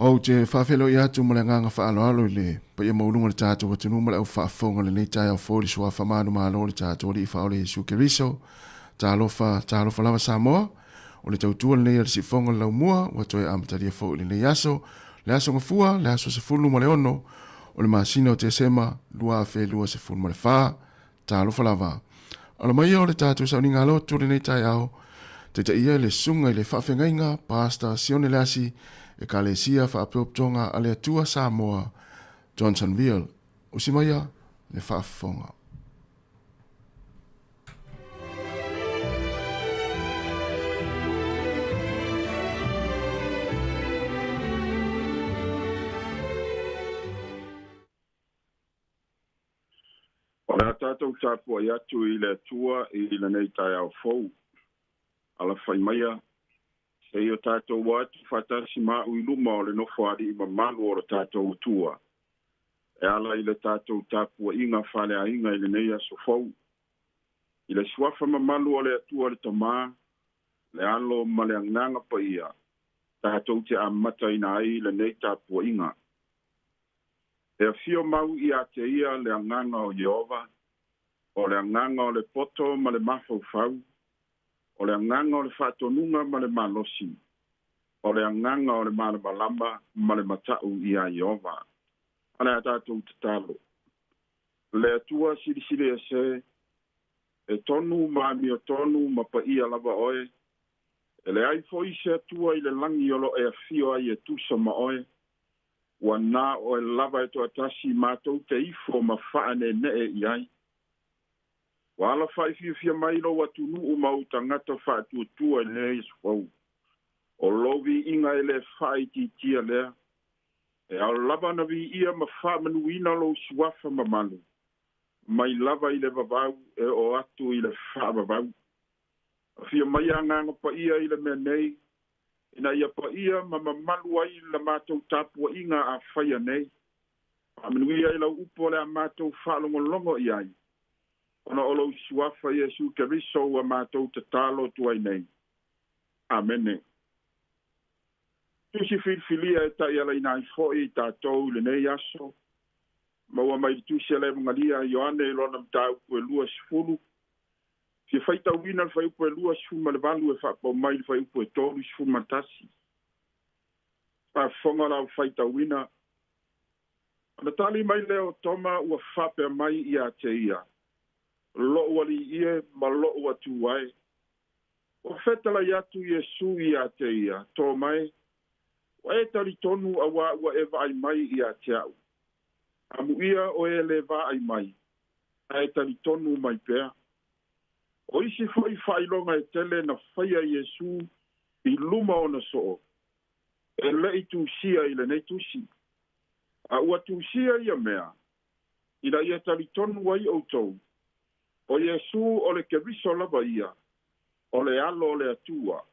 Ou te faafeiloai atu ma le agaga faaaloalo i le paia maualuga o le tatou atunuu ma le au faafofoga i lenei taeao fou i le Suafa manumalo o le tatou Alii Faaola Iesu Keriso. Talofa, talofa lava Samoa. O le tautua lenei a le Siufofoga o le Laumua ua toe amatalia foi i lenei aso, le aso Gafua, le aso 16 o le masina o Tesema 2024. Talofa lava. Alo maia o le tatou sauniga lotu lenei taeao, taitaia i le susuga i le faafeagaiga Pastor Sione Leasi, Ekalesia Faapeoptoga a le Atua Samoa, Johnsonville. Usi maia le faafofoga. O le a tatou tapuai atu i le Atua i lenei taeao fou. Alafai maia, se i o tatou o atu faatasi ma a'u i luma o le Nofoalii mamalu o lo tatou Atua, e ala i le tatou tapuaiga faaleaiga i lenei aso fou. I le suafa mamalu o le Atua le Tama, le Alo ma le Agaga Paia, tatou te amataina ai lenei tapuaiga. E afio mau ia te ia le Agaga o Ieova, o le Agaga o le poto ma le mafaufau, o le Agaga o le faatonuga ma le malosi, o le Agaga o le malamalama ma le mata'u iā Ieova. A le a tatou tatalo. Le Atua silisili ese, e tonu ma amiotonu ma paia lava oe, e leai foi se Atua i le lagi o lo o e afio ai e tusa ma oe, ua na oe lava e toatasi matou te ifo ma faaneenee i ai. Ua alafa'i fiafia mai lou atunuu ma ou tagata faatuatua i lenei aso fou. O lou viiga e lē faaitiitia lea. E ao lava ona viia ma faamanuina lou suafa mamalu, mai lava i le vavau e oo atu i le faavavau. Afio mai Agaga Paia i le mea nei, ina ia paia ma mamalu ai la matou tapuaiga a faia nei. Faamanuia i lau upu o le a matou faalogologo i ai, ona o lou Suafa Iesu Keriso ua matou tatalo atu ai nei. Amene. Tusi filifilia e taialaina ai foi i tatou i lenei aso, maua mai le Tusi a le Evagalia a Ioane i lona mataupu e 20, Fia faitauina le fuaiupu e 28 e faapau mai le fuaiupu e 31. Faafofoga lau faitauina. Ona tali mai lea o Toma ua faapea mai ia te ia, Lo'u alii e ma lo'u Atua e. Ua fetalai atu Iesu ia te ia, Toma e, ua e talitonu auā ua e vaai mai ia te a'u. Amuia o e lē vaai mai, ae talitonu mai pea. O isi foi faailoga e tele na faia Iesu i luma ona soo, e le'i tusia i lenei tusi. A ua tusia ia mea, ina ia talitonu ai outou, o Iesu o le Keriso lava ia, o le Alo o le Atua,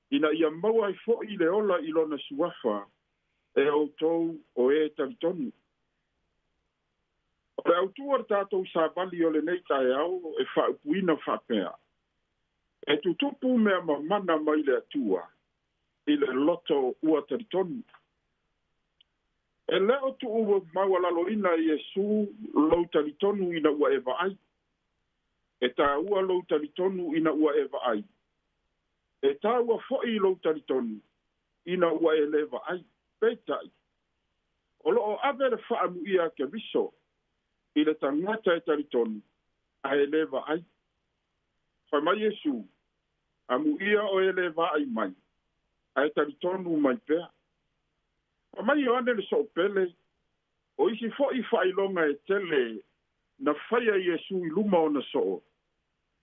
ina ia maua ai foi le ola i lona suafa e outou o e talitonu. O le autū o le tatou savali o lenei taeao e faaupuina faapea, E tutupu mea mamana mai le Atua i le loto ua talitonu. E le o tuu maualaloina e Iesu lou talitonu ina ua e vaai. E tāua lou talitonu ina ua e vaai. E tāua foi lou talitonu ina ua e lē vaai. Peitai, O lo o ave le faamuia a Keriso i le tagata e talitonu ae le vaai. Fai mai Iesu, Amuia o e le vaai mai, ae talitonu mai pea. Fai mai Ioane le Soopele, O isi foi faailoga e tele na faia Iesu i luma ona soo,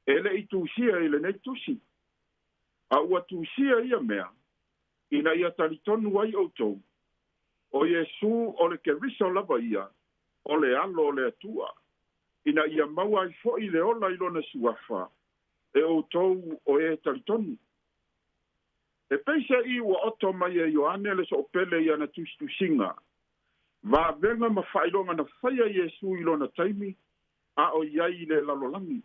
e le i tusia i lenei tusi. A ua tusia ia mea, ina ia talitonu ai outou, o Iesu o le Keriso lava ia, o le Alo o le Atua, ina ia maua ai foi le ola i lona suafa, e outou o e talitonu. E peiseai ua oto mai e Ioane le soopele i ana tusitusiga, vavega ma faailoga na faia Iesu i lona taimi a o i ai i le lalolagi,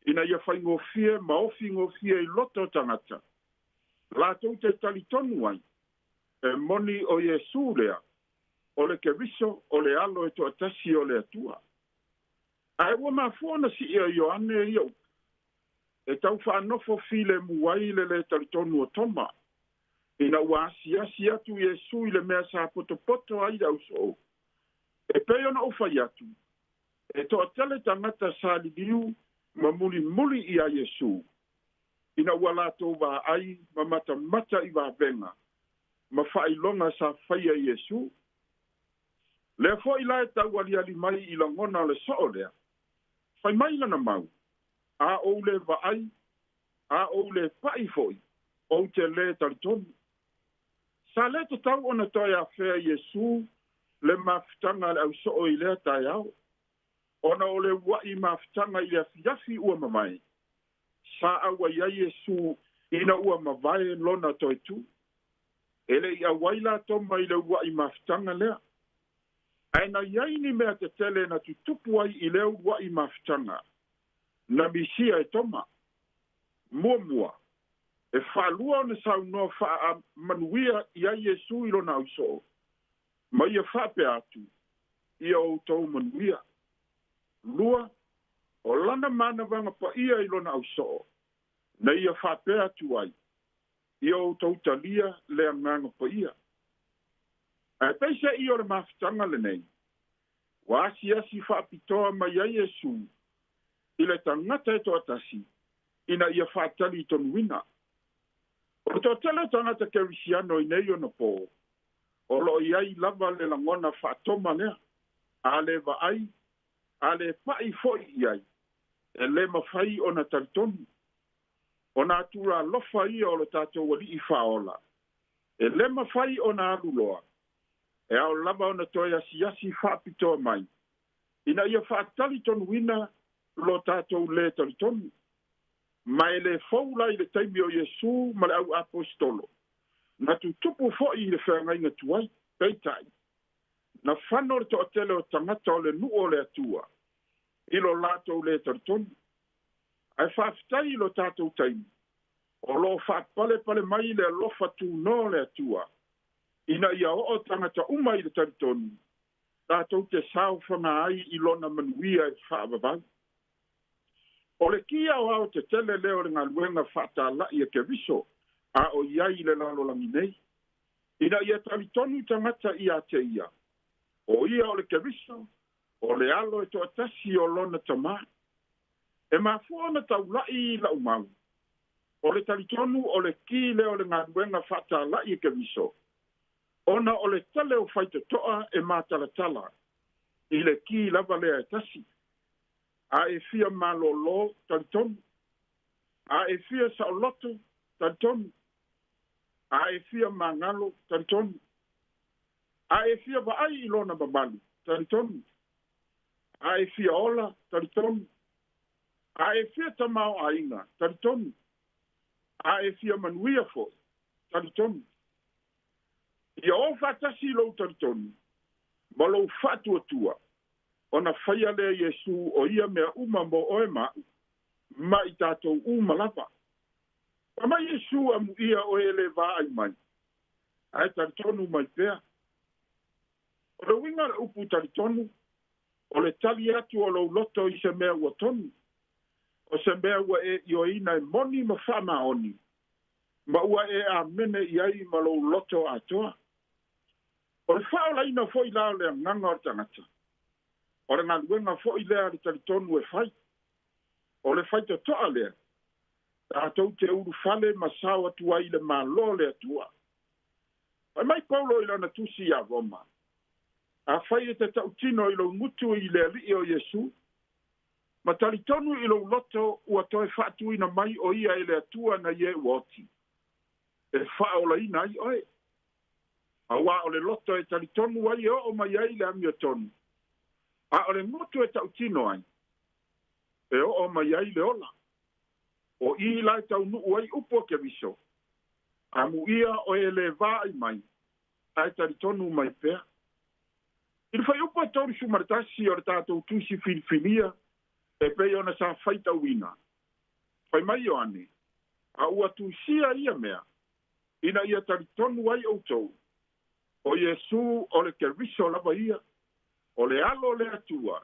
ina ia faigofie ma ofi gofie i loto o tagata, latou te talitonu ai. E moni o Iesu lea, o le Keriso o le Alo e toatasi o le Atua. Ae ua mafua ona siia e Ioane ia upu, e tau faanofo filemu ai le lē talitonu o Toma, ina ua asiasi atu Iesu i le mea sa potopoto ai le ausoo. E pei ona ou fai atu, e toatele tagata sa liliu ma mulimuli iā Iesu, ina ua latou vaai ma matamata i vavega ma faailoga sa faia e Iesu. Lea foi la e taualiali mai i lagona o le soo lea, fai mai lana mau, A ou lē vaai, a ou lē pa'i foi, ou te lē talitonu. Sa lē tatau ona toe afea Iesu le mafutaga a le ausoo i lea taeao, ona o le ua'i mafutaga i le afiafi ua mavae, sa auai ai Iesu ina ua mavae lona toe tu. E le i auai la Toma i le uluai mafutaga lea. Ae na i ai ni mea tetele na tutupu ai i lea uluai mafutaga na misia e Toma. Muamua, e faalua ona saunoa faamanuia i ai Iesu i lona ausoo, ma ia faapea atu, Ia outou manuia. Lua, o lana manavaga paia i lona ausoo, na ia faapea atu ai, Ia outou talia le Agaga Paia. Ae peiseai o le mafutaga lenei, ua asiasi faapitoa mai ai Iesu i le tagata e toatasi ina ia faatalitonuina. O le toatele o tagata Kerisiano i nei ona pō, o lo o i ai lava le lagona faatoma lea, a le vaai, a le pa'i foi i ai, e le mafai ona talitonu. O nā tula alofa ia o lo tatou Alii Faaola, e le mafai ona alu loa, e ao lava ona toe asiasi faapitoa mai, ina ia faatalitonuina lo tatou lē talitonu. Ma e lē fou la i le taimi o Iesu ma le au aposetolo, na tutupu foi i le feagaiga tuai. Peitai, na fano le toatele o tagata o le nuu o le Atua i lo latou lē talitonu. Ae faafetai i lo tatou taimi, o lo o faapalepale mai le alofa tunoa o le Atua, ina ia oo tagata uma i le talitonu, tatou te saofaga ai i Lona manuia e faavavau. O le ki aoao tetele lea o le galuega faatala'i a Keriso a o i ai i le lalolagi nei, ina ia talitonu tagata ia te ia, o ia o le Keriso, o le Alo e toatasi o Lona Tama. E mafua ona taula'i i la'u mau, o le talitonu o le ki lea o le galuega faatala'i e Keriso, ona o le tele o faitotoa e matalatala i le ki lava lea e tasi. A e fia malōlō, talitonu. A e fia saoloto, talitonu. A e fia magalo, talitonu. A e fia vaai i lona mamalu, talitonu. A e fia ola, talitonu. A e fia tamaoaiga, talitonu. A e fia manuia foi, talitonu. Ia o faatasi lou talitonu ma lou faatuatua, ona faia lea Iesu o ia mea uma mo oe ma a'u, ma i tatou uma lava. Fai mai Iesu, Amuia oe e le vaai mai, ae talitonu mai pea. O le uiga o le upu talitonu, o le tali atu o lou loto i se mea ua tonu, o se mea ua e ioeina e moni ma faamaoni, ma ua e amene i ai ma lou loto atoa. O le faaolaina foi la o le agaga o le tagata, o le galuega foi lea a le talitonu e fai. O le faitotoa lea, tatou te ulufale ma sao atu ai i le Malo o le Atua. Fai mai Paulo i lana tusi iā Roma, Afai e te tautino i lou gutu i le Alii o Iesu, ma talitonu i lou loto ua toe faatuina mai o ia e le Atua na ie ua oti, e faaolaina ai oe. Auā o le loto e talitonu ai e oo mai ai le amiotonu, a o le gutu e tautino ai, e oo mai ai le ola. O i la e taunuu ai upu o Keriso, Amuia oe e le vaai mai, ae talitonu mai pea. I le fuaiupu e 31 o le tatou tusi filifilia e pei ona sa faitauina, fai mai Ioane, A ua tusia ia mea, ina ia talitonu ai outou, O Iesu o le Keriso lava ia, o le alo o le Atua,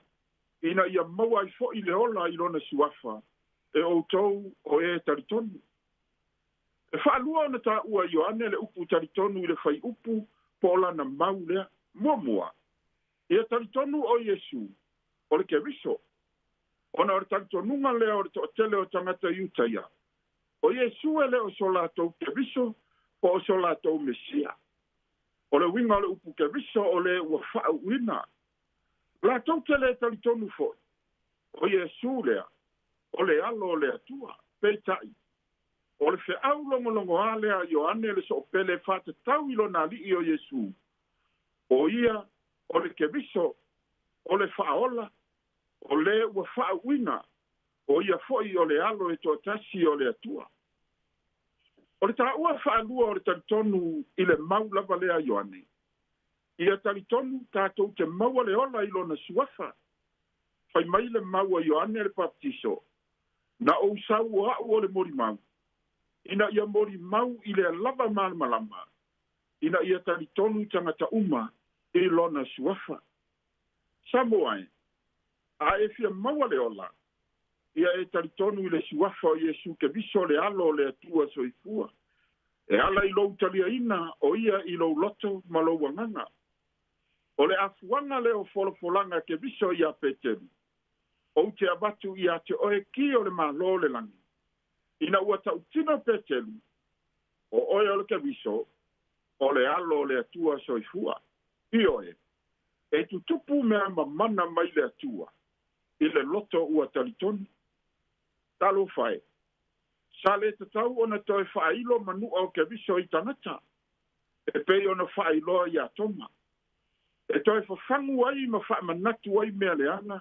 ina ia maua ai fo'i le ola i lona suafa, e outou o e talitonu. E faalua ona taua e Ioane le upu talitonu i le fuaiupu po o lana mau lea. Muamua, ia talitonu o Iesu o le Keriso, ona o le talitonuga lea o le toatele o tagata Iutaia, o Iesu e le o so latou Keriso po o so latou Mesia. O le uiga o le upu Keriso o le ua faauuina. Latou te le talitonu foi, o Iesu lea, o le alo o le Atua. Peitai, o le feau logologoa lea a Ioane le Soopele e faatatau i lona alii o Iesu, o ia o le Keriso, o le Faaola, o le ua faauuina, o ia foi o le alo e toatasi o le Atua. O le taua faalua o le talitonu i le mau lava lea a Ioane, ia talitonu tatou te maua le ola i lona suafa. Fai mai le mau a Ioane le Papatiso, na ou sau o a'u o le molimau, ina ia molimau i le lava malamalama, ina ia talitonu tagata uma i lona suafa. Samoa e, a e fia maua le ola, ia e talitonu i le suafa o Iesu Keriso le alo o le Atua soifua. E ala i lou taliaina o ia i lou loto ma lou agaga. O le afuaga lea o folafolaga Keriso ia Peteru, ou te avatu ia te oe ki o le Malo o le lagi. Ina ua tautino Peteru, o oe o le Keriso, o le alo o le Atua soifua. Ioe, e tutupu mea mamana mai le Atua, i le loto ua talitonu. Talofa e, sa le tatau ona toe faailo manua o Keriso i tagata, e pei ona faailoa ia Toma. E toe fafagu ai ma faamanatu ai mea leaga,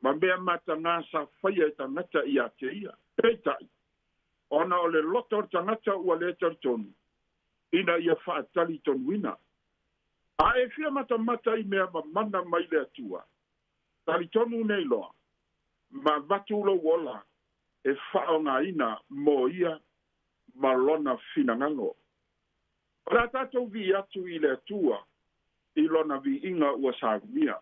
ma mea mataga sa faia e tagata ia te ia. Peitai, ona o le loto o le tagata ua le talitonu, ina ia faatalitonuina. A e fia matamata i mea mamana mai le Atua, talitonu nei loa, ma avatu lou ola e faaaogaina mo ia ma lona finagalo. O le a tatou vii atu i le Atua i lona viiga ua saunia.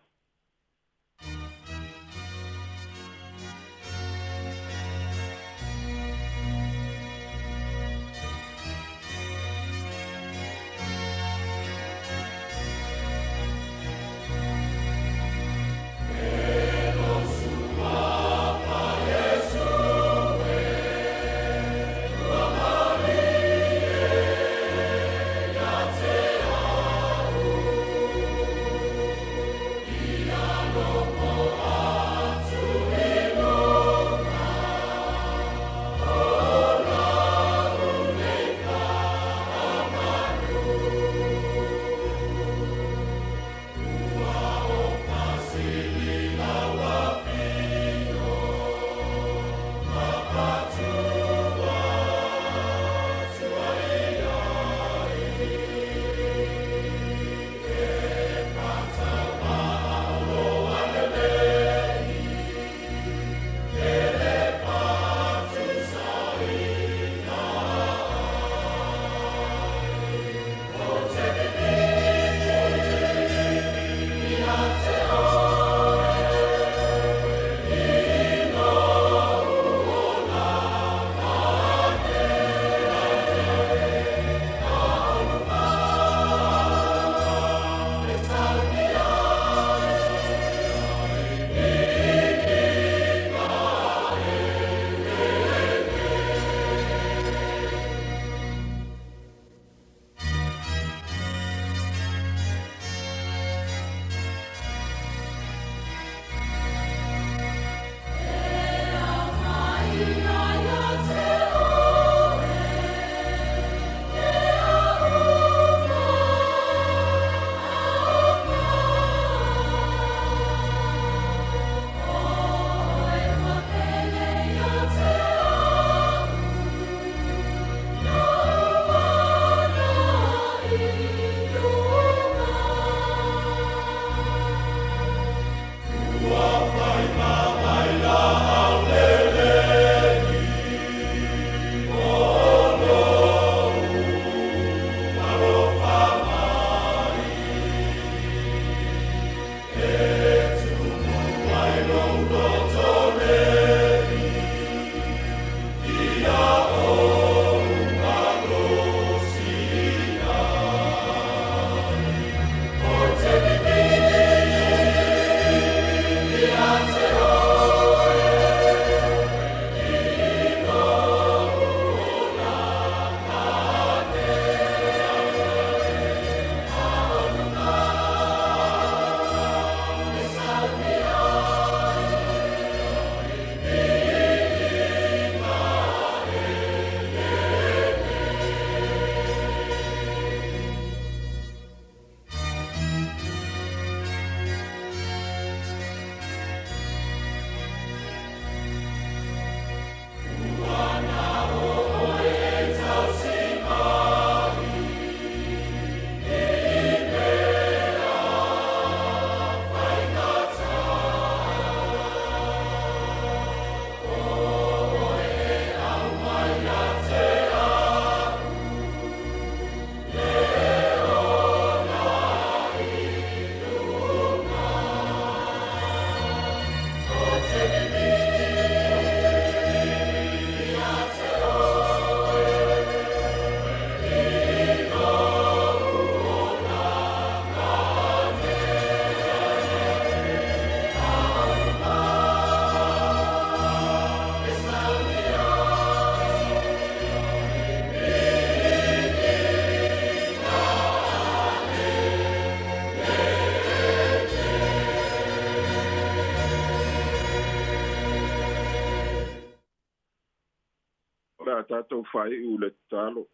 faaiʻu le tatalo.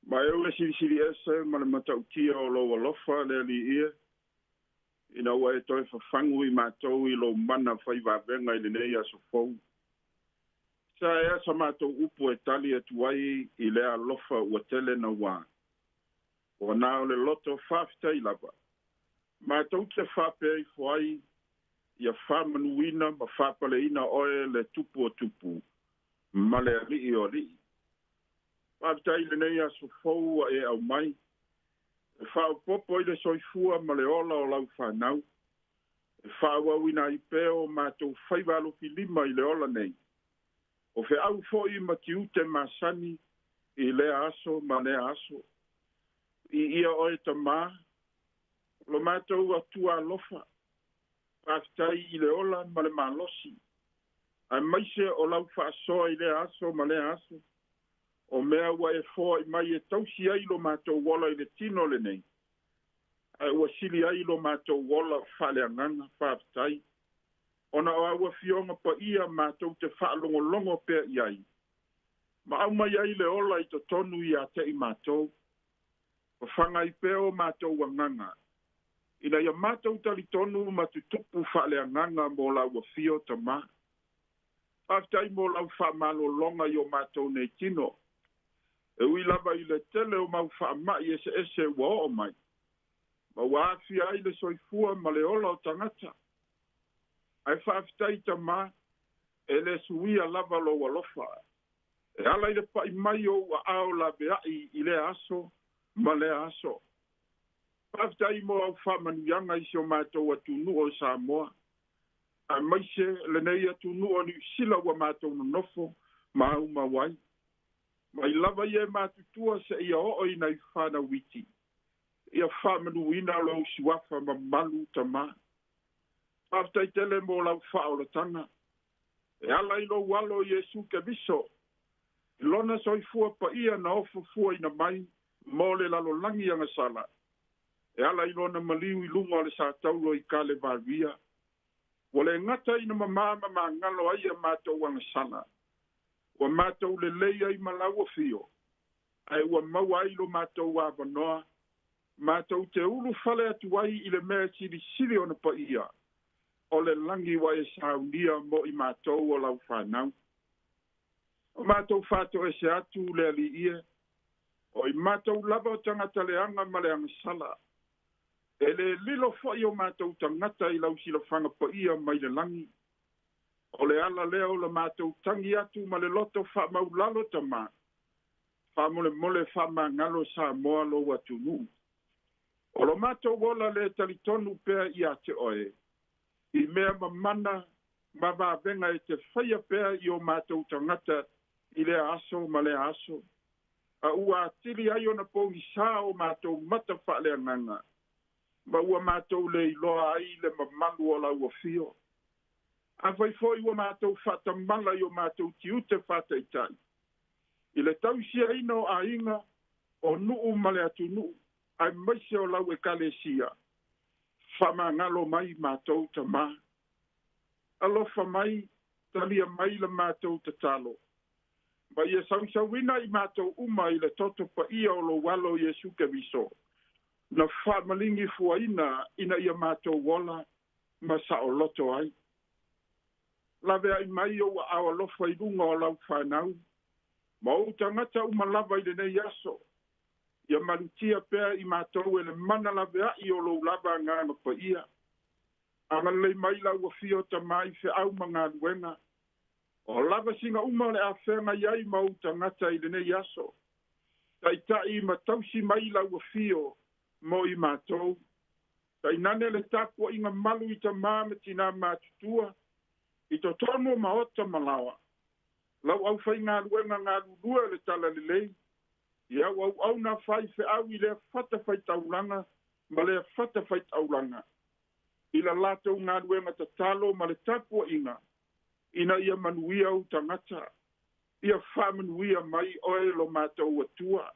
Ma e ule silisili ese ma le matautia o lou alofa le Alii e, ina ua e toe fafagu i matou i lou mana faivavega i lenei aso fou. Sa e asa matou upu e tali atu ai i lea alofa ua tele nauā. Ua na o le loto faafetai lava. Matou te faapea ifo ai ia faamanuina ma faapaleina oe le Tupu o tupu ma le Alii o alii. Faafetai i lenei aso fou ua e aumai, e faaopoopo i le soifua ma le ola o lau fanau, e faaauauina ai pea o matou faiva alofilima i le ola nei, o feau foi ma tiute masani i lea aso ma lea aso. Viia oe Tamā, o lo matou Atua alofa, faafetai i le ola ma le malosi, aemaise o lau faasoa i lea aso ma lea aso, o mea ua e foai mai e tausi ai lo matou ola i le tino lenei, ae ua sili ai lo matou ola faaleagaga. Faafetai, ona o au Afioga paia matou te faalogologo pea i ai, ma aumai ai le ola i totonu ia te i matou. Fafaga ai pea o matou agaga, ina ia matou talitonu ma tutupu faaleagaga mo lau afio, Tamā. Faafetai mo lau faamalologa i o matou nei tino, e ui lava i le tele o mau faama'i eseese ua oo mai, ma ua aafia ai le soifua ma le ola o tagata. Ae faafetai, Tamā, e le suia lava lou alofa, e ala i le pa'i mai o ou aao laveai i lea aso ma lea aso. Faafetai mo au faamanuiaga i si o matou atunuu o Samoa, aemaise lenei atunuu o Niu Sila ua matou nonofo ma aumau ai. Mai lava ia e matutua seia oo i nai fanau iti, ia faamanuina lou suafa mamalu, Tamā. Faafetai tele mo lau faaolataga, e ala i lou alo Iesu Keriso, i lona soifua paia na ofo fuaina mai mo le lalolagi agasala, e ala i lona maliu i luga o le sataulo i Kalevaria. Ua le gata ina mamā ma magalo ai a matou agasala, ua matou lelei ai ma lau afio, ae ua maua ai lo matou avanoa, matou te ulufale atu ai i le mea e silisili ona paia, o le lagi ua e saunia mo i matou o lau fanau. O matou faatoese atu le Alii e, o i matou lava o tagata leaga ma le agasala, e le lilo foi o matou tagata i lau silafaga paia mai le lagi. O le ala lea o la matou tagi atu ma le loto faamaulalo, Tamā, faamolemole faamagalo Samoa lou atunuu. O lo matou ola le talitonu pea ia te oe, i mea mamana ma vavega e te faia pea i o matou tagata i lea aso ma lea aso, a ua atili ai ona pogisā o matou mata faaleagaga, ma ua matou le iloa ai le mamalu o lau afio. Afai foi ua matou faatamala i o matou tiute faataitai, i le tausiaina o aiga, o nuu ma le atunuu, aemaise o lau Ekalesia, faamagalo mai matou, Tamā. Alofa mai, talia mai la matou tatalo, ma ia sausauina i matou uma i le toto paia o lou alo Iesu Keriso, na faamaligi fuaina ina ia matou ola ma saoloto ai. Laveai mai ou aao alofa i luga o lau fanau, ma ou tagata uma lava i lenei aso, ia malutia pea i matou e le mana laveai o lou lava Agaga Paia. Agalelei mai lau afio, Tamā, i feau ma galuega, o lava siga uma o le a feagai ai ma ou tagata i lenei aso. Taitai ma tausi mai lau afio mo i matou. Tainane le tapuaiga malu i tamā ma tinā matutua, i totonu o maota ma laoa, lau aufaigaluega galulue o le Talalelei, i au auauna faifeau i lea fatafaitaulaga ma lea fatafaitaulaga, i la latou galuega tatalo ma le tapuaiga, ina ia manuia ou tagata. Ia faamanuia mai oe lo matou Atua.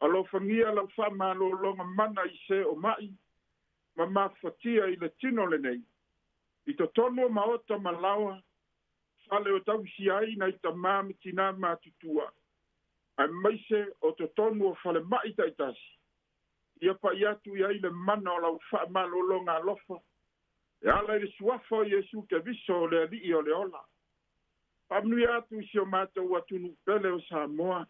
Alofagia lau faamalologa mana i se o ma'i ma mafatia i le tino lenei, i totonu o maota ma laoa. Fale o tausia ai nai tamā ma tinā matutua, aemaise o totonu o falema'i ta'itasi, ia pa'i atu i ai le mana o lau fa'amalōlōga alofa e ala i le suafa o Iesu Keriso o le Ali'i o le ola. Fa'amanuia atu i si o matou atunuu pele o Samoa,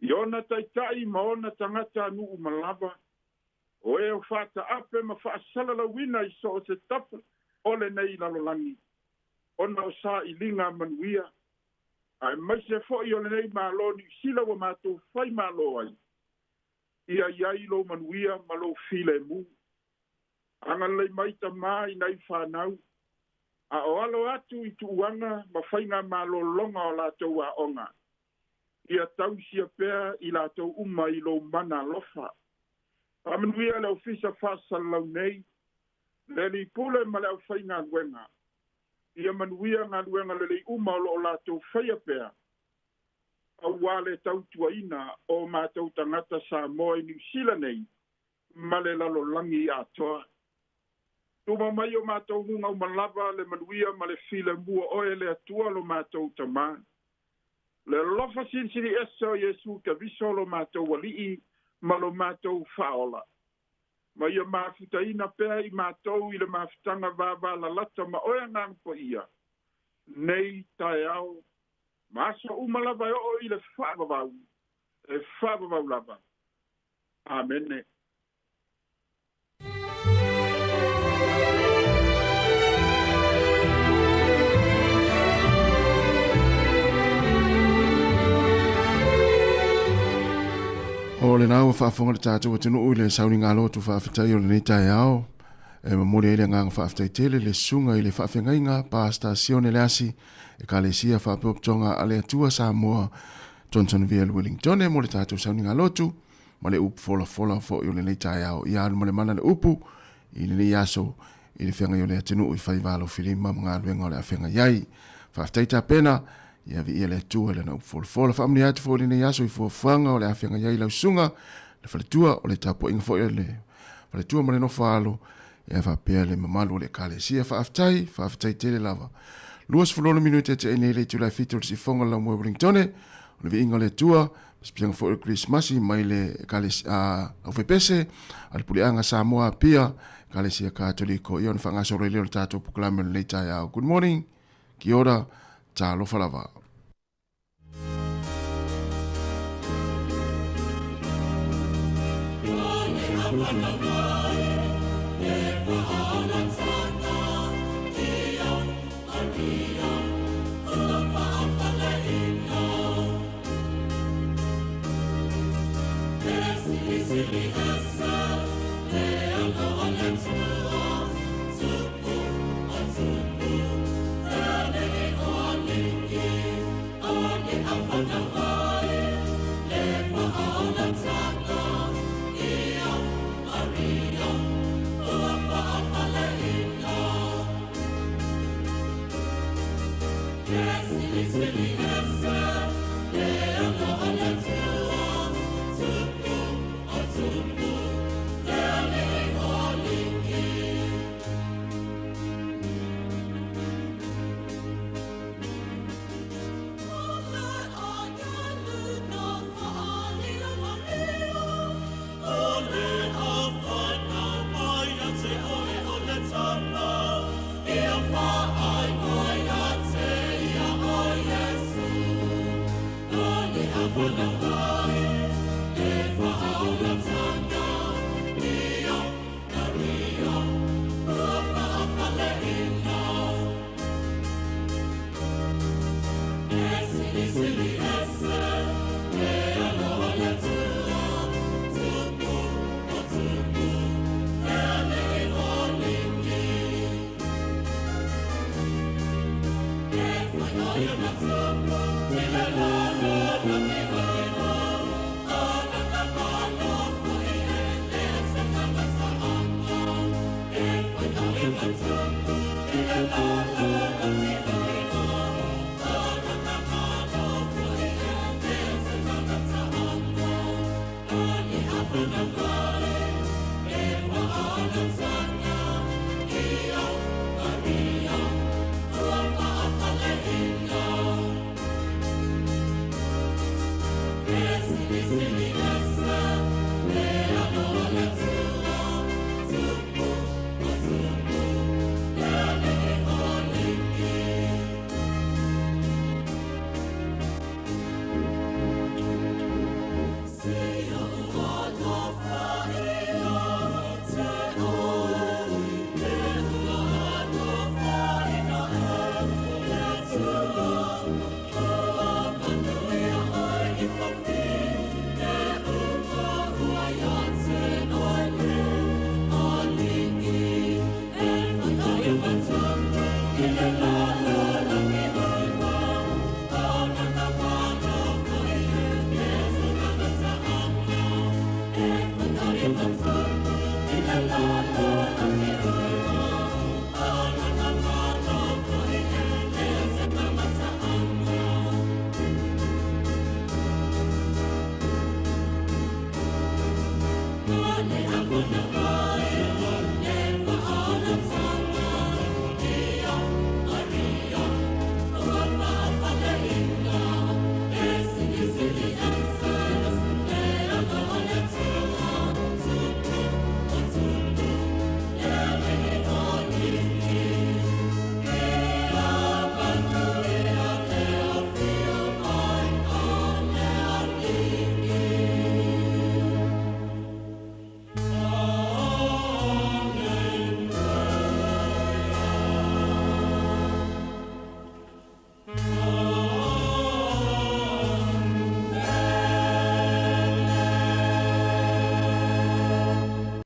i ona ta'ita'i ma ona tagata anu'u ma lava, o e o fa'ata'ape ma fa'asala-lauina i so o se tafa o lenei lalolagi, ona o sa'iliga manuia, aemaise fo'i o lenei Mālō Niusila ua matou fai mālō ai, ia i ai lou manuia ma lou filemu. Agalelei mai Tamā i nai fanau, a o alo atu i tuuaga ma faiga malōlōga o latou aoga, ia tausia pea i latou uma i lou mana alofa. Faamanuia le ofisa faasalalau nei, le alii pule ma le aufaigaluega, ia manuia galuega lelei uma o loo latou faia pea, auā le tautuaina o matou tagata Samoa i Niusila nei ma le lalolagi atoa. Tuma mai o matou luga uma lava le manuia ma le filemu o oe le Atua lo matou Tamā, le alofa silisili ese o Iesu Keriso lo matou Ali'i ma lo matou Faaola, ma ia mafutaina pea i matou i le mafutaga vavalalata ma oe Agaga Paia, nei taeao ma aso uma lava e oo i le faavavau, e faavavau lava. Amene. O lena ua faafofoga le tatou atunuu i le sauniga lotu faafetai o lenei taeao. E momoli ai le agaga faafetai tele le susuga i le faafeagaiga Pastor Sione Leasi, Ekalesia Faapotopotoga a le Atua Samoa, Johnsonville, Wellingtone mo le tatou sauniga lotu ma le upu folafola foi o lenei taeao. Ia alu ma le mana le upu i lenei aso i le feagai o le atunuu i faiva alofilima ma galuega o le a feagai ai. Faafetai tapena, ia viia le Atua i lana upu folafola. Faamanuia atu foi i lenei aso i fuafuaga o le a feagai ai lau susuga, le faletua, o le tapuaiga foi a le faletua ma le nofo a alo, ia faapea le mamalu o le Ekalesia. Faafetai, faafetai tele lava. 26 minute e tea nei le itula e 7 o le sifoga o le laumua i Wellingtone, o le viiga o le Atua, Pisapisaga foi o le Kerisimasi mai le Ekalesia Aufaipeese a le Puleaga Samoa Apia, Ekalesia Katoliko. Ia ona faagasolo ai lea o le tatou polokalame o lenei taeao. Good morning, kia ora, talofa lava.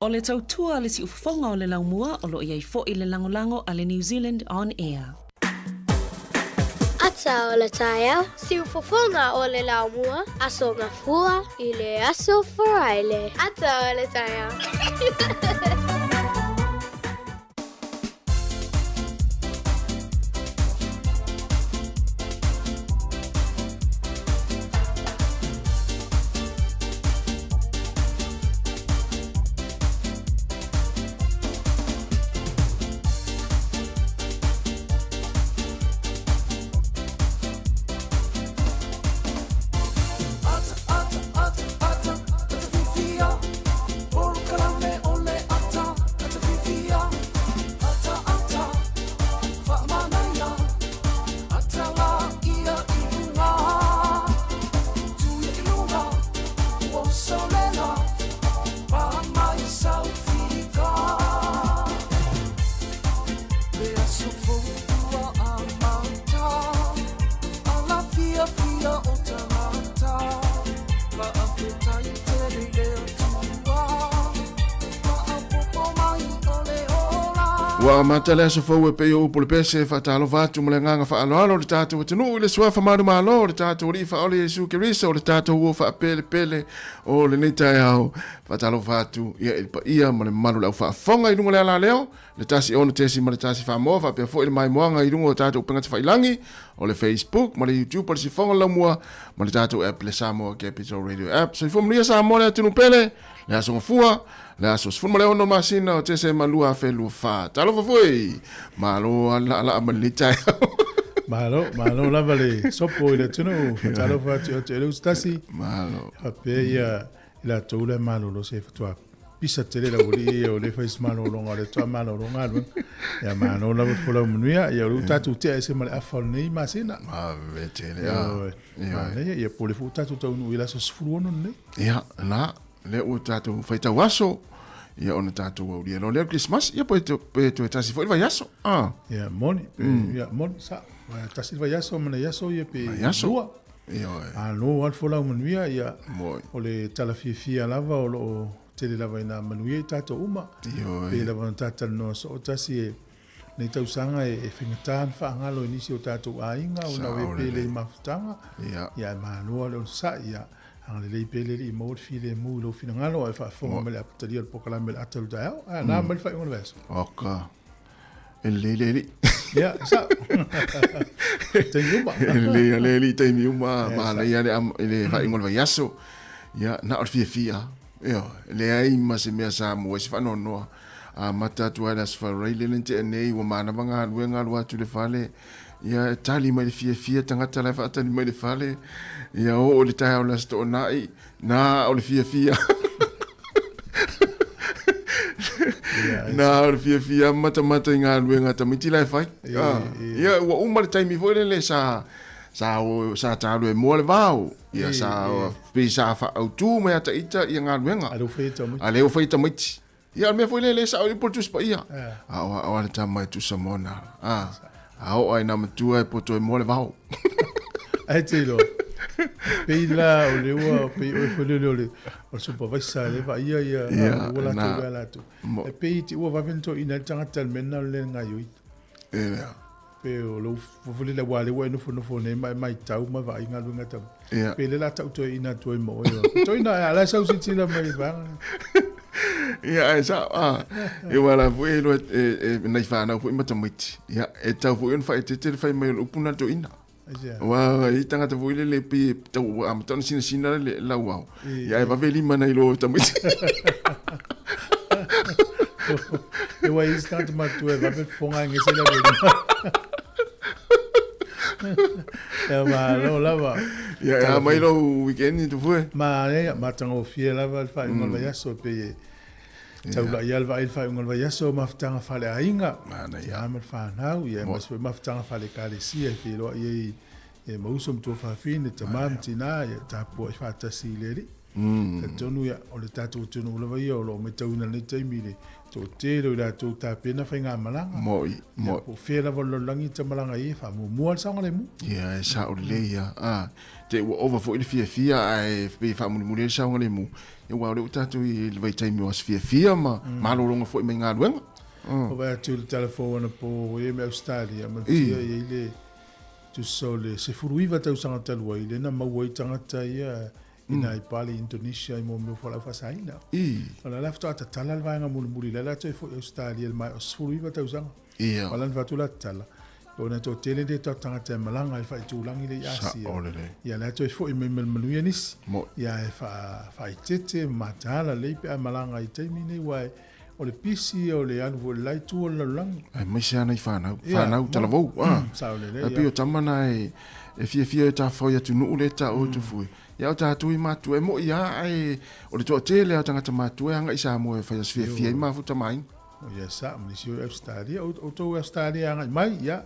O le tautua a le siufofoga o le laumua o lo o i ai foi le lagolago a le New Zealand On Air. Ata o le taeao, siufofoga o le laumua, Aso Gafua i le Aso Faraile. Ata o le taeao. Ua amata le aso fou e pei o upu o le pese e faatalofa atu ma le agaga faaaloalo i le tatou atunuu i le suafa manumalo o le tatou Alii Faaola Iesu Keriso o le tatou uo faapelepele o lenei taeao. Faatalofa atu ia i le paia ma le mamalu o le au faafofoga i luga o le alaleo le 106.1 Samoa faapea foi le maimoaga i luga o tatou upega tafailangi o le Facebook ma le YouTube o le Sifoga Laumua ma le tatou app le Samoa Capital Radio App. Soifua manuia Samoa le atunuu pele, le aso gafua, le aso 16 masina o Tesema 2024. Talofa foi, malo laalaa ma lenei taeao. Malo, malo lava le sopo i le atunuu. Talofa atu ia te oe le usitasi. Malo. Faapea ia i latou la e malolo se faatoa pisa tele le aualii ia o le fai se malologa o le toa malolo galuega. Ia malo lava le folau manuia, ia o lea ua tatou tea ese ma le afa o lenei masina. Vave tele a. Ioe. Manaia, ia po o lea foi ua tatou taunuu i le aso 16 lenei. Ia, la, lea ua tatou faitau aso, ia ona tatou aulia loa lea o le Kerisimasi, ia pe toe tasi foi le vaiaso. Ah. Ia moni, ia moni, sa. Tasi le vaiaso ma nai aso ia pe lua. Ioe. Malo lava le folau manuia, ia, o le tala fiafia lava o lo o tele lava ina manuia i tatou uma. Ioe. Pei lava ona ta talanoa soo tasi e nei tausaga e faigata ona faagalo i nisi o tatou aiga ona o e pele i mafutaga. Ia. Ia ae malo lava le onosai, ia agalelei pea le Alii maua le filemu i lou finagalo ae faafofoga mai le apatalia o le polokalame o le ata o le taeao. Ae na mai le faaiuga o le vaiaso. Oka. E lelei le alii. Ia, sao. Taimi uma. E lelei le alii taimi uma, manaia le le faaiuga o le vaiaso. Ia, na o le fiafia. Ioe, e leai ma se mea sa maua ai se faanoanoa. Amata atu lava i le Aso Faraile lea na tea nei, ua manava galuega alu atu i le fale, ia e tali mai le fiafia tagata la e faatali mai i le fale, ia oo i le taeao o le Aso Toonai, Na o le fiafia. Na o le fiafia matamata i galuega a tamaiti la e fai. Ia ua uma le taimi foi lele sa sa sa talu e moa le vao. Ia sa pei sa faaautu mai ia ita ia galuega. A lea ua fai e tamaiti. Ia o le mea foi lea e le sao i upu o le Tusi Paia. A o a le tama e tusa mo na. A oo ai na matua e poto e moa le vao. Ae te iloa, pei la o le ua, pei oe foi lele o le, o le supervisor le vaaia ia, Ia, ua latou na. lea latou. Mo- E pei te ua vave na toeaina ai le tagata i le mea lena o le le gaoioi. E lea. Pe o lou foi lele aua o lea ua e nofonofo nei ma e matau ma vaai galuega tau. Ia. Pe le la tau toeaina atu ai ma oe. Toeaina, a la e sau silasila mai i le vaega lea. Ia, ae sa'o, a. Ia aua la foi e iloa e nai fanau foi ma tamaiti. Ia, e tatau foi ona faaeteete le fai mai o le upu lena a le toeaina. Aua e i ai tagata foi lele e pei e tau ua amata ona sinasina le lauao. Ia ae vave lima nai lo tamaiti. E ua i ai se tagata matua e vave fofoga e gese le ave lima. Ia malo lava. Ia e a mai lou weekend i Tufue? Manaia, matagofie lava le faaiuga o le vaiaso e pei e taulai lava le vaai i le faaiuga o le vaiaso o mafutaga faaleaiga, tina ma le fanau, ia aemaise foi mafutaga faale-ekalesia e feiloai ai e ma uso ma tuafafine, tama ma tina, ia tapuai faatasi i le Alii. Talitonu ia, o le tatou atunuu lava ia o lo o matauina i lenei taimi i le toatele o i latou tapena faigamalaga. Moi, moi. Po o fea lava o le lalolagi ta malaga ai, e faamuamua le saogalemu. Ia, e sao lelei ia. A, te ua ova foi le fiafia ae pei e faamulimuli ai le saogalemu. Ia aua o lea ua tatou i le vaitaimi o aso fiafia ma malologa foi mai galuega. Ua vaai atu i le tala fou anapo i me Ausetalia, manatia e i ai le tusa o le 19 tausaga talu ai lea na maua ai tagata ia i nai pale i Indonesia i mea o fualaau faasaina. O la la faatoa tatala le vaega mulimuli lea la toe foi Ausetalia i le maea o 19 tausaga. O la na fai atu la tatala, ona e toatele le tagata e malaga i le faaitulagi lea i Asia. Ia la e toe foi mai ma le manuia nisi. Ia e faaeteete ma mataala lelei pe a malaga i taimi nei aua o le pisi ia o le alu foi i le la itu o le lalolagi. Aemaise lava nai fanau, fanau talavou. E pei o tama na e fiafia e tafafao i atunuu lea e taua e Tufue. Ia o tatou i matua, e moi lava ae o le toatele lava o tagata matua e agai i Samoa e fai aso fiafia ai mafuta ma aiga. Ia sa, ma nisi o i Ausetalia, o outou i Ausetalia e agai mai, ia,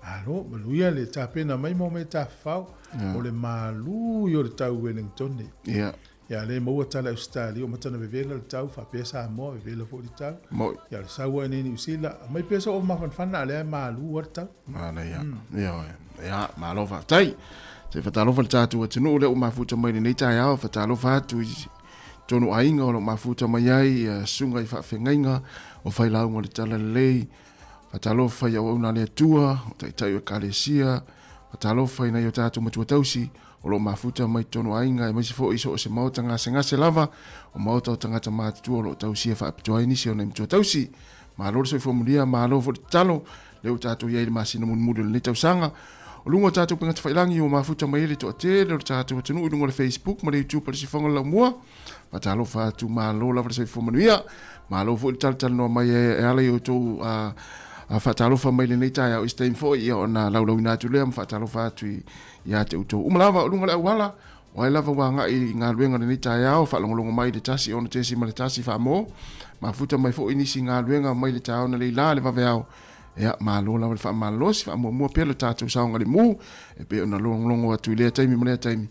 malo, manuia le tapena mai mo mea tafafao, o le malu ia o le tau Wellingtone. Ia. Ia, lea e maua tala i Ausetalia, ua mata ona vevela le tau, faapea Samoa, vevela foi le tau. Moi. Ia, o le sau ai nei Niu Sila, aumai pea sou mafanafana, a o lea e malu lava le tau. Manaia. Ioe. Ia, malo faafetai. Se i faatalofa i le tatou atunuu lea ua mafuta mai i lenei taeao, faatalofa atu i tonu aiga o lo o mafuta mai ai ia susuga i faafeagaiga o failauga o le Talalelei, faatalofa i auauna a le Atua, o taitai o Ekalesia, faatalofa i nai o tatou matua tausi o lo o mafuta mai totonu aiga aemaise foi i so o se maota gasegase lava, o maota o tagata matutua o lo o tausia faapitoa ai nisi o nai matua tausi. Malo le soifua manuia, malo foi le tatalo, lea ua tatou i ai i le masina mulimuli o lenei tausaga. O luga o tatou upega tafailagi ua mafuta mai ai le toatele o le tatou atunuu i luga o le Facebook ma le YouTube a le Sifoga o le Laumua. Faatalofa atu, malo lava le soifua manuia. Malo foi le talatalanoa mai e ala i outou faatalofa mai lenei taeao i se taimi foi ia ona laulauina atu lea ma faatalofa atu ia te outou uma lava o luga o le auala. O ai lava ua agai i galuega i lenei taeao, faalogologo mai i le 1 6.1 faamo, mafuta mai foi nisi galuega mai le taeao analeila i le vaveao. Ia, malo lava le faamalolosi, faamuamua pea lo tatou saogalemu, e pei ona logologo atu i lea taimi ma lea taimi,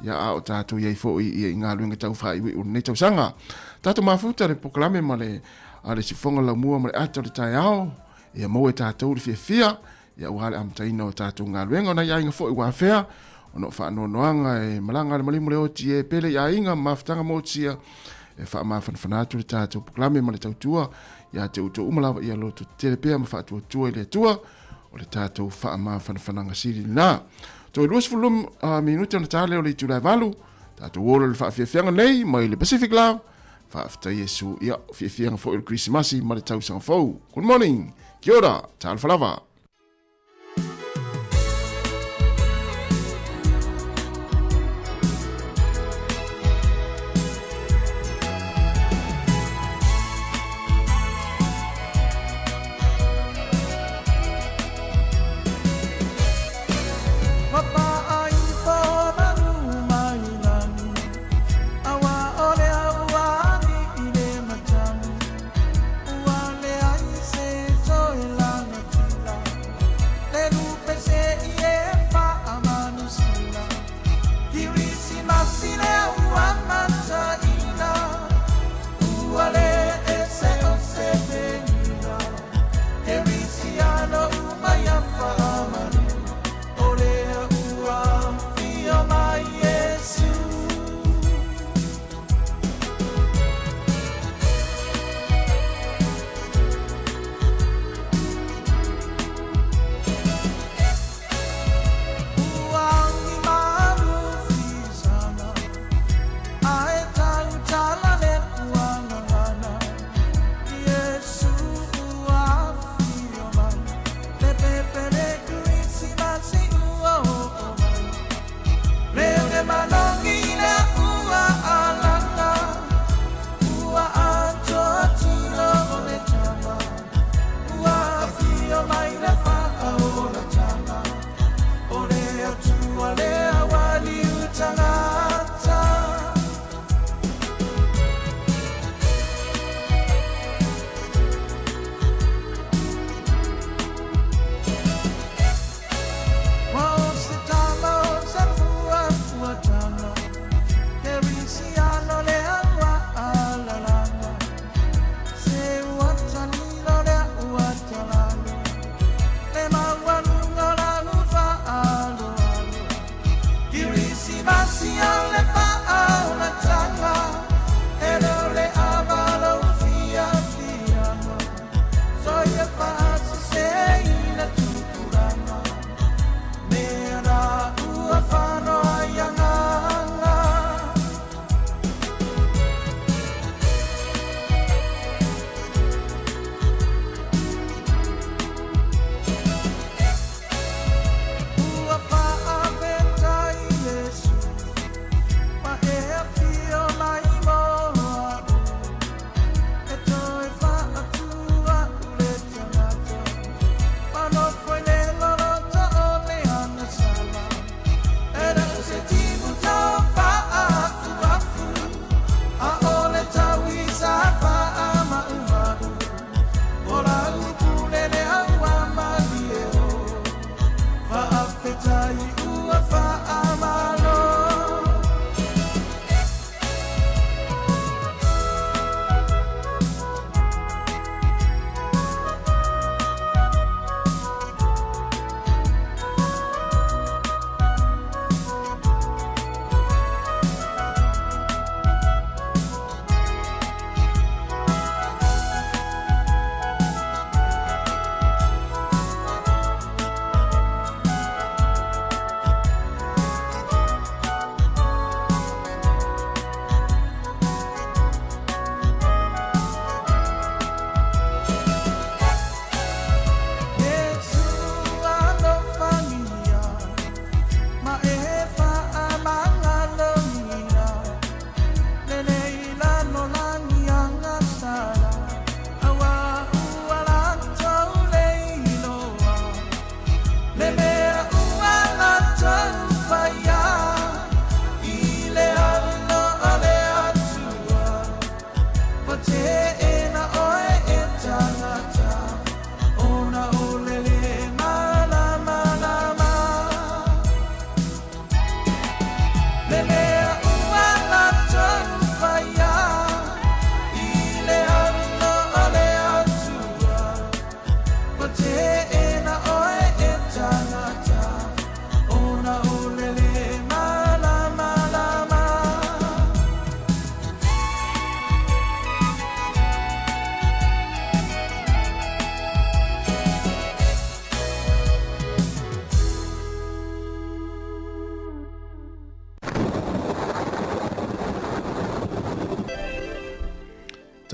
ia a o tatou i ai foi i galuega tau faaiuiu o lenei tausaga. Tatou mafuta le polokalame ma le a le sifoga laumua ma le ata o le taeao, ia maua e tatou le fiafia, ia aua le amataina o tatou galuega. O nai aiga foi ua afea, ona o faanoanoaga e malaga le maliu ma le oti e pele i aiga ma mafutaga motia, e faamafanafana atu le tatou polokalame ma le tautua ia te outou uma lava, ia loto tetele pea ma faatuatua i le Atua, o le tatou faamafanafanaga sili lena. Toe 22 minute ona ta lea o le itula e 8, tatou ola le faafiafiaga nei mai le Pacific Love. Faafetai Iesu, ia, fiafiaga foi o le Kerisimasi ma le tausaga fou. Good morning, kia ora, talofa lava.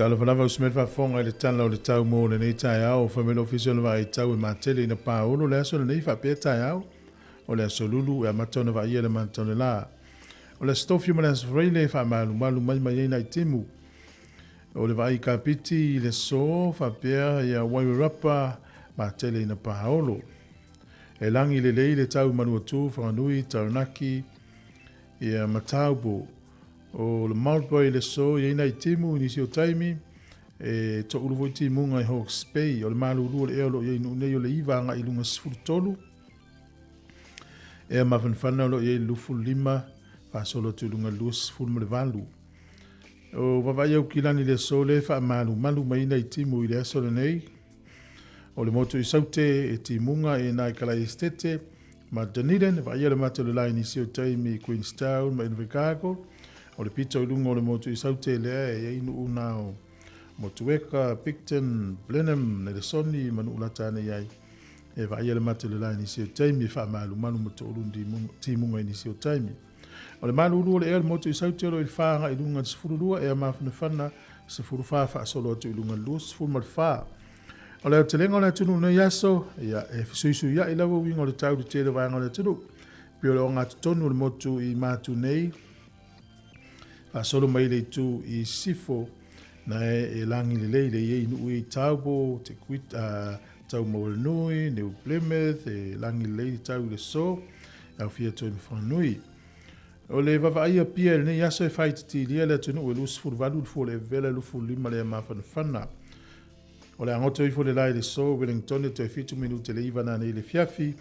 Talofa lava usi mai le faafofoga i le tala o le tau mo lenei taeao. Fai mai le Ofisa o le Vaai Tau e matele ina paolo le aso lenei faapea taeao o le aso Lulu e amata ona vaaia le mata o le la. O le Aso Tofi ma le Aso Faraile e faamalumalu mai mai ai nai timu. O le vaai kapiti i le aso faapea ia Wairarapa matele ina paolo. E lagi lelei le tau i Manuatu, Whanganui, Taranaki, ia ma Taupo. O le Marlborough i le aso i ai nai timu i nisi o taimi, e toulu foi timuga i Hawke's Bay. O le malulu o le ea o lo o i ai i nuu nei o le 9 agai i luga 13. Ea mafanafana o lo o i ai le 25 faasolo atu i luga 28. O Vavaai Aukilani i le aso lea e faamalumalu mai ai nai timu i le aso lenei. O le motu i Saute e timuga e nai Kalai Esitete ma Dunedin, e vaaia le mata o le la i nisi o taimi i Queenstown ma Invercargill. O le pito i luga o le motu i Saute lea e i ai nuu na o Motueka, Picton, Blenheim, Nelesoni ma nuu lata ane i ai. E vaaia le mata o le la i nisi o taimi e faamalumalu ma toulu timuga i nisi o taimi. O le malulu o le ea o le motu i Saute o lo o i le 4 agai i luga i le 12, ea mafanafana 14 faasolo atu i luga i le 24. O le aotelega o le atunuu nei aso, ia, e fesuisuia'i lava uiga o le tau i le tele o vaega o le atunuu. Pei o le ogatotonu o le motu i Matu nei, faasolo mai le itu i Sisifo, na e lagi lelei le iei nuu i Taupo, Te Kuiti, Taumawarenui, New Plymouth, e lagi lelei le tau i le aso, e aofia atu ai ma Whanganui. O le vaavaaia pia i lenei aso e faaititilia le atunuu e 28 le fua o le evela e 25 le mafanafana. O le agoto ifo le la i le aso Wellington e toe 7 minute le 9 nanei i le afiafi.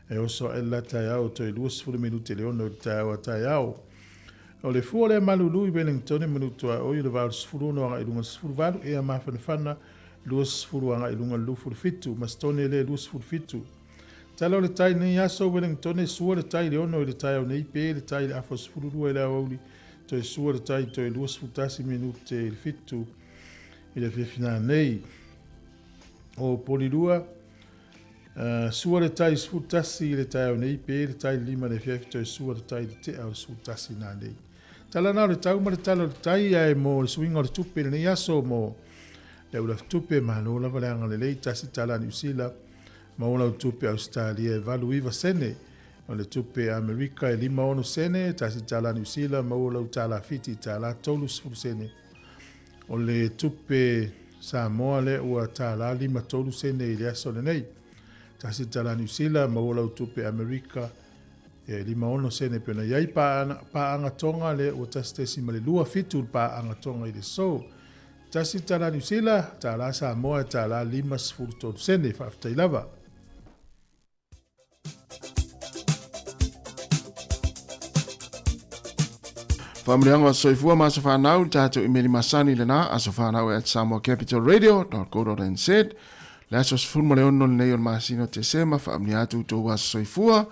E oso aʻe le la taeao toe 20 minute le 6 i le taeao a taeao. O le fua o le malulu i Wellington e manutuaoi o le vao 16 agai i luga 18 ea mafanafana 20 agai i luga 27 Masitone le 27. Tala o le tai nei aso Wellington e sua le tai le 6 i le taeao nei pe le tai le afa 12 i le aoauli toe sua le tai toe 21 minute i le 7 i le afiafi nanei. O Polilua, sua le tai 11 i le taeao nei pe le tai le 5 i le afiafi toe sua le tai le tea o le 11 nanei. Tala na o le tau ma le tala o le tai ae mo le suiga o le tupe i lenei aso mo le aulafutupe malo lava le agalelei tasi tala Niu Sila maua lau tupe Ausetalia e 89 sene. O le tupe Amerika e 56 sene, tasi tala Niu Sila maua lau tala Fiti tala 30 sene. O le tupe Samoa lea ua tala 53 sene i le aso lenei. Tasi tala Niu Sila maua lau tupe Amerika e 56 sene pe ona i ai paaga Tonga lea ua 1.27 le paaga Tonga i le aso. Tasi tala Niu Sila, tala Samoa e tala 53 sene. Faafetai lava. Faamanuiaga o aso soifua ma aso fanau le tatou imeli masani lena aso fanau at samoacapitalradio.co.nz le aso 16 lenei o le masina o Tesema. Faamanuia atu outou aso soifua,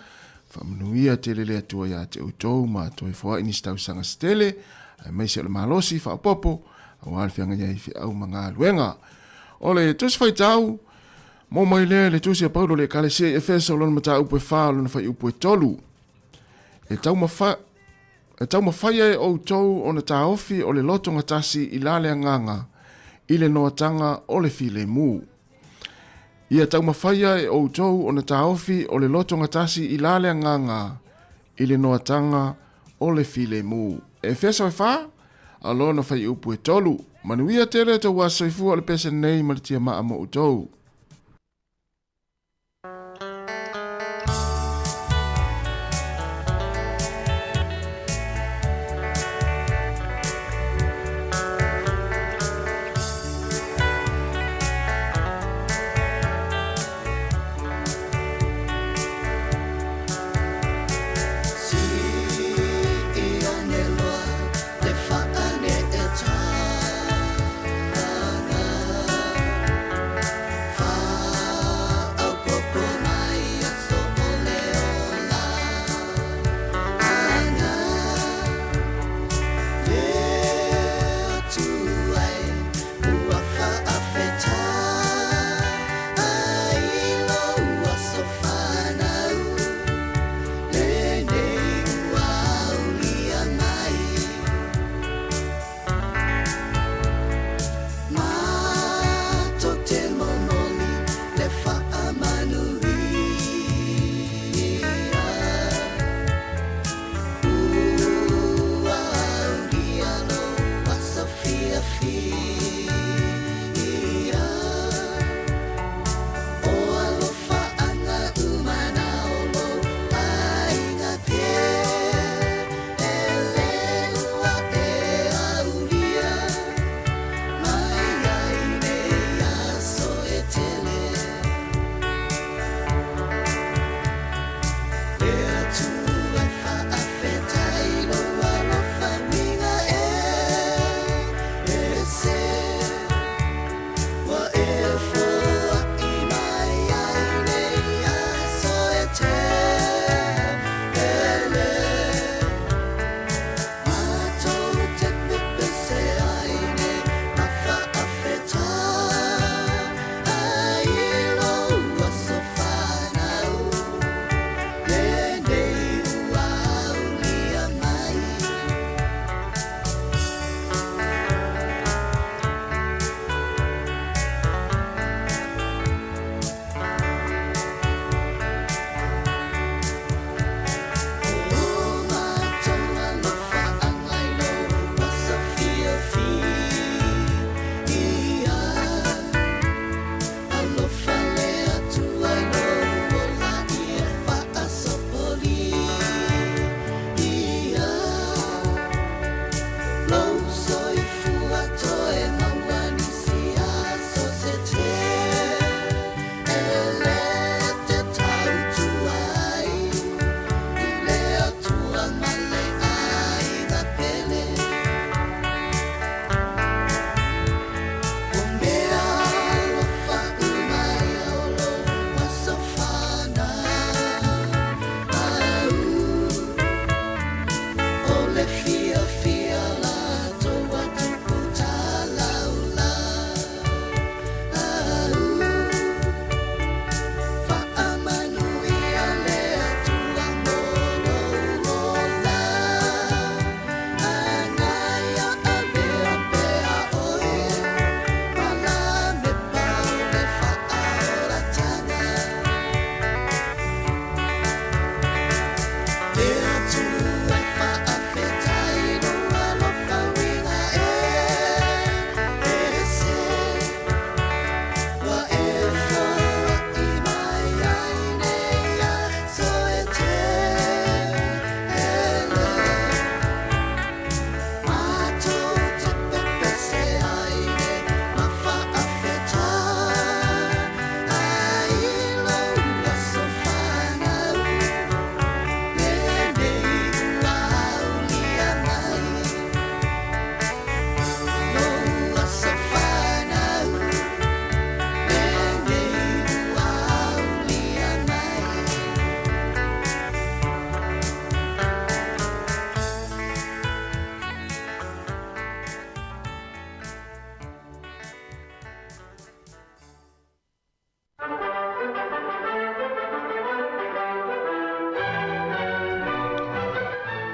faamanuia tele le Atua ia te outou ma toe foai nisi tausaga se tele aemaise o le malosi faaopoopo aua le feagai ai i feau ma galuega. O le tusi faitau mo mai lea i le tusi a Paulo i le Ekalesia i Efeso, lona mataupu e 4, lona fuaiupu e 3. E taumafaia e outou ona taofi o le lotogatasi i la le agaga i le noataga o le filemu. Ia taumafaia e outou ona taofi o le lotogatasi i la le agaga i le noataga o le filemu. Efeso e 4, a lona fuaiupu e 3. Manuia tele tou aso soifua o le pese nei ma le tiamaa mo outou.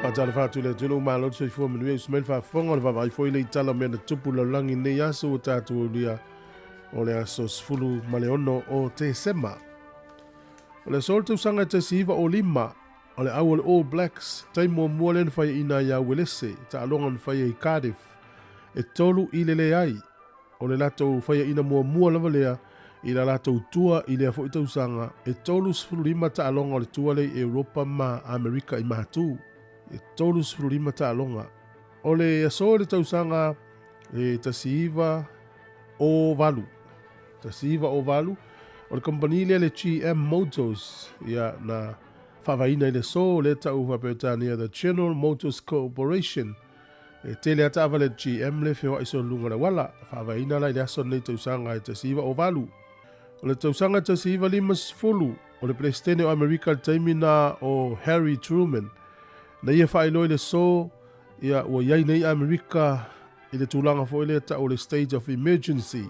Faatalofa atu i le atunuu, malo le soifua manuia, usi mai le faafofoga o le vaavaai foi le i tala o mea na tupu i le lalolagi i lenei aso ua tatou aulia o le aso 16 o Tesema. O le aso o le tausaga e 1905, o le au o le All Blacks, taimi muamua lea na faiaina ai ia Uelese, taaloga na faia i Cardiff, e 3-0. O le latou faiaina muamua lava lea i la latou tua i lea foi tausaga, e 35 taaloga o le tua lea i Europa ma Amerika i Matu. E 35 taaloga. O le aso i le tausaga e 1908, 1908, o le kamupani lea le GM Motors, ia, na faavaeina i le aso lea tau faa-Peretania The General Motors Corporation. E tele a taavale a le GM le feoai solo luga o le auala, faavaeina la i le aso lenei tausaga e 1908. O le tausaga 1950, o le Peresetene o Amerika i le taimi na o Harry Truman, na ia faailoa i le aso, ia, ua i ai nei Amerika i le tulaga foi lea tau o le state of emergency,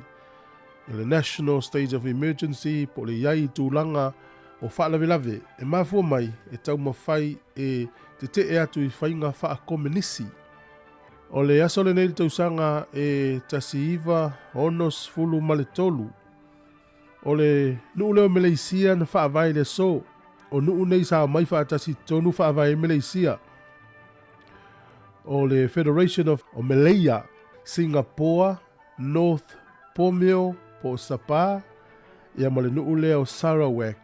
i le national state of emergency, po o le i ai i tulaga o faalavelave e mafua mai e taumafai e tetee atu i faiga faakomenisi. O le aso lenei i le tausaga e 1963, o le nuu lea o Meleisia na faavae i le aso. O nuu nei sa omai faatasi i totonu faavae ai Meleisia. O le Federation of Malaya, Singapore, North Borneo po o Sabah, ia ma le nuu lea o Sarawak.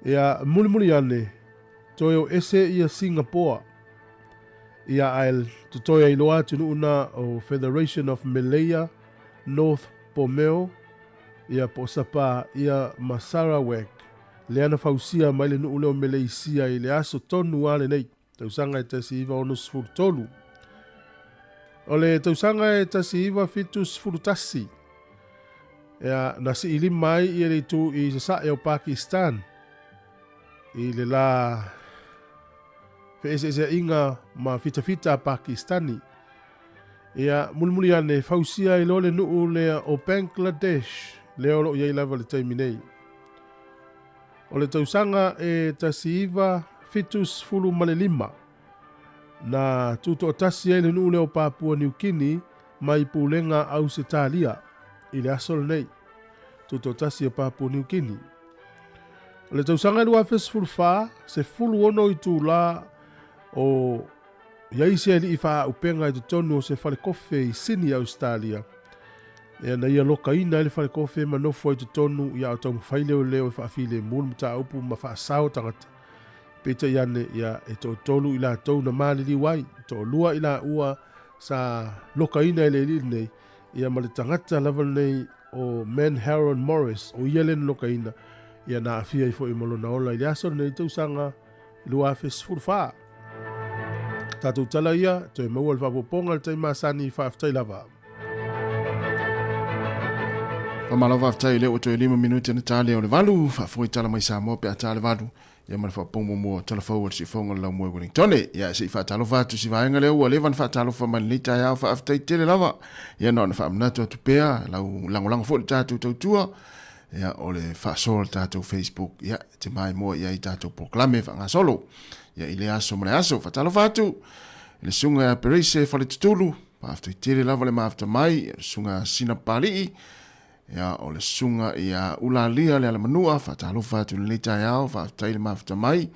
Ia, mulimuli ane, toe o ese ia Singapore, ia ae totoe ai loa atunuu na o Federation of Malaya, North Borneo, ia po o Sabah, ia ma Sarawak, lea na fausia mai le nuu lea o Meleisia i le aso tonu a lenei tausaga e 1963. O le tausaga e 1971, ia, na siilima ai ia le itu i sasae o Pakistan i le la feeseeseaiga ma fitafita a Pakistani. Ia, mulimuli ane, fausia ai loa le nuu lea o Bangladesh, lea o lo o i ai lava i le taimi nei. O le tausaga e 1975, na tutoatasi ai le nuu lea o Papua Niu Kini mai Pulega Ausetalia i le aso lenei. Tutoatasi o Papua Niu Kini. O le tausaga e 2014, 16 itulā o i ai se alii faaauupega i totonu o se falekofe i Sydney, Ausetalia. Ea na ia lokaina ai le falekofe ma nofo ai totonu ia o taumafai leoleo e faafilemu le mataupu ma faasao tagata. Peitai ane, ia, e toatolu i latou na maliliu ai, toalua i laua sa lokaina e le alii lenei, ia ma le tagata lava lenei o Man Haron Morris, o ia lea na lokaina, ia na aafia ai foi ma lona ola i le aso lenei tausaga 2014. Tatou tala ia, toe maua le faaopoopoga i le taimi masani, faafetai lava. Faamalo faafetai lea ua toe 5 minute na ta lea o le 8, faafoi tala mai Samoa pe a ta le 8 ia ma le faaopoopoga muamua o tala fou a le Siufofoga o le Laumua i Wellingtone. Ia se i faatalofa atu si vaega lea ua leva na faatalofa mai lenei taeao, faafetai tele lava. Ia na ona faamanatu atu pea lau lagolago foi i le tatou tautua ia o le faasoa o le tatou Facebook ia e te maimoa i ai tatou polokalame faagasolo ia i le aso ma le aso. Faatalofa atu i le susuga ia Pereise Faletutulu, faafetai tele lava le mafuta mai, le susuga Sina Papalii, ia o le susuga ia Ulalia le Alamanua, faatalofa atu i lenei taeao, faafetai le mafuta mai.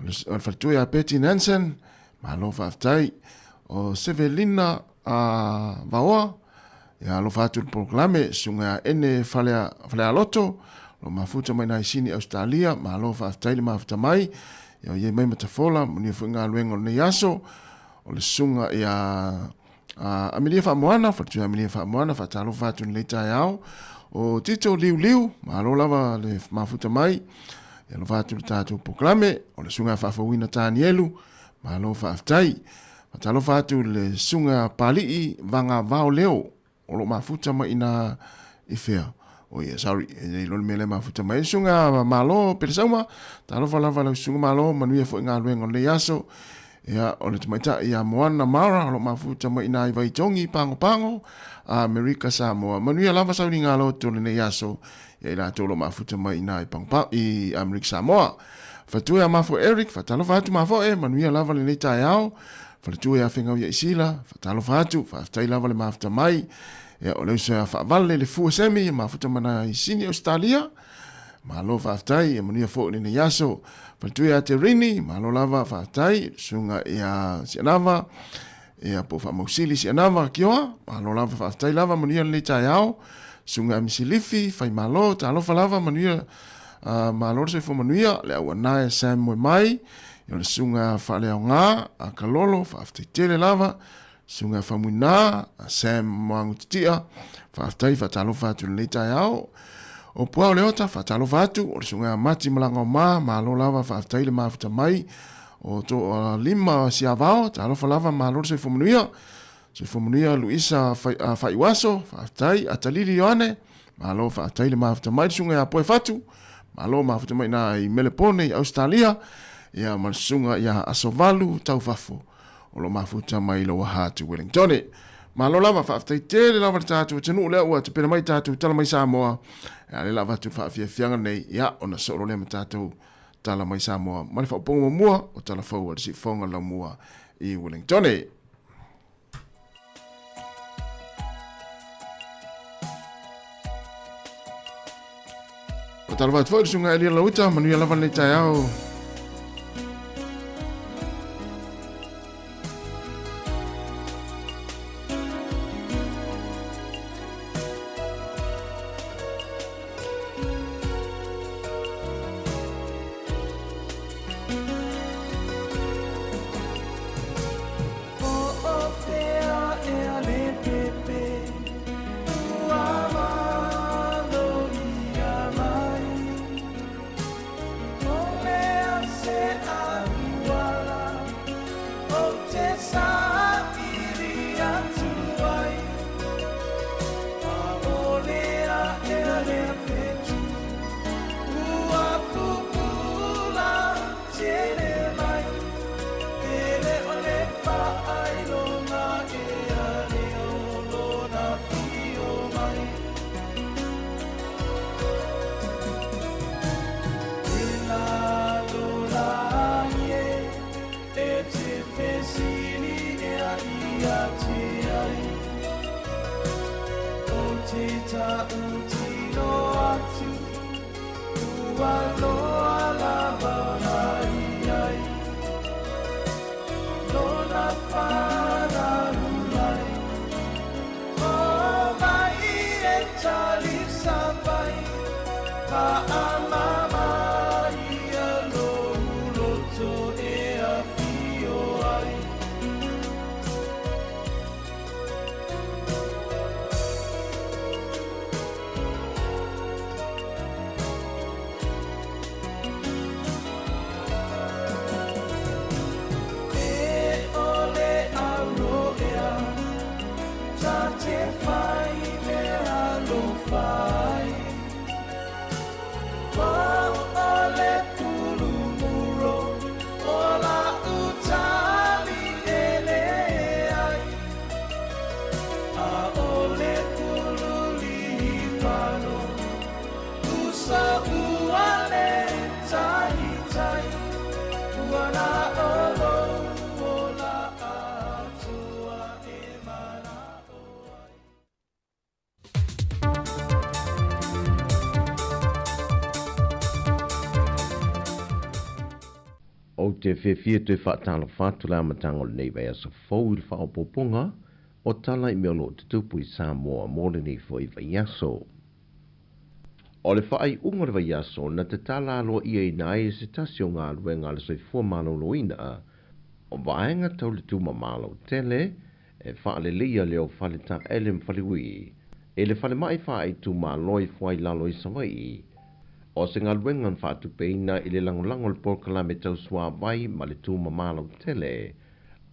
O le faletua ia Betty Nansen, malo faafetai. O Sevelina Vaoa, ia alofa atu i le polokalame, susuga ia Ene Falealoto, lo mafuta mai nai Sini Australia, malo faafetai le mafuta mai. Ia o iai mai Matafola, manuia foi galuega o lenei aso. O le susuga ia Amelia Faamoana, faletua Amelia Faamoana, faatalofa atu i lenei taeao. O Tito Liuliu, malo lava le mafuta mai. Ia alofa atu i le tatou polokalame. O le susuga ia Faafouina Tanielu, malo faafetai. Faatalofa atu i le susuga Palii Vagavao Leo, o lo o mafuta mai ina i fea. Oh yeah, sorry, e le iloa le mea lea mafuta mai. Susuga Malo Pelesauma, talofa lava lau susuga Malo, manuia foi galuega o lenei aso. Ia, o le tamaitai ia Moana Mara, o lo o mafuta mai ina i Vaitogi, Pagopago, Amerika Samoa. Manuia lava sauniga loto o lenei aso, ia i latou o lo o mafuta mai ina i Pagopago, i Amerika Samoa. Faletua ia Mafoe Eric, faatalofa atu Mafoe, manuia lava lenei taeao. Faletua ia Fegau ia Isila, faatalofa atu, faafetai lava le mafuta mai. Ia, o le uso ia Faavale le Fua Semi, mafuta mana i Sini, Ausetalia. Malo faafetai, ia manuia foi lenei aso. Faletua ia Terini, malo lava, faafetai. Susuga ia Sianava, ia po o Faamausili Sianava Kioa, malo lava, faafetai lava, manuia lenei taeao. Susuga ia Misilifi, Faimalo, talofa lava, manuia, malo le soifua manuia. Le auanae Sam Moemai, ia o le susuga ia Faaleaoga a Kalolo, faafetai tele lava. Susuga ia Faumuina a Sam Moagutitia, faafetai, faatalofa atu i lenei taeao. O Puao Leota, faatalofa atu, o le susuga ia Mati Malagaoma, malo lava, faafetai le mafuta mai. O Toalima Siavao, talofa lava, malo le soifua manuia. Soifua manuia Luisa Faiuaso, faafetai. Atalili Ioane, malo faafetai le mafuta mai. Le susuga ia Poe Fatu, malo mafuta mai na i Melepone i Ausetalia. Ia ma le susuga ia Asovalu Taufafo, o lo mafuta mai i Lower Hutt i Wellingtone. Malo lava, faafetai tele lava le tatou atunuu lea ua tapena mai tatou tala mai Samoa. Ia lea la avatu le faafiafiaga nei, ia ona soo loa lea ma tatou tala mai Samoa ma le faaopoopoga muamua o tala fou a le Siufofoga Laumua i Wellingtone. Faatalofa atu foi i le susuga Elia Lauita, manuia lava lenei taeao. Ou te fiafia toe faatalofa atu le amataga o lenei vaiaso fou i le faaopoopoga o tala i mea o lo o tutupu i Samoa mo lenei foi vaiaso. O le faaiuga o le vaiaso na tatala aloaiaina ai e se tasi o galuega a le Soifua Maloloina o vaega tau le tumama lautele e faaleleia lea o fale taele ma faleui i le falemai faaitumalo i Fuailalo i Savaii. O se galuega na faatupeina i le lagolago o le polokalame tau suavai ma le tumama lautele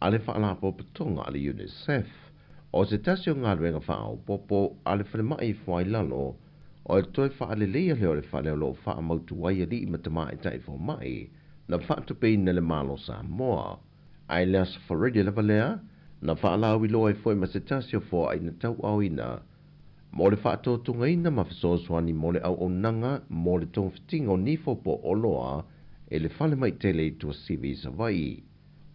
a le Faalapotopotoga a le UNICEF. O se tasi o galuega faaopoopo a le falemai i Fuailalo, o le toe faaleleia lea o le fale o lo o faamautu ai alii ma tamaitai fomai na faatupeina e le Malo Samoa. Ae le Aso Faraile lava lea, na faalauiloa ai foi ma se tasi o foaai na tauaoina mo le faatotogaina ma fesoasoani mo le auaunaga mo le togafitiga o nifo po o oloa i le falemai tele i Tuasivi i Savaii.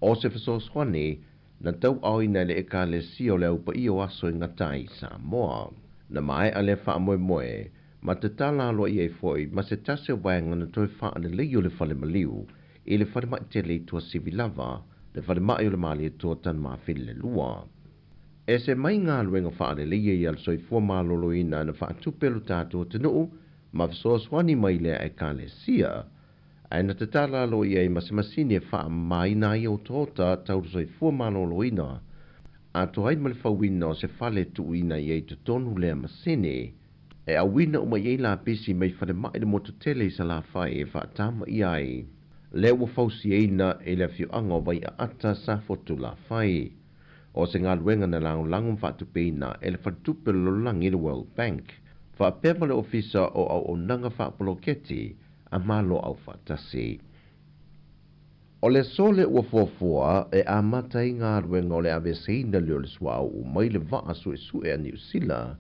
O se fesoasoani na tauaaoina e le Ekalesia o le Au Paia o Aso e Gata ai i Samoa. Na maea lea faamoemoe ma tatala aloaia ai foi ma se tasi o vaega na toe faaleleia o le fale maliu i le falemai tele i Tuasivi lava, le falemai o le Malietoa Tanumafili 2. Ese mai galuega faaleleia ia a le soifua maloloina na faatupe e lo tatou atunuu ma fesoasoani mai lea Ekalesia, ae na tatala aloaia ai ma se masini e faamamaina ai otaota tau le soifua maloloina, atoa ai ma le fauina o se fale e tuuina i ai i totonu lea masini, e auina uma i ai lapisi mai falemai le motu tele i Salafai e faatamaia ai lea ua fausiaina e le afioaga o Vaiaata Safotulafai. O se galuega na lagolago ma faatupeina e le Faletupe o le Lalolagi, le World Bank, faapea ma le Ofisa o Auaunaga Faapoloketi a Malo Aufaatasi. O le aso lea ua fuafua e amata ai galuega o le aveeseina lea o le suauu mai le vaa suesue a Niu Sila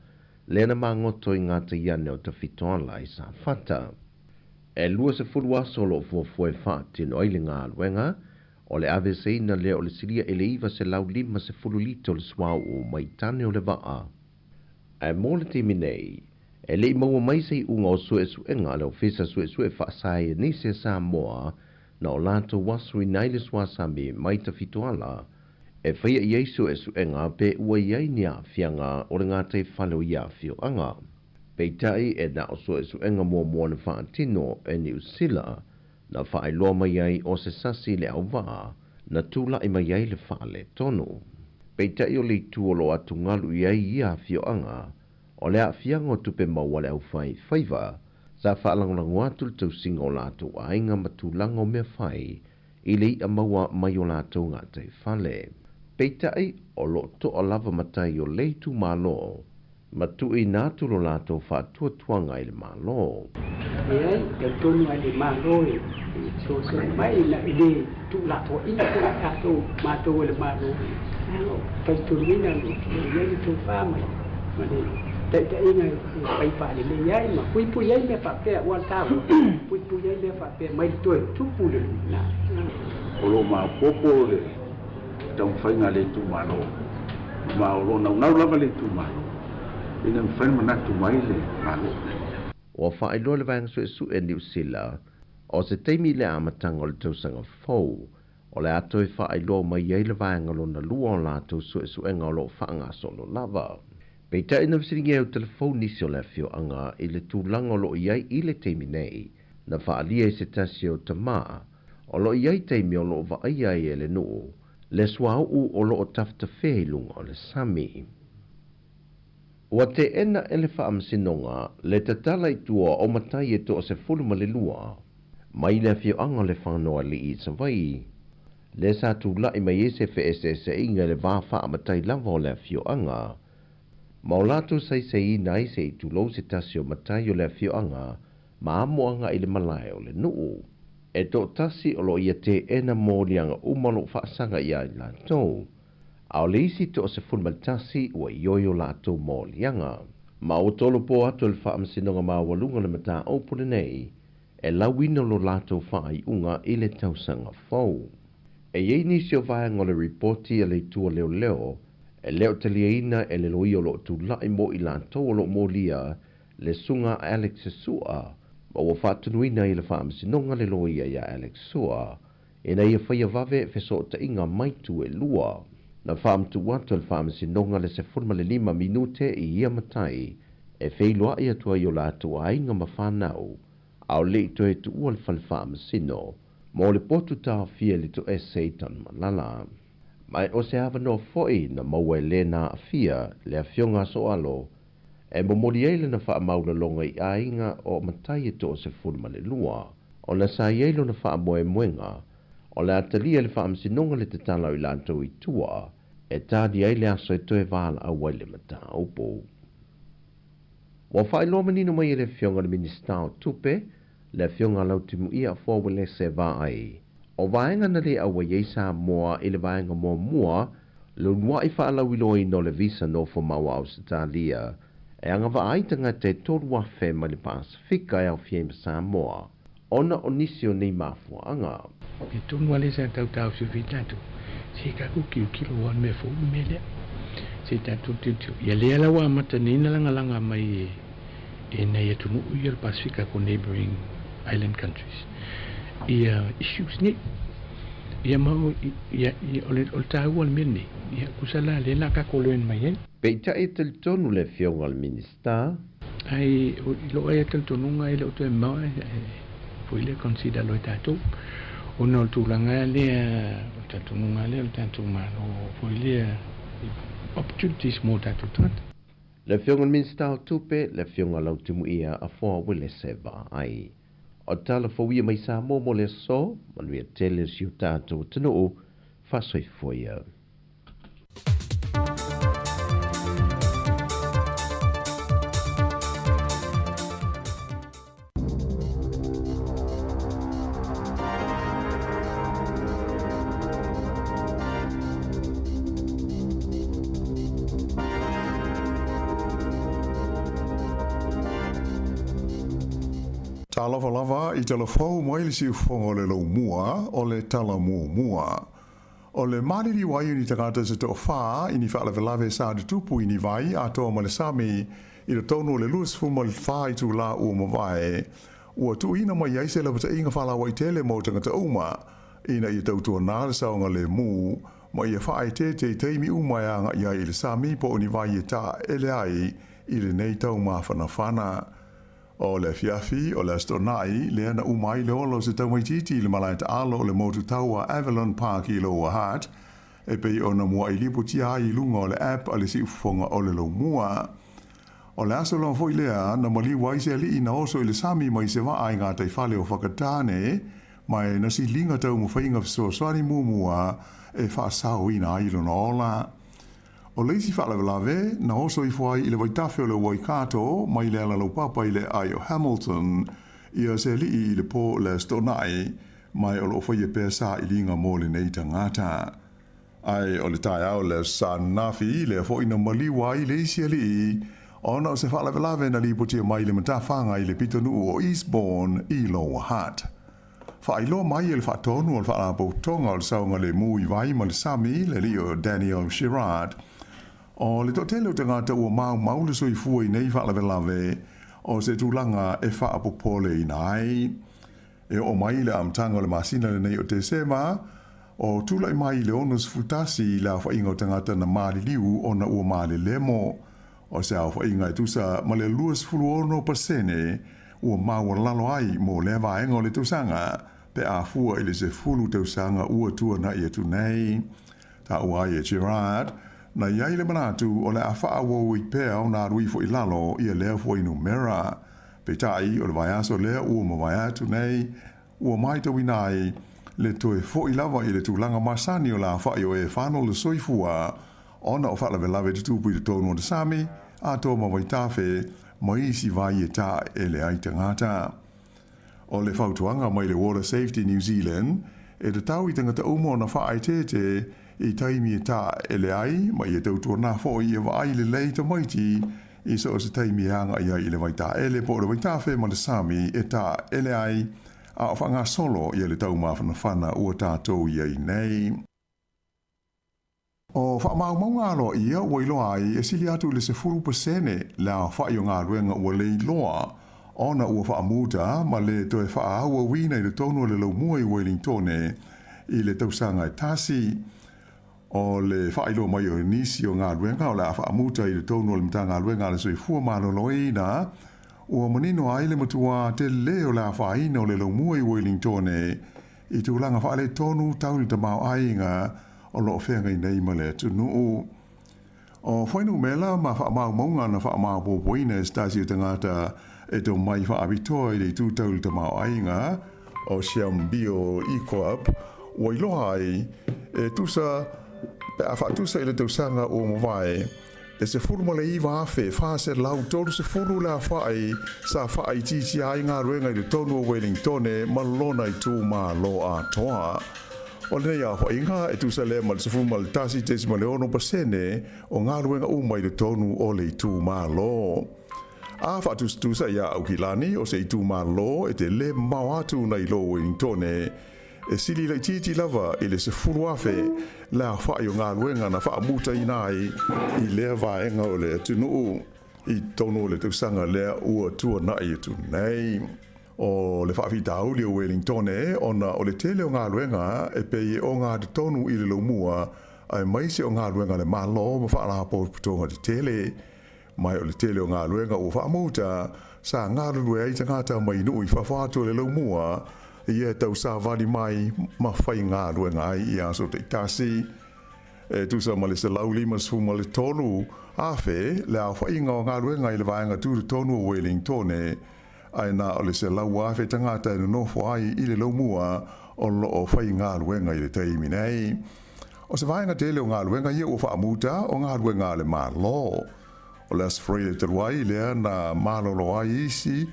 lea na magoto i gatai ane o Tafitoala i Safata. E 20 aso o lo o fuafua e faatino ai le galuega o le aveeseina lea o le silia i le 950 lita o le suauu mai tane o le vaa. Ae mo le taimi nei, e le i maua mai se iuga o suesuega a le Ofisa Suesue Faasaienisi a Samoa na o latou asuina ai le suasami mai Tafitoala e faia i ai suesuega pe ua i ai ni aafiaga o le gataifale o ia afioaga. Peitai, e na o suesuega muamua na faatino e Niu Sila na faailoa mai ai o se sasi le auvaa na tulai mai ai le faaletonu. Peitai o le itu o lo o atugalu i ai ia afioaga, o le aafiaga o tupe maua a le aufai faiva, sa faalagolago atu le tausiga o latou aiga ma tulaga o mea fai i le i'a maua mai o latou gataifale. Peitai, o lo o to'a lava matai o le itumalo ma tuuina atu lo latou faatuatuaga i le Malo. Leai, talitonu lava le Malo e fesoasoani mai ina e le tuulafoaiina foi i tatou, matou e le Malo, leaga o talitonuina o lo o i ai le tofa ma le taitaiga e fai faalelei ai ma puipui ai mea faapea, aua o le taua, puipui ai mea faapea mai le toe tupu i le lumanai. O lo o maopoopo le taumafaiga a le itumalo, ma o lo o naunau lava le itumalo ina ia mafai ona manatu mai le Malo. Ua faailoa le Vaega Suesue Niu Sila o se taimi i le amataga o le tausaga fou o le a toe faailoa mai ai le vaega lona lua o latou suesuega o lo o faagasolo lava. Peitai na fesiligia ai o telefoni nisi o le afioaga i le tulaga o lo o i ai i le taimi nei, na faaalia i se tasi o tama O lo o i ai taimi o lo o vaaia ai e le nuu le suauu o lo o tafetafea i luga o le sami. Ua teena e le Faamasinoga le tatala i tua o matai e 12 mai le afioaga o Lefagaoalii i Savaii, lea sa tulai mai ai se feeseeseaiga i le va faamatai lava o le afioaga ma o latou saisaiina ai se i tulou se tasi o matai o le afioaga ma amoaga i le malae o le nuu. E toatasi o lo o ia teena moliaga uma o lo o faasaga ia i latou, a o le isi 11 ua ioe o latou moliaga. Ma ua tolopo atu e le Faamasinoga Maualuga le mataupu lenei e lauina lo latou faaiuga i le tausaga fou. E i ai nisi o vaega o le ripoti a le Itu a Leoleo e le o taliaina e le loia o lo o tulai mo i latou o lo o molia le susuga a Alex Sua, ma ua faatunuina ai e le Faamasinoga le loia iā Alex Sua ina ia faia vave fesootaiga mai tu e lua. Na faamatuu atu e le Faamasinoga le 15 minute i ia matai e feiloai atu ai o latou aiga ma fanau, a o le i toe tuua le fale faamasino mo le potu taofia i le toese i Tanumalala. Ma o se avanoa foi na maua e le na aafia le afioga a Soalo e momoli ai lana faamaualaloga i aiga o matai e 12, ona sa i ai lona faamoemoega o le a talia e le Faamasinoga le tatala o i latou i tua e tali ai le aso e toe valaau ai le mataupu. Ua faailoa manino mai e le Afioga i le Minisita o Tupe, le Afioga a Lautimuia Afoa Uelese Vaai, o vaega na le auai ai Samoa i le vaega muamua le uluai faalauiloaina o le visa nofomau a Ausetalia e agavaa ai tagata e 3,000 mai le Pasefika e aofia ai ma Samoa. ona o nisi o nei mafuaaga. E tonu a lea sa tau taofiofi i tatou, se i tatou tilotilo aua o le mea fou le mea lea. Se i tatou tilotilo. Ia lea la ua amata nei ona lagalaga mai e nai atunuu ia o le Pasefika po o neighbouring island countries ia issues nei. Ia ma o, ia, ia, o le, o le taua o le mea lenei, ia tusa la lea la tatou learn mai ai. Peitai e talitonu le Afioga i le Minisita. Ai, i lou ai talitonuga e le o toe mamao ae foi lea consider loa e tatou ona o le tulaga lea, o le talitonuga lea o le tatou Malo foi lea opportunities mo tatou tagata. Le Afioga i le Minisita o Tupe, le Afioga Lautimuia Afoa Uelese Vaai. O tala fou ia mai Samoa mo le aso, manuia tele o si o tatou atunuu, faasoifua ia. Talofa lava i tala fou mai le siufofoga o le Laumua o le Tala Muamua. O le maliliu ai o ni tagata se toafā i ni faalavelave sa tutupu i ni vai atoa ma le sami i totonu o le 24 itulā ua mavae, ua tuuina mai ai se lapataiga faalauaitele mo tagata uma ina ia tautuanā le saogalemu ma ia faaeteete i taimi uma e agai ai i le sami po o ni vai e taele ai i lenei tau mafanafana. O le afiafi o le Aso Toonai lea na uma ai le ola o se taumaitiiti i le malae taalo o le motu taua Avalon Park i Lower Hutt, e pei ona muaʻi lipotia ai i luga o le app a le siufofoga o le Laumua. O le aso lava foi lea na maliu ai se alii na oso i le sami mai se vaa i gataifale o Whakatane, ma e na siliga taumafaiga fesoasoani muamua e faasaoina ai lona ola. O le isi faalavelave, na oso ifo ai i le vaitafe o le Waikato mai le ala laupapa i le aai o Hamilton, ia se alii i le po le Aso Toonai, mai o loo faia pea sailiga mo lenei tagata. Ae o le taeao le Aso Sa ananafi, lea foi na maliu ai le isi alii, ona o se faalavelave na lipotia mai le matafaga i le pitonuu o Eastbourne i Lower Hutt. Faailoa mai e le faatonu o le Faalapotopotoga o le Saogalemu i Vai ma le Sami, le alii o Daniel Girard, o le toatele o tagata ua maumau le soifua i nei faalavelave o se tulaga e faapopoleina ai. E oo mai i le amataga o le masina lenei o Tesema, o tulai mai i le 61 le aofaiga o tagata na maliliu ona ua malelemo. O se aofaiga e tusa ma le 26% ua maualalo ai mo lea vaega o le tausaga pe a fua i le 10 tausaga ua tuanai atu nei. Taua ai e Gerard, na i ai le manatu o le a faaauau ai pea ona alu ifo i lalo ia lea fuainumera. Peitai, o le vaiaso lea ua mavae atu nei, ua maitauina ai le toe foi lava i le tulaga masani o le afa'i o e fano le soifua ona o faalavelave tutupu i totonu o le sami, atoa ma vaitafe, ma isi vai e taele ai tagata. O le fautuaga mai le Water Safety New Zealand, e tatau i tagata uma ona faaeteete i taimi e taele ai ma ia tautuana foi ia vaai lelei tamaiti i so o se taimi e agai ai i le vaitaele po o le vaitafe ma le sami e taele ai a o faagasolo ia le taumafanafana ua tatou i ai nei. O faamaumauga aloaia ua iloa ai e sili atu i le 10% le aofai o galuega ua leiloa ona ua faamuta ma le toe faaauauina i totonu o le laumua i Wellingtone i le tausaga e tasi. O le faailoa mai o nisi o galuega o le a faamuta i totonu o le Matagaluega a le Soifua Maloloina, ua manino ai le matuā tele o le afaina o le laumua i Wellingtone i tulaga faaletonu tau i le tamaoaiga o lo o feagai nei ma le atunuu. O fuainumera ma faamaumauga na faamaopoopoina e se tasi o tagata e tomai faapitoa i le itu tau i le tamaoaiga o Siambio Equap ua iloa ai e tusa pe a faatusa i le tausaga ua mavae e 19,430 le afa'i sa faaitiitia ai galuega i totonu o Wellingtone ma lona itumalo atoa. O lenei aofaiga e tusa lea ma le 11.6% o galuega uma i totonu o le itumalo. A faatusatusa iā Aukilani, o se itumalo e telē mamao atu nai lo Uelintone, e sili laitiiti lava i le 10,000 le aofa'i o galuega na faamutaina ai i lea vaega o le atunuu i totonu o le tausaga lea ua tuana'i atu nei. O le faafitauli o Uelintone ona o le tele o galuega e pei e ogatotonu i le laumua aemaise o galuega a le Malo ma faalapotopotoga tetele. Mai o le tele o galuega ua faamuta, sa galulue ai tagata mai nuu i fafo atu o le laumua, ia e tausavali mai ma faigaluega ai i aso taitasi. E tusa ma le 153,000 le aofaiga o galuega i le vaega tutotonu o Uelintone, ae na o le 100,000 tagata e nonofo ai i le laumua o lo o faigaluega i le taimi nei. O se vaega tele o galuega ia ua faamuta o galuega a le Malo. O le Aso Faraile talu ai lea na malolo ai isi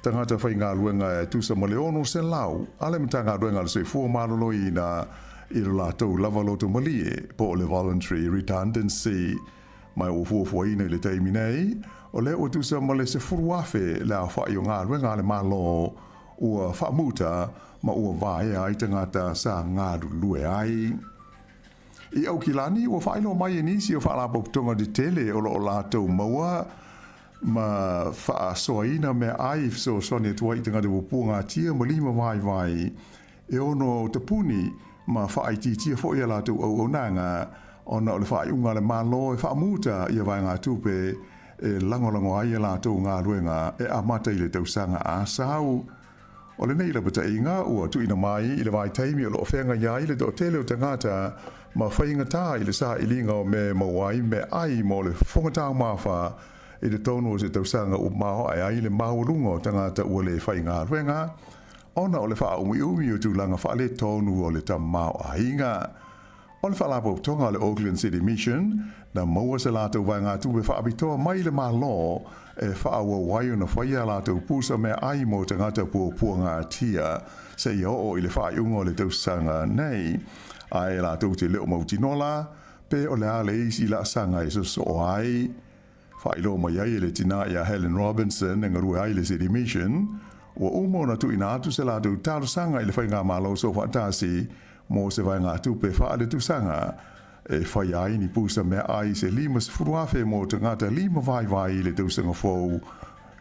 tagata faigaluega e tusa ma le 600 a le Matagaluega a le Soifua Maloloina i lo latou lava loto malie po o le voluntary redundancy. Ma ua fuafuaina i le taimi nei, o lea ua tusa ma le 10,000 le aofai o galuega a le Malo ua faamuta ma ua vaea ai tagata sa galulue ai. I Aukilani, ua faailoa mai e nisi o faalapotopotoga tetele o lo o latou maua ma faasoaina meaai i fesoasoani atu ai i tagata puapuagatia ma lima vaivai e ono tapuni ma faaitiitia foi a latou auaunaga ona o le faaiuga a le Malo e faamuta ia vaegatupe e lagolago ai a latou galuega e amata i le tausaga a sau. O lenei lapataiga ua tuuina mai i le vaitaimi o lo o feagai ai le toatele o tagata ma faigata i le sailiga o mea e maua ai meaai mo le fofoga taumafa i totonu o se tausaga ua maoae ai le maualuga o tagata ua le faigaluega ona o le faaumiumi o tulaga faaletonu o le tamaoaiga. O le Faalapotopotoga a le Auckland City Mission, na maua se latou vaegatupe faapitoa mai le Malo e faaauau ai ona faia a latou pusa meaai mo tagata puapuagatia seia oo i le faaiuga o le tausaga nei. Ae latou te le o mautinoa la pe o le a le isi laasaga e sosoo ai. Faailoa mai ai e le tinā iā Helen Robinson e galue ai i le City Mission, ua uma ona tuuina atu se latou talosaga i le Faigamalo Soofaatasi mo se vaegatupe faaletusaga e faia ai ni pusa meaai se 50,000 mo tagata lima vaivai i le tausaga fou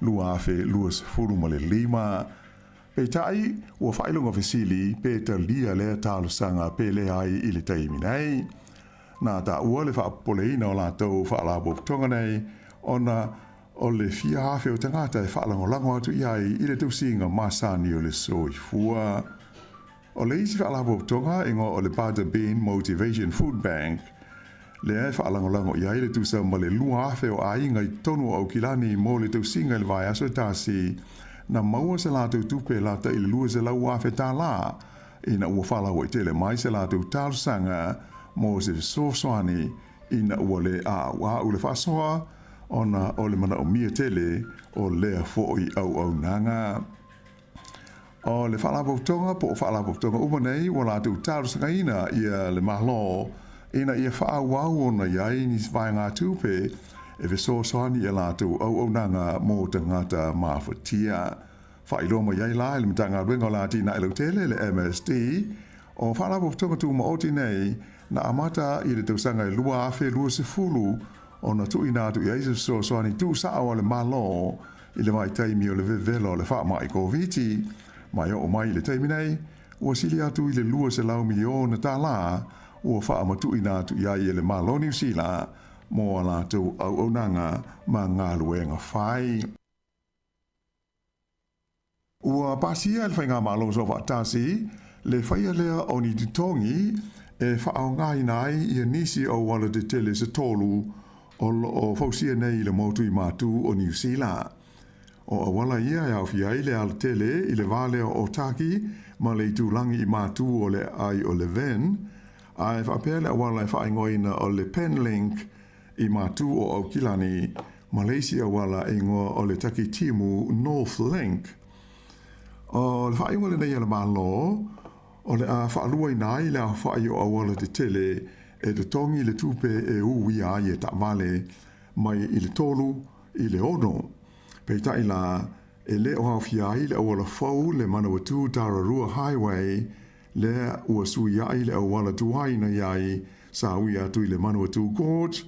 2025. Peitai, ua faailoga fesili pe talia lea talosaga pe leai i le taimi nei. Na taua le faapopoleina o latou faalapotopotoga nei ona o le fia afe o tagata e faalagolago atu i ai i le tausiga masani o le soifua. O le isi faalapotopotoga e igoa o le Butter Bean Motivation Food Bank, lea e faalagolago i ai le tusa ma le 2,000 o aiga i totonu o Aukilani mo le tausiga i le vaiaso e tasi, na maua se latou tupe lata i le $200,000 ina ua faalauaitele mai se latou talosaga mo se fesoasoani ina ua le aaʻuaʻu le faasoa ona o le manaomia tele o lea foi auaunaga. O le Faalapotopotoga po o Faalapotopotoga uma nei ua latou talosagaina ia le Malo ina ia faaauau ona i ai ni vaegatupe e fesoasoani i a latou auaunaga mo tagata mafatia. Faailoa mai ai la e le Matagaluega o le Atinae Lautele, le MSD, o Faalapotopotoga Tumaoti nei na amata i le tausaga e 2020 ona tuuina atu i ai se fesoasoani tuusao a le Malo i le vaitaimi o le vevela o le faamai Koviti. Mai oo mai i le taimi nei, ua sili atu i le $200 miliona tala ua faamatuuina atu i ai e le Malo o Niu Sila mo a latou auaunaga ma galuega fai. Ua pasia e le Faigamalo Soofaatasi le faia lea o ni totogi e faaaogaina ai ia nisi o auala tetele se tolu o lo o fausia nei i le motu i Matu o Niu Sila. O auala ia e aofia ai le alatele i le va lea o Otaki ma le itulagi i Matu o le aai o Levin, ae faapea le auala e faaigoaina o le Penlink i Matu o Aukilani ma le isi auala e igoa o le Takitimu North Link. O le faaiuga lenei a le Malo, o le a faaluaina ai le aofai o auala tetele e totogi le tupe e uia ai e taavale mai i le tolu i le ono. Peitai la, e lē o aofia ai le auala fou le Manawatū Tararua Highway lea ua suiaʻi le auala tuai na i ai sa ui atu i le Manawatū Gorge,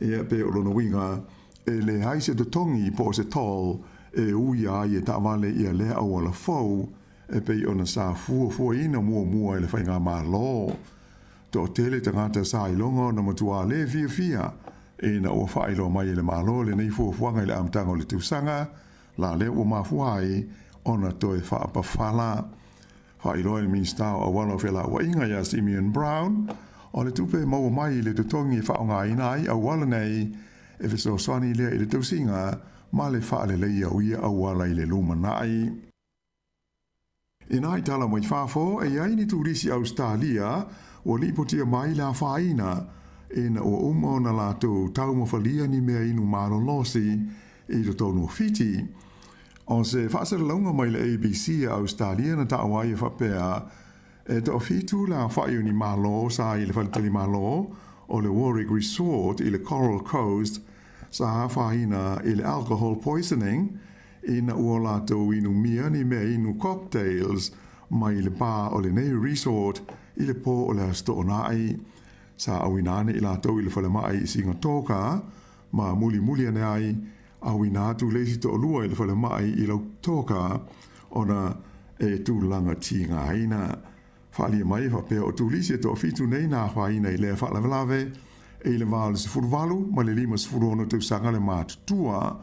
ia pe o lona uiga e leai se totogi po o se toll e uia ai e taavale ia lea auala fou e pei ona sa fuafuaina muamua e le Faigamalo. Toatele tagata sa iloga ona matuā lē fiafia ina ua faailoa mai e le Malo lenei fuafuaga i le amataga o le tausaga la lea ua mafua ai ona toe faapafala. Faailoa e le Minisita o Auala o Felauaiga ia Simeon Brown, o le tupe e maua mai i le totogi e faaaogaina ai auala nei e fesoasoani lea i le tausiga ma le faaleleia o ia auala i le lumanai. Inā i tala mai fafo, e i ai ni turisi Ausetalia ua lipotia mai le afaina ina ua uma ona latou taumafalia ni mea inu malolosi i totonu o Fiti. O se faasalalauga mai le ABC a Ausetalia na taua ai e faapea, e toafitu le aofai o ni malo sa i le faletalimalo o le Warwick Resort i le Coral Coast sa afaina i le alcohol poisoning ina ua latou inumia ni mea inu cocktails mai le bar o lenei resort i le pō o le Aso Toonai. Sa auina ane i latou i le falemai i Sigatoka ma mulimuli ane ai auina atu le isi toalua i le falemai i Lautoka ona e tulaga tigaina. Faaalia mai e faapea o turisi e toafitu nei na afaina i lea faalavelave e i le va o le 18 ma le 56 tausaga le matutua.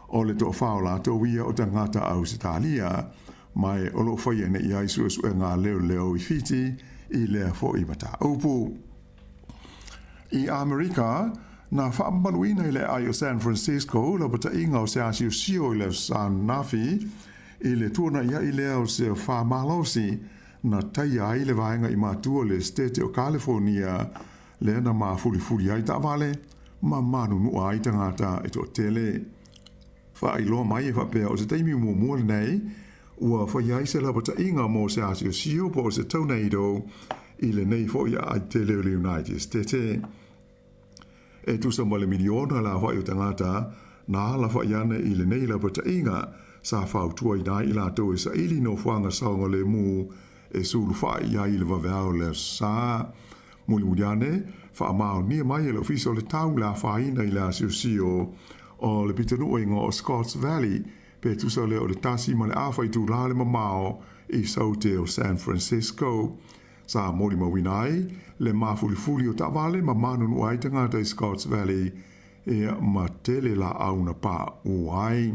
O le toafa o latou ia o tagata Ausetalia, ma e o lo o faia nei ai suesuega a leoleo i Fiti i lea foi mataupu. I Amerika, na faamamaluina i le aai o San Francisco lapataiga o se asiosio i le Aso Sa ananafi i le tuanaiaʻi lea o se afa malosi na taia ai le vaega i matua o le Esetete o Kalifonia lea na mafulifuli ai taavale ma manunua ai tagata e toatele. Faailoa mai e faapea o se taimi muamua lenei ua faia ai se lapataiga mo se asiosio po o se tornado i lenei foi aai tele o le United States. E tusa ma le miliona le aofai o tagata na alafai ane i lenei lapataiga sa fautuaina ai i latou e saili nofoaga saogalemu e sulufai i ai i le vaveao o le Aso Sa. Mulimuli ane, faamaonia mai e le Ofisa o le Tau le afaina i le asiosio o le pitonuuiga o Scotts Valley pe tusa lea o le tasi ma le afa itulā le mamao i Saute o San Francisco. Sa molimauina ai le mafulifuli o taavale ma manunua ai tagata i Scotts Valley ia ma tele laau na paʻu ai.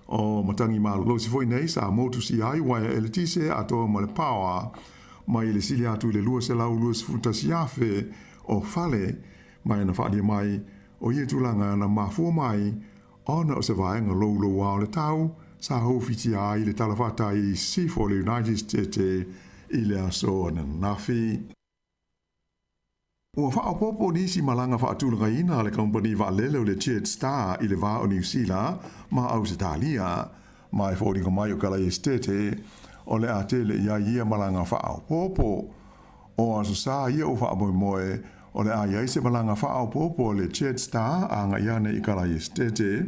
O matagi malolosi foi nei sa motusia ai uaea eletise atoa ma le paoa mai le sili atu i le 221,000 o fale ma e na faalia mai o ia tulaga na mafua mai ona o se vaega louloua o le tau sa houfitia ai le talafatai i sisifo o le United States i le aso ananafi. Ua faaopoopo nisi malaga faatulagaina a le kamupani vaalele o le Jetstar i le va o Niu Sila ma Ausetalia. Ma e foliga mai o Kalai Esitete, o le a tele i ai ia malaga faaopoopo. O Aso Sa ia ua faamoemoe o le a i ai se malaga faaopoopo a le Jetstar agai ane i Kalai Esitete,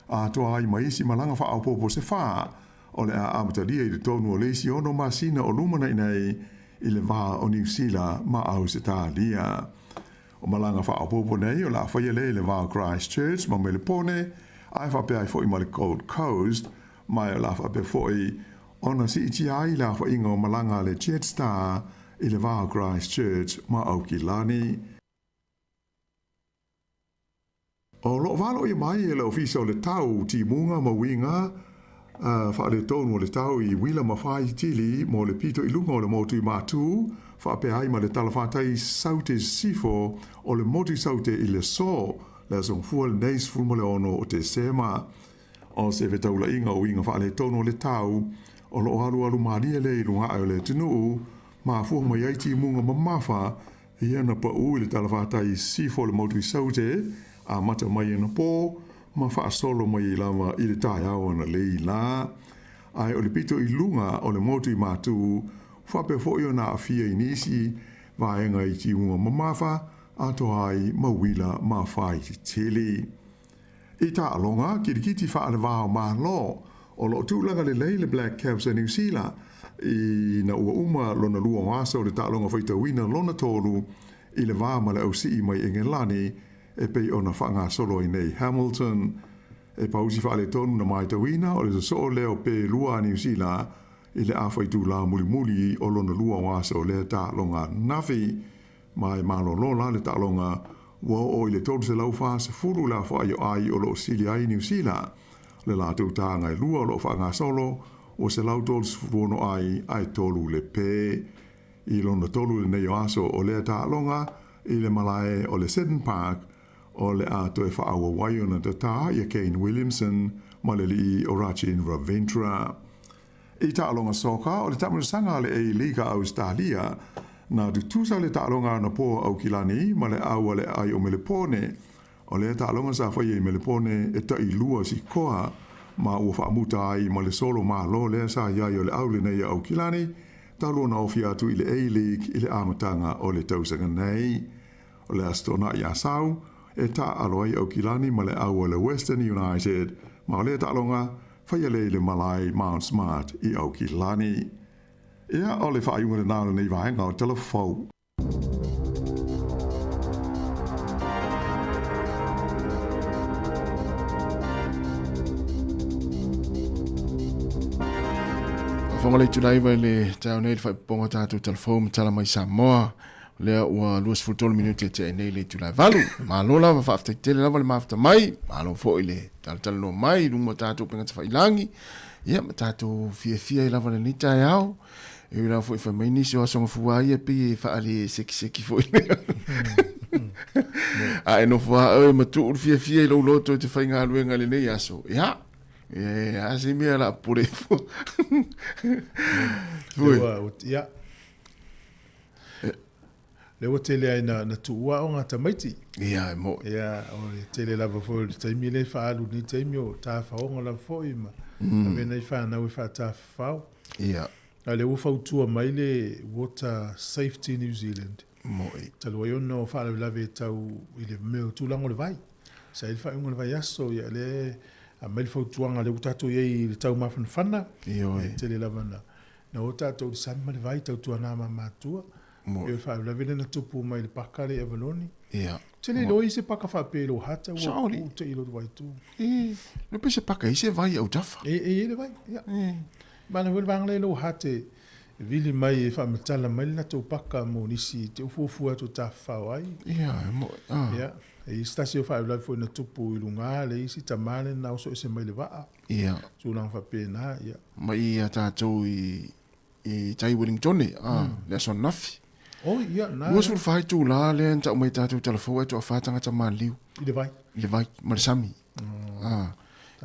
atoa ai ma isi malaga faaopoopo se fa o le a amatalia i totonu o le isi ono masina o lumanai nei i le va o Niu Sila ma Ausetalia. O malaga faaopoopo nei o le a faia lea i le va o Christchurch ma Melepone, ae faapea ai foi ma le Gold Coast, ma o le a faapea foi ona siitia ai le aofaiga o malaga a le Jetstar i le va o Christchurch ma Aukilani. O lo o valoia mai e le Ofisa o le Tau timuga ma uiga faaletonu o le tau i uila ma faitili mo le pito i luga o le motu i Matū, faapea ai ma le talafatai Saute Sisifo o le motu i Saute i le aso, le Aso Gafua lenei 16 o Tesema. O se fetaulaiga o uiga faaletonu o le tau o lo o alualu malie lea i luga ae o le atunuu, mafua mai ai timuga mamafa ia na paʻu i le talafatai i sisifo o le motu i Saute, amata mai anapo ma faasolo mai ai lava i le taeao analeila la. Ae o le pito i luga o le motu i Matū, faapea foi ona aafia i nisi vaega i timuga mamafa, atoa ai ma uila ma faititili. I taaloga kilikiti faale-va o Malo, o lo o tulaga lelei le Black Caps a Niu Sila ina ua uma lona lua o aso o le taaloga faitauina lona tolu i le va ma le ausii mai Engelani e pei ona faagasolo ai nei Hamilton. E pausi faaletonu na matauina o le sosoo lea o pe lua a Niu Sila i le afa itulā mulimuli o lona lua o aso o lea taaloga ananafi. Ma e malolo la le taaloga ua oo i le 340 le afaai o ai o lo o sili ai Niu Sila. Le latou taga e lua o lo o faagasolo ua 136 ai ae tolu le pe. I lona tolu lenei o aso o lea taaloga i le malae o le Seddon Park o le a toe faaauau ai ona tatā ia Kane Williamson ma le alii o Rachin Ravindra. I taaloga soka o le taamilosaga a le A-League a Ausetalia, na tutusa le taaloga anapo a Aukilani ma le au a le aai o Melepone. O lea taaloga sa faia i Melepone e tailua sikoa ma ua faamuta ai ma le solo malo lea sa i ai o le au lenei a Aukilani talu ona ofi atu i le A-League i le amataga o le tausaga nei. O le Aso Toonai Asau e taaalo ai Aukilani ma le au a le Western United ma o lea taaloga faia lea i le malae Mount Smart i Aukilani. Ia, o le faaiuga lena o lenei vaega o Tala Fou. Faafofoga le itula iva i le taeao nei i le faaipopoga o tatou Tala Fou ma Tala Mai Samoa. Lea ua 23 minute e tea nei le itula e valu. Malo lava, faafetai tele lava le mafuta mai. Malo foi le talatalanoa mai i luga o tatou upega tafailangi. Ia, ma tatou fiafia ai lava lenei taeao. E ui lava foi fai mai nisi o aso gafua ia pei e faale sekiseki foi. A e nofo lava oe ma tuu le fiafia i lou loto e te faigaluega i lenei aso. Ia, e a se mea la pupule ifo. Ia, Lea ua tele ai na, na tuua aoga tamaiti. Ia, e mo'i. Ia, o le tele lava foi o le taimi lea e faaalu i lenei taimi o tafaoga lava foi ma ave nai fanau e faatafafao. Ia. A o lea ua fautua mai le Water Safety New Zealand. Mo'i. Talu ai ona o faalavelave tau i le mea o tulaga o le vai. Sa i ai le faaiuga o le vaiaso, ia lea e aumai le fautuaga lea ua tatou i ai i le taumafanafana. Ioe. E tele lava na Na o tatou i le sami ma le vai tautuana ma matua. Mo. E o le faalavelave lea na tupu mai le paka lea i Avaloni. Ia. Te le iloa i se paka faapea i lou hata ua ua te i lou vai tu. E, no pe se paka i se vai au tafa. E, e i le vai, ia. E. Mana foi le vaega lea i lou hata e vili mai e faamatala mai le latou paka mo nisi te ufuafua atu tafafao ai. Ia, mo, ah. Ia, e i se tasi o faalavelave foi na tupu i luga le isi tama lea na oso ese mai le vaa. Ia. Tulaga faapena, ia. Ma i a tatou i, i tai Wellingtone, a, le aso ananafi. Oh, ia, na. 24 itulā lea na tau mai tatou talafou ai toafa tagata maliliu. I le vai. I le vai, ma le sami. Ah.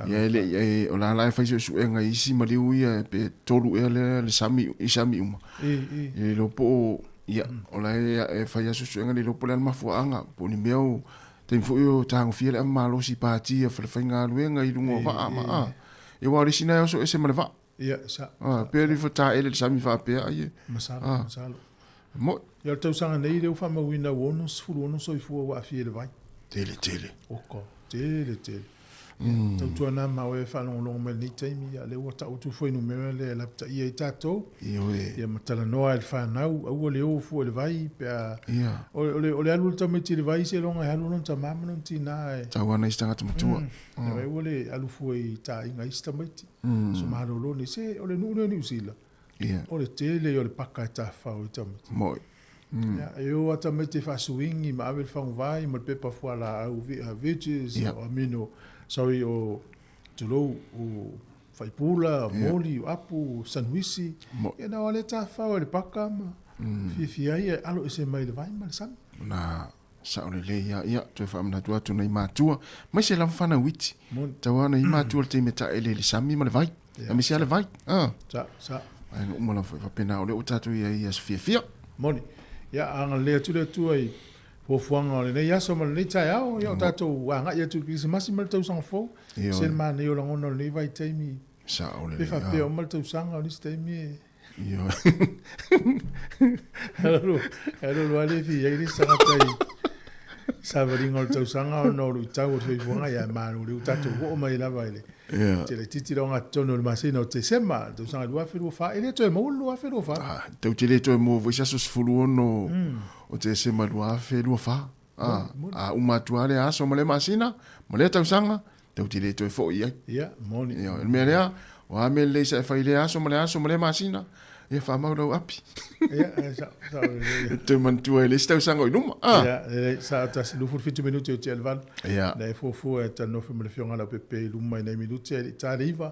Ia e le e, o la la e fai suesuega i isi maliu ia pe tolu ea lea le sami, i sami uma. E, e. E le iloa po o, ia, o la e, e fai lava suesuega le iloa po o le a le mafuaaga, po o ni mea o, taimi foi o tagofia le ava malosi i pati a falefaigaluega i luga o vaa ma a. Ia aua o le isi na e oso ese ma le vaa. Ia, sa. A, pe alii fataele i le sami faapea ai e. Masalo, A. masalo. Mo'i. Ia o le tausaga nei lea ua faamauina ua 66 soifua ua aafia i le vai. Tele tele. Oka, tele tele. Ia, tautuana ma oe e faalogologo mai i lenei taimi, ia lea ua tau atu le fuainumera lea e lapataia ai tatou. Ioe. Ia ma talanoa i le fanau, aua le o fua i le vai pe a Ia. O le, o le alu o le tamaiti i le vai, seiloga e alu lona tama ma lona tina e. Tau ana isi tagata matua. Mm. Mm. Aua le alu fua i taaiga a isi tamaiti. So malolo nei, se o le nuu lea o Niu Sila. Ia. O le tele ia o le paka e tafafao ai tamaiti. Mo'i. Ia, e o a tamaiti e faasuigi ma ave le faguvai ma le pepa fualaau, veggies, Ia. o amino, sorry, o, tulou, o faipula, o moli, o apu, o sanuisi. Mo'i. Ia na o lea tafafao e le paka ma fiafia ai e alo ese mai le vai ma le sami. Na sao lelei lava. Ia, toe faamanatu atu nai matua, aemaise lava fanau iti. Moni. Tau lava nai matua i le taimi e taele i le sami ma le vai. Ia. Aemaise lava le vai. Ah. Sa, sa. Vaega uma lava foi faapena, o lea ua tatou i ai i aso fiafia. Moni. Ia, agalelei atu le Atua i fuafuaga o lenei aso ma lenei taeao. Ia, o tatou agai atu i le Kerisimasi ma le tausaga fou. Ioe. Se le manaia o lagona o lenei vaitaimi. Sao Pe lelei. faapea uma le tausaga, o nisi taimi e Ioe. Alu alu lava le fia i le isi tagata i Savaliga o le tausaga ona o luitau o le soifuaga, ia e malo lea ua tatou oo mai lava i le tele itiiti le ogatotonu o le masina o Tesema, le tausaga 2024. E le toe maua le 2024. Ah, tatou te le toe maua foi se aso 16 o Tesema 2024. Ah, a uma atu lava lea aso ma lea masina ma lea tausaga, tatou te le toe foi i ai. Ia, moni. Ia, o le mea lea, o a mea lelei sa e fai i lea aso ma lea aso ma lea masina, ia faamau lau api. Ia, sao, sao lelei. E toe manatua ai le isi tausaga o i luma. Ah. Ia, lelei, sao tasi, 27 minute o tea i le 8. Ia. Na e fuafua e talanoa foi ma le Afioga ia Leaupepe i luma i nai minute ae le i ta le 9.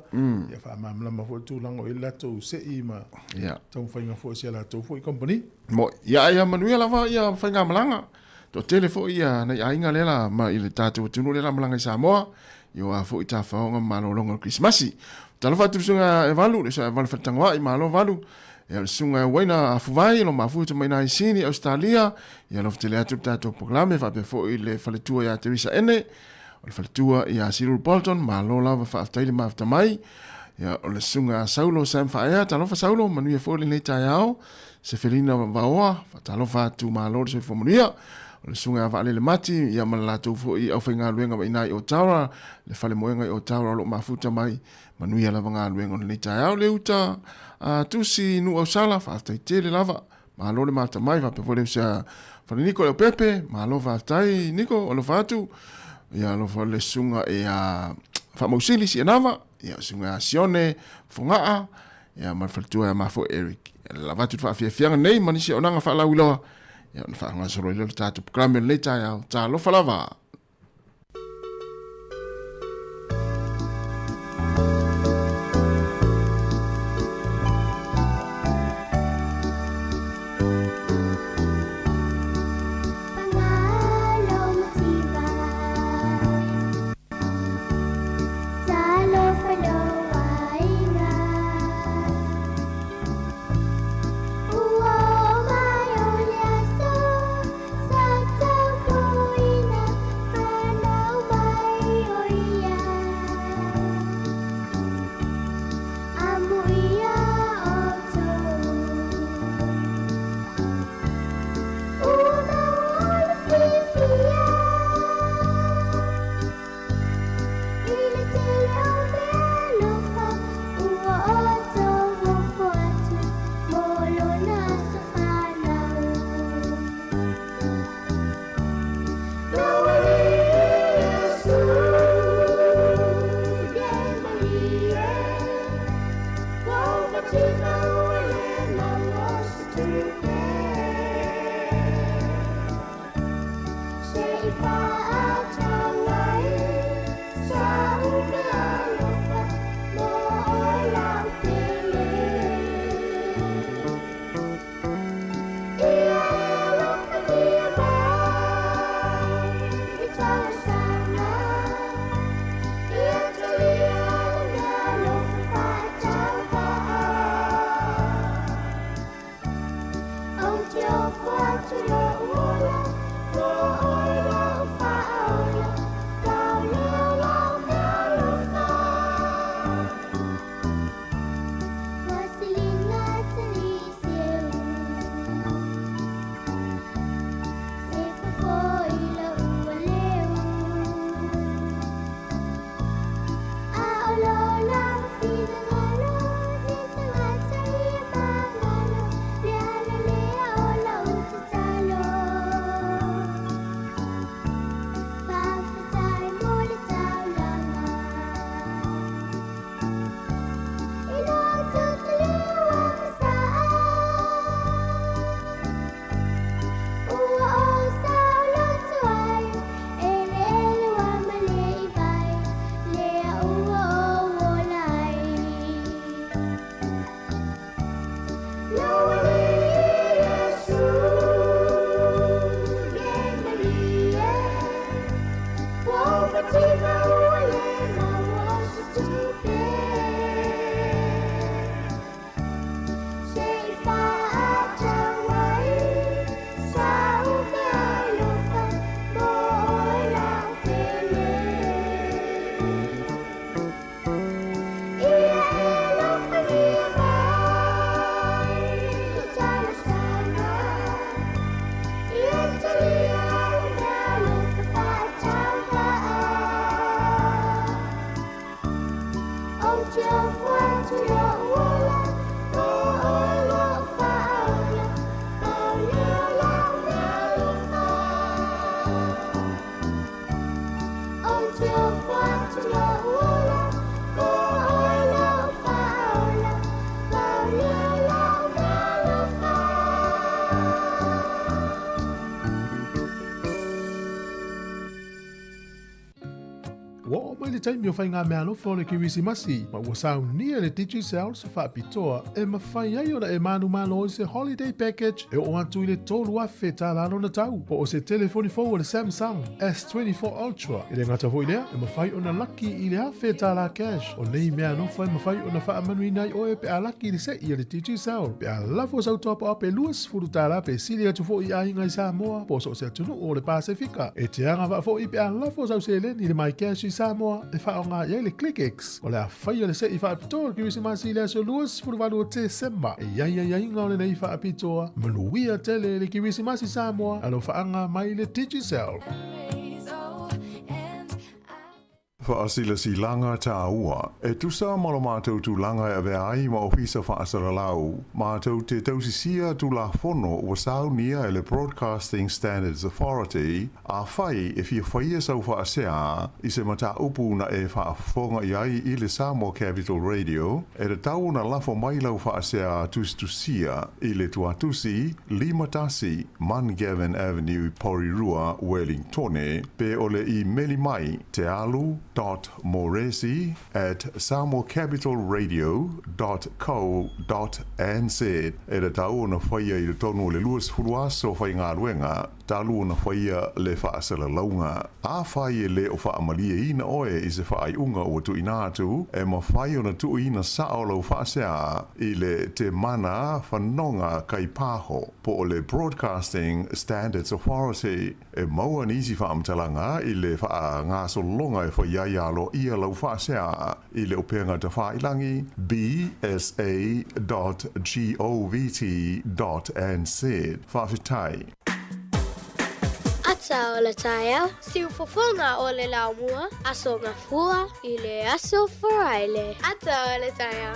Ia faamalamalama foi le tulaga o i ai le latou sei ma Ia. taumafaiga foi o si a latou foi kamupani. Moi. Ia, ai ia manuia lava ia faigamalaga. Toatele foi ia nai aiga lea la ma i le tatou atunuu lea la malaga i Samoa, i o a foi tafaoga ma malologa o le Kerisimasi. Talofa atu i le susuga e Valu, le susuga e Valu Faletagoai, malo Valu. Ia le susuga e Auaina Afuvai, lo mafua mai nai Sini, Australia. Ia alofa tele atu le tatou polokalame, faapea foi le faletua ia Teresa Ene, o le faletua ia Cyril Bolton, malo lava faafetai le mafuta mai. Ia o le susuga a Saulo Sam Faea, talofa Saulo, manuia foi lenei taeao. Sefelina Vaoa, faatalofa atu, malo le soifua manuia. O le susuga ia Vaalele Mati, ia ma le latou foi aufaigaluega mai i ina i Otaura, le falemoega i Otaura o lo o mafuta mai, manuia lava galuega o lenei taeao. Le uta a Tusi Nuu Ausala, faafetai tele lava, malo le mata mai, faapea foi le uso ia Faleniko Leaupepe, malo faafetai Niko, alofa atu. Ia alofa le susuga ia Faamausili Sianava, ia susuga ia Sione Fogaa, ia ma le faletua ia ma foi Eric. Ia lava atu le faafiafiaga nei ma nisi auaunaga faalauiloa, ia ona faagasolo ai lea o le tatou programe o lenei taeao. Talofa lava! te ofo atu i lou ola, O oe lou Faaola, Pau lea o lau meaalofa. Ou te ofo atu i lou ola, O oe lou Faaola, Pau lea o lau meaalofa. Ua oo mai le taimi o faigameaalofa o le Kerisimasi, ma ua saunia e le Digicel se faapitoa e mafai ai ona e manumalo i se holiday package e oo atu i le $3,000 lona tau, po o se telefoni fou a le Samsung S24 Ultra. E le gata foi i lea, e mafai ona laki i le $1,000 cash. O nei meaalofa e mafai ona faamanuina ai oe pe a laki i le se'i a le Digicel, pe a lafo sau top-up e $20 pe sili atu foi i aiga i Samoa po o so o se atunuu o le Pasefika. E te agavaa foi pe a lafo sau seleni i le MyCash i Samoa e faaaoga i ai le ClickX. O le a faia le se'i faapitoa o le Kerisimasi i le aso 28 o Tesema. E i ai aiaiga o lenei faapitoa. Manuia tele le Kerisimasi Samoa, alofaaga mai le Digicel. Faasilasilaga tāua. E tusa ma lo matou tulaga e avea ai ma Ofisa Faasalalau, matou te tausisia Tulafono ua saunia e le Broadcasting Standards Authority, afai e fia faia sau faasea i se mataupu na e faafofoga i ai i le Samoa Capital Radio, e tatau ona lafo mai lau faasea tusitusia i le tuatusi 51 Mungavin Avenue, Porirua, Wellingtone, pe o le imeli mai tealu dot moresi at samoacapitalradio dot co dot nz. E tatau ona faia i totonu o le 20 aso faigaluega talu ona faia le faasalalauga. Afai e le o faamalieina oe i se faaiuga ua tuuina atu, e mafai ona tuuina sao lau faasea i le Te Mana Whanonga Kaipaho po o le Broadcasting Standards Authority. E maua nisi faamatalaga i le faagasologa e fai ai aloaia lau faasea i le upega tafailangi bsa dot govt dot nz. Faafetai. Ata o le taeao, siufofoga o le laumua, Aso Gafua i le Aso Faraile. Ata o le taeao.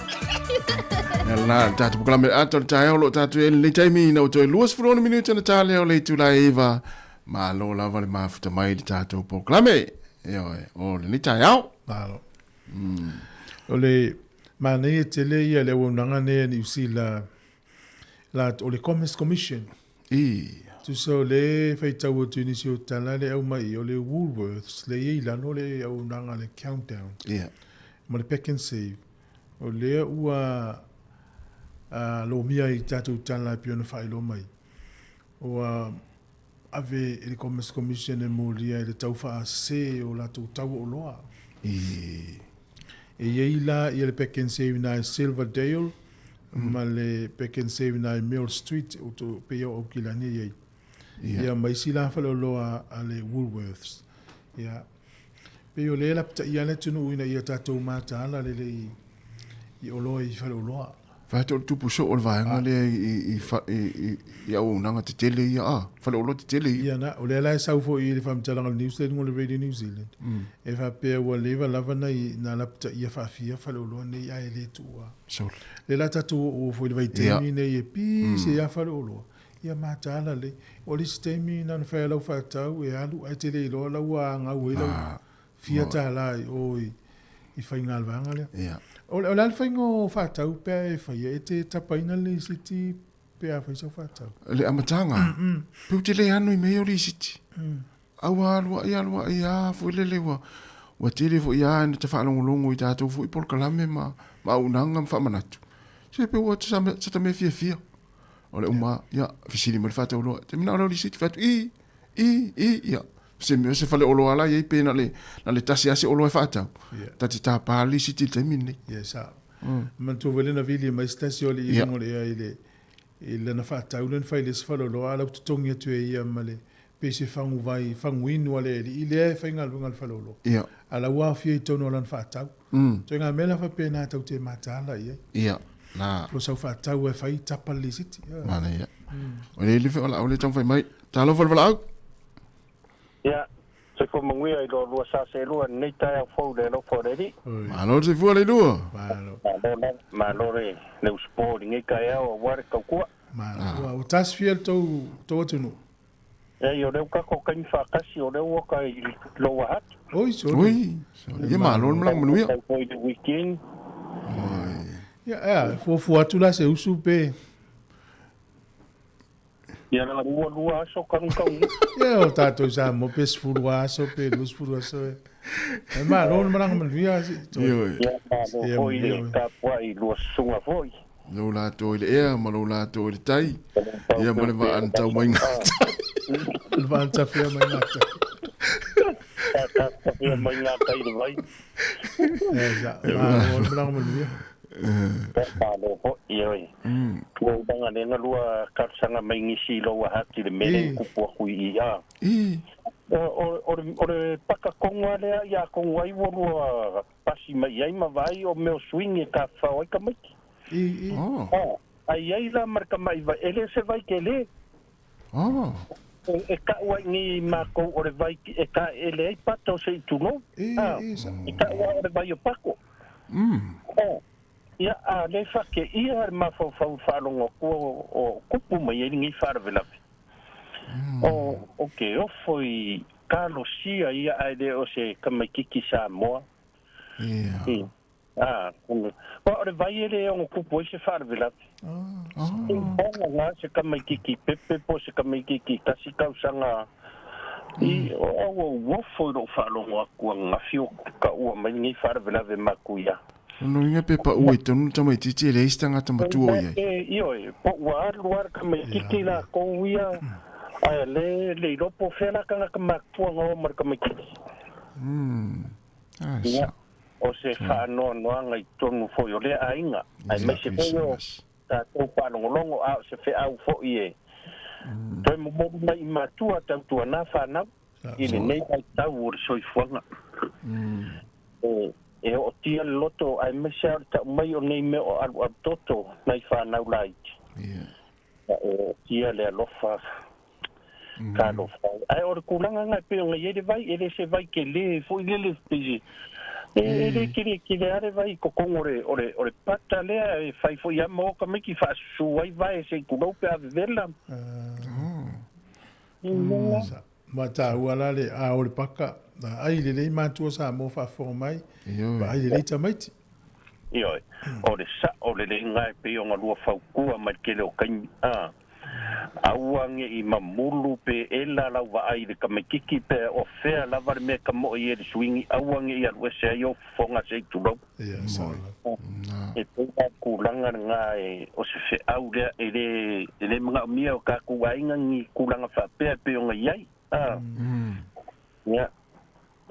Ia lena, le tatou polokalame ata o le taeao o lo o tatou i ai i lenei taimi ina ua toe 26 minute ona ta lea o le itula e 9. Malo lava le mafuta mai i le tatou polokalame. Ioe, o lenei taeao. Malo. O le manaia tele ia le auaunaga nei a Niu Sila, la, o le Commerce Commission. I. Tusa o le faitau atu i nisi o tala le aumai, o le Woolworths, le i ai i lalo le auaunaga le Countdown. Yeah. Ma le Pack and Save. O lea ua uh, lomia i tatou tala e pei ona faailoa mai. Ua ave e le Commerce Commission e molia i le tau faasese o latou tau o oloa. I. E i ai la ia le Pack and Save ina i Silverdale ma le Pack and Save ina i Mill Street, o to pei o Aukilani e i ai. Ia. Ia ma isi la faleoloa a le Woolworths. Ia. Pei o lea e lapataia le atunuu ina ia tatou mataala lelei i oloa i faleoloa. Fai atu o le tupu soo o le vaega lea i auaunaga tetele ia, a, faleoloa tetele ia. Ia na, o lea la e sau foi i le faamatalaga o le New Zealand o le Radio New Zealand, e faapea ua leva lava na lapataia faafia faleoloa nei ae le tuua. Sole. Lea la tatou oo foi i le vaitaimi nei e pisi ai lava faleoloa, ia mataala lelei. O le isi taimi na ona fai lava lau faatau e alu ae te le iloa la ua gau ai lau fia tala i o i faiga le vaega lea. Yeah. O le a le faiga o faatau pe a e faia, e te tapaina le lisiti pe a fai sau faatau? Le amataga, pe ou te le ano i mea ia o lisiti. A ua alu ai alu ai lava foi lele ua, ua tele foi lava ina tafaalogologo i tatou foi polokalame ma, ma auaunaga ma faamanatu. Se pe ua sa ta mea fiafia. O le uma, ia, fesili mai le faatauloa, te manao lau lisiti, fai atu, i, i, i, ia, se mea se faleoloa la i ai pe na le, na le tasi lava se oloa e faatau. Yeah. Ta te tāpā le lisiti i le taimi lenei. Ia, sao. Manatua foi le na vili mai se tasi o alii i luga o le ea i le, i lana faatau lea na fai i le isi faleoloa, a la ua totogi atu e ia ma le, pei se faguvai, faguinu a le alii lea e faigaluega i le faleoloa. Ia. A la ua aofia i totonu o lana faatau. Ituaiga mea la faapena tatou te mataala i ai. Ia, na. O sau faatau e fai tapa le lisiti. Manaia. O le le o le taumafai mai. Talofa le valaau. Ia, Soifua manuia i lo lua sa seelua i lenei taeao fou i le alofa o le Alii. Malo le soifua Leilua. Malo. Malo lava. Malo le le usupo i lenei taeao aua le tautua. Malo. Ua tasifia le tou tou atunuu. Leai, o lea ua tatou taimi faatasi, o lea ua oka i Lower Hutt. Oi, soli. Oi, soli. Ia malo le malaga manuia. Tau foi i le weekend. Ia, ea, fuafua atu la se usu pe. Ia la lua lua aso kanu kau ni. Ia, o tātou Samoa pe 10 aso pe 20 aso e. E malo le malaga manuia. Ioe. Ia malo foi le tapuai lua susuga foi. Lou latou i le ea ma lou latou i le tai, ia ma le vaa na tau mai gatai. Le vaa na tafea mai gatai. Tafea mai gatai i le vai. Malo le malaga manuia. Malo foi, ioe. Ua ulaga le galua talosaga mai nisi i lou ahati i le mea lea e tupu atu i i a. O le paka tonu lava lea ia atonu ai ua lua pasi mai i ai ma vaai o mea o swing e tafafao ai tamaiti. Oh. Ai i ai la ma le tamai vai, e le o se vai tele. E tau ai nei matou o le vai e taeele ai pata o se i tulou. E tau lava o le vai o Pako. Ia, a le fakeia le mafaufau i le faalogo atu o tupu mai ai lenei faalavelave. O ke ofo i kalosia ia ae le o se tamaititi Samoa. A, o le vai e le ono tupu ai se faalavelave. E ona la se tamaititi pepe po o se tamaititi tasi tausaga i o ua ofo i lou faalogo atu ananafi o taua mai lenei faalavelave matuia. Lona uiga pe pau ai tonu le tamaitiiti e leai se tagata matua o i ai. Ioe, po ua alu lava le tamaitiiti latou ia, ae le le iloa po o fea la tagata matutua na o ma le tamaitiiti. Ia, o se faanoanoaga i totonu foi o lea aiga, aemaise foi o tatou faalogologo, a o se feau foi e toe momoli mai i matua tautuana fanau i lenei vaitau o le soifuaga. E ootia le loto aemaise lava o le tau mai o nei mea o alualu toto nai fanau laiti. E ootia le alofa talofa ai. Ae o le tulaga lena e pei ona i ai le vai, e le se vai tele foi lele pei e le tele tele lava le vai i totonu o le o le o le pata lea e fai foi lava ma o tamaiti faasusu ai vae se i tulou pe a vevela. Ma taua la le a o le paka, a ai lelei matua Samoa faafofoga mai, vaai lelei tamaiti. Ioe, o le sa'o lelei lena e pei ona lua fautua mai le tele o taimi, a aua ne i mamulu pe ela lau vaai i le tamaititi pe o fea lava le mea e tamoe ai le suigi, aua ne i alu ese ai ou fofoga se i tulou. E pei la le tulaga lena e, o se feau lea e le, e le manaomia e o tatou aiga ni tulaga faapea e pei ona i ai. A, ia,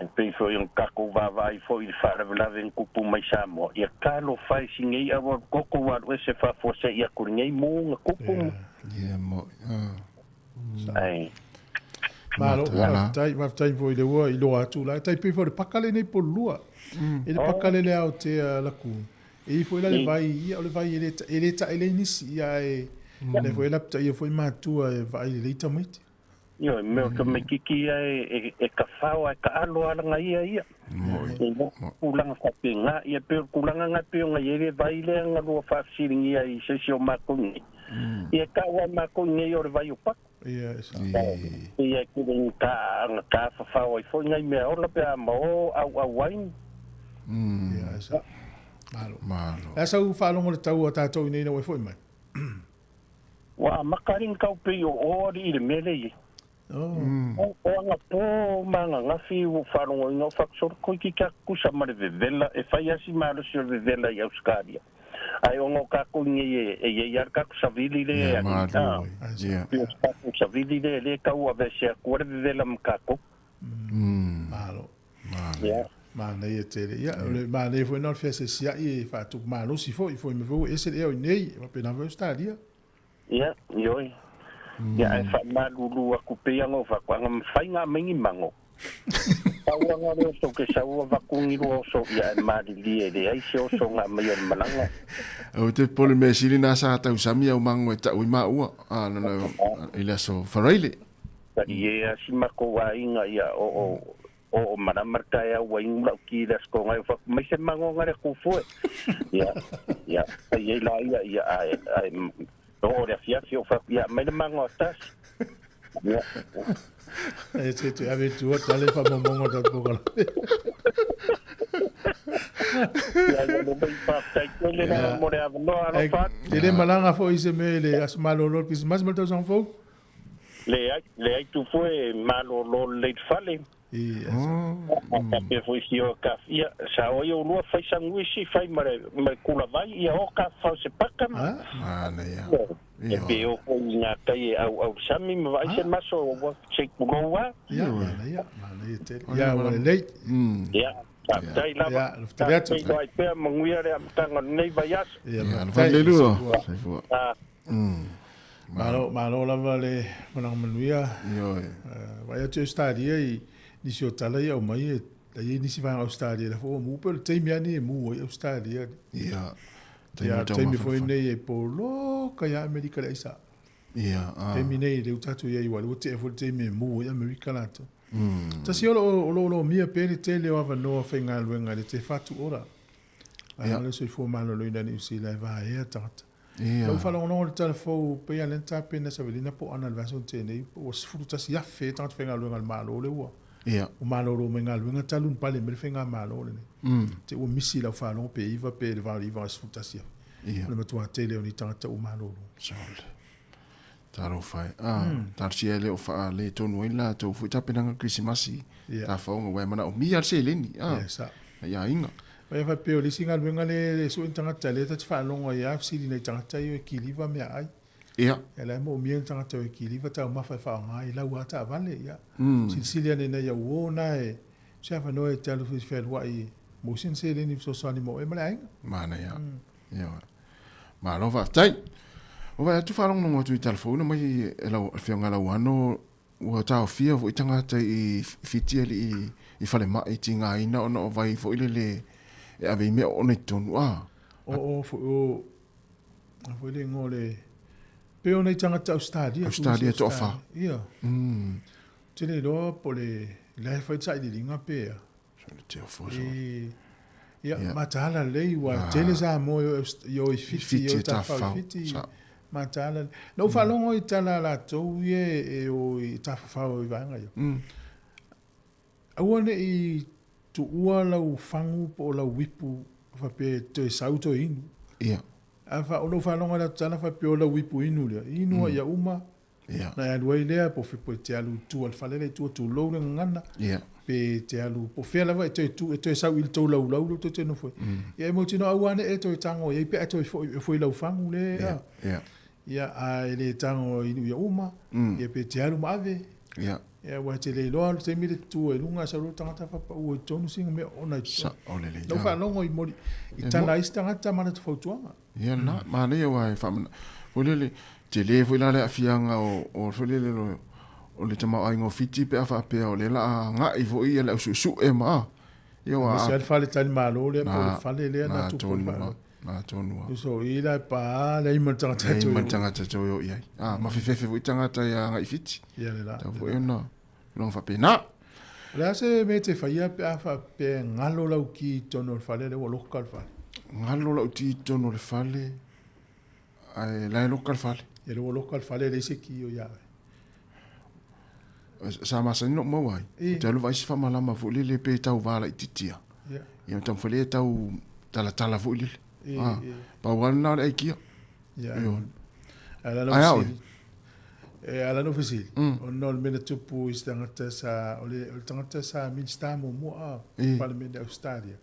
e pei foi ona tatou vaavaai foi i le faalavelave na tupu mai Samoa, ia talofa e si nei aua toto ua alu ese faafuasei atu i lenei mu na tupu. Ia, mo, Ae. Malo, faafetai, faafetai foi le ua iloa atu la. Tai pei foi o le paka lenei po o le lua. E le paka le le Aotea Lagoon. E i foi la le vai, ia o le vai e le, e le taelei nisi, ia ae le foi e lapitaia foi matua e vaai lelei tamaiti. Ioe, mea o tamaititi ia e, e tawhao ae taalo a langa ia ia. E mo tulaga faapena, ia pei o le tulaga lena e pei ona i ai le vai lea na lua faafesiligia i se isi o matou nei. Ia e tau lava matou nei o le vai o Pako. Ia, e sao. Ia e tele ni ta na tafafao ai foi nai mea ola pe a ma o auau ai. Ia, e sao. Malo. Malo. Le a sau faalogo le tau a tatou i nei ina ua e foi mai? Ua amata ai ni tau pei o o alii i le mea lea i ai. O anapō ma ananafi ua ou faalogoina o faakusolo toeitiiti lava tutusa ma le vevela e fai lava si malosi o le vevela i Ausetalia. Ae ona o tatou i nei e i ai lava le tatou savili lea e alii, a, pei o se tatou savili lea lea e tau aveese atu ai le vevela ma tatou. Malo. Ia. Manaia tele. Ia, o le manaia foi lena o le feasiasia'i e faatupu malosi foi, foi mai foi ua ese le ea o i nei, e faapena foi Ausetalia. Ia, ioe. Ia, ae faamalulu atu pei ana o faatoaga ma faiga mai ni mago. Pau ana le oso ke sau avatu ni lua oso, ia ae malilie e leai se oso na aumai o le malaga. Ou te popole mea sili na sa tausami au mago e tau i maua, a no no i le aso Faraile. Talie a si makou aiga ia o o. O malama le taeao ua inu la'u ki i le Aso Togai ou fa'atu mai se magoga le tufue. Ia, ia, fai ai laia, ia, ae, ae, oo i le afiafi ou fa'atu, ia, aumai le mago a tasi. Ia. E te te ave tua tale whamamonga o tatou polokalame. Ia, ia, lelei, faafetai tele lava mo le avanoa, alofa atu. Te le malaga foi i se mea i le aso malolo o le Kerisimasi ma le tausaga fou? Leai, leai Tufue, e malolo lelei le fale. A faapea foi si o ka ia sa o ia ulua fai sanguisi fai ma le ma le kula vai ia o ka fao se paka ma. Manaia. E pe o foi i ngā tai e au au sami ma vaai se maso o ua se kulou a. Ia, manaia, manaia tele. Ia, ua lelei. Ia, faafetai lava. Ia, lofotele atu. Faafetai ai pea manuia le amataga o lenei vaiaso. Ia, Ia, faafetai. alofa lelua. Soifua. Malo, malo lava le malaga manuia. Ioe. Vaai atu i Ausetalia i nisi o tala ia aumai e la i ai nisi vaega Ausetalia la foi ua mu, pei o le taimi lava nei e mu ai Ausetalia. Ia. Ia, taimi foi nei e poloka ia Amerika le aisa. Ia. Taimi nei lea ua tatou i ai ua tea foi le taimi e mu ai Amerika latou. Tasi o lo o lomia pea le tele o avanoa faigaluega i le Te Whatu Ora. Vaega lea o Soifua Maloloina i Niu Sila e vaea tagata. Ia. Lau faalogologo i le tala fou, pei lava lea na tapena savalina po o ana i le vaiaso na tea nei, ua 11,000 tagata faigaluega a le Malo lea ua Ia. ua malolo mai galuega talu ona pale mai le faigamalo lenei. Te ua misi i lau faalogo pe 9 pe 8 i 11,000. Ia. O le matua tele o ni tagata ua malolo. Sole. Talofa e. Ah, talosia e le o faaletonu ai latou foi tapenaga Kerisimasi, Ia. tafaoga aua e manaomia le seleni, ah, Ia, sa. nai aiga. Ia faapea o le isi galuega lea e sue ni tagata lea ta te faalogo ai lava fesili nai tagata ia e kiliva meaai. Ia. Ia la e moomia ni tagata e kiliva taumafa e faaaoga ai lau lava taavale. Ia. Silisili ane nai au uo na e se avanoa e te alu fealuai mo sina seleni fesoasoani mo oe ma le aiga. Manaia. Ioe. Malo faafetai. Ua vaai atu faalogologo atu i tala fou na mai e lau Afioga Lauano Ua taofia foi tagata i Fiti alii i falemai tigaina ona o vai foi lele e ave i mea oona i totonu a. O o foi o a foi le igoa o le pei o nai tagata Ausetalia. Ausetalia toafa. Ia. Ou te le iloa po o le la e fai le sailiiliga pe a. Sole te ofo so. E ia mataala lelei ua tele Samoa i o i Fiti i o i tafafao i Fiti. Mataala lelei. Na ou faalogo i tala a latou ia e o i tafafao i vaega ia. Aua ne i tuua lau fagu po o lau uipu faapea e toe sau toe inu. Ia. A fa, o lou faalogo i latou tala faapea o lau uipu inu lea, inu ai ia uma, Ia. Na e alu ai lea, po o fea po e te alu i tua i le fale lea i tua tulou le gagana, Ia. pe te alu, po o fea lava e toe tu, e toe sau i le tou laulau lea ua toe nofo ai. Ia e mautinoa aua ne e toe tago i ai pe a toe foi, e foi i lau fagu lea. Ia, ia. Ia, a e le tago inu ia uma, ia pe te alu ma ave. Ia. Ia, aua e te le iloa le taimi le tu ai i luga, sau loa le tagata faapau ai i totonu sina mea ona i totonu. Sao lelei. Na ou faalogo i moli, i tala a isi tagata ma latou fautuaga. Ia lena, manaia aua e faamana, foi lele, tele foi la le aafiaga o, o foi lele o, o le tamaoaiga o Fiti pe a faapea o lea la a agai foi ia le au suesue ma a. Ia aua Aemaise lava le fale talimalo lea po o le fale lea na na tupu tonu ai lava, na tonu lava. Uso i la e pa leai ma le tagata e Leai toe ma le o. tagata e toe o i ai. A, ma fefefe foi tagata ia agai i Fiti. Ia le la. Tau foi ona tulaga faapena. O le a se mea e te faia pe a faapea e galo lau ki i totonu o le fale lea ua loka le fale? Galo lau ki i totonu o le fale, ae la e loka le fale. Ia lea ua loka le fale e leai se ki o ia oe. Sa masani ona ou maua ai, ou te alu vaai se faamalama foi lele pe tau va laitiiti lava. Ia taumafai lea e tau talatala foi lele. Pau lava lena o le aikia. Ia, Ioe. Ae la Ae a oe? E ala na fesili, ona o le mea na tupu i se tagata sa, o le, o le tagata sa Minista muamua a, Palemene Australia.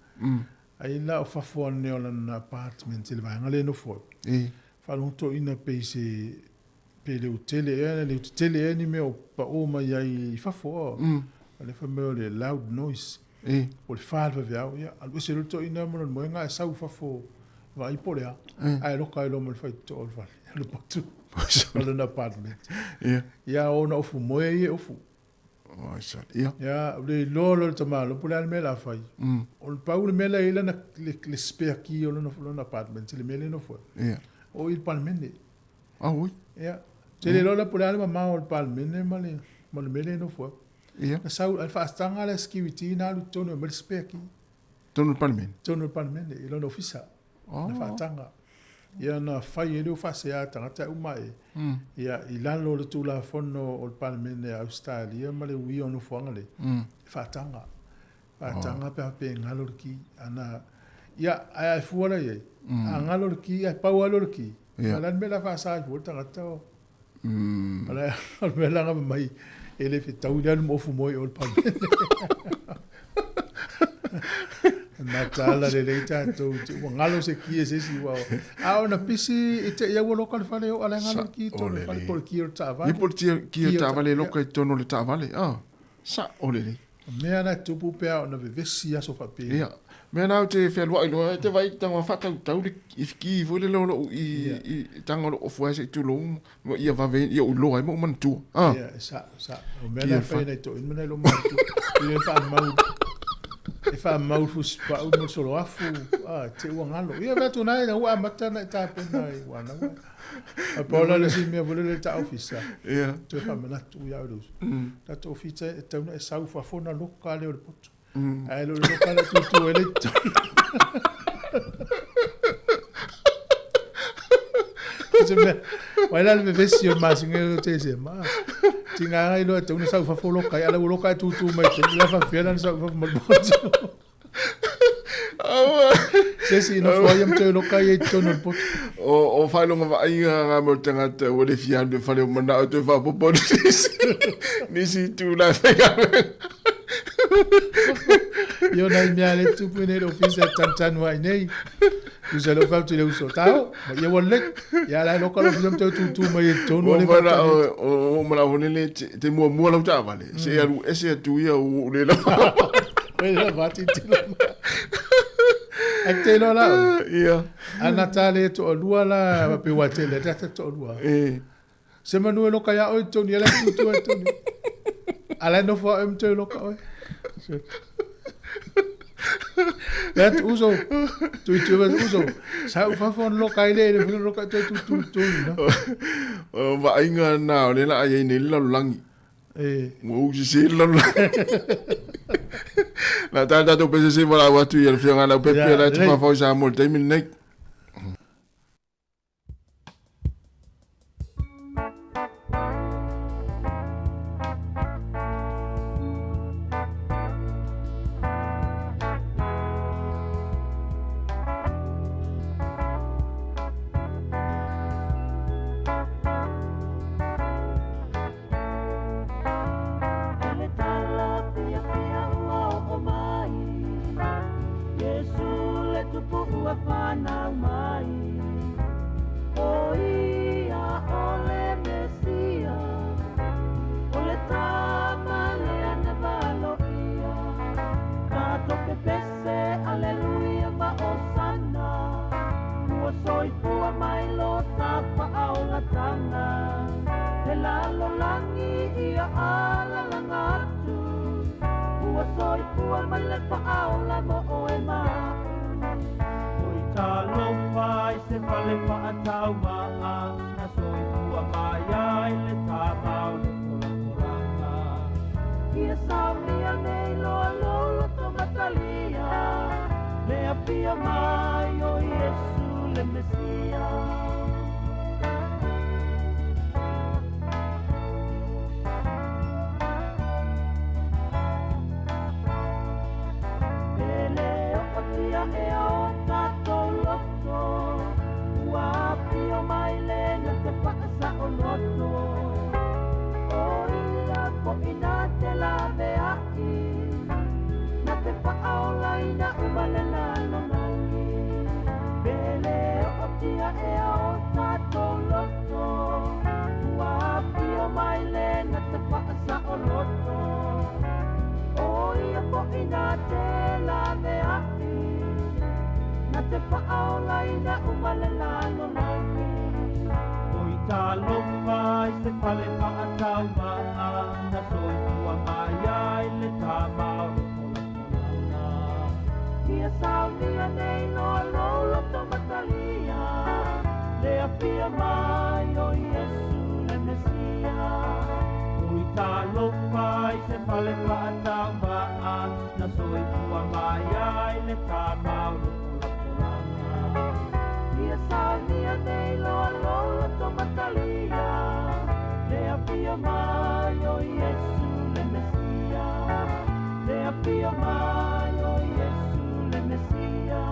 Ai la o fafo ane o lana apartment i le vaega lea e nofo ai. Faalogo toeaina pei se, pe le utele ea, le utetele ea ni mea o pao mai ai i fafo a. O le fai mai o le loud noise. O le fa le vaveao, ia, alu ese loa le toeaina ma lona moega ae sau i fafo vaai po o le a. Ae loka ai loa ma le faitotoa o le fale, o le patu o lona apartment. Ia, ona ofu moe ia e ofu. Ia. Ia, le iloa loa le tamaloa po o le a le mea o le a fai. O le pau le mea la e i ai lana, le spare key o lona apartment i le mea lea e nofo ai. O i le Palemene. Auoi. Ia, te le iloa la po o le a le mamao o le Palemene ma le mea lea e nofo ai. Ia. Na sau, a le faasaga le security na alu i totonu e aumai le spare key. Totonu o le Palemene? Totonu o le Palemene, i lona ofisa. Oh. Na faataga. Ia na fai ai le faasea tagata uma e. Ia, i lalo o le Tulafono o le Palemene a Ausetalia ma le uia o nofoaga le, e faataga. Faataga pe a pe galo le ki. Ana, ia, ae a e fua la i ai, a galo le ki, ae pau lava lea o le ki, a o le a le mea o le a faasa ai fua le tagata o. O le mea la mai e le fetaui le alu ma ofu moe i o le Palemene. Mataala lelei tatou te ua galo se ki e se isi ua o. A ona pisi i te ia ua loka le fale o ala galo le ki tonu le fale po le ki o le taavale. Ia po le ki o le taavale e loka i totonu o le taavale. Ah, sao lelei. O mea na tupu pe a ona vevesi aso faapea. Ia, mea na ou te fealuai loa, e te vaai i tanga faatautau le ki foi lele o lou i, i tanga o lou ofu ai se i tulou, ma ia vave, ia ou iloa ai ma ou manatua. Ah. Ia, e sa, sa. O mea na fai nai toeaiina ma nai loomatua, i le faamau, e faamau le fusipau ma le soloafu, ah, te ua galo. Ia, fai atu na ina ua amata ona e tapena i ua na ua. A pau la le isi mea foi lele ta ofisa. Ia. Toe faamanatu ia au le uso. Tatou ofisa e tatau ona e sau i fafo ona loka lea o le poto. Ae le o le loka lea e tutu ai le i totonu. O se mea, vai la le vevesi o le masina o te se ma. Tiga ai loa e tatau ona sau i fafo loka ai, a o la ua loka ae tutu mai i totonu, la e faapefea la ona sau i fafo ma le poto. Se isi nofo ai ma toe loka ai i totonu o le poto. O faailoga vaaiga nga mo le tagata ua le fia alu i le fale o manao e toe faaopoopo atu nisi, nisi itu la e faigaluega. Ia o nai mea le tupu i nei le ofisa e tanutanu ai nei. Tusa leo fai atu i le uso, tao, ma ia ua lelei. Ia la e loka le ofisa ma toe tutu mai i totonu o le manao, o manao foi lele te muamua lau taavale, se alu ese atu ia ua ou le lava. Koe le lava tilotilo mai. Ai te iloa la oe. Ia. Ana ta le toalua la, pe ua tele atu ta toalua. E. Se manu e loka ia oe i totonu, ia la e tutu ai i totonu. A la e nofo a oe ma toe loka oe. Le atu uso, tui tui mai uso. Sa u fafo ona loka ai le, le fina loka toe tutu i totonu na. O vaaiga na o lea la ai nei le lalolagi. E. Ua ou sese le lalolagi. La tala tatou pese se valaau atu i le Afioga ia Leaupepe la e tufaafao i Samoa i le taimi lenei. ai se fale faatauva'a na soifua mai ai le tamau le pulapulaga ia saunia nei loa loloto matalia le afio mai o Iesu le Mesia le afio mai o Iesu le Mesia.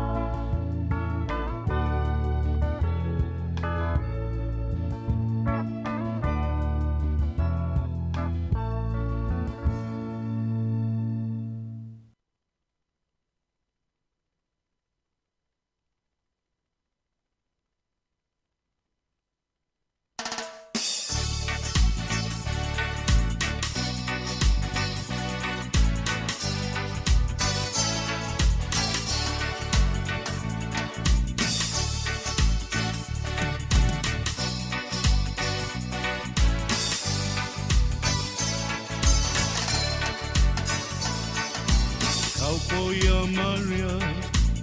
Kaupo ia Maria,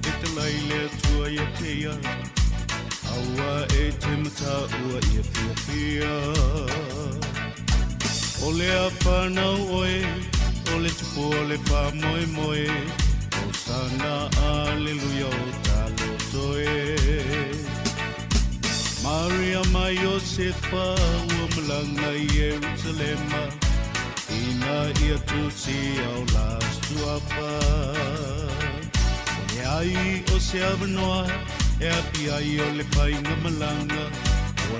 e te lai le Atua ia te ia, aua e te mataua ia fiafia. O le a whanau oe, o le tupu o le whamoemoe, Hosana, aleluia, o taloto e. Maria ma Iosefa, ua malanga i Jerusalema, ina ia tusi au la suafa. O le ai o se avanoa, e api ai o le whainga malanga, ua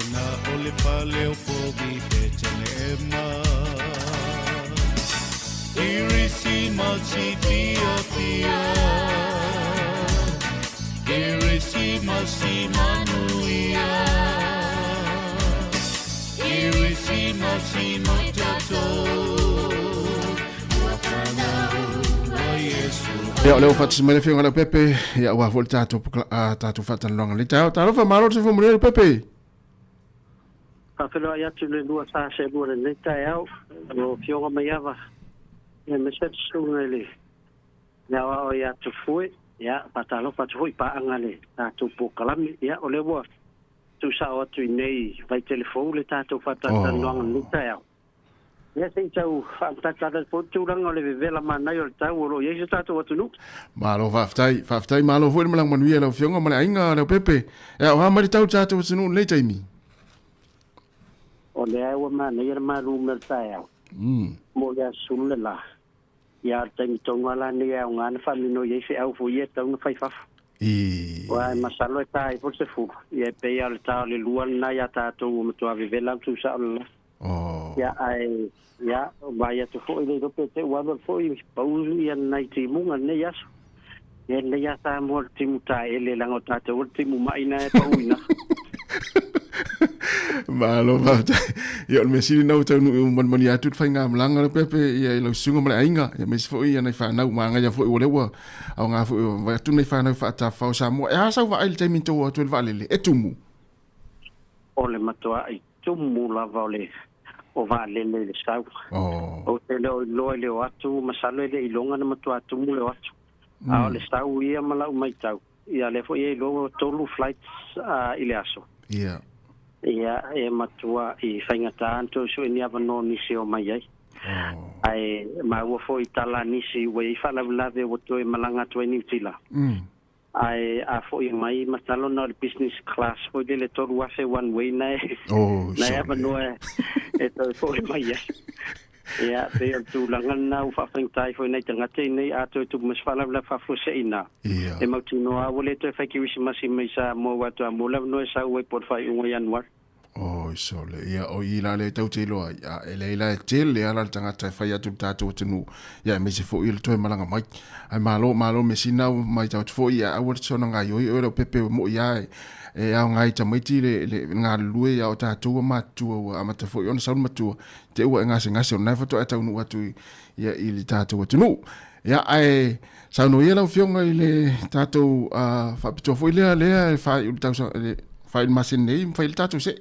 o le fale o povi Bethlehem. Irisima si fia fia, Irisima si manuia, Irisima si matato, ua whanau o Iesu. Ia, o lea ua faatasi mai le Afioga ia Leaupepe, ia aua foi le tatou tatou faatalanoaga i lenei taeao. Talofa, malo le soifua manuia Leaupepe. Faafeiloai atu i le lua sa seelua i lenei taeao, lau Afioga Maiava, aemaise le susuga i le le aoao ia Tufue. Ia, faatalofa atu foi i paaga le tatou polokalame. Ia, o lea ua tuusao atu i nei vaitele fou le tatou faatalatalanoaga i lenei taeao. Ia, se i tau faamatata foi le tulaga o le vevela manaia o le tau o lo o i ai si o tatou atunuu. Malo faafetai, faafetai malo foi le malaga manuia i lau Afioga ma le aiga Leaupepe. E aoga mai le tau i le tatou atunuu i lenei taimi. O lea ua manaia le malu mai o le taeao mo le aso sulu le la. Ia, o le taimi tonu lava la lenei e aoga ona faaminoi ai feau foi ia e tatau ona fai fafo. Aua e masalo e ta ai foi le 10, ia e pei lava o le ta o le lua lena ia tatou ua matua vevela atu sao le la. Ia, ae, ia, vaai atu foi le iloa pe te ua alu alu foi pau ia nai timuga lenei aso. Ia lelei lava Samoa le timu taele leaga o tatou o le timu mai na e pau ina. Malo faafetai. Ia o le mea sili na ua taunuu manumanuia atu le faigamalaga Leaupepe ia i lau susuga ma le aiga, ia aemaise foi ia nai fanau magaia foi ua lea ua aoga foi ua vaai atu nai fanau faatafafao Samoa. E a sau vaai i le taimi na tou o atu ai i le vaalele? E tumu? O le matuai tumu lava o le o vaalele i le sau. Ou te le o iloa i le o atu, masalo e le iloga na matua tumu le o atu. A o le sau ia ma lau maitau, ia lea foi e iloa ua tolu flights i le aso. Ia. Ia, e matua i faigata ona toe sue ni avanoa nisi e omai ai. Ae maua foi i tala a nisi ua i ai faalavelave ua toe malaga atu ai Niu Tila. Ae a foi mai masalo na o le business class foi lele 3000 one way na e Oh, na e sole. avanoa e toe foi mai ai. Ia, pei o le tulaga lena ua faafaigata ai foi nai tagata inei a toe tupu mai se faalavelave faafuasei ina. Ia. E mautinoa lava ua le toe fai kerisimasi mai Samoa aua toe mo le avanoa e sau ai po o le faaiuga o Ianuari. Oi sole, ia o i la le tau te iloa ai, a e leai la e tele ala le tagata e fai atu i le tatou atunuu, ia aemaise foi o le toe malaga mai. Ae malo, malo measina ua matau atu foi, ia aua le soona gaioi oe Leaupepe ua moi lava e aoga ai tamaiti le, le galulue ia o tatou ua matutua ua amata foi ona sau le matua, te ua e gasegase o lena faatoa e taunuu atu i, ia, i le tatou atunuu. Ia, ae saunoa ia lau Afioga i le tatou faapitoa foi lea, lea e faaiu le tausaga, le faaiu le masina nei, ma fai le tatou see.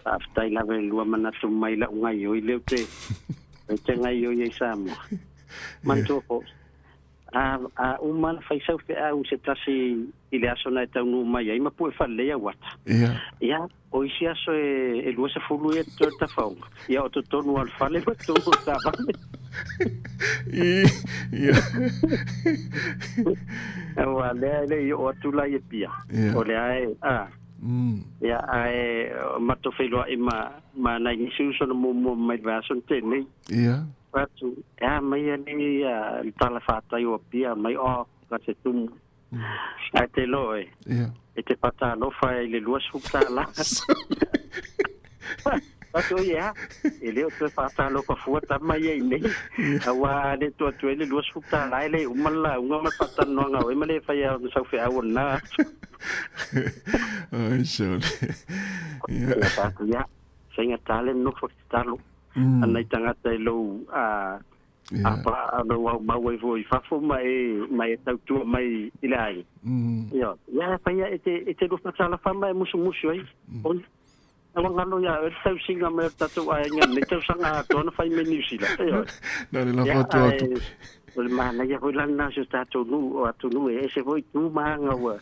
Faafetai lava i le lua manatu mai lau gaioi lea ou te, ou te gaioi ai Samoa. Manatua foi. A uma na fai sau feau se tasi i le aso na e taunuu mai ai ma pue faalelei au ata. Ia, o isi aso e 20 ia totoe le tafaoga. Ia, o totonu lava o le fale ma totonu o le taavale. Aua lea e le i oo atu la i Apia. O lea e, a. Ia, ae matou feiloai ma, ma nai nisi uso na muamua mai le vaiaso na tea nei. Fai atu, e a mai alii ia le tala fatai o Apia mai, oh, ka se tumu. Ae te loa e, e te fatalofa i le $20. Fai atu, oi e a, e le o toe faatalofa fua tama ia i nei. Aua a le tuu atu ai le $20 e le uma le lauga ma le faatalanoaga a oe ma le faia ona sau feau o lena aso. Ai, sole. Ia, fai atu, ia, faigata le nofo tatalo. A nai tagata i lou a apa lou au mau ai foi i fafo ma e ma e tautua mai i le aiga. Ioe. Ia faia e te e te lua faatalafa ma e musumusu ai. Oi. Aua galo ia oe le tausiga mai o le tatou aiga lenei tausaga atoa na fai mai Niu Sila. Ioe. Na le lafo atu au tupe. O le manaia foi la lena o si o tatou nuu, o atunuu e ese foi tu ma aga ua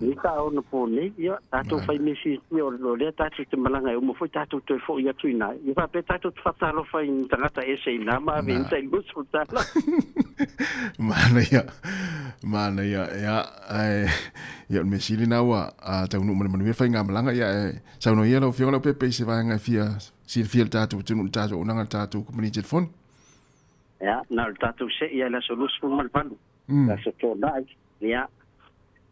i ka ona po nei, ia, tatou fai mea fiafia o lea tatou te malaga e uma foi tatou toe foi atu i ina. Ia faapea tatou te faatalofa i ni tagata ese i ina ma ave i ni tai $20. Manaia, manaia, ia, ae, ia, o le mea sili lena ua taunuu ma le manuia le faigamalaga, ia, ae saunoa ia lau Afioga Leaupepe i se vaega e fia silafia e le tatou atunuu i le tatou auaunaga i le tatou kamupani telefoni. Ia, na o le tatou se'i lava i le aso 28, le aso Toonai, ia,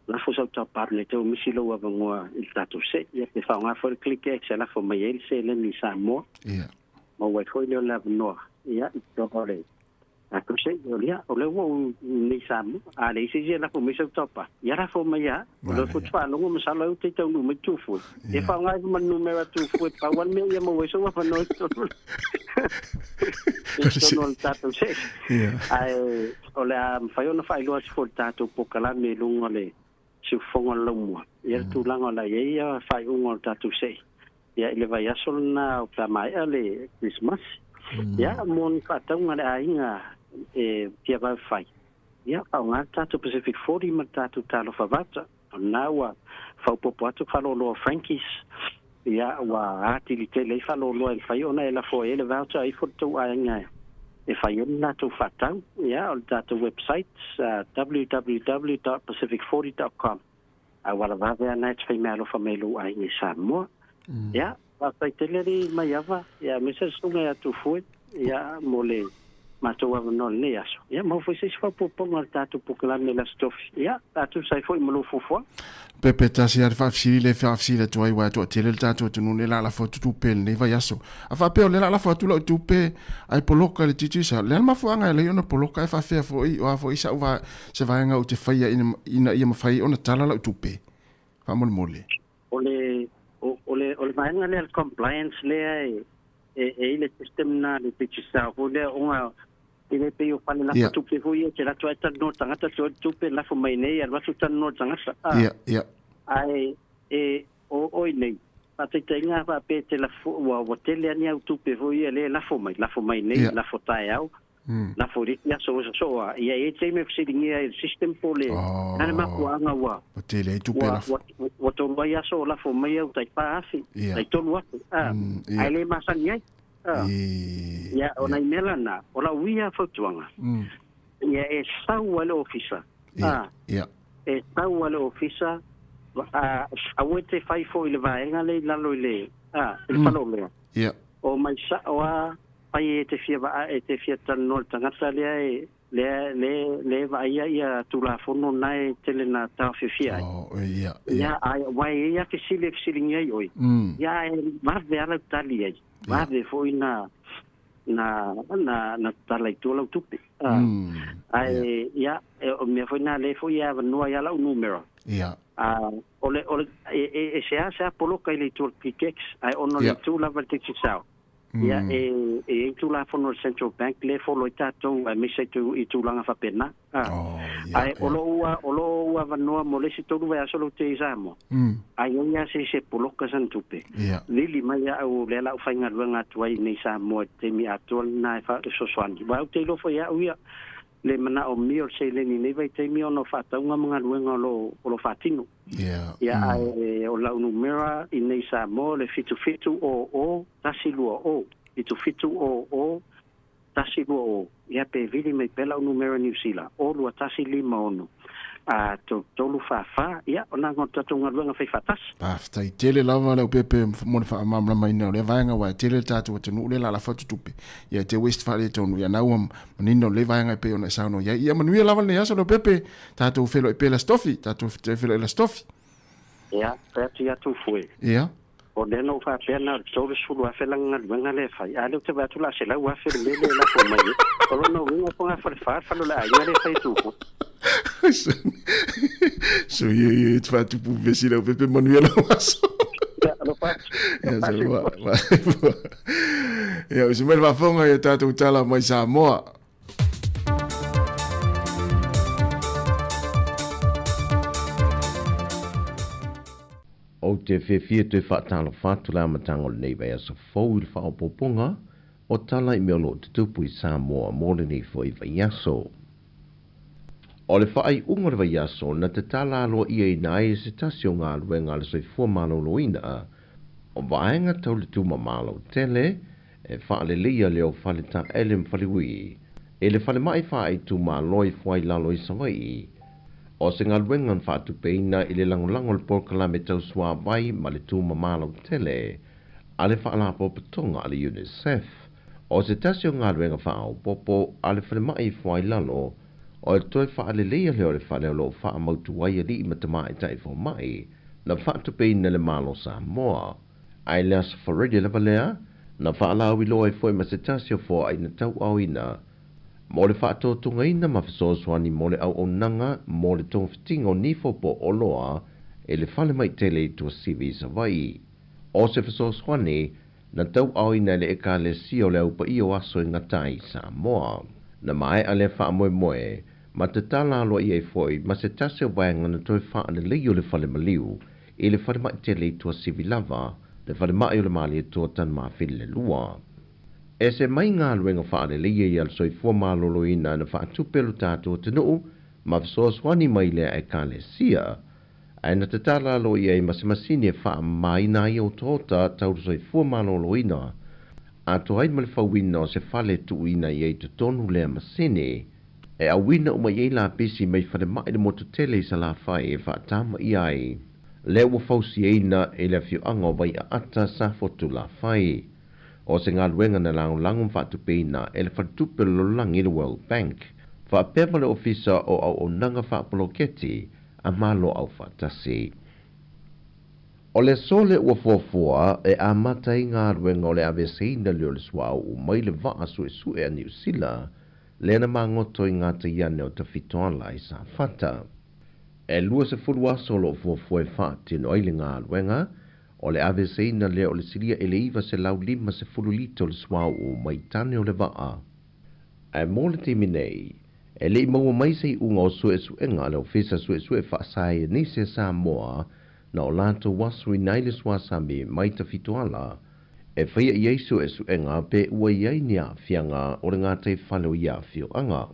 lafo sau taupa nei tau misi lou avanoa i le tatou se'i, ia, pe faaaoga foi le Click X e lafo mai ai le seleni i Samoa. Maua ai foi lea o le avanoa, ia, i totonu o le tatou se'i. Ia, o lea ua ou i nei Samoa, a leai se isi e lafo mai sau taupa, ia lafo mai lava. O lea foi ou te faalogo masalo ai ua te taunuu mai Tufue. Ia faaaoga ifo ma le numera Tufue, pau lava le mea ia maua ai sou avanoa i totonu i totonu o le tatou se'i. Ae o le a mafai ona faailoa atu foi i le tatou polokalame i luga o le siufofoga o le laumua, ia le tulaga o le a i ai ia faaiuga o le tatou se'i. Ia i le vaiaso lena pe a maea le Kerisimasi. Ia mo ni faatauga a le aiga e fia vave fai. Ia, faaaoga le tatou Pacific 40 ma le tatou Talofa Vata. O lena ua faaopoopo atu faaloloa Frankie's. Ia, ua atili tele ai faaloloa e mafai ona e lafo ai le voucher ifo le tou aiga e fai ai le latou faatau. Ia, o le tatou website, www.pacific40.com. A ua lavave ana e te fai meaalofa mai i lou aiga i Samoa. Ia, faafetai tele alii Maiava, ia aemaise le susuga ia Tufue, ia mo le matou avanoa i lenei aso. Ia maua foi se isi faaopoopoga o le tatou polokalame i le Aso Tofi. Ia, a tusa ai foi ma lou fuafuaga. Pepe tasi lava le faafesili lea e faafesili atu ai aua e toatele le tatou atunuu lea o le a lafo atu tupe i lenei vaiaso. A faapea o lea o le a lafo atu lau tupe ae poloka i le Digicel, o le a le mafuaaga e ala ai ona poloka ae faafefea foi, o a foi sau se vaega ou te faia ina ia mafai ona tala lau tupe? Faamolemole. O le, o le, o le vaega lea le compliance lea e, e, e i le system na le Digicel foi lea ona e le pei o fale lafo tupe foi ia te latou ae talanoa le tagata tuu ai le tupe lafo mai nei alu atu talanoa le tagata. Ae e o oi nei faataitaiga a faapea e te lafo ua ua tele lava ni au tupe foi ia lea e lafo mai lafo mai nei lafo taeao lafo i le isi aso ua sosoo lava ia e i ai taimi e fesiligia ai e le system po o le a le mafuaaga ua Ua tele ai tupe lafo. Ua tolu ai aso o lafo mai au tai 4,000 tai 3,000 ae le masani ai. Ia o nai mea la na o lau ia fautuaga ia e sau lava i le ofisa e sau lava i le ofisa aua e te fai foi i le vaega lea i lalo i le i le faleoloa. O mai sao lava fai e te fia vaai e te fia talanoa i le tagata lea e lea le le vaaia ia Tulafono na e tele na taofiofia ai. Oh, ia, ia. Ia, ai, aua e i ai lava fesili e fesiligia ai oe. Ia, ae vave lava lau tali ai. Vave foi na, na, na, na tatala i tua lau tupe. Ae, ia, o le mea foi lena lea foi e avanoa ai lava lau numera. Ia. O le, o le, e, e, e seasea poloka i le itu o le PTEX, ae ona o le itu lava i le Digicel. Ia, e, e i ai Tulafono a le Central Bank lea e follow ai tatou aemaise i tulaga faapena. Ae o lo o o lo o avanoa mo le isi tolu vaiaso lou te i Samoa, a i ai lava se isi e poloka sana tupe, vili mai au o lea la ou faigaluega atu ai i nei Samoa i le taimi atoa lena e fesoasoani. Aua ou te iloa foi e au ia. Le manaomia o le seleni i nei vaitaimi ona o faatauga ma galuega o lo faatino. Ia, ae o lau numera i nei Samoa le 7700 120, 7700 120. Ia, pe vili mai pea lau numera Niu Sila, o 2156 a 3344. Ia, o lena o le tatou galuega faifaatasi. Faafetai tele lava Leaupepe mo le faamalamalamaina o lea vaega aua e tele le tatou atunuu lea e lalafa atu tupe ia e te waste faaletonu ia na ua manino lelei vaega e pei ona e saunoa i ai. Ia manuia lava lenei aso Leaupepe, tatou feiloai pea i le Aso Tofi, tatou toe feiloai i le Aso Tofi. Ia, fai atu ia Tufue. Ia. O lea na ou faapea na o le 30,000 lana galuega lea e fai, a lea ou te vaai atu o le a 100,000 le mea lea e lafo mai ai. O lona uiga o fogafale fa le fale o le aiga lea e fai e Tufue. So ia ia e te faatupu vesi Leaupepe manuia lau aso. Ia, alofa atu. Ia, so, wa, ia, usu mai le faafofoga i a tatou tala mai Samoa. Ou te fiafia toe faatalofa atu le amataga o lenei vaiaso fou i le faaopoopoga o tala i mea o lo o tutupu i Samoa mo lenei foi vaiaso. O le faaiuga o le vaiaso na tatala aloaiaina ai e se tasi o galuega a le Soifua Maloloina o vaega tau le tumama lautele e faaleleia lea o fale taele ma faleuī i le falemai faaitumalo i Fuailalo i Savaii. O se galuega na faatupeina i le lagolago o le polokalame tau suavai ma le tumama lautele a le Faalapotopotoga a le UNICEF. O se tasi o galuega faaopoopo a le falemai i Fuailalo, o le toe faaleleia lea o le fale o lo o faamautu ai alii ma tamaitai fomai na faatupeina e le Malo Samoa. Ae le Aso Faraile lava lea, na faalauiloa ai foi ma se tasi o foaina tauaoina mo le faatotogaina ma fesoasoani mo le auaunaga mo le togafitiga o nifo po o oloa i le fale maitele i Tuasivi i Savaii. O se fesoasoani na tauaoina e le Ekalesia o le Au Paia o Aso e Gata ai i Samoa. Na maea lea faamoemoe ma tatala aloaia ai foi ma se tasi o vaega na toe faalelei o le fale maliu i le falemai tele i Tuasivi lava, le falemai o le Malietoa Tanumafili le lua. Ese mai galuega faaleleia ia le soifua maloloina na faatupe lo tatou atunuu ma fesoasoani mai lea Ekalesia, ae na tatala aloaia ai ma se masini e faamamaina ai otaota tau le soifua maloloina, atoa ai ma le fauina o se fale e tuuina i ai totonu lea masini. E auina uma i ai lapisi mai falemai le motu tele i Salafai e faatama i ai. Lea ua fausiaina e le afioaga o Vaiaata Safotulafai. O se galuega na lagolago ma faatupeina e le Faletupe o le Lalolagi le World Bank, faapea ma le Ofisa o Auaunaga Faapoloketi a Malo Aufaatasi. O le aso lea ua fuafua e amata ai galuega o le aveeseina lea o le suauu mai le vaa suesue a Niu Sila lea na magoto i ngā taiane o Tafitoala i Safata. E 20 aso o lo o fuafua e faatino ai le galuega, o le aveeseina lea o le silia i le 950 lita o le suauu mai tane o le vaa. Ae mo le taimi nei, e le i maua mai se iuga o suesuega a le Ofisa Suesue Faasaienisi a Samoa na o latou asuina ai le suasami mai Tafitoala e faia i ai suesuega pe ua i ai ni aafiaga o le gataifale o ia afioaga.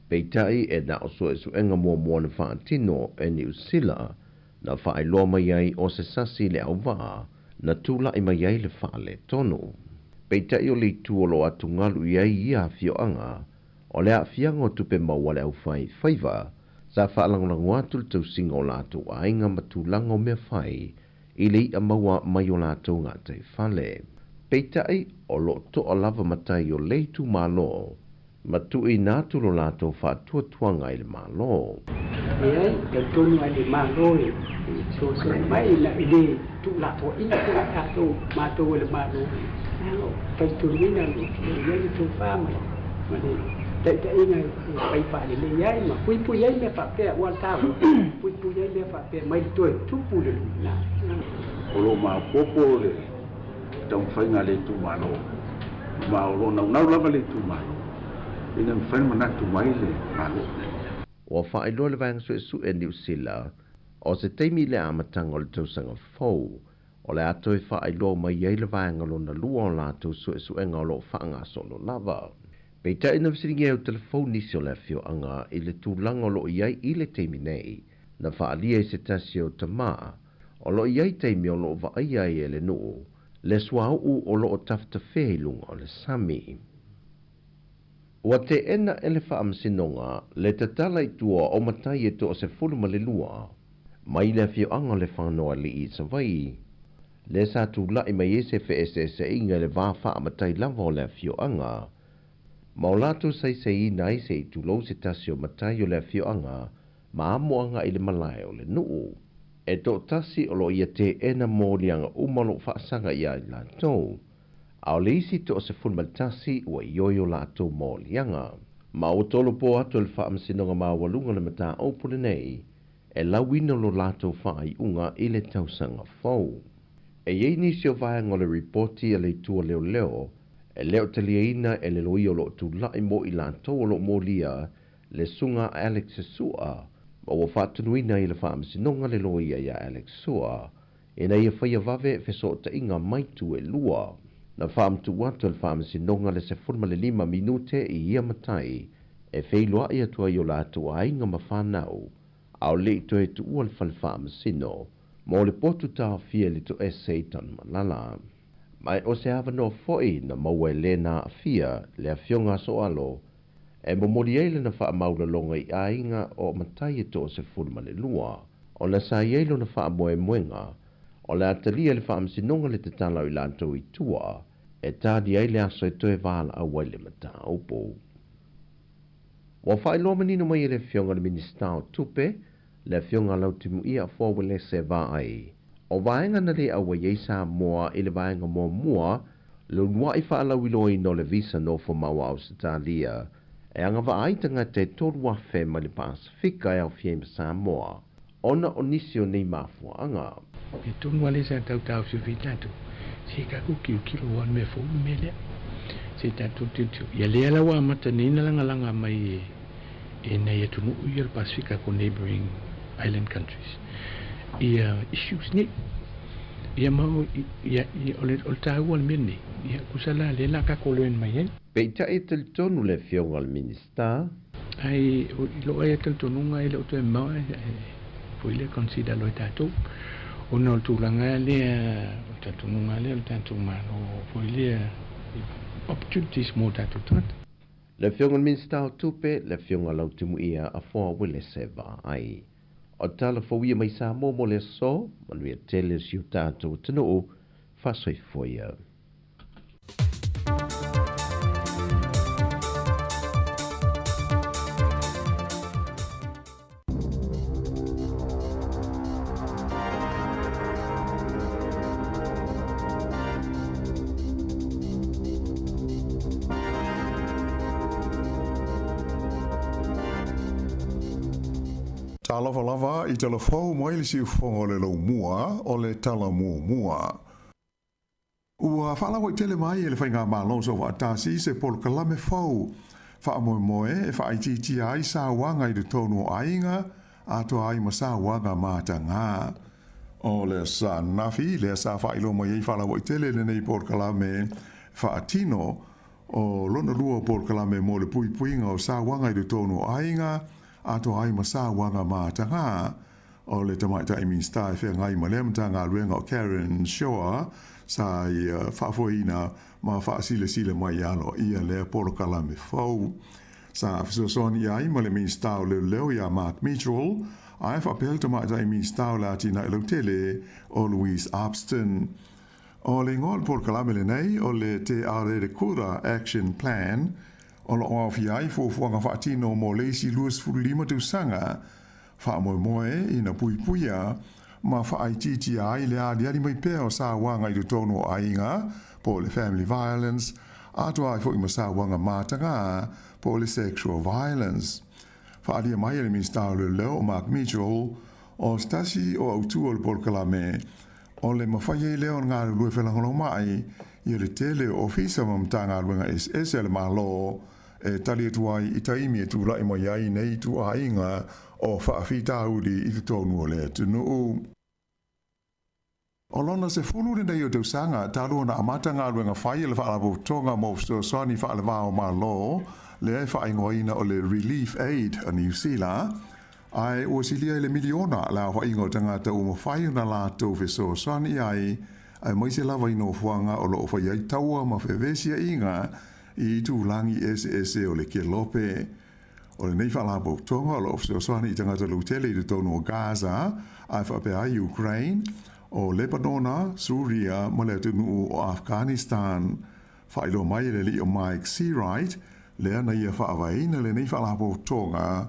Peitai, e na o suesuega muamua na faatino e Niu Sila na faailoa mai ai o se sasi le auvaa na tulai mai ai le faaletonu. Peitai o le itu o lo o atugalu i ai ia afioaga, o le aafiaga o tupe maua a le aufai faiva, sa faalagolago atu le tausiga o latou aiga ma tulaga o mea fai i le i'a maua mai o latou gataifale. Peitai, o lo o to'a lava matai o le itumalo ma tuuina atu lo latou faatuatuaga i le Malo. Leai, talitonu lava le Malo e fesoasoani mai e le tuulafoaiina foi i tatou, matou e le Malo, leaga o talitonuina o lo o i ai le tofa ma le taitaiga e fai faalelei ai ma puipui ai mea faapea, aua o le taua, puipui ai mea faapea mai le toe tupu i le lumanai. O lo o maopoopo le taumafaiga a le itumalo, ma o lo o naunau lava le itumalo ina ia mafai ona manatu mai le Malo. Ua faailoa le Vaega Suesue Niu Sila o se taimi i le amataga o le tausaga fou o le a toe faailoa mai ai le vaega lona lua o latou suesuega o lo o faagasolo lava. Peitai na fesiligia e telefou nisi o le afioaga i le tulaga o loo i ai i le taimi nei, na faaalia e se tasi o tamā, o loo i ai taimi o loo vaaia ai e le nuu le suauu o loo tafetafea i luga o le sami. Ua teena e le Faamasinoga le tatala i tua o matai e 12 mai le afioaga o le Lefagaoalii i Savaii, lea sa tula'i mai ai se feeseeseaiga i le va faamatai lava o le afioaga, ma o latou saisaiina ai se i tulou se tasi o matai o le afioaga ma amo agaʻi i le malae o le nuu. E toatasi o loo ia teena moliaga uma o loo faasaga iā i latou, a o le isi 11 ua ioe o latou moliaga. Ma ua tolopo atu e le Faamasinoga Maualuga le mataupu lenei e lauina lo latou faaiuga i le tausaga fou. E i ai nisi o vaega o le ripoti a le Itu o Leoleo e le o taliaina e le loia o loo tula'i mo i latou o loo molia le susuga a Alex Sua, ma ua faatonuina ai e le Faamasinoga le loia iā Alex Sua ina ia faia vave fesootaiga mai itu e lua. Na faamatuu atu e le Faamasinoga le 15 minute i ia matai e feiloai atu ai i o latou aiga ma fanau, a o le i toe tuua le fale faamasino mo le potu taofia i le toese i Tanumalala. Ma o se avanoa foi na maua e le na aafia le afioga a Soalo e momoli ai lana faamaualaloga i aiga o matai e 12, ona sa i ai lona faamoemoega o le a talia e le Faamasinoga le tatala o i latou i tua e tali ai le aso e toe valaau ai le mataupu. Ua faailoa manino mai e le Afioga i le Minisita o Tupe, le Afioga Lautimuia Afoa Uelese Vaai, o vaega na le auai ai Samoa i le vaega muamua, le uluai faalauiloaina o le visa nofomau a Ausetalia e agavaa ai tagata e 3,000 mai le Pasefika e aofia ai ma Samoa, ona o nisi o nei mafuaaga. E tonu lava lea sa tau taofiofi tatou, se tatou tilotilo aua o le mea fou le mea lea. Se tatou tilotilo, ia lea la ua amata nei ona lagalaga mai e nai atunuu ia o le Pasefika po o neighbouring island countries ia issues nei. Ia ma o, ia, o le, o le taua o le mea lenei, ia tusa la lea o le a tatou learn mai ai. Peitai e talitonu le Afioga i le Minisita. Ai, i lou ai talitonuga e le o toe mamao ae foi lea consider loa e tatou ona o le tulaga lea, o le talitonuga lea o le tatou Malo foi lea opportunities mo tatou tagata. Le Afioga i le Minisita o Tupe, le Afioga Lautimuia Afoa Uelese Vaai. O tala fou ia mai Samoa mo le aso, manuia tele o si o tatou atunuu, faasoifua ia. Talofa lava i tala fou mai le siufofoga o le laumua o le tala muamua. Ua faalauaitele mai e le Faigamalo Soofaatasi se polokalame fou faamoemoe e faaitiitia ai sauaga i totonu o aiga, atoa ai ma sauaga matagā. O le aso ananafi lea sa faailoa mai ai faalauaitele lenei polokalame faatino o lona lua o polokalame mo le puipuiga o sauaga i totonu o aiga, atoa ai ma sauaga matagā. O le Tamaitai Minisita e feagai ma lea Matagaluega o Karen Chhour sa ia faafoeina ma faasilasila mai aloaia lea polokalame fou. Sa fesoasoani i ai ma le Minisita o Leoleo ia Mark Mitchell, ae faapea le Tamaitai Minisita o le Atinae Lautele o Louise Upston. O le igoa o le polokalame lenei o le Te Aorerekura Action Plan, o lo o aofia ai fuafuaga faatino mo le isi 25 tausaga Faamoemoe ina puipuia ma faaitiitia ai le aliali mai pea o sauaga i totonu o aiga, po o le family violence, atoa ai foi ma sauaga matagā, po o le sexual violence. Faaalia mai e le Minisita o Leoleo o Mark Mitchell, o se tasi o autu o le polokalame, o le mafai ai lea ona galulue felagolagomai ia le tele o ofisa ma Matagaluega eseese a le Malo e tali atu ai i taimi e tulai mai ai nei ituaiga o faafitauli i totonu o le atunuu. O lona 10 lenei o tausaga talu ona amata galuega fai a le Faalapotopotoga mo Fesoasoani Faaleva o Malo, lea e faaigoaina o le Relief Aid a Niu Sila, ae ua silia i le miliona le aofaiga o tagata ua mafai ona latou fesoasoani i ai, aemaise lava i nofoaga o lo o fai ai taua ma fevesiaiga i itulagi eseese o le kelope. O lenei faalapotopotoga o lo o fesoasoani i tagata lautele i totonu o Gaza, ae faapea ai Ukraine, o Lebanona, Suria ma le atunuu o Afghanistan. Faailoa mai e le alii o Mike Seawright, lea na ia faavaeina lenei faalapotopotoga,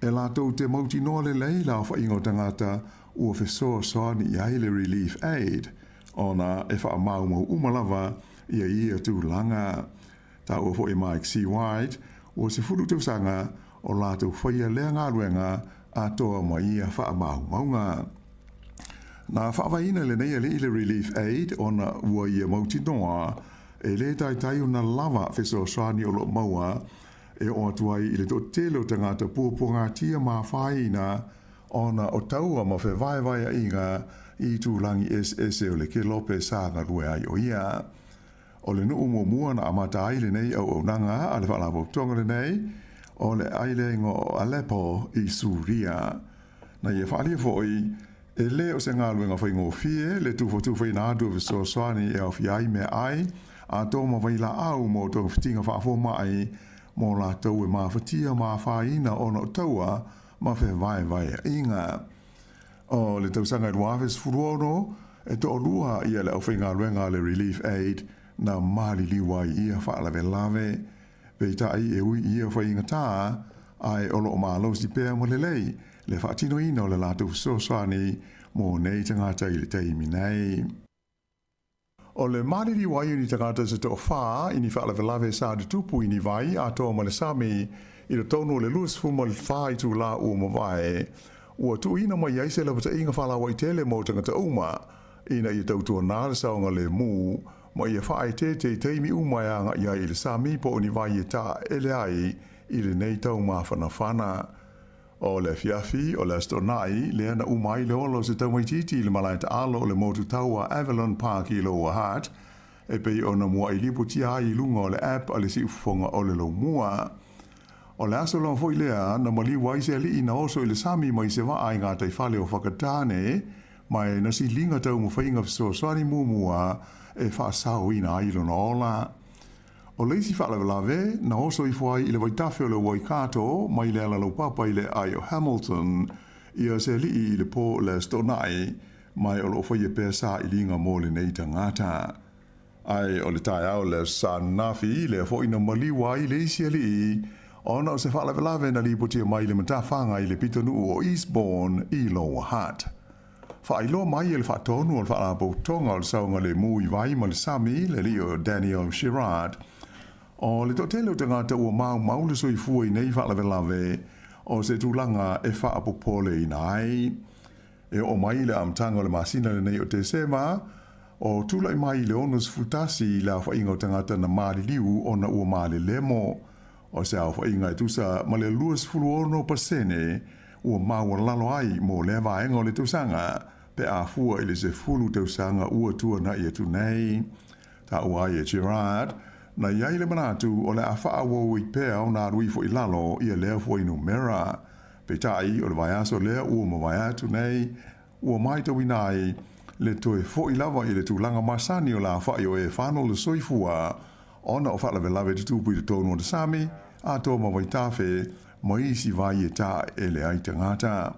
e latou te mautinoa lelei le aofaiga o tagata ua fesoasoani i ai le Relief Aid, ona e faamaumau uma lava ia ia tulaga. Taua foi e Mike Seawright, ua 10 tausaga o latou faia lea galuega atoa ma ia faamaumauga. Na faavaeina lenei alii le Relief Aid ona ua ia mautinoa e le taitai ona lava fesoasoani o lo o maua e oo atu ai i le toatele o tagata puapuagatia ma afaina ona o taua ma fevaevaeaiga i itulagi eseese o le kelope sa galue ai o ia. O le nuu muamua na amata ai lenei auaunaga a le Faalapotopotoga lenei, o le aileiga o Aleppo i Suria. Na ia faaalia foi, e le o se galuega faigofie le tufatufaina atu o fesoasoani e aofia ai meaai, atoa ma vailaau mo togafitiga faafomai mo latou e mafatia ma afaina ona o taua ma fevaevaeaiga. O le tausaga e 2016, e toalua ia le aufaigaluega a le Relief Aid na maliliu ai ia faalavelave. Peitai e ui i ia faigata, ae o lo o malosi pea ma lelei le faatinoina o le latou fesoasoani mo nei tagata i le taimi nei. O le maliliu ai o ni tagata se toafā i ni faalavelave sa tutupu i ni vai atoa ma le sami i totonu o le 24 itulā ua mavae, ua tuuina mai ai se lapataiga faalauaitele mo tagata uma ina ia tautuanā le saogalemu ma ia faaeteete i taimi uma e agaʻi ai i le sami po o ni vai e taele ai i lenei taumafanafana. O le afiafi o le Aso Toonai lea na uma ai le ola o se taumaitiiti i le malae taalo o le motu taua Avalon Park i Lower Hutt, e pei ona muaʻi lipotia ai i luga o le app a le siufofoga o le Lomua. O le aso lava foi lea na maliu ai se alii na oso i le sami mai se vaa i gataifale o Whakatane, ma e na siliga taumafaiga fesoasoani muamua e faasaoina ai lona ola. O le isi faalavelave, na oso ifo ai i le vaitafe o le Waikato mai le ala laupapa i le aai o Hamilton, ia se alii i le po le Aso Toonai, ma o lo o faia pea sailiga mo lenei tagata. Ae o le taeao le Aso Sa ananafi, lea foi na maliu ai le isi alii, ona o se faalavelave na lipotia mai le matafaga i le pitonuu o Eastbourne i Lower Hutt. Faailoa mai e le faatonu o le Faalapotopotoga o le Saogalemu i Vai ma le Sami, le alii o Daniel Girard, o le toatele o tagata ua maumau le soifua i nei faalavelave o se tulaga e faapopoleina ai. E oo mai i le amataga o le masina lenei o Tesema, o tulai mai i le 61 le aofaiga o tagata na maliliu ona ua malelemo. O se aofaiga e tusa ma le 26% ua maualalo ai mo lea vaega o le tausaga pe a fua i le 10 tausaga ua tuanaʻi atu nei. Taua ai e Gerard, na i ai le manatu o le a faaauau ai pea ona alu ifo i lalo ia lea fuainumera. Peitai, o le vaiaso lea ua mavae atu nei, ua matauina ai le toe foʻi lava i le tulaga masani o le afaʻi o e whano le soifua ona o faalavelave tutupu i totonu o le sami, atoa ma vaitafe, ma isi vai e taele ai tagata.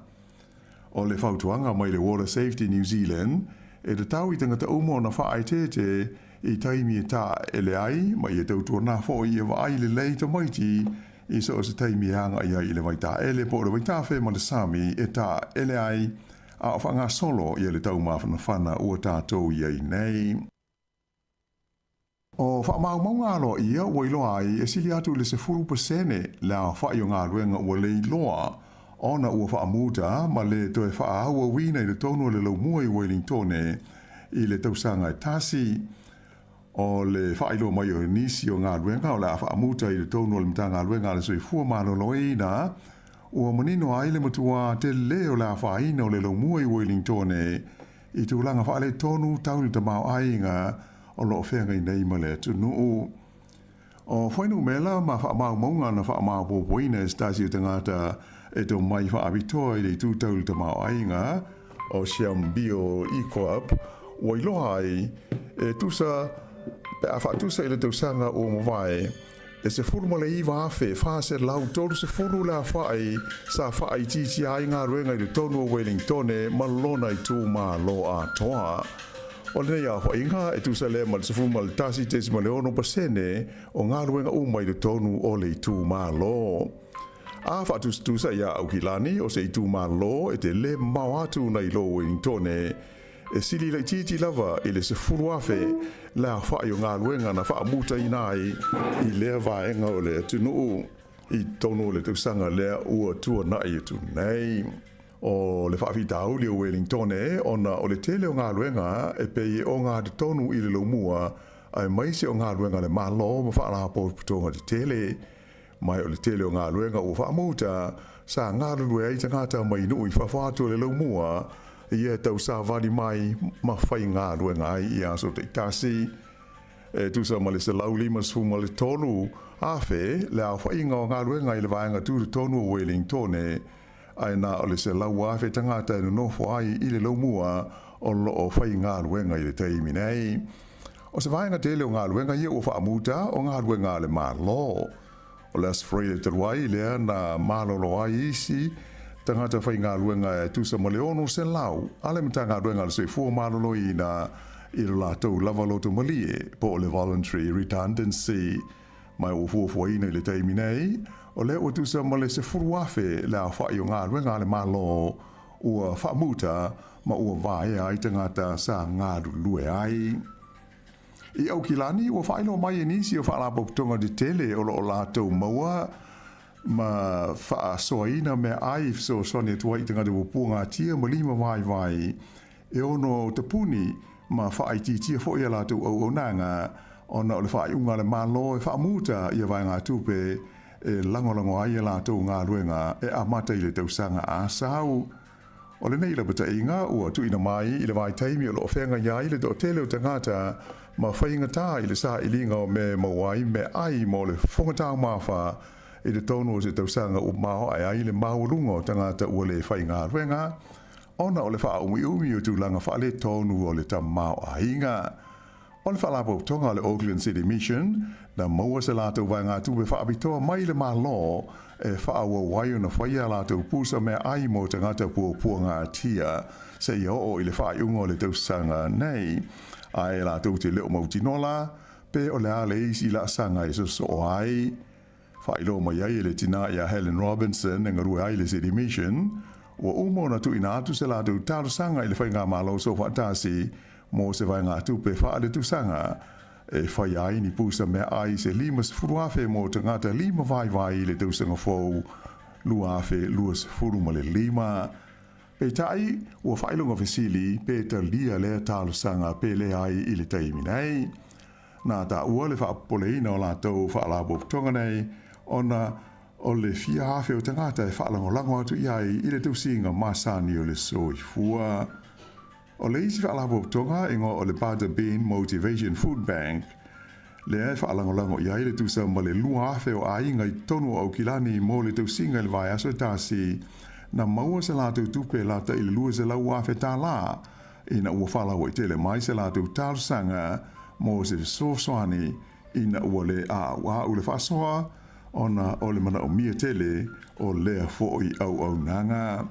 O le fautuaga mai le Water Safety New Zealand, e tatau i tagata uma ona faaeteete i taimi e taele ai ma ia tautuanā foi ia vaai lelei tamaiti i so o se taimi e agaʻi ai i le vaitaele po o le vaitafe ma le sami e taele ai a o faagasolo ia le taumafanafana ua tatou i ai nei. O faamaumauga aloaia ua iloa ai e sili atu i le 10% le aofaʻi o galuega ua leiloa ona ua faamuta ma le toe faaauauina i totonu o le laumua i Wellingtone i le tausaga e tasi. O le faailoa mai o nisi o galuega o le a faamuta i totonu o le Matagaluega a le Soifua Maloloina, ua manino ai le matuā telē o le afaina o le laumua i Wellingtone. i tulaga faaletonu tau i le tamaoaiga o lo o feagai nei ma le atunuu. O fuainumera ma faamaumauga na faamaopoopoina e se tasi o tagata e tomai faapitoa i le itu tau i le tamaoaiga o Siambio Equap ua iloa ai e tusa pe a faatusa i le tausaga ua mavae e 19,430 le aofai sa faaitiitia ai galuega i totonu o Welingtone ma lona itumalo atoa. O lenei aofaiga e tusa lea ma le 11.6% o galuega uma i totonu o le itumalo. A faatusatusa iā Aukilani o se itumalo e telē mamao atu nai lo Welingtone, e sili laitiiti lava i le 10,000 le aofai o galuega na faamutaina ai i lea vaega o le atunuu i totonu o le tausaga lea ua tuanai atu nei. O le faafitauli o Welingtone ona o le tele o galuega e pei e ogatotonu i le laumua aemaise o galuega a le Malo ma faalapotopotoga tetele. Mai o le tele o galuega ua faamuta sa galulue ai tagata mai nuu i fafo atu o le laumua ia e tausavali mai ma faigaluega ai i aso taitasi. E tusa ma le 153,000 le aofaiga o galuega i le vaega tutotonu o Welingtone, ae na o le 100,000 tagata e nonofo ai i le laumua o lo o faigaluega i le taimi nei. O se vaega tele o galuega ia ua faamuta o galuega a le Malo. O le Aso Faraile talu ai lea na malolo ai isi tagata faigaluega e tusa ma le 600 a le Matagaluega a le Soifua Maloloina i lo latou lava loto malie po o le voluntary redundancy. Ma ua fuafuaina i le taimi nei, o lea ua tusa ma le 10,000 le aofai o galuega a le Malo ua faamuta ma ua vaea ai tagata sa galulue ai. I Aukilani, ua faailoa mai e nisi o faalapotopotoga tetele o lo o latou maua ma faasoaina meaai i fesoasoani atu ai i tagata puapuagatia ma lima vaivai e ono tapuni ma faaitiitia foi a latou auaunaga ona o le faaiuga a le Malo e faamuta ia vaegatupe e lagolago ai a latou galuega e amata i le tausaga a sau. O lenei lapataiga ua tuuina mai i le vaitaimi o lo o feagai ai le toatele o tagata ma faigata i le sailiga o mea e maua ai meaai mo le fofoga taumafa i totonu o se tausaga ua maoae ai le maualuga o tagata ua le faigaluega ona o le faaumiumi o tulaga faaletonu o le tamaoaiga. O le Faalapotopotoga a le Auckland City Mission, na maua se latou vaegatupe faapitoa mai le Malo e faaauau ai ona faia a latou pusa meaai mo tagata puapuagatia seia oo i le faaiuga o le tausaga nei. Ae latou te le o mautinoa la pe o le a le isi laasaga e sosoo ai. Faailoa mai ai e le tinā iā Helen Robinson e galue ai i le City Mission, ua uma ona tuuina atu se latou talosaga i le Faigamalo Soofaatasi mo se vaegatupe faaletusaga e faia ai ni pusa meaai se 50,000 mo tagata lima vaivai i le tausaga fou 2025. Peitai, ua faailoga fesili pe talia lea talosaga pe leai i le taimi nei. Na taua le faapopoleina o latou faalapotopotoga nei ona o le fia afe o tagata e faalagolago atu i ai i le tausiga masani o le soifua. O le isi faalapotopotoga igoa o le Butter Bean Motivation Food Bank, lea e faalagolago i ai le tusa ma le 2,000 o aiga i totonu o Aukilani mo le tausiga i le vaiaso e tasi, na maua se latou tupe lata i le $200,000 ina ua faalauaitele mai se latou talosaga mo se fesoasoani ina ua le aaʻuaʻu le faasoa ona o le manaomia tele o lea foi auaunaga.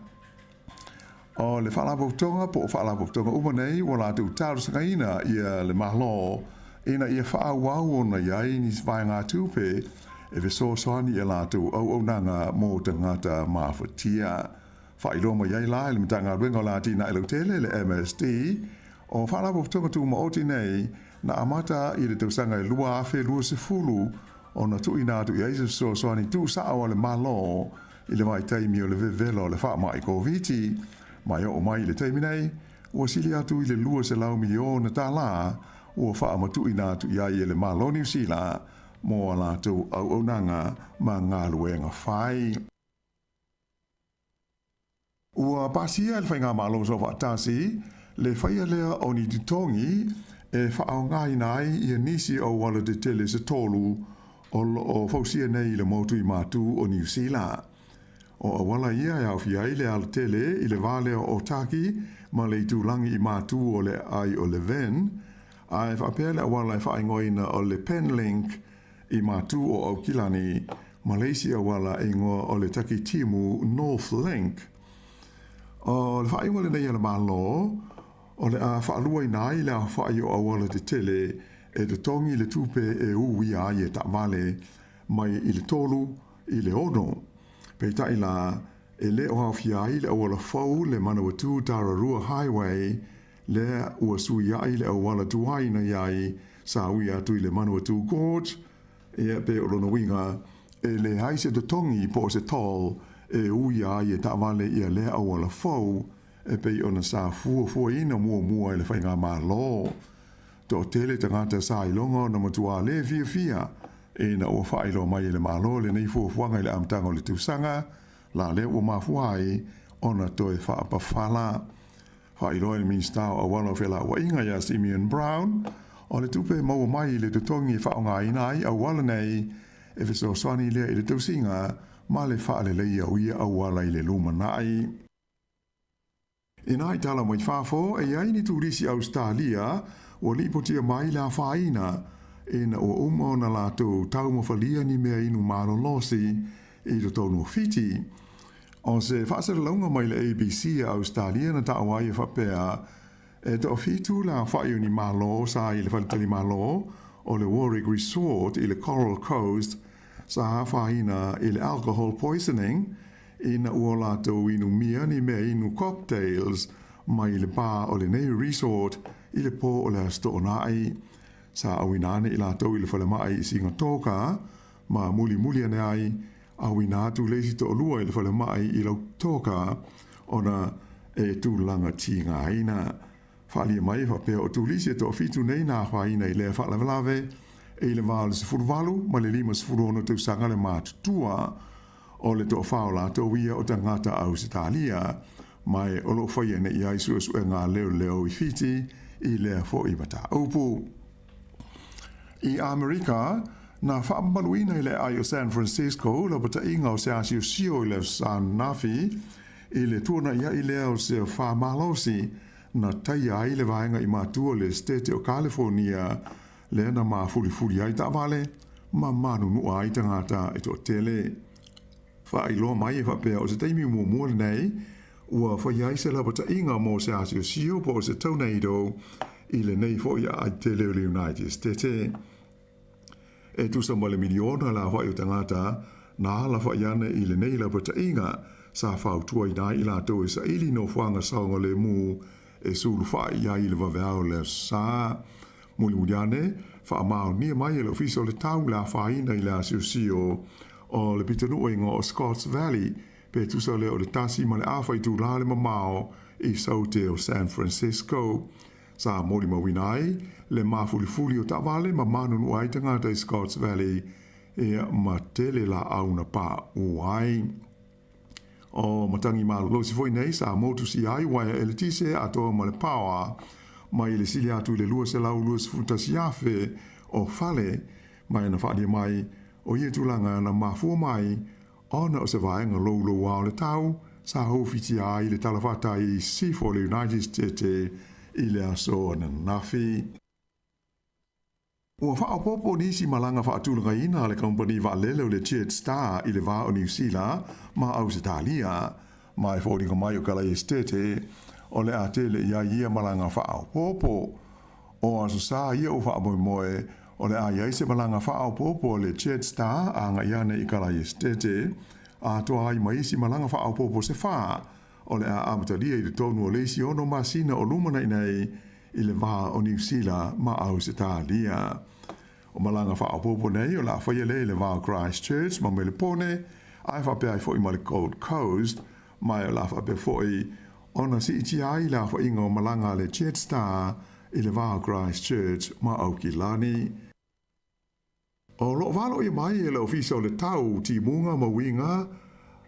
O le faalapotopotoga po o faalapotopotoga uma nei ua latou talosagaina ia le Malo ina ia faaauau ona i ai ni vaegatupe e fesoasoani i a latou auaunaga mo tagata mafatia. Faailoa mai ai la e le Matagaluega o le Atinae Lautele, le MSD, o Faalapotopotoga Tumaoti nei na amata i le tausaga e 2020 ona tuuina atu i ai se fesoasoani tuusao a le Malo i le vaitaimi o le vevela o le faamai Koviti. Ma e oo mai i le taimi nei, ua sili atu i le $200 miliona tālā ua faamatuuina atu i ai e le Malo o Niu Sila mo a latou auaunaga ma galuega fai. Ua pasia e le Faigamalo Soofaatasi le faia lea o ni totogi e faaaogaina ai ia nisi o auala tetele se tolu o lo o fausia nei i le motu i Matu o Niu Sila. O auala ia e aofia ai le alatele i le va lea o Otaki ma le itulagi i Matu o le aai o Levin, ae faapea le auala e faaigoaina o le Penlink i Matu o Aukilani ma le isi auala e igoa o le Takitimu North Link. O le faaiuga lenei a le Malo, o le a faaluaina ai le aofai o auala tetele e totogi le tupe e uia ai e taavale mai i le 3 i le 6. Peitai la, e le o aofia ai le auala fou le Manawatu Tararua Highway lea ua suiai le auala tuai na i ai sa ui atu i le Manawatu Gorge, ia pe o lona uiga e leai se totogi po o se toll e uia ai e taavale ia lea auala fou e pei ona sa fuafuaina muamua e le Faigamalo. Toatele tagata sa iloga ona matua le fiafia ina ua faailoa mai e le Malo lenei fuafuaga i le amataga o le tausaga la lea ua mafua ai ona toe faapafala. Faailoa e le Minisita o Auala o Felauaiga ia Simeon Brown, o le tupe e maua mai i le totogi e faaaogaina ai auala nei e fesoasoani lea i le tausiga ma le faaleleia o ia auala i le lumanai. Inā i tala mai fafo, e i ai ni turisi Ausetalia ua lipotia mai le afaina ina ua uma ona latou taumafalia ni mea inu malolosi i totonu o Fiti. O se faasalalauga mai le ABC a Ausetalia na taua ai e faapea, e toafitu le aofai o ni malo sa i le faletalimalo o le Warwick Resort i le Coral Coast sa afaina i le alcohol poisoning ina ua latou inumia ni mea inu cocktails mai le bar o lenei resort i le po o le Aso Toonai. Sa auina ane i latou i le falemai i Sigatoka ma mulimuli ane ai auina atu le isi toalua i le falemai i Lautoka ona e tulaga tigaina. Faaalia mai e faapea o turisi e toafitu nei na afaina i lea faalavelave e i le va o le 18 ma le 56 tausaga le matutua. O le toafa o latou ia o tagata Ausetalia, ma e o lo o faia nei ai suesuega a leoleo i Fiti i lea foi mataupu. I Amerika, na faamamaluina i le aai o San Francisco lapataiga o se asiosio i le Aso i le tuanaiai lea o se afa malosi na taia ai le vaega i matua o le Esetete o Kalifonia lea na mafulifuli ai taavale ma manunua ai tagata e toatele. Faailoa mai e faapea o se taimi muamua lenei ua faia ai se lapataiga mo se asiosio po o se tornado i lenei foi aai tele o le United States. E tusa ma le miliona le aofai o tagata na alafai ane i lenei lapataiga sa fautuaina ai i latou e saili nofoaga saogalemu e sulufai i ai i le vaveao o le Aso Sa. Mulimuli ane, faamaonia mai e le Ofisa o le Tau le afaina i le asiosio o le pitonuu e igoa o Scotts Valley, pe tusa lea o le 1.5 itulā le mamao i Saute o San Francisco. Sa molimauina ai le mafulifuli o taavale ma manunua ai tagata i Scotts Valley ia ma tele laau na paʻu ai. O matagi malolosi foi nei sa motusia ai uaea eletise atoa ma le paoa mai le sili atu i le 221,000 o fale ma na faaalia mai o ia tulaga na mafua mai ona o se vaega louloua o le tau sa houfitia ai le talafatai i sisifo o le United States i le aso ananafi. Ua faaopoopo nisi malaga faatulagaina a le kamupani vaalele o le Jetstar i le va o Niu Sila ma Ausetalia. Ma e foliga mai o Kalai Esitete, o le a tele i ai ia malaga faaopoopo. O aso sa ia ua faamoemoe o le a i ai se malaga faaopoopo a le Jetstar agai ane i Kalai Esitete, atoa ai ma isi malaga faaopoopo se fa o le a amatalia i totonu o le isi 6 masina o lumanai nei i le va o Niu Sila ma Ausetalia. O malaga faaopoopo nei o le a faia lea i le va o Christchurch ma Melepone, ae faapea ai foi ma le Gold Coast, ma o le a faapea foi ona siitia ai le aofaiga o malaga a le Jetstar i le va o Christchurch ma Aukilani. O lo o valoia mai e le Ofisa o le Tau timuga ma uiga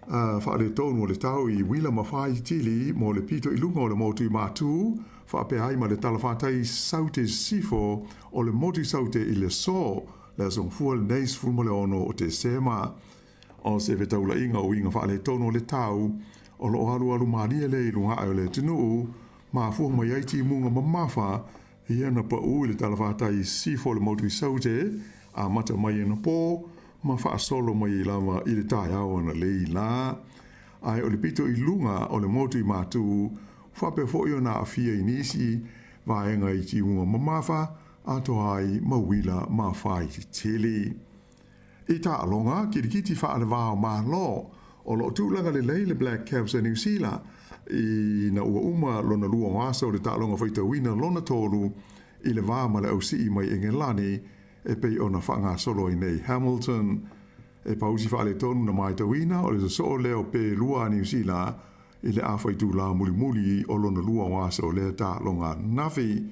Faaletonu o le tau i uila ma faitili mo le pito i luga o le motu i Matu, faapea ai ma le talafatai i Saute Sisifo o le motu i Saute i le aso, le Aso Gafua lenei 16 o Tesema. O se fetaulaiga o uiga faaletonu o le tau o lo o alualu malie lea i luga ae o le atunuu, mafua mai ai timuga mamafa ia na pau i le talafatai i sisifo o le motu i Saute, amata mai anapo ma faasolo mai ai lava i le taeao analeila la. Ae o le pito i luga o le motu i Matu, faapea foi ona aafia i nisi vaega i timuga mamafa, atoa ai ma uila ma faititili. I taaloga kilikiti faale-va o Malo, o lo o tulaga lelei le Black Caps a Niu Sila ina ua uma lona lua o aso o le taaloga faitauina lona tolu i le va ma le ausii mai Engelani e pei ona faagasolo ai nei Hamilton. E pausi faaletonu na matauina o le sosoo lea o pe lua a Niu Sila i le afa itulā mulimuli o lona lua o aso o lea taaloga ananafi.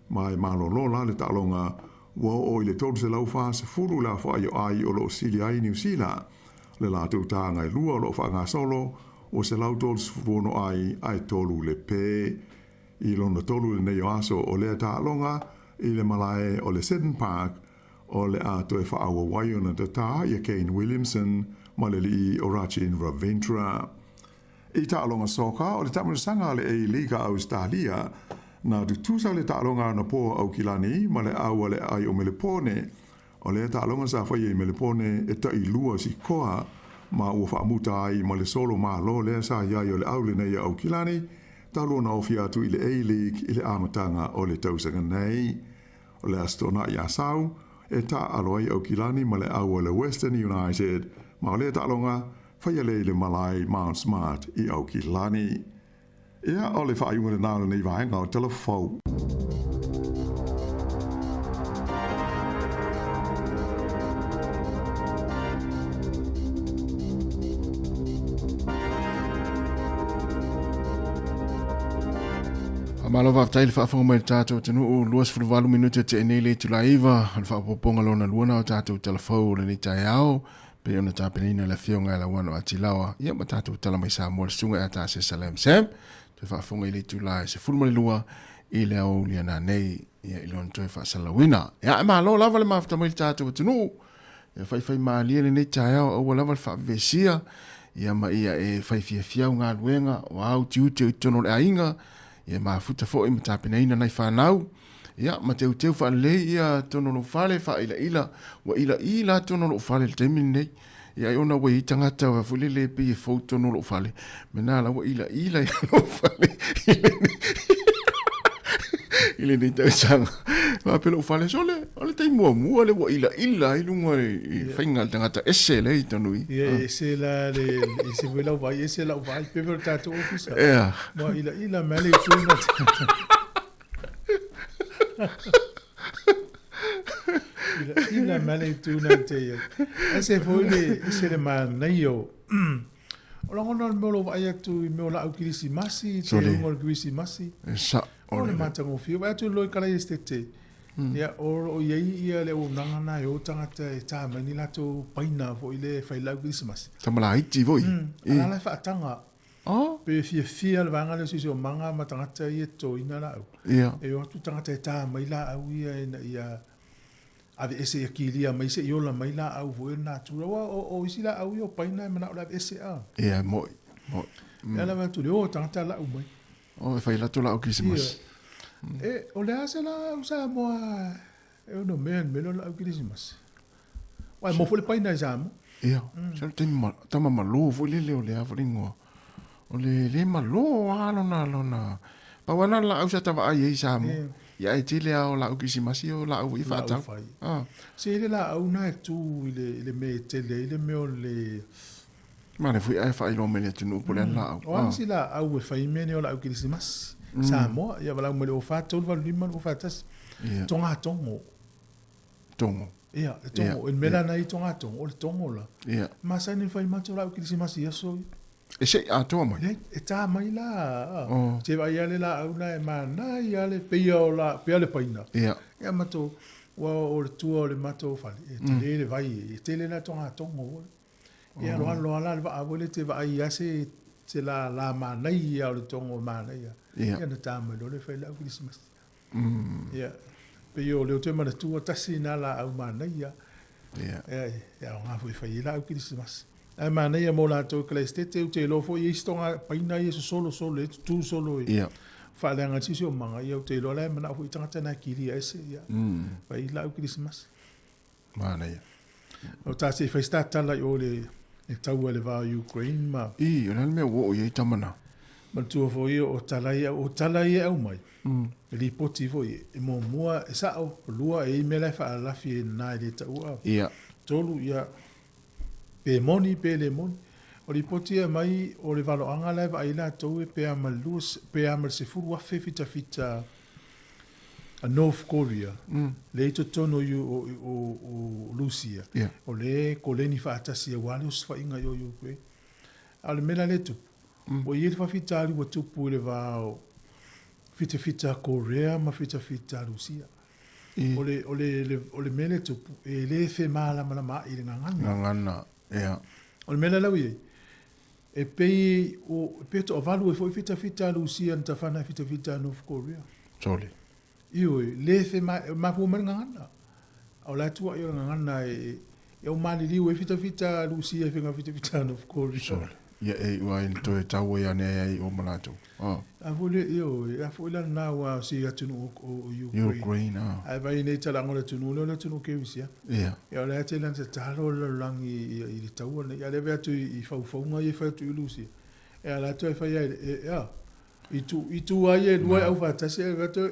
Ma e malolo la le taaloga ua oo i le 340 le aofai o ai o lo o sili ai Niu Sila. Le latou taga e lua o lo o faagasolo ua 136 ai ae tolu le pe. I lona tolu lenei o aso o lea taaloga i le malae o le Seddon Park o le a toe faaauau ai ona tatā ia Kane Williamson ma le alii o Rachin Ravindra. I taaloga soka o le taamilosaga a le A-League a Ausetalia, na tutusa le taaloga anapo a Aukilani ma le au a le aai o Melepone. O lea taaloga sa faia i Melepone e tailua sikoa ma ua faamuta ai ma le solo malo lea sa i ai o le au lenei a Aukilani talu ona ofi atu i le A-League i le amataga o le tausaga nei. O le Aso Toonai Asau e taaalo ai Aukilani ma le au a le Western United ma o lea taaloga faia lea i le malae Mount Smart i Aukilani. Ia, o le faaiuga lena o lenei vaega o Tala Fou. Faamalo faafetai le faafofoga mai i le tatou atunuu, 28 minute tea nei le itula 9 o le faaopoopoga lona lua na o tatou tala fou o lenei taeao pei ona tapenaina e le afioga ia Lauano Atilaoa ia ma tatou tala mai Samoa le susuga ia Tasesa Lam Sam toe faafofoga i le itula e 12 i le aoauli ananei ia i lona toe faasalalauina. Ia e malo lava le mafuta mai i le tatou atunuu. Ia faifai malie lenei taeao aua lava le faavevesia ia ma ia e fai fiafia au galuega o au tiute i totonu o le aiga ia mafuta foi ma tapenaina nai fanau ia ma teuteu faalelei ia totonu o lou fale faailaila ua ilaila totonu o lou fale i le taimi lenei ia ai ona ua i ai tagata ua foi lele pei e fou totonu o lou fale mena la ua ilaila ia lou fale i lenei tausaga faapea lou fale sole o le taimi muamua lea ua ilaila ai luga i faiga a le tagata ese lea i totonu i Ia, ese la le, ese foi lau vaai, ese lau vaai, pei foi o le tatou ofisa. Ua ilaila mai le itu na. Ila mai le itu na te ia. Ese foi le, ese le manaia o, o lagona o le mea o lo o vaai atu i mea o laau kerisimasi, te uga o le kerisimasi. E sao. O le matagofie. Vaai atu loa i kalai esetete, ia, o lo o i ai ia le auaunaga na e o tagata e ta mai ni latou paina foi lea e fai laau kerisimasi. Tama laiti foi. A la la e faataga. Oh. Pe fiafia le vaega lea o siosiomaga ma tagata ia e totoina laau. Ia. E o atu tagata e ta mai laau ia ina ia aveese ia kilia mai seia ola mai laau foi o le natura. Aua o isi laau ia o paina e manao le aveese a. Ia, moi, moi. E ala atu le o tagata lau mai. Oh, e fai latou laau Kerisimasi. Ia. E, o le a se laau Samoa e ono mea le mea lea o laau Kerisimasi? Uai, mo foi le paina i Samoa. Ia, se o le taimi ma, tama malo foi lele o le a foi le ingoa. O le le malo lava lona, lona, pau lava lena o le laau sa ta vaai ai i Samoa. Ia ae tele lava o laau kerisimasi o laau foi e faatau. Laau fai. Ah. Se i le laau na e tu i le, i le mea e tele ai le mea o le... Manaia foi ae faailoa mai le atunuu po o le a le laau. O a nisi laau e fai mea nei o laau kerisimasi? Samoa, ia valaau mai le 04 3 8 5 2 4 1. Togatogo. Togo. Ia, e togo. E le mea la na i togatogo, o le togo la. Ia. Masani ona fai matou laau kerisimasi i aso ia. E sei atoa mai? Leai, e tā mai la. Oh. Te vaai a le laau na e manaia a le peia o la, pea le paina. Ia. Ia matou, ua o le tua o le matou fale, e tele le vai, e tele la togatogo. E aloalo lava la le vaa foi lea e te vaai ai se se lala manaia o le togo manaia. Ia ona ta mai loa lea fai lau kerisimasi. Ia, pei o lea ou te manatua tasi lena laau manaia. Ia, e aoga foi e fai ai laau kerisimasi. Ae manaia mo latou e kalaisitete, ou te iloa foi e i ai isi toga paina ia e sosolo solo e tutu solo e faaleaga ai le siosiomaga, ia ou te iloa la e manao foi tagata na e kilia ese, ia, fai laau kerisimasi. Manaia. O ta se i fai se ta tala i o le le taua i le va o Ukraine ma. I, o le a le mea ua oo i ai tama na? Manatua foi o tala ia, o tala ia e aumai, e lipoti foi, e muamua e sao, lua e i ai mea la e faalalafi e nana e le taua. Ia. Tolu, ia, pe moni pe le moni. O lipoti ia e aumai, o le valoaga la e vaai ai latou e pe a ma le lua, pe a ma le 10,000 fitafita a North Korea, lea i totonu o Rusia, o lea e koleni faatasi aua le osofaiga i o Ukraine. A o le mea la lea e tupu, ua i ai le faafitauli ua tupu i le va o fitafita a Korea ma fitafita a Rusia. O le, o le, o le mea lea e tupu, e le femalamalamaai i le gagana. Gagana, ia. O le mea la lea ua i ai, E pei o, e pei e toavalu ai foi fitafita a Lusia na tafana i fitafita a North Korea. Sole. Ioe, le fe ma, e mafua mai le gagana. A o la e tuuai o le gagana e, e au maliliu ai fitafita a Lusia i fega fitafita a North Korea. Sole. Ia e iu ai na toe tau ai ane ai ai o ma latou. Oh. A foi le, ioe, a foi la lena ua si atunuu o, o Ukraine. Ukraine, ah. Ae vai nei talaga o le atunuu lea o le atunuu kerisiano. Ia. Ia o lea tele ana tatalo le lalolagi i le taua lenei. A o lea e vaai atu i faufauga ia e fai atu i Lusia, e ala atu e fai ai, e, a, i tu, i tu lava ia e lua e aufaatasi, ae vaai atu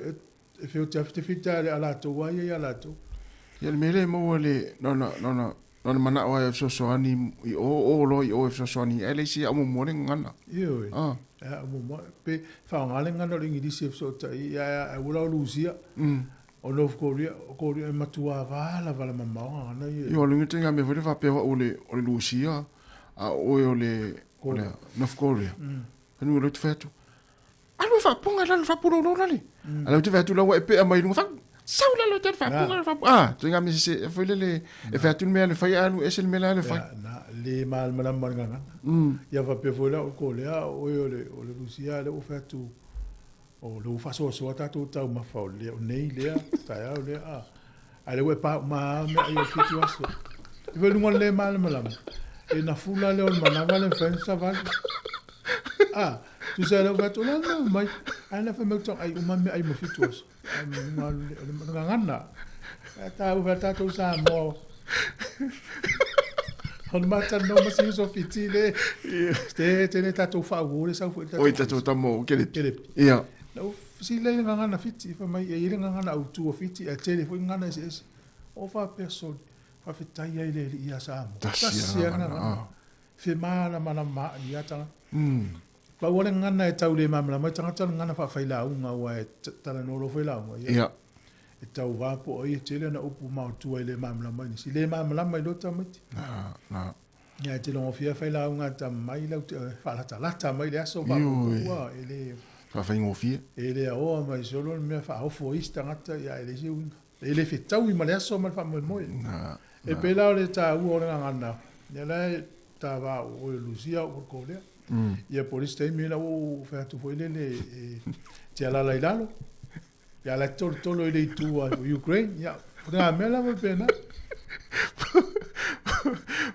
e feoteafitafita a latou lava ia ia latou. Ia le mea lea e maua le, na ona, na ona, na ona manao lava e fesoasoani i o, o loa i o e fesoasoani, ae le isi e aumua le gagana. Ioe, e aumua. Pe faaaoga le gagana o le Igilisi e fesootai, ia ae aua la o Lusia. O North Korea, o Korea e matua valavala mamao gagana ia. Ia, o le ituaiga mea foi lea faapea o au o le, o le Lusia, a o oe o le, o le North Korea. Anu o lea ou te fai atu, alu e faapoga i lalo, faapulolo lale. A lea ou te fai atu la ua e pea mai luga, fa, sau i lalo e te faapoga, faapoga. Ah, ituaiga mea sese, foi lele, e fai atu le mea le fai, ae alu ese le mea la le fai. Ia, na, le malamalama le gagana. Ia faapea foi la o Korea, o oe o le, o le Lusia, lea ua fai atu, O lea ua faasoasoa tatou taumafa o lea, o nei lea, taeao lea, a. A lea ua e pauma lava meaai o le 7 aso. E fai luga o le le malamalama, e nafula lea o le manava lea e mafai ona savali. A, tusa lea ua fai atu, o le a le mea ua mai? Ae na fai mai ou te ai uma meaai mo le 7 aso. Ae luga o le gagana. Ae taua fai tatou Samoa. O le matalanoa ma si uso Fiti le. Te tele tatou faauo le sau foi tatou. Oi tatou tama o Kelepi. Kelepi. Ia. Na u fesili ai le gagana Fiti fai mai e i ai le gagana autu o Fiti ae tele foi gagana eseese. O faapea soli, faafetai ai le Alii ia Samoa. Tasi lava le gagana. Femalamalama ai ia tagata. Pau lava le gagana e tau le malamalama ai tagata o le gagana faafailauga aua e talanoa loa failauga ia. Ia. E tau va po o ai e tele ana upu maotua e le malamalama ai nisi. Le malamalama i loa tamaiti. Na, na. Ia e te logofia failauga ta mai lau te faalatalata mai le aso faapuupuu e le faafaigofie. E le aoa mai solo le mea faaofo ai isi tagata ia e leai se uiga. E le fetaui ma le aso ma le faamoemoe. Na. E pei la o le taua o le gagana, ia la e ta va o oe o Lusia o ko lea. Ia po o le isi taimi la ua ou fai atu foi lele e te alala i lalo. Ia la e tolotolo i le itu a Ukraine. Ia, o ngā mea lava pēnā.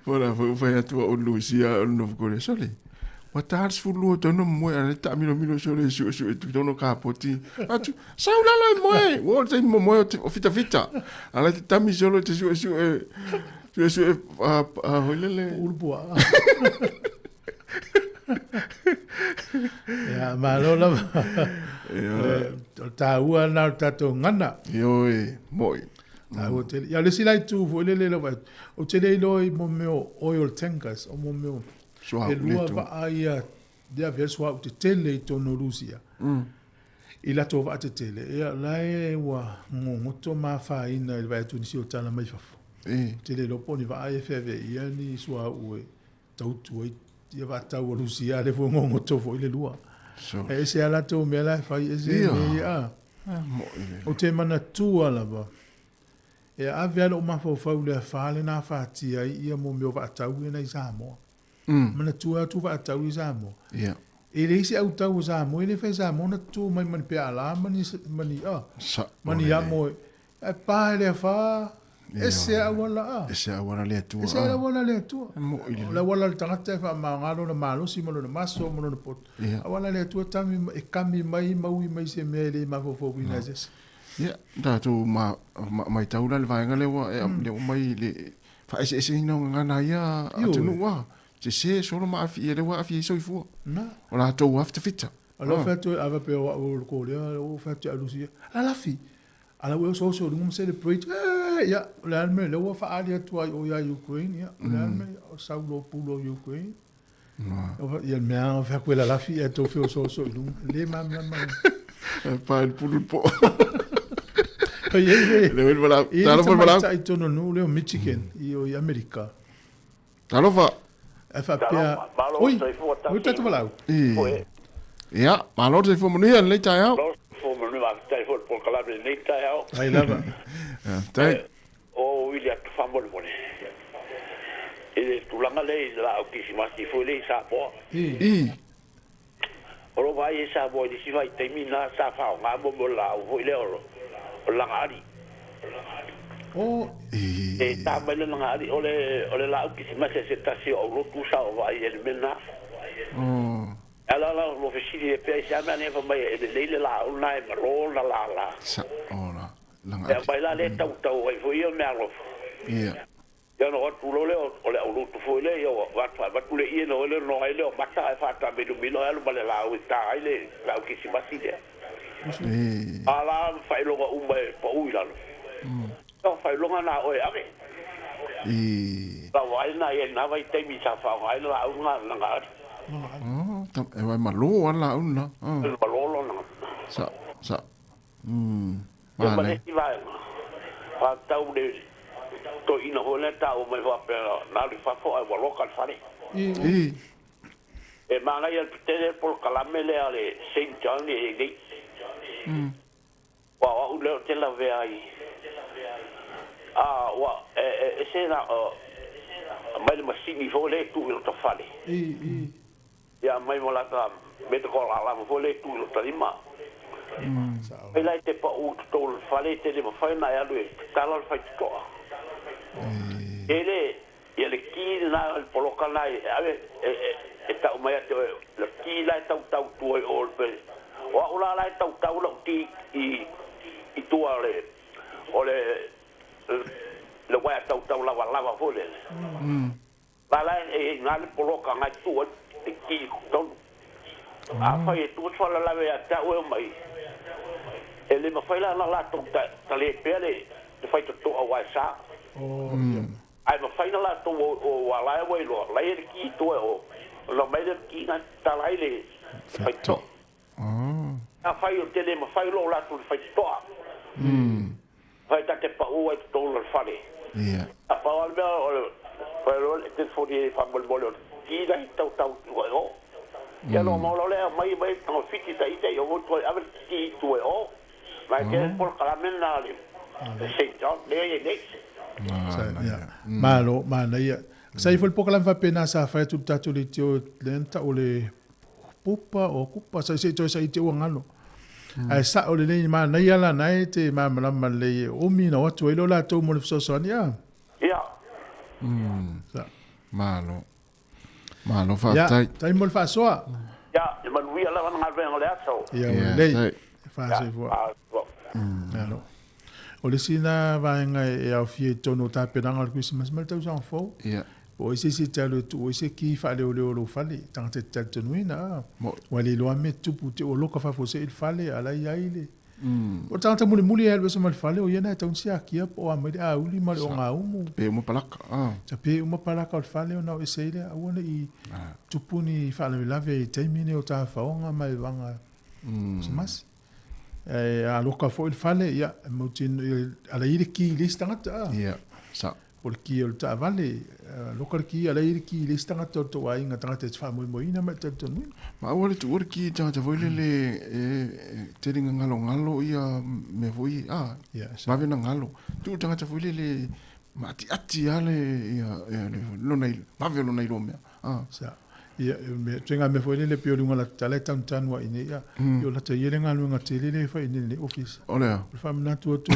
Po la foi fai atu o Lusia o North Korea. Sole, ua ta le 12 tonu moe a le taamilomilo sole e suesue tu tonu kapoti. Atu, sau lalo e moe. Ua o le taimi momoe o fitafita. A la te tami solo te suesue, suesue, a hoi lele. Ulu pua. Ia, malo lava. Ia. O le taua lena o le tatou gagana. Ioe, moi. Taua tele. Ia, o le isi la itu foi lele lau vaai atu, ou te le iloa i mo mea o oil tankers, o mo mea o Suauu e lua le tu. vaa ia, ia avea le suauu tetele i totonu o Rusia. I latou vaa tetele, ia la e ua gogoto ma afaina i le vaai atu i nisi o tala mai fafo. Ou te le iloa po o ni vaa ia e feaveaia ni suauu e tautu ai ia vaatau a Rusia, lea foi ua gogoto foi le lua. E ese lava latou mea la e fai, ese mea ia. Ou te manatua lava, E ave lava lou mafaufau i le afa lea na afatia ai ia mo mea o vaatau ia na i Samoa. Manatua atu vaatau i Samoa. E leai se autau o Samoa, e le fai e Samoa ona tutu mai ma ni peala ma ni, ma ni, ah, ma ni amo e, ae pa i le afa, ese auala, ah. Ese auala le Atua. Ese auala le Atua. O le auala a le tagata e faamāga lona malosi ma lona maso ma lona poto. Auala le Atua tami, e kami mai ma ui mai se mea e le mafaufauina e se isi. Ia, tatou ma, ma, maitau la le vaega lea ua, e, lea ua mai le faaeseeseina o gagana ia atunuu a. Sese solo ma afi ia lea ua aafia ai soifua. Na. O latou ua fitafita. O lau fai atu a faapea o au o le Korea, o fai atu ia Lusia, lalafi. A la ua oso oso i luga ma celebrate, ee, ia, o le a le mea, lea ua faaali atu ai o ia Ukraine, ia, o le a le mea, o sau loa pulu o Ukraine. Ia le mea lava fai atu e lalafi ae tou feosooso i luga. Le malamalama. E pa i le pulu le po. Oi ei le. Le oi le vala. Talofa le vala. I totonu o le nuu lea o Michigan i o i Amerika. Talofa. Ae faapea. Oi, oi tatou valaau. Ia, malo le soifua manuia i lenei taeao. Malo le soifua manuia, faafetai foi i le polokalame i lenei taeao. Ai lava. Faafetai. O wili atu faamolemole i le tulaga lea i le laau kisimasi foi lea i Samoa. I. O lou vaai i Samoa i le isi vaitaimi na sa faaaoga mo mea o le laau foi lea o le lagaali. O. E ta mai le lagaali o le o le laau kisimasi a se tasi o aulotu sa ou vaai ai i le mea lena. O. E ala la ua fesili ai pea i se a mea ane fai mai e lelei le laau lena e malo ona lala. Sa o la. E aumai la lea e tautau ai foi ia meaalofa. Ia. Ia ona o atu loa lea o le aulutu foi lea, ia ua atu avatu le ie na oe lea noa ai lea o mata ae faataamilomilo ae alu ma le laau e ta ai le laau kisimasi lea. A la faailoga uma e pau i lalo. Ia o faailoga na a oe e ave. Lau vaai lena i ai i lena vaitaimi sa faaaoga ai le laau lena na gaali. E uae malo a le laau lena. E malo lona. Sa, sa. Ia ma le isi vaega, faatau le toeaina foi lea taua mai faapea na alu i fafo ae ua loka le fale. E manaia le tele le polokalame lea a le Saint John e i ai nei. Aua o au lea ou te lavea ai, a ua e ese na aumai le masini foi lea e tuu i lota fale. Ia aumai ma lata medical alarm foi lea e tu i lota lima. Fai la e te pau i totonu o le fale e te le mafai ona e alu e tatala le faitotoa. E le, ia le ki lena, le poloka lena e ave e tau mai ia te oe, le ki la e tautau tua i o le, o au la la e tautau lau ki i tua o le, o le, le uaea tautau lavalava foi lele. La la e i ina le poloka ngai tu ai te ki i totonu. Afai e tu atu faalavelave ia te au e omai, e le mafai la ona latou ta le pea le faitotoa aua e sa. Ae mafai na latou o ua la e ua iloa, la e i ai le ki i tua e o, ona omai lea o le ki ngai tatala ai le faitotoa. Afai o te le mafai lou latou le faitotoa, fai ta te pau ai totonu o le fale. A pau lava le mea o le fai loa le telefoni e faamolemole o le ki la e tautau atu ai o. Ia loa mau loa lea aumai mai tagofiti ta ita i o toe ave le ki i tua e o. Ma e tele polokalame lena a le Saint John lea e i ai nei. Malo, manaia. Sa i ai foi le polokalame faapena sa fai atu i le tatou leitio lea na tau o le Pupa o kupa sa se toe sa i te ua ngalo. Ae sa'o lelei manaia la na e te malamalama lelei e umi na o atu ai lo latou mo le fesoasoani a. Ia. Sa. Malo. Malo faafetai. Ia, tai mo le faasoa. Ia, e manuia lava le galuega o le aso. Ia, ua lelei. E faasoifua. Malo. O le isi lena vaega e aofia i totonu o tapenaga o le Kerisimasi ma le tausaga fou. Ia. Po o ai se isi e te alu e tuu ai se ki faaleoleo o lou fale, tagata e te talitonuina, a. Ua le iloa mea tupu te ua loka faafuasei le fale, a la e i ai le. O le tagata mulimuli e alu ese mai le fale, o ia lena e tatau ona siakia po o a mai le auli ma le ogaumu. Tape uma palaka, a. Tape uma palaka o le fale ona o ese ai lea, aua ne i tupu ni faalavelave i taimi nei o tafaoga ma evaga Kerisimasi. Ae a loka foi le fale, ia, e mautinoa, ala i le ki i le isi tagata, a. Ia, sao. Po o le ki o le taavale, loka le ki, a la e i ai le ki i le isi tagata o le tou aiga, tagata e te faamoemoeina ma e talitonuina. Ma aua le tuua le ki i tagata foi lele e tele ina galogalo ia mea foi ia, a, vave ona galo. Tuu le tagata foi lele maatiati lava le, ia, ia le lona, vave o lona iloa mea, a. Sa. Ia, e ituaiga mea foi lele pei o le uiga o la ta tala e tanutanu ai nei, ia, o lata ia le galuega tele lea e fai i inei i lenei ofisa. O le a? O le faamanatu atu.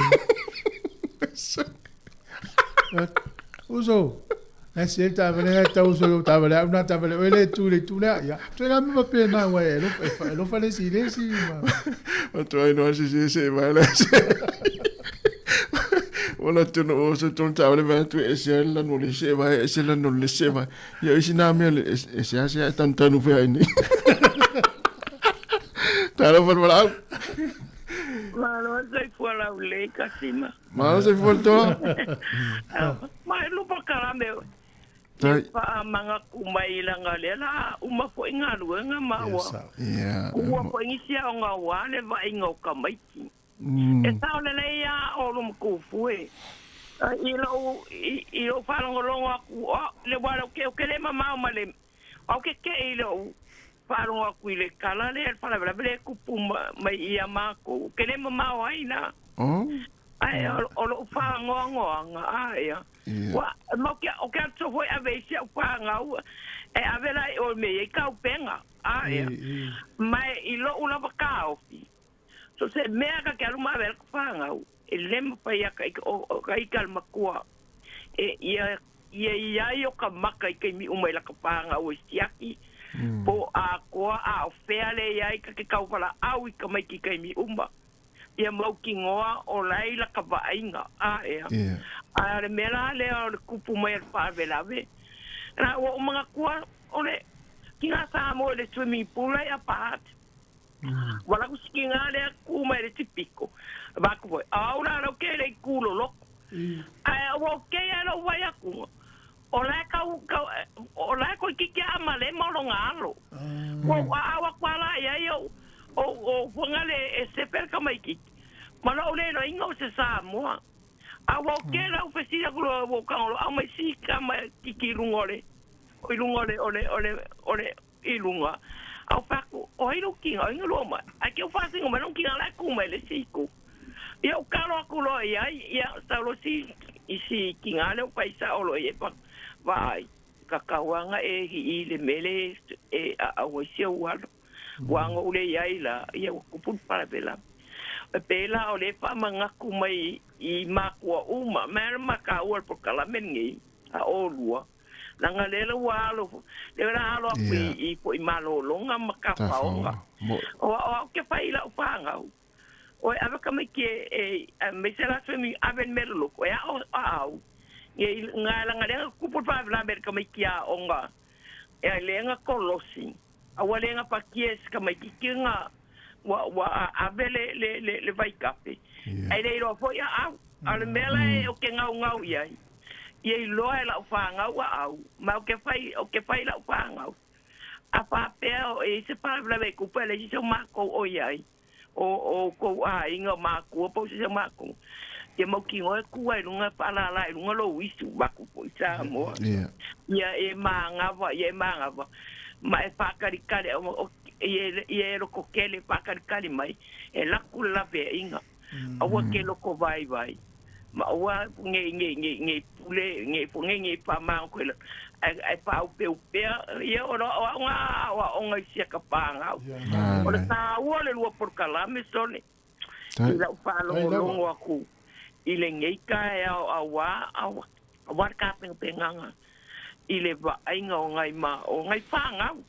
Uso, na se le taavale na e tau uso i lou taavale, au na taavale oe lea e tu i le itu lea. Ia, ituaiga mea faapena, aua e alofa le isi i le isi. Matua inoa sisi se mai le se. Wala tunu o se tonu taavale vai atu e ese ai le lanu o le se vai, ese le lanu o le se vai. Ia isi nā mea le e seasea e tanutanu fea ai nei. Talofa le valaau. Malo soifua laulelei Kasima. Malo soifua le toa. Ma e lupa kalame le faamagaku mai langa lea la uma foi galuega ma ua ua foi nisi aoga aua le vaaiga o tamaiti. E sao lelei a o luma kufu e. I lou i lou faalogologo aku le ua le ke le mamao ma le au ke ke i lou faalogo aku i le kala lea le faalavelave lea e tupu mai ia makou ke le mamao ai la. Ae o lou faanoanoaga a ia ua ma o ke aso foi ave i si au fanau e ave la i o me i kaupega a ia ma i lou lava taofi. So se mea ka ke alu ma ave ai ka fanau, e le mafai ia ka ika o ka ika a le makua e ia ia i ai o ka maka i taimi uma i laka fanau e siaki po o atoa a o fea le i ai ka ke kau walaau i tamaiti i taimi uma. Ia mautinoa o laila ka vaaiga a ea. A o le mea la lea o le kupu mai a le faalavelave, la ua ou manatua o le tina Samoa i le swimming pool la i Upper Hutt. Ua laku sikiga lea ku mai le tipiko. Vaku foi, au la lau ke le ku loloko. Ae ua o ke ia lou vai aku. O la kau, kau, o la koi kiki a male ma o longa alo. Ua ua au aku ala ia ia o, o, o fuanga le e sepe ka mai kiki. Ma lou le loinga o se Samoa. A ua o ke lau fesili aku loa ua o kangolo au mai si ka mai kiki i lunga o le, o i lunga o le, o le, o le, o le, i luga, a o fai atu, O ai lou kiga, o ai galua mai? Ae ke u faasiga mai lou kiga la e ku mai le isi itu. Ia u kalo aku loa i ai, ia sau loa si i si kiga lea u pai sao loa i ai pa vaai, ka kauaga e hii le mele e aau ai si ou alo. Ua ago u le i ai la, ia ua kupu le faalavelave. E pela o le faamanatu mai i makua uma, mai le makaua le polokalame lenei a olua. Leaga lea la ua alo, lea la alo aku i i malologa ma tafaoga. O au ke fai i lau fanau, o e ave tamaiti e aemaise la swimming ave le mea loloto e ao au. Ia i nga leaga lea na tupu le faalavelave i le tamaiti aoga e lea na kolosi. A ua le gapatia e se tamaitiiti na ua ua ave le le le le vaitafe. Ae le iloa foi aau. A o le mea la e ou te gaugau i ai, ia iloa e lau fanau aau, ma ou te fai, ou te fai i lau fanau. A faapea o i ai se faalavelave e tupu e leai se isi o matou o i ai, o outou aiga, o matua po o se isi o matou, ia mautinoa e tu ai i luga, faalala i luga lou isu, vaku foi Samoa. Ia e manava, ia e manava, ma e faatalikali, ia e lototele faatalikali mai, e laku le laveaiga. Aua ke loko vaivai, ma aua nei nei nei nei pule nei fo nei nei faamago koe ae ae faaupeupea ia o o au ngā aoaoga i sia ka whāngau. O le tāua le lua polokalame sole i lau faalogologo aku i lenei taeao auā auā le tapenapenganga i le vaaiga o ngai ma o ngai whāngau.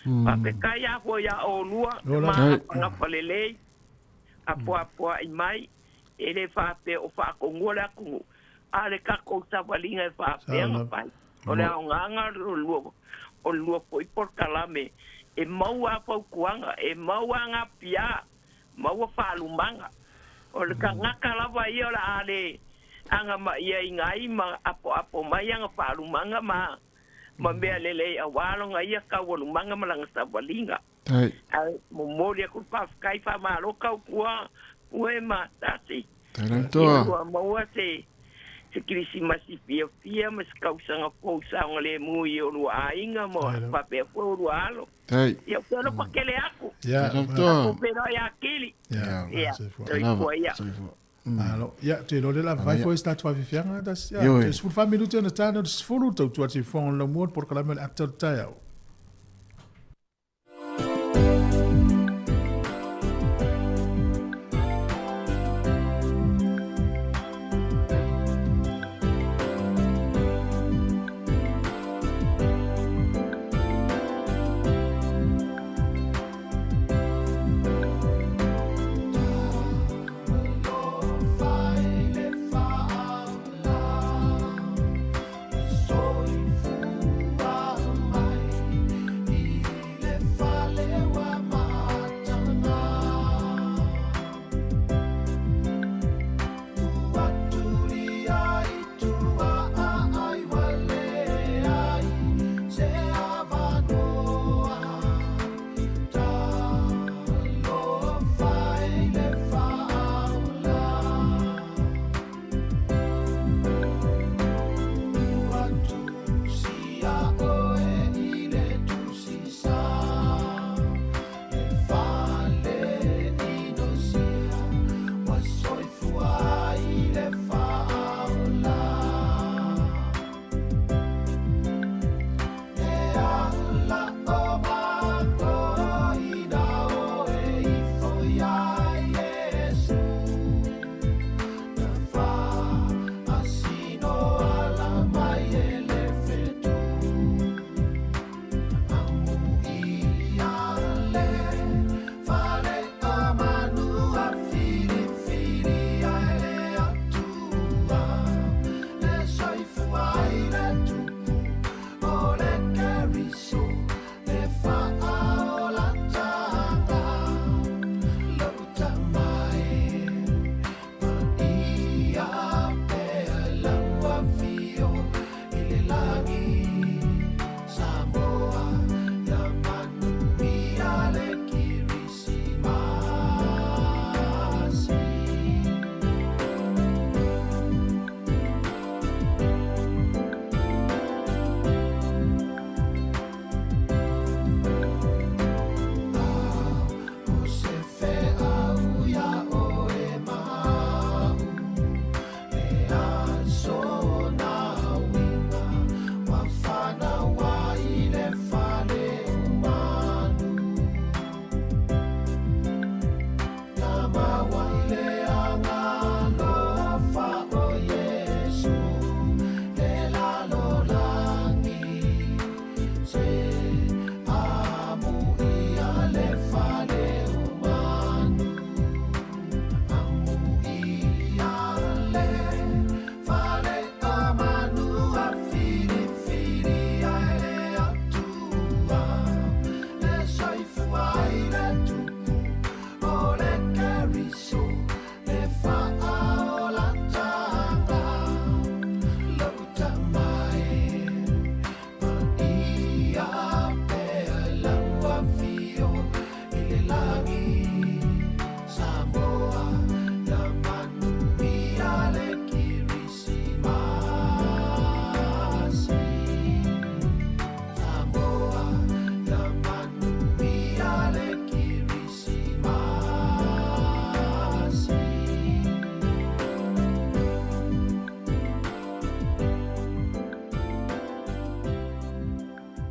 Faafetai a foi ia olua magafagafa lelei apoapoai mai e le faapea o faatonua le atunuu a le tatou savaliga e faapea ona fai. O le aogaga o le lua foi polokalame e maua a fautuaga, e maua a gapia, maua faalumaga. O le tagata lava ia o le a le agamaia ai ma apoapo mai aga faalumaga ma mea lelei auā lona ia taualumaga ma lana savaliga. Ae momoli aku le faafetai faamalo tautua pue ma tasi. Tai la toa. Ia ua maua se Se kirisimasi fiafia ma se tausaga fou saogalemu i olua aiga ma faapea foi olua alo. Ia ou te alofa tele atu. Ia, Tatou feiloai atili. Ia, Ia, soifua ia. Malo. Ia, te iloa lea o le a vavae foi se tatou faafeafeaga, tasi. Ia, Ioe. toe 14 minute ona ta lea o le 10, tautua atu i fofoga o le laumua, le polokalame o le ata o le taeao.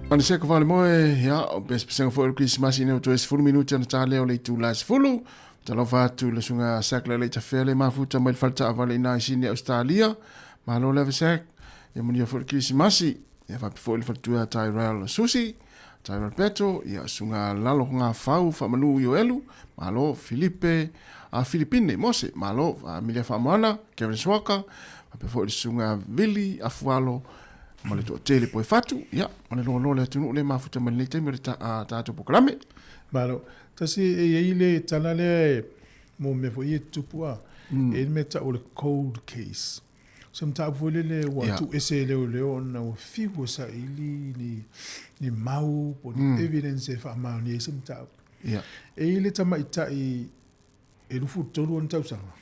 Paniseko falemoe, ia, o pesepesega foi o le Kerisimasi ina ua toe 10 minute ona ta lea o le itula e 10. Talofa atu i le susuga Sack Lelei Tafea le mafuta mai le fale taavale i ina i Sydney, Australia. Malo lava Sack. Ia manuia foi le Kerisimasi. Ia faapea foi le faletua ia Tyrell Susi, Tyrell Peto, ia susuga Lalo Gafau Faamanu Ioelu, malo Filipe a Filipine Mose, malo Amelia Faamoana, Kevin Swaka, faapea foi le susuga Vili Afualo, ma le toatele poe fatu, ia, ma le loaloa le atunuu le mafuta mai lenei taimi o le tatou polokalame. Malo. Tasi e i ai le tala lea e mo mea foi ia e tutupu a. E i ai le mea e tau o le cold case. O se mataupu foi lele ua tuuese e leoleo ona ua fiu e saili ni, ni mau po o ni evidence e faamaonia ai se mataupu. E i ai le tamaitai e 23 ona tausaga.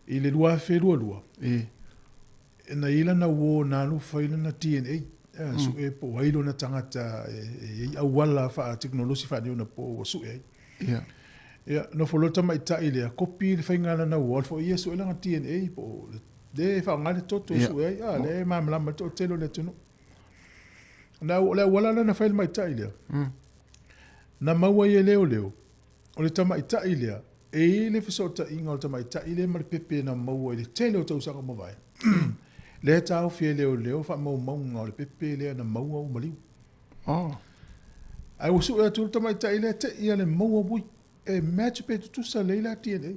I le 2022, na i ai lana uō na alu fai lana DNA, suʻe po o ai lona tagata e i ai auala faatekonolosi faaneionapo ua suʻe ai. Ia, nofo loa le tamaitai lea, kopi le faiga lana uō, alu foi ia suʻe lana DNA po o le faaaoga le toto e suʻe ai, a lea e malamalama le toatele o le atunuu. Na, o le auala lea na fai e le tamaitai lea, na maua ai e leoleo, o le tamaitai lea, e i ai le fesootaiga o le tamaitai lea ma le pepe na maua i le tele o tausaga ua mavae. Lea e taofi e leoleo faamaumauga o le pepe lea na maua ua maliu. Oh. Ae ua sue atu le tamaitai lea te i a le maua ui e match pe tutusa lelei la DNA.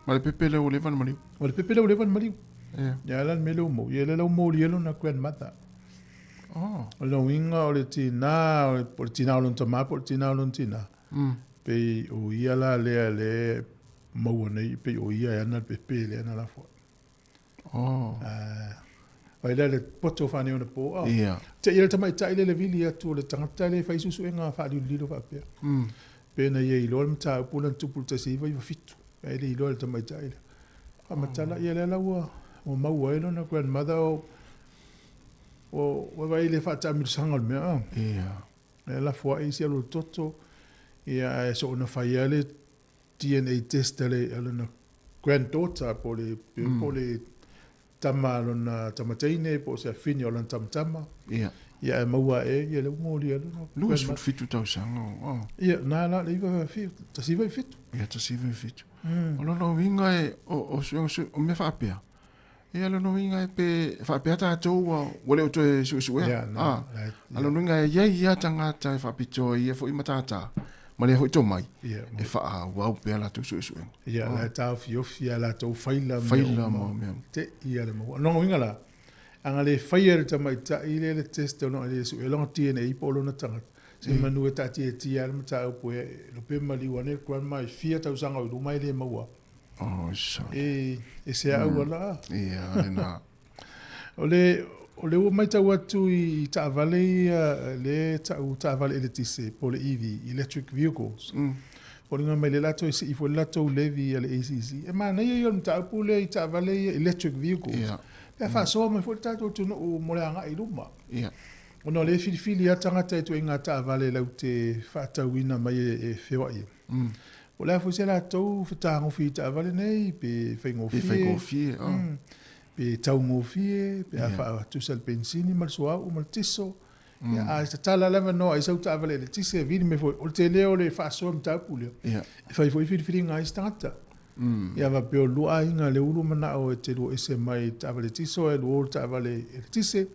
Ma le pepe lea ua leva ona maliu. O le pepe lea ua leva ona maliu. Yeah. Ia la le mea lea ua maua. Ia lea la ua molia lona grandmother. Oh. O lona uiga o le tinā, o le tinā o lona tamā po o le tinā o lona tinā. Pei o ia la lea lea e maua nei, pei o ia e ana le pepe lea na lafo ai. Oh. Vai lea le poto faaneionapo. Oh. Yeah. Te i le tamaitai lea le vili atu o le tagata lea e fai suesuega faalilolilo faapea. Pe na ia iloa le mataupu lea na tupu i le 1997. Ae le iloa e le tamaitai lea. Faamatala, ia lea la ua maua ai lona grandmother o ua vaai i le faataamilosaga o le mea. Yeah. E lafo ai isi alu o le toto, ia ae soona fai lava le DNA test a le a lona granddaughter po o le po o le tama a lona tama teine po o se afine o lana tamatama. Ia. Ia ae maua ae ia lea ua molia lona grandmother. 27 tausaga o, oh. Ia, na la le 1997. Ia, 1997. O lona uiga e, o, o suega o mea faapea, Ia lona uiga e pe faapea tatou ua ua le o toe suesuea. Yeah, no, ah, right, a lona uiga e iai ia tagata e faapitoa i ia foi matata ma lea foi tomai Yeah, e faaauau pea latou suesuega. Ia, la e taofiofi a latou faila ma Faila ma mea. Te ia le maua. Lona uiga la, a na le faia e le tamaitai lea le test ona e le sue lona DNA po o lona tagata, se manu e taatiatia le mataupu e lope maliu ane le grandma i fia tausaga o i luma e le maua. Oh, sorry. E, e se au ala. Ia, lena. O le, o le ua matau atu i taavale ia, le tau taavale eletise, po o le EV, electric vehicles. Foliga mai lea latou e sii foi le latou levy a le ACC. E manaia ia o le mataupu lea i taavale ia electric vehicles. Ia. Pe a faasoa mai foi le tatou atunuu mo le agai i luma. Ia. Ona o lea e filifili lava tagata i ituaiga taavale latou te faatauina mai e feoai ai. Po o le a foi se latou fetagofi i taavale nei, pe faigofie. Pe faigofie, oh. Pe taugofie, pe a faatusa le penisini ma le suauu ma le tiso. Ia, a tatala lava noa ai sau taavale eletise e vili mai foi, o le tele o le faasoa mataupu lea. E fai foi filifiliga a isi tagata. Ia faapea o le lua aiga lea ua lua manao e te lua ese mai taavale tiso ae lua o le taavale eletise.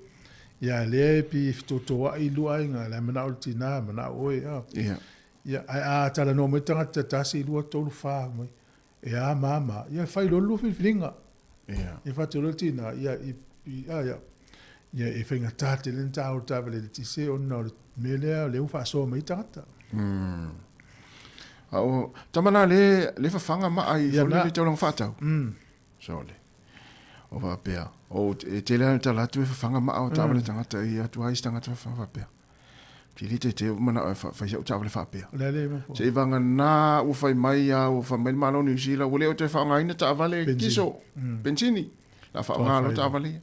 Ia lea e pei e fetotoai lua aiga, la e manao le tina, manao oe. Ia, ae a talanoa mai le tagata tasi, lua, tolu, fa mai, e a ma a ma, ia fai loa le lua filifiliga. Ia. Ia fai atu loa le tina, ia, i, i, a, ia, ia e faigata tele ona ta o le taavale eletise ona o le mea lea o lea ua faasoa mai ai tagata. A o tama la le, le fafaga maa i Ia, fole na. le taulaga faatau. Sole. O faapea, o e tele lava ona tala atu e fafaga maa o taavale tagata i atu ai isi tagata fafaga faapea. Te te te manao e fai sau taavale faapea. O le a le mafua. Se i vagana ua fai mai a ua fai mai le Malo o Niu Sila ua le o toe faaaogaina taavale Benzini. kiso, bensini. La faaaoga loa taavale ia.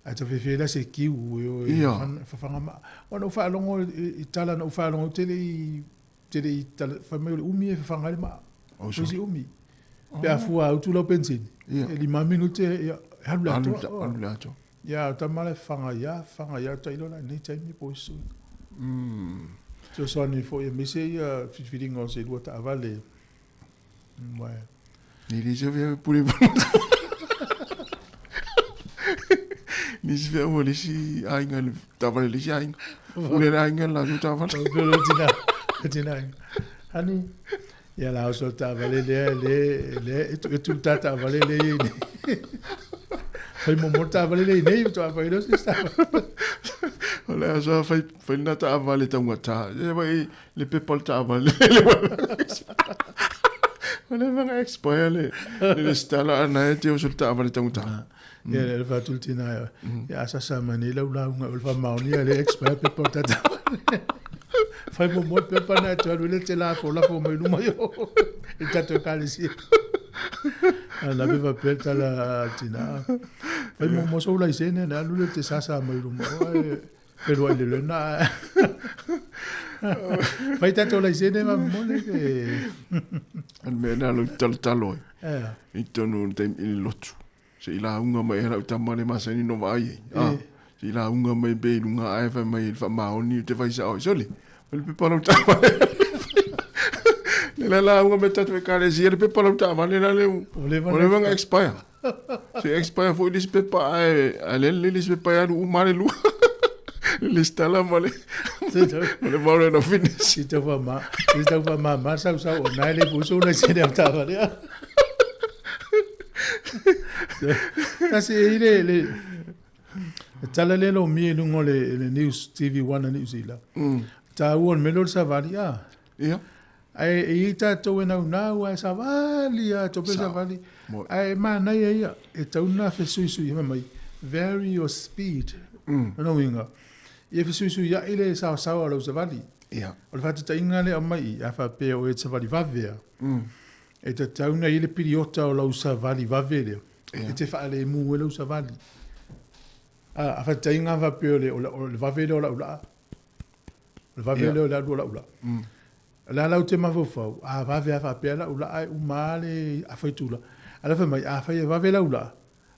Ae tau fiafia ai la se kiu e o e fafaga maa. Ona ou faalogo i tala na ou faalogo ou te le i te le i tala fai mai o le umi e fafaga ai le maa. Oh, O isi umi. Pe a fua autu lau bensini. E 5 minute ia e alu le atoa. Alu le atoa. Ia, o tama la e fafaga ia, fafaga ia, tailo la i lenei taimi po o isi suiga. Fesoasoani foi aemaise ia filifiliga o se lua taavale. Uae. Ni le se vea pule Ni se vea ua le isi aiga le taavale le isi aiga. Pule le aiga le latou taavale. Pule le tina, le tina aiga. Honey, ia la oso taavale lea, le, le, e tu, e tu ta taavale le i nei. Fai momo taavale le i nei, faatoa fai lea o se isi taavale. O le aso fai, fai lena taavale taugata. E vai le pepa o le taavale. O le vanga expire le, le lesitala ana e te oso le taavale taugata. Ia, le fai atu le tina, ia a sasa mai nei lau lauga o le faamaonia le expire pepa o le ta taavale. Fai momo le pepa na e toe alu ai le te lafo lafo mai luma i o i le tatou ekalesia. A na pe faapea le tala a tina. Fai muamua sou laisene ona alu lea te sasa mai luma o ae feluai le lena. Fai tatou laisene faamolemole pe. O le mea lena o lou talotalo ai. I totonu o le taimi i le lotu. Se i lauga mai ai lau tama le masani no vaai ai. Ah, se i lauga mai pe i luga ae fai mai le faamaoni te fai sao ai. Sole, o le pepa lau taavale. Le la lauga mai tatou ekalesia le pepa lau taavale la le o le vanga expire. Se expire foi le isi pepa ae ae le le isi pepa e alu uma le lua. Le lesitala ma le ma le warrant of fitness. I tau wha i tau wha ma ma sau sau o nai le puso na se le taavale. Tasi e i le, le, le tala le lo mi e lunga le, le News TV 1 a New Zealand. Tā ua le melo le savali a. Ia. Ai e i tātou e nau nau ai savali a, tope savali. Ai mānai e ia, e tau nā fesuisui e mai, vary your speed. No winga. Ia fesuisui ia i le sao sao a lau savali. Ia. O le whātatainga le au mai i, a whapea o e savali vavea. E tatau nei le piriota o lau savali vave lea, e te faalemu ai lau savali. A, a faataitaiga faapea o le, o le, o le vave lea o lau laa, o le vave lea o le alu o lau laa. O le a la ou te mafaufau, a vave a faapea lau laa e uma lava le afa itula. A la fai mai, afai e vave lau laa,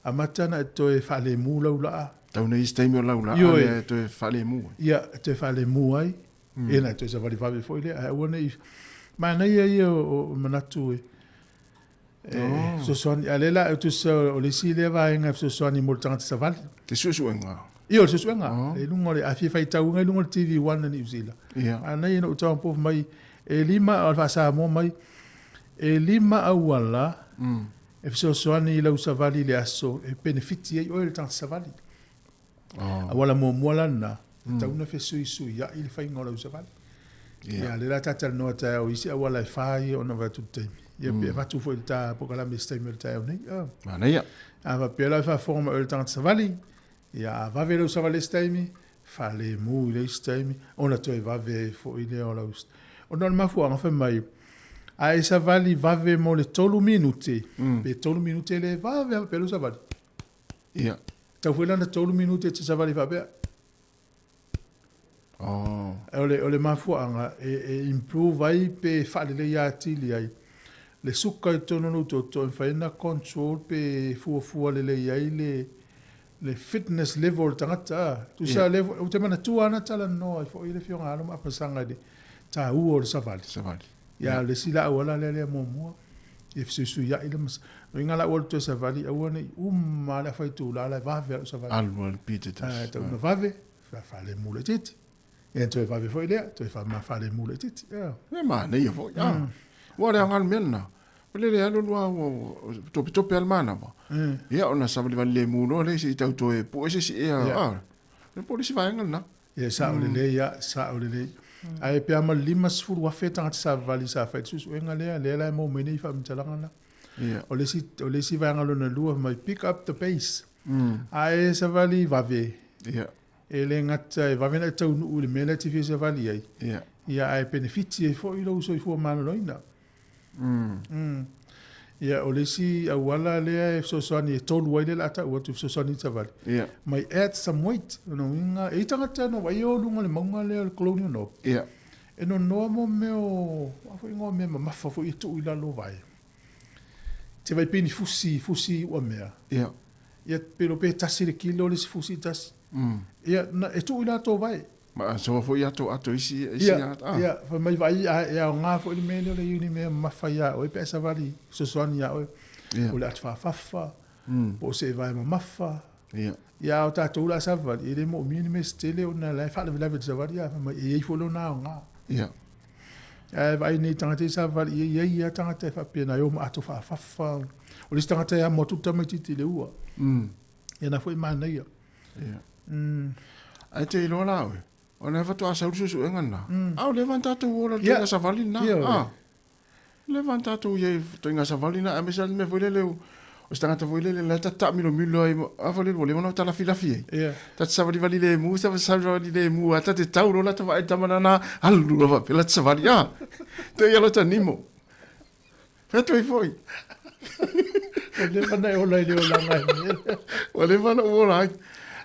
amata ona e toe faalemu lau laa. Tau nei isi taimi o lau laa lea e toe faalemu ai. Ia, e toe faalemu ai. Ia na toe savali vave foi lea, ae aua ne i... Manaia ia o manatu e fesoasoani. A o lea la, e tusa o le isi lea vaega e fesoasoani mo le tagata savali. Te suesuega. Ia, o le suesuega. I luga o le, a fia faitau i luga o le TV One a Niu Sila. Manaia ina ou tau mai, e lima, o le faa-Samoa mai, e lima auala e fesoasoani i lau savali i le aso e penefiti ai oe le tagata savali. Auala muamua la lena, e tatau ona fesuisuiai le faiga o lau savali. Ia, lea la ta talanoa taeao i isi auala e fa ia ona avatu i le taimi. Ia, pe avatu foi i le ta polokalame i se taimi o le taeao nei. Manaia. A faapea la e faafofoga mai oe le tagata savali, ia, a vave lau savali i le isi taimi, faalemu i le isi taimi, ona toe vave ai foi lea o lau... Ona o le mafuaaga fai mai, a e savali vave mo le tolu minute, pe tolu minute le vave lava pea lau savali. Ia. Tau foi lana tolu minute e te savali faapea. Oh. O le, o le mafuaaga e, e improve ai pe faaleleia atili ai le suka i totonu o lou toto e mafai ona control pe fuafua lelei ai le, le fitness level o le tagata. Ah. Tusa yeah. le, ou te manatua ana talanoa ai foi le Afioga Alo ma Afamasaga i le taua o le savali. Savali. Ia, le isi la auala lea lea muamua, ia fesuisuiai le mas... Loiga la ua alu toe savali, aua ne i uma lava le afa itula la e vave lava lau savali. Alu lava le pite tasi. Ae tau ina vave, faalemu laitiiti. Ia toe vave foi lea, toe faalemu laitiiti. Ia. E manaia foi. Ah. Ua le aoga le mea lena. O le le alu alu lava ua topetope lava le manava. Ia ona savalivali lemu loa lea se i tau toe pue se isi ea. Ah. Po o le isi vaega lena. Ia, sao lelei lava, sao lelei. Ae pe a ma le 50,000 tagata savavali sa fai i le suesuega lea, lea la e maua mai nei faamatalaga na. O le isi, o le isi vaega lona lua, fai mai, pick up the pace. A e savali vave, e le gata e vave ona e taunuu i le mea lea e te fia savali ai, ia, ae penefiti ai foi lou soifua maloloina. Ia, o le isi auala lea e fesoasoani e tolu ai lea o le a tau atu e fesoasoani i le savali. Ia. Mai add some weight. O lona uiga, e i ai tagata na vaai o luga o le mauga lea o le Colonial Knob. Ia. E nonoa mo mea o, a foi igoa o mea mamafa foi e tuu i lalo o vae. Te vaai pei ni fusi, fusi uamea. Ia. Ia, pe iloa pe tasi le kilo le isi fusi tasi. Ia, na, e tuu i latou vae. Ma asoa foi ato ato isi isi ia, a. Ia, fai mai vaai a e aoga foi le mea lea o le uni mea mamafa iā oe pe a savali fesoasoani iā oe. Ia. O le atu faafafa, po o se vae mamafa. Ia. Ia a o tatou la savali, e le moomia ni mea se tele ona la e faalavelave i le savali a fai mai e i ai foi lona aoga. Ia. Ae vaai nei tagata ia savali e i ai lava tagata e faapena e o ma ato faafafa. O le isi tagata e amo atu le tamaitiiti i le ua. Ia na foi manaia. Ia. Ae te iloa la oe, ona e faatoa sau le suesuega lena, a o leva ona tatou ola i le ituaiga savali lena. A, leva ona tatou i ai i le ituaiga savali lena, aemaise lava le mea foi lele, o se tagata foi lele la e ta te taamilomilo ai, a foi lele ua leva ona talafilafi ai. Ta te savalivali lemu, savalivali lemu lava, ta te tau loa la ta vaai i le tama lena, alu loa faapea la te savali, a, toe ia loa ta nimo. Fai atu ai foi. Ua leva ona e ola i le olaga e mea. Ua leva ona ou ola ai.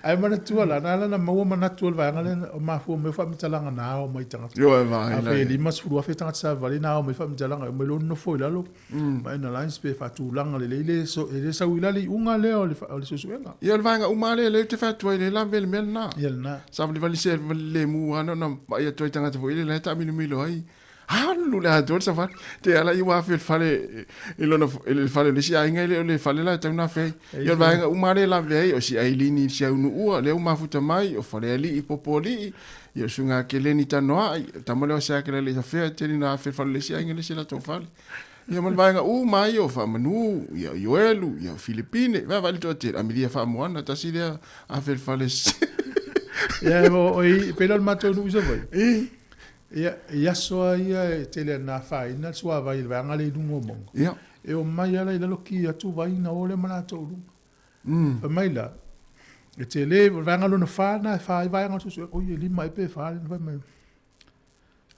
Ae manatua la, na ala ona maua manatu o le vaega lea, o mafua mai o faamatalaga na ao mai tagata. Ioe, vaai la. Afai e 50,000 tagata savavali na ao mai faamatalaga, e omai loa nonofo i lalo, ma analyse pe faatulaga lelei le, e le sau i lalo le iuga lea o le, o le suesuega. Ia, o le vaega uma lava lea, lea ou te fai atu ai, lea e lavea le mea lena. Ia lena. Savalivali se lemu lava na ona vaai atu ai tagata foi lele, la e taamilomilo ai. Alu le atoa le savali. Te ala i ua afe i le fale, i lona, i le fale o le isi aiga e le o le fale la e tau na afe ai. Ia o le vaega uma lea e lavea ai, o si Ailini i si Aunuua, lea ua mafuta mai, o Falealii, Popoalii, ia o Susuga ia Keleni Tanoai, o le tama lea o Seakelele i Safea, e tele ina afe i le fale o le isi aiga i le isi latou fale. Ia ma le vaega uma ia o Faamanu, ia o Ioelu, ia o Filipine, vaavaai le toatele, Amelia Faamoana, tasi lea afe i le fale. Ia, o, o, pei la o le matou nuu i Savaii. Ia, i aso lava ia e tele ana afaina le suavai i le vaega lea i luga o mauga, ia. E omai lava la i lalo ki atu vai ona o lea ma latou i luga. Fai mai la, e tele, o le vaega lona fa lena e fa ai vaega o le suesuega. Oi, e lima ea pe fa lea na fai mai.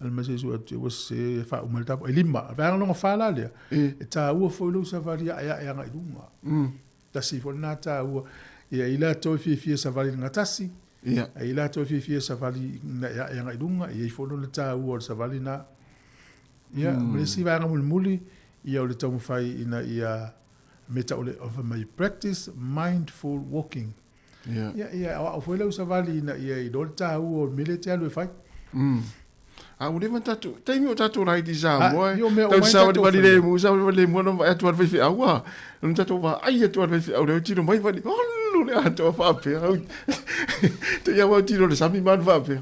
Alu mai se sue atu, ua sese, e faauma le tapu. E lima. O le vaega lona fa la lea, e taua foi lou savali aeae agai i luga. Tasi foi lena taua. Ia, i latou e fiafia savali i le gatasi, Ia. A i latou e fiafia savali ina ia ae agai i luga, e i ai foi lona taua o le savali na. Ia, ma le isi vaega mulimuli, ia o le taumafai ina ia me tau le fai mai practice mindful walking. Ia. Ia, ia aoao foi lau savali ina ia iloa le taua o le mea lea e te alu e fai. A ua leva ona tatou, taimi o tatou laiti i Samoa, Ah, i o mea tau uma ai savalivali tatou faia. lemu, savalivali lemu, ona vaai atu lava le faifeau, a, ona tatou vaai atu lava le faifeau lea, tino mai vali, alu le atoa faapea, te ia au tino le sami ma alu faapea.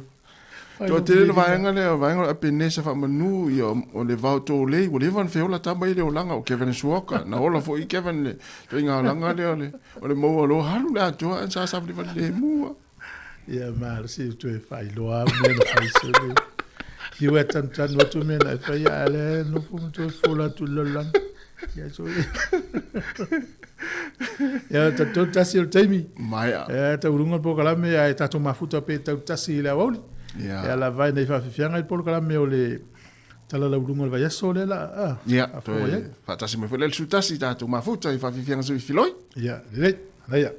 Toa tele le vaega lea, o vaega o Apenesa Faamanu, ia, o le Vao Tolei, ua leva ona feola tama i le olaga o Kevin Suoka, na ola foi Kevin le ituaiga olaga lea o le, o le maua loa, alu le atoa, ae sa savalivali lemu lava. Ia malosi e toe faailoa au mea na fai sole. Hiu e tanutanu atu mea na e fai a le nofo ma toe fola atu i le lalolagi. Ia sole. Ia tatou tasi o le taimi. Maea. Ia tauuluga le polokalame ae tatou mafuta pe tau tasi i le aoauli. Ia. Ia lava ai nei faafiafiaga i le polokalame o le Tala lauluga o le vaiaso lea la a. Ia, toe faatasi mai foi le 11 tatou mafuta i faafiafiaga sui filoi. Ia, lelei. Anaia.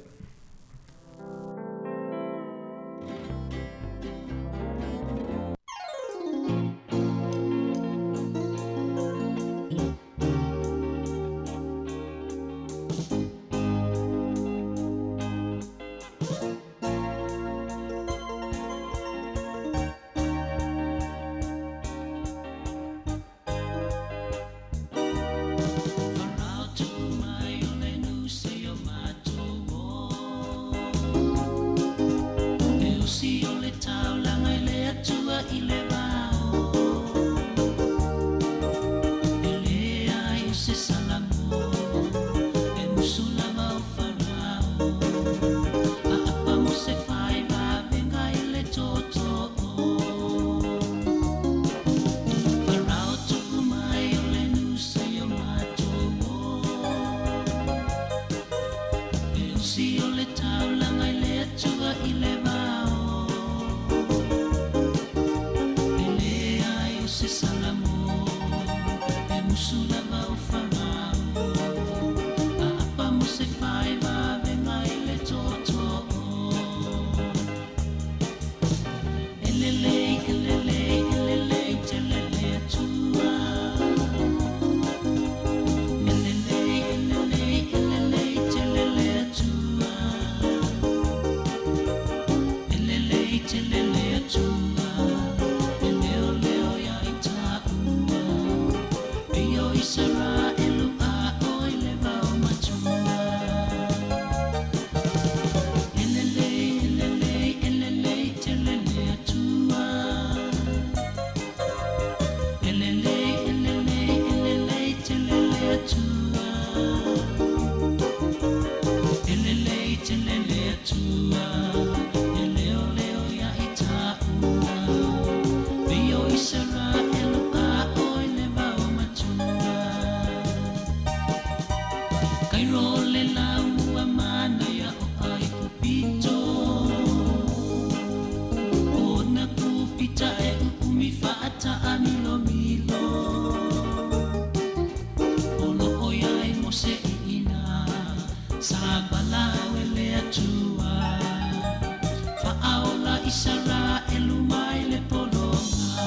Isaraelu mai le pologa.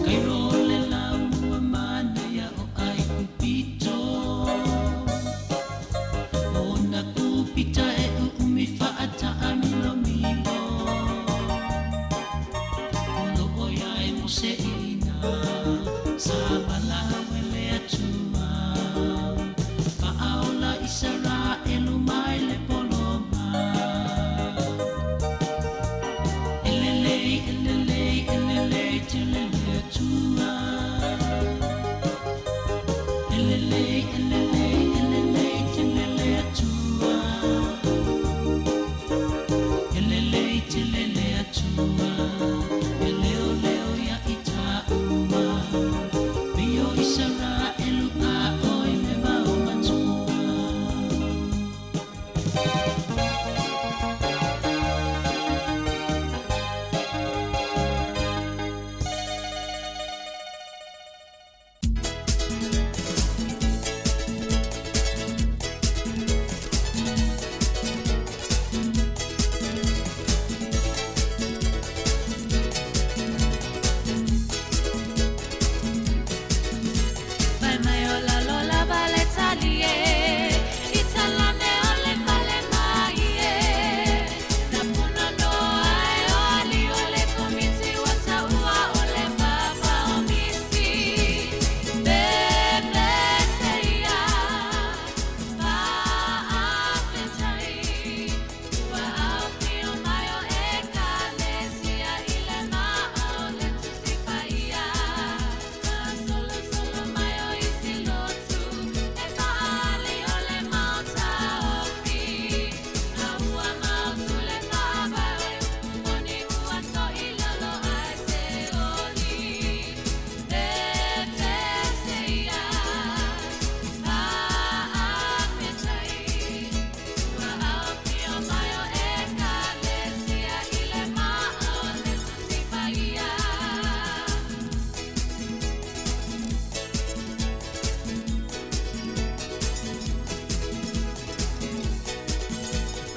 Kairo le laumua manaia o Aikupito. Ona kupita e uumi faataamilomilo. O loo ia e Mose ina sa valaau e le Atua. Faaola Isaraelu mai le pologa. Elelei, elelei, elelei tele le Atua. Elelei, elelei, elelei tele le Atua. Elelei tele le Atua. E leo leo ia i tāua. Pio Isaraelu a oi le vao matua. Mai mai o la lola vale talie, italane o le fale mai e. Na puna no ai o ali o le komiti wa taua o le papa o misi. Bebe seia, pa apetai, ua au pio mai o ekalesia ile ma o le tusipaia. Solo solo mai o isi lotu, e faali o le mauta ofi. A ua mautu le faavae o le upu moni ua toi lalo ai se oli. Pepe seia, pa apetai, ua au pio mai o ekalesia ile ma o le tusipaia.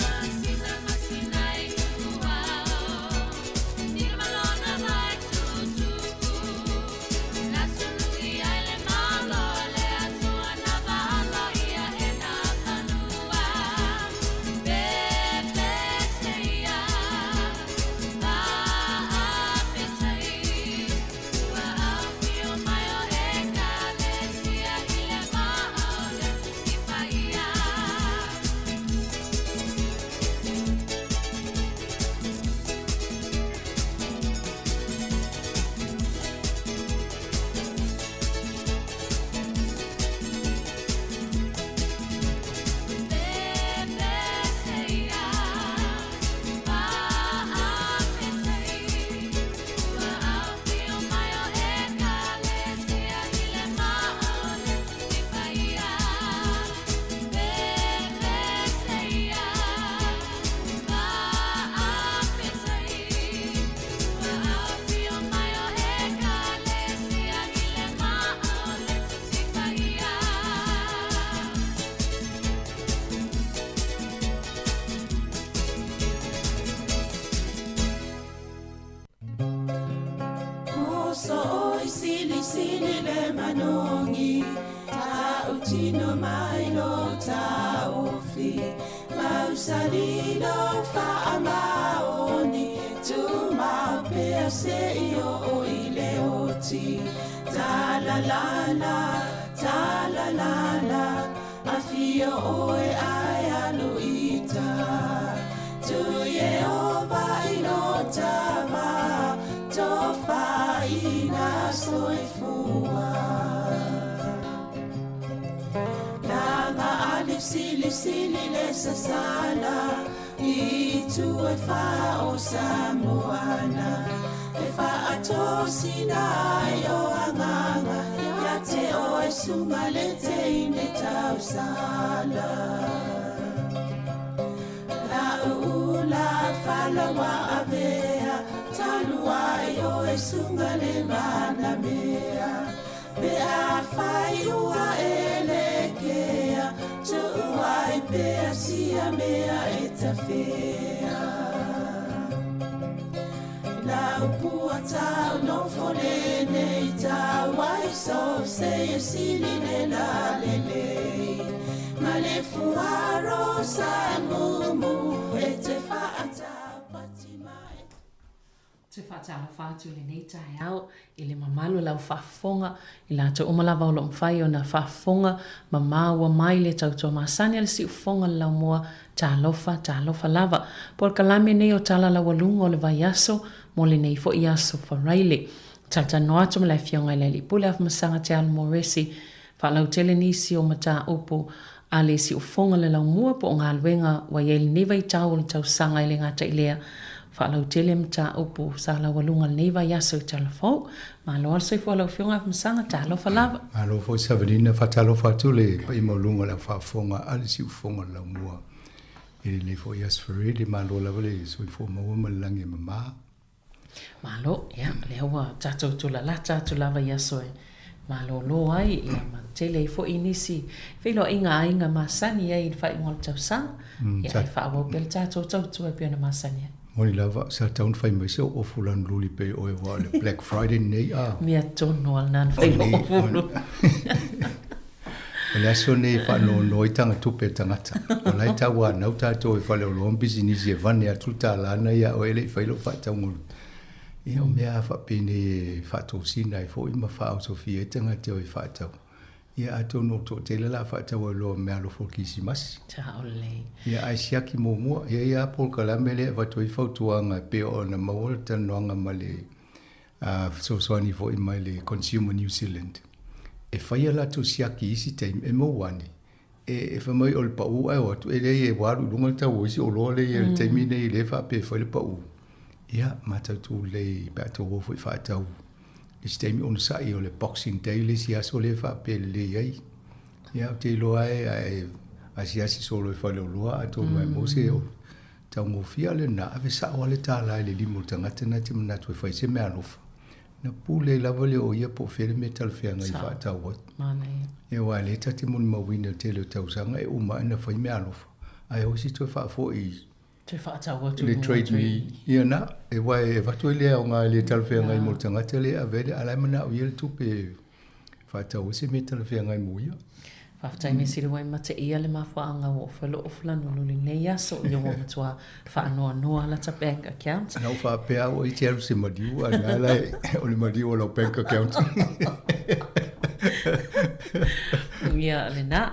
Masina, masina i tuau, nilmalona vai tutuku. Na sului ai le malo le atua na valo ia e na fanua. Pepe seia, pa apetai, ua au pio mai o ekalesia ile ma o le tusipaia. Pepe seia, pa apetai, ua au pio mai o ekalesia ile ma o le tusipaia. Pepe seia, pa apetai, ua au pio mai o ekalesia ile ma o le tusipaia. Moso oi sili sili le manongi, ta utino mai lo ta ofi, mausalilo fa amaoni, tu mau pea se i o i le oti. Ta la la la, ta la la la, afio oe ai aluita. Tu Yehova i lo tama, tofa ina soifua. Langa ali sili sili le sasala, i tu e fa o Samoana. E fa atosina ai o anganga, ia te o e sunga le te ine tausala. La ula falawa avea, talua i o e sunga le manamea. Pe a fai ua e le kea, tuua i pea sia mea e tawhea. Lau pua tau nofo lenei tau ai so se e sili le la lelei. Ma le fuaro sa mumu e te whaatapati mai. Toe faatalofa atu i lenei taeao i le mamalu o lau faafofoga, i latou uma lava o lo o mafai ona faafofoga ma maua mai le tautua masani a le siufofoga o le laumua, talofa, talofa lava. Polokalame nei o Tala Laualuga o le Vaiaso mo lenei foi aso Faraile. Talatalanoa atu ma le Afioga i le Alii Pule Afamasaga Te Alo Moresi, Faalautele nisi o mataupu a le siufofoga o le laumua po o galuega ua i ai lenei vaitau o le tausaga e le gata i lea, faalautele mataupu sa laualuga lenei vaiaso i Talafou. Malo lava le soifua lau Afioga Afamasaga, talofa lava. Malo foi Savelina, faatalofa atu le paia maualuga o le au faafofoga a le siufofoga o le laumua i lenei foi aso Faraile, malo lava le soifua maua ma le lagi e mama. Malo, ia, lea ua tatou tulalata atu lava i aso e malolo ai, ia, ma tele ai foi nisi feiloaiga a aiga masani ai i le faaiuga o le tausaga, ia, ae faaauau pea le tatou tautua e pei ona masani ai. Moni lava, sa tatau ona fai mai se ofu lanululi pei oe aua o le Black Friday lenei a. Mea tonu lava lena na fai lou ofu luli. O le aso lenei e faanoanoa ai tagatupe a tagata. O la e tauanau tatou e faleoloa ma pisinisi e vane atu le tala na ia oe e le i fai lou faatauga. Ia o mea lava faapenei e faatosina ai foi ma faaosofia ai tagata e o e faatau. Ia atonu o le toatele o le a faatau ai loa ma meaalofa o le Kerisimasi. Sao lelei. Ia ae siaki muamua. E i ai lava polokalame lea e avatu ai fautuaga e pei ona maua le talanoaga ma le fesoasoani foi mai le Consumer New Zealand e fai a latou siaki i isi taimi e maua ane e fai mai o le pau ae o atu e leai e ua alu i luga le tau o isi oloa lea i le taimi nei lea e faapea e fai le pau. Ia matautu lelei pe a tou o foi faatau i se taimi onosai o le Boxing Day le isi aso lea e faapea lelei ai. Ia ou te iloa e a e asiasi solo i faleoloa atonu e maua se Taugofie lena, ave sao lava le tala i le lima o le tagata na te manatu e fai se meaalofa. Na pule ai lava lea o ia po o fea le mea talafeagai e faatau ai. Ia aua o lea ta te molimauina i le tele o tausaga e uma lava ona fai meaalofa, ae o isi toe faafoi Toe faatau atu i le trade me. Ia na, aua e avatu ai le aoga e le talafeagai mo le tagata lea e ave ai le, a o la e manao ia le tupe e faatau ai se mea talafeagai mo ia. Faafetai mea sili ua e mateia le mafuaaga ua ofa lou ofu lanululi i lenei aso ia ua matua faanoanoa lata bank account. Ana ou faapea au ai te alu se maliu a na la o le maliu o lau bank account. Ia lena.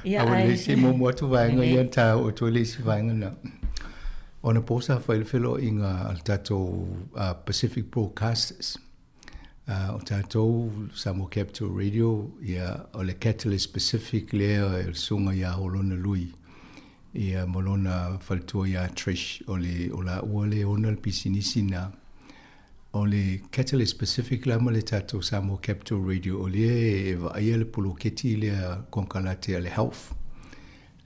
Ia ai. Le isi muamua atu vaega ia ta o toe le isi vaega na. Ona po sa fai le feloaiga a le tatou Pacific Broadcasters. O tatou Samoa Capital Radio, ia, o le Catalyst Pacific lea o le susuga ia Holona Lui, ia, ma lona faletua ia Trish, o le, o laua lea e ona le pisinisi na. O le Catalyst Pacific la ma le tatou Samoa Capital Radio, o lea e vaaia le poloketi lea konekarate a le Health,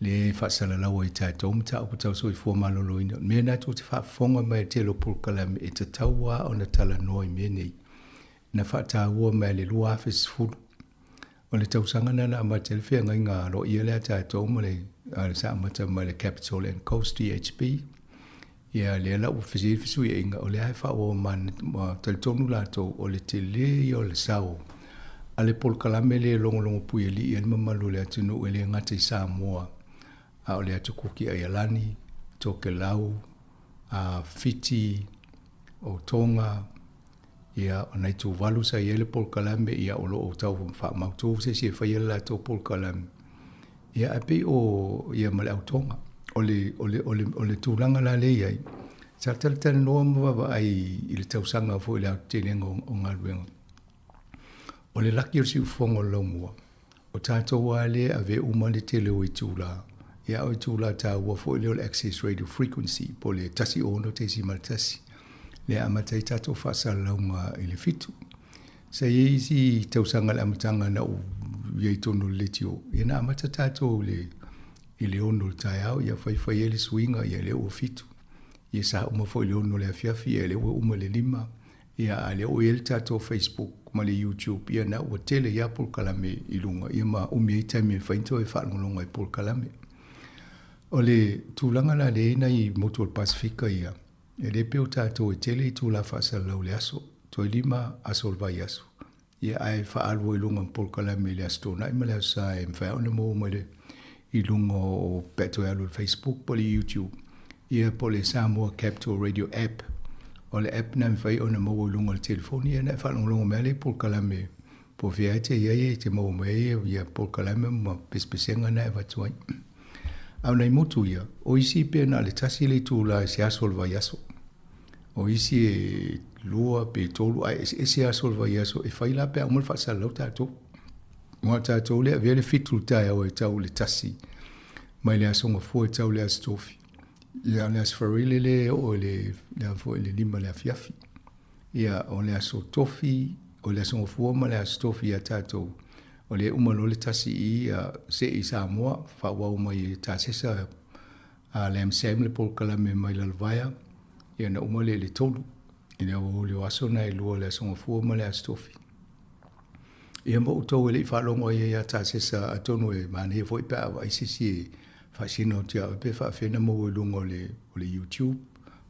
lea e faasalalau ai i tatou mataupu tau soifua maloloina. O le mea lena tou te faafofoga mai i le tele o polokalame e tatau lava ona talanoa i mea nei. Na faataua mai i le 2010. O le tausaga lena na amata ai le feagaiga aloaia lea a tatou ma le sa amata mai le Capital and Coast DHB. Ia lea la ua i ai fesuiaiga, o lea e faaauau ma talitonu latou o le tele ia o le sao a le polokalame lea e logologo puialii ai le mamalu o le atunuu e le gata i Samoa a o le Atu Kuki Aialani, Tokelau, Fiti, o Tonga, ia o nai Tuvalu sa i ai le polokalame, ia o lo o tau faamautu se isi e faia le latou polokalame. Ia ae pei o ia ma le au Tonga. O le, o le, o le, o le tulaga la lea e i ai, sa talatalanoa ma vaavaai i le tausaga foi i le aotelega o, o galuega. O le laki o le siufofoga o le laumua, o tatou lava lea e ave uma le tele o itula, ia o itula taua foi lea o le access radio frequency po o le 16.1, lea e amata ai tatou faasalalauga i le 7. Sa i ai isi tausaga i le amataga na ou i ai i totonu o le leitio, ia na amata tatou i le i le 6 o le taeao, ia fai fai ai le suiga, ia lea ua 7. Ia sa uma foi i le 6 o le afiafi, ia lea ua uma i le 5. Ia a lea ua i ai le tatou Facebook ma le YouTube, ia na ua tele ai lava polokalame i luga, ia ma umi ai taimi e mafai ona toe faalogologo ai i polokalame. O le tulaga la lea e i ai nai motu o le Pasefika ia, E le pei o tatou e tele itula faasalalau i le aso, toe lima aso o le vaiaso, ia ae faaalu ai i luga ma polokalame i le Aso Toonai ma le Aso Sa e mafai ona maua mai le i luga o pe a toe alu i le Facebook po o le YouTube, ia po o le Samoa Capital Radio App. O le app lena e mafai ona maua i luga o le telefoni, ia ona e faalogologo mai lava lea i polokalame po o fea e te i ai e te maua mai ai ia polokalame ma pesepesega na e avatu ai. A o nai motu ia, o isi pe na o le tasi le itula i se aso o le vaiaso. O isi e lua pe tolu ae eseese aso o le vaiaso e fai la pe a uma le faasalalau tatou. Aua o tatou lea e avea le fitu i le taeao e tau i le tasi mai le Aso Gafua e tau i le Aso Tofi. Ia o le Aso Faraile lea e oo i le, le a foi, le lima i le afiafi. Ia, o le Aso Tofi, o le Aso Gafua ma le Aso Tofi ia tatou, o lea e uma loa le tasi i i, see i Samoa, faaauau mai e tasesa a le MSAM le polokalame mai Lalovaea, ia ona uma lea i le tolu, i le aoauli o aso na e lua, le Aso Gafua ma le Aso Tofi. Ia ma outou e le i faalogo ai ia tasesa, atonu e manaia foi pe a vaai se isi e faasino atu ia oe pe faafefea ona maua i luga o le, o le YouTube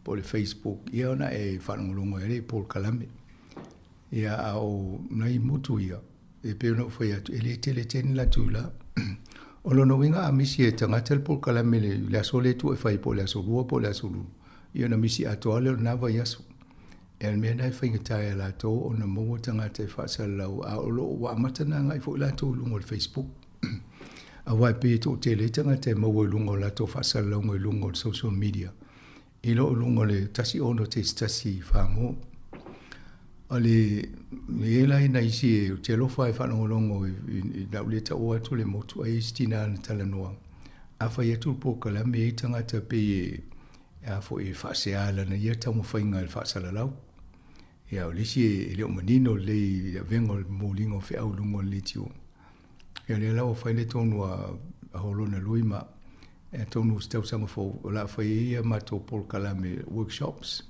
po o le Facebook, ia ona e faalogologo ai lea i polokalame. Ia, a o nai motu ia, e pei ona ou fai atu, e le tele tele la tula. O lona uiga a misi e tagata le polokalame i le aso lea e tuu e fai po o le aso lua po o le aso lulu, ia ona misi atoa lea o lena vaiaso. E o le mea lena e faigata ia latou ona maua tagata e faasalalau, a o lo o ua amata ona agai foi latou i luga o le Facebook. Aua e pei e toatele ai tagata e maua i luga o latou faasalalauga i luga o le social media i lo luga o le 16.1 fa mo. O le e i ai la nai isi ou te alofa e faalogologo i lau lea taua atu le motu ai isi tina na talanoa. A fai atu le polokalame e i ai tagata pei e a foi e faasea lana ia taumafaiga i le faasalalau. Ia o le isi e le o manino lelei i le avega o le momoliga o feau i luga o le leitio. Ia lea la ua fai le tonu a Holona Lui ma atonu o se tausaga fou o le a fai ai ia matou polokalame workshops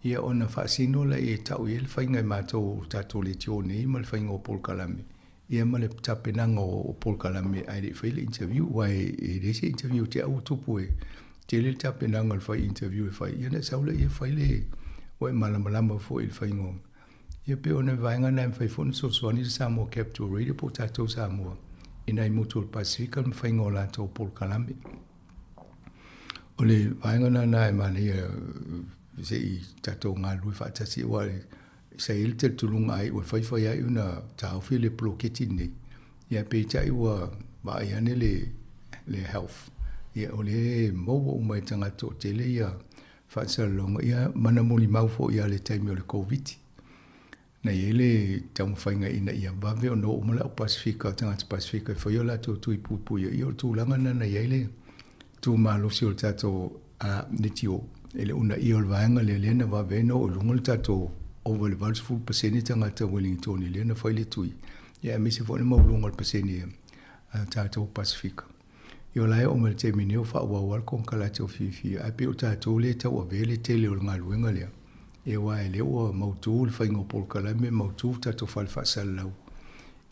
ia ona faasino lea e tau i ai le faiga e matou o tatou leitio nei ma le faiga o polokalame ia ma le tapenaga o polokalame ae le i fai le interview aua e leai se interview te au ua tupu e tele le tapenaga o le fai interview e fai ia ona e sau lea e fai le ua e malamalama foi i le faiga o Ia pei o nai vaega na e mafai foi ona fesoasoani le Samoa Capital Radio po o tatou Samoa i nai motu o le Pasifika le mafaiga o latou polokalame. O le vaega lena e manaia se i tatou galulue faatasi aua sa i ai le talitonuga a iu e faifai lava ona taofi le poloketi lenei, ia peitai ua vaai ane le le health, ia o lea e maua uma e tagata toatele ia faasalalauga, ia ma na molimau foi lava i le taimi o le Koviti. Na i ai le taumafaiga ina ia vave ona oo uma le au Pasifika, tagata Pasifika e fai o latou tui puipuia. Ia o le tulaga lena na i ai le tu malosi o le tatou leitio i le uunaia o le vaega lea, lea na vave ai ona oo i luga le tatou ova i le 80% tagata Ueligitone lea na fai le tui, ia aemaise foi le maualuga o le pasene a tatou Pasifika. Ia o la e oo mai le taimi nei o faaauau lava le konekarate o Fiafia, ae pei o tatou lea e tauavea le tele o le galuega lea, ia aua o lea ua mautu le faiga o polokalame, mautu tatou fale faasalalau,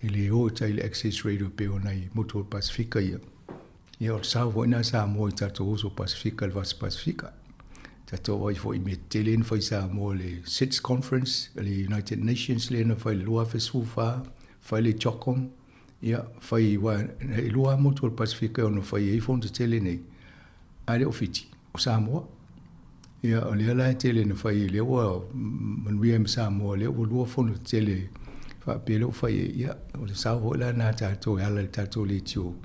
e le o i tai i le access radio e pei o nai motu o le Pasefika ia. Ia o le sao foi lena a Samoa i tatou uso Pasefika i le Vasa Pasefika. Tatou vaai foi i mea tetele ia na fai i Samoa i le SIDS Conference a le United Nations lea na fai i le 2014, fai le CHOGM, Ia, fai, aua e lua lava motu o le Pasefika e ono fai ai fono tetele nei, ae le o Fiti, o Samoa. Ia, o lea la e tele ina fai, lea ua manuia ai ma Samoa, lea ua lua fono tetele faapea lea ua fai ai. Ia, o le sao foi la lena a tatou e ala i le tatou leitio,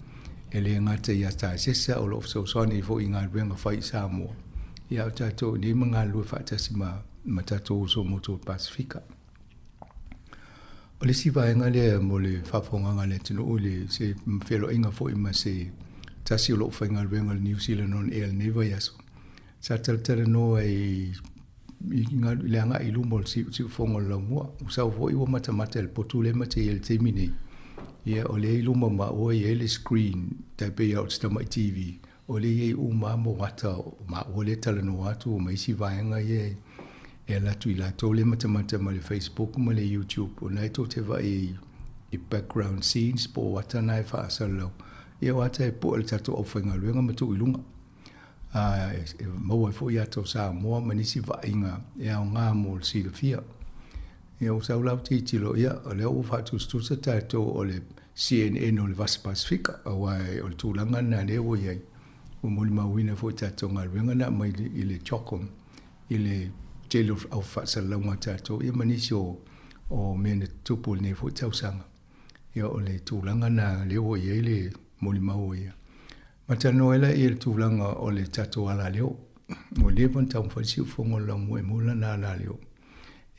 e le gata ia Tasesa, o lo o fesoasoani foi i galuega fai i Samoa, ia a o tatou i inei ma galulue faatasi ma tatou uso motu o le Pasefika. O le isi vaega lea mo le faafofogaaga a le atunuu i le se feiloaiga foi ma se tasi o lou faigaluega o le New Zealand On Air i lenei vaiaso, sa talatalanoa i le agai i luma o le siufofoga o le laumua. Ua sau foi ua matamata i le potu lea ma te i ai i le taimi nei, ia o lea i luma maua e i ai le screen tai pei lava o se tamai TV, O lea e i ai uma lava moata o maua lea e talanoa atu ma isi vaega ia e ala atu i latou lea e matamata mai le Facebook ma le YouTube, o lena e tou te vaai i background scenes po o ata na e faasalalau. Ia o ata e pue le tatou aufaigaluega ma tuu i luga. E maua ai foi ata o Samoa ma nisi vaaiga e aoga mo le silafia. Ia ua sau la ua tilotilo, ia o lea ua faatusatusa tatou o le CNN o le Vasa Pasefika, aua o le tulaga lena lea ua i ai. Ua molimauina foi i tatou galuega na aumai i le CHOGM i le tele o au faasalalauga a tatou ia ma nisi o mea na tutupu i lenei foi tausaga. Ia o le tulaga lena lea ua i ai le molimau o ia. Ma talanoa ai laia i le tulaga o le tatou alaleo. Ua leva ona taumafai le siufofoga o le laumua e maua lana alaleo.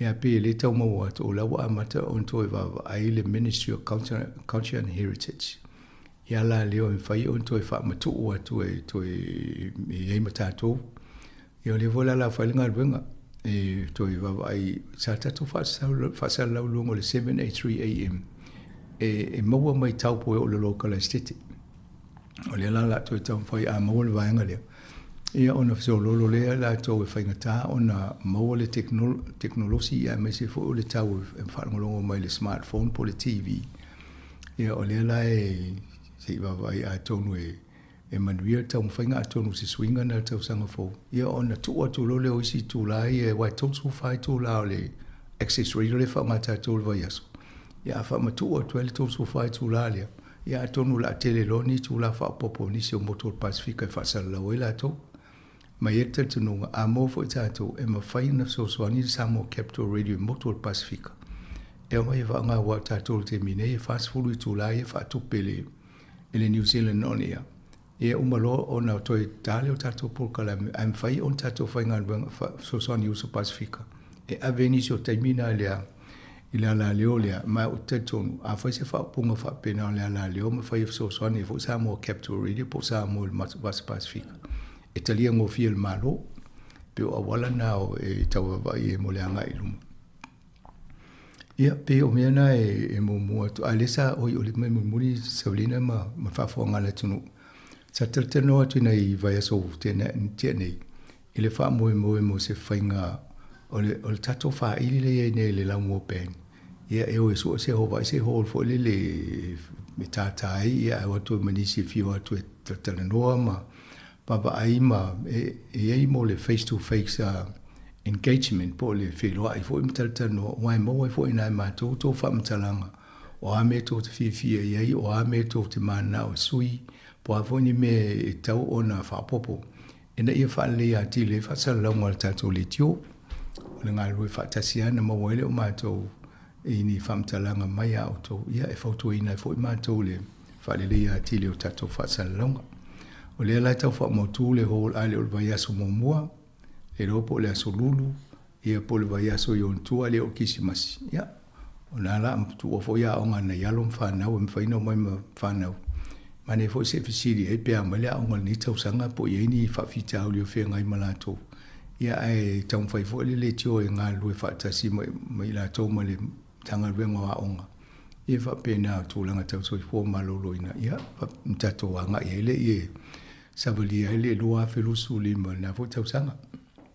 Ia pei e le tau maua atu o la ua amata ona toe vaavaai le Ministry of Culture, Culture and Heritage i alaleo e mafai ona toe faamatuu atu e toe i ai ma tatou. Ia o lea foi la o le a fai le galuega e toe vaavaai sa tatou faasalalau i luga o le 783 AM e maua mai Taupo e oo i le loka Esetete. O lea la o le a toe taumafai a maua le vaega lea, ia ona fesololo lea latou e faigata ona maua le tekonolosi aemaise foi o le tau e faalogologo mai i le smartphone po o le TV. Ia o lea la e se i vaavaai atonu e e manuia le taumafaiga atonu o se suiga lena i le tausaga fou, ia ona tuu atu loa lea o isi itula ia aua e 34 itula o le access radio lea e faaaoga e tatou i le vaiaso. Ia a faamatuu atu ai le 34 itula lea, ia atonu o le a tele loa ni itula faaopoopo o nisi o motu o le Pasefika e faasalalau ai latou. Ma e i ai le talitonuga, a maua foi tatou, e mafai ona fesoasoani le Samoa Capital Radio i motu o le Pasefika e omai e faaaoga aua o tatou i le taimi nei e 40 itula ia e faatupe i le i le New Zealand on Air, ia uma loa ona toe ta lea o tatou polokalame ae mafai ona tatou faigaluega fesoasoani i uso Pasefika e ave ai nisi o taimi na i le i le alaleo lea. Ma ou te talitonu, afai se faaupuga faapena o le alaleo mafai e fesoasoani ai foi Samoa Capital Radio po o Samoa i le Vasa Pasefika e talia gofie e le Malo. Pei o auala na e tau vaavaai ai mo le agai i luma. Ia, pei o mea na e muamua atu, a o lea sa, oi, o le mea mulimuli Saulina ma le faafofoga a le atunuu, sa talatalanoa atu i nai vaiaso ua tea nei i le faamoemoe mo se faiga o le, o le tatou faaili lea e i ai nei i le Laumua Band. Ia, e o e sue se vaai se hall foi lele e tātā ai, ia, ae o atu ai ma nisi e fia o atu e talatalanoa ma vaavaai ma e i ai mo le face to face engagement po o le feiloai foi ma talatalanoa aua e maua ai foi i nai matou tou faamatalaga o a mea tou te fiafia i ai, o a mea tou te mananao e sui, po o a foi ni mea e tatau ona faaopoopo ina ia faaleleia atili ai faasalalauga a le tatou leitio. O le galulue faatasi lava na maua ai lea o matou i ni faamatalaga mai a outou, ia e fautuaina ai foi matou i le faaleleia atili o tatou faasalalauga. O lea la e tau faamautu le hall a le o le vaiaso muamua, le iloa po o le aso Lulu, ia po o le vaiaso i ona tua lea o le Kirisimasi. Ia, o lena la tuua foi aoga a nai alo ma fanau e mafai ona omai ma fanau. Manaia foi se i fesili ai pe a mai le aoga i lenei tausaga po o i ai ni faafitauli o feagai ma latou. Ia ae taumafai foi le leitio e galulue faatasi ma i latou ma le Matagaluega o Aoga, ia faapena o tulaga tau soifua maloloina, ia ma tatou agai ai lea e savalia ai le 2025 i lena foi tausaga.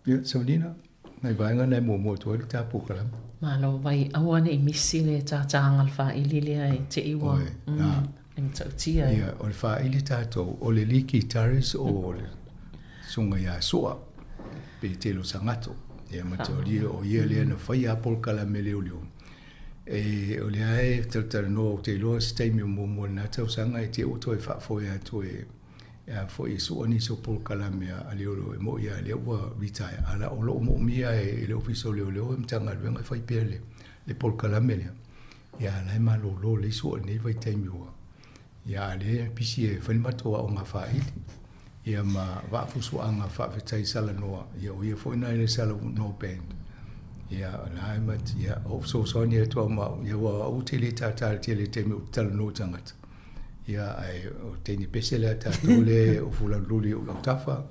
Ia, Savalina, nai vaega na e muamua atu ai le ta polokalame. Malo vai, aua ne i misi le tātāga o le faaili lea e te i ua e matautia e. Ia, o le faaili tatou, o le lead guitarist o le susuga ia Sua, Petelo Sagato. Ia ma te o o ia lea na faia polokalame leoleo. E, o lea e talatalanoa ou te iloa se taimi o muamua i lena tausaga e te ua toe faafoe atu e a foi e sua nisi o polokalame a leoleo e mo'i a lea ua retire a la o loo moomia e le Ofisa o Leoleo e Matagaluega e fai pea le polokalame lea. Ia a la e malolo lelei sua i lenei vaitaimi ua ia a lea e pisi e fai le matou aoga faaili ia ma vaafusuaga faafetai salanoa ia o ia foi na i le Salanoa Band. Ia la e ma ia o fesoasoani atu au ma au ia ua au te le tātā i le tele taimi ou te talanoa i tagata. Ia ae o teine pese lea tatou le o Fulalululi o Lautafa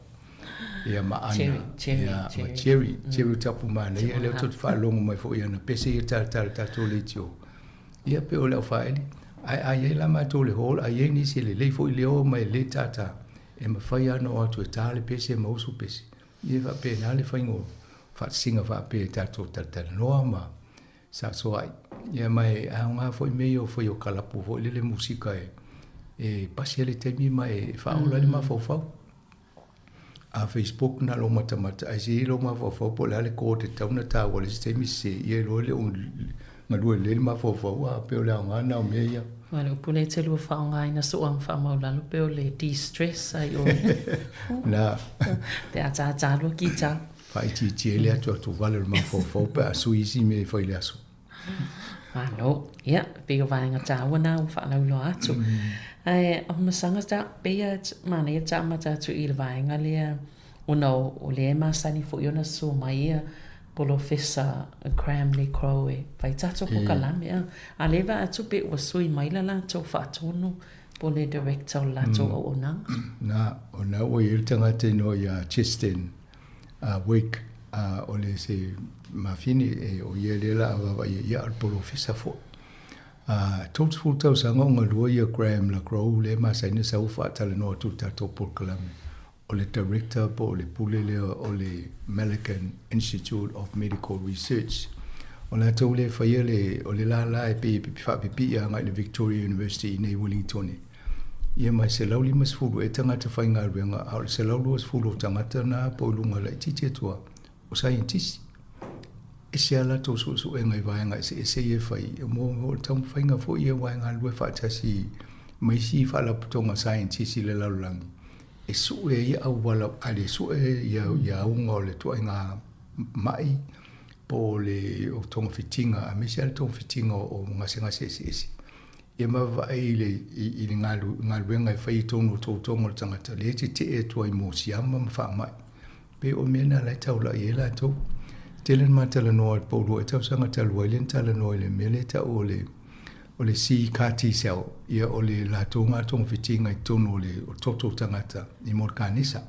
ia ma Ana Cherry, Cherry, ia ma Cherry. Cherry, Cherry Tapu manaia lea tou te faalogo mai foi i ana pese ia talatala tatou leitio. Ia pei o le au faaili ae a i ai la matou i le hall a i ai nisi e lelei foi leo ma e le tātā e mafai lava ona o atu e tā le pese ma usu pese. Ia e faapena le faiga o faatasiga faapea i tatou talatalanoa ma Saasoa'i. Ia ma e aoga foi mea ia o fai o kalapu foi lele musika e pasi ai le taimi ma e faaola ai le mafaufau. A Facebook na o lou matamata ae se i lou mafaufau po o le a le code e tatau ona taua i le isi taimi sese ia iloa e le o galue lelei le mafaufau a pei o le aoga lena o mea ia. Aua o le upu lea e te lua faaaogaina soo ma faamaulalo pei o le de-stress ai oe. Na. Pe a tātā loa kita. Faaitiitia ai le atuatuvale o le mafaufau pe a sui isi mea e fai i le aso. Malo. Ia, pei o vaega tāua nā ua faalauiloa atu. Ae, o masaga ta, pei a manaia ta amata atu i le vaega lea, ona o lea e masani foi ona susu mai ia Polofesa Graham Le Crow e fai tatou polokalame, a. A lea e vaai atu pe ua sui mai la latou faatonu po o le director o le latou auaunaga. Na, o na ua i ai le tagata inoa ia Justin Wake, o le se mafine e o ia lea la a vaavaai ai, ia o le polofesa foi. 30 tausaga o galue ia Graham Le Gros lea e masani ona sau faatalanoa atu i le tatou polokalame, o le director po o le pule lea o le Millikan Institute of Medical Research. O latou lea e faia le, o le lala e pei e faapipii agai i le Victoria University i inei i Wellington. Ia ma e 150 ea tagata faigaluega, a o le 120 o tagata na po i luga laitiiti atu lava, o saienitisi. Ese lava latou suesuega i vaega eseese ia e fai, mo le taumafaiga foi ia aua e galulue faatasi ma isi faalapotopotoga saienitisi i le lalolagi e sue ai auala, a le sue ia auga o le ituaiga mai po o le togafitiga, aemaise lava le togafitiga o gasegase eseese. Ia ma vaai i le, i le galuega e fai i totonu o toutoga o le tagata, lea e tetee atu ai mo siama ma faamai. Pei o mea na la e taulai ai latou. Tele na ma talanoa i le pau lua ea tausaga talu ai lea na talanoa i le mea lea e tau o le, o le C CAR T-cell, ia o le latou na togafitiga i totonu o le o toto o tagata i mo le kanesa.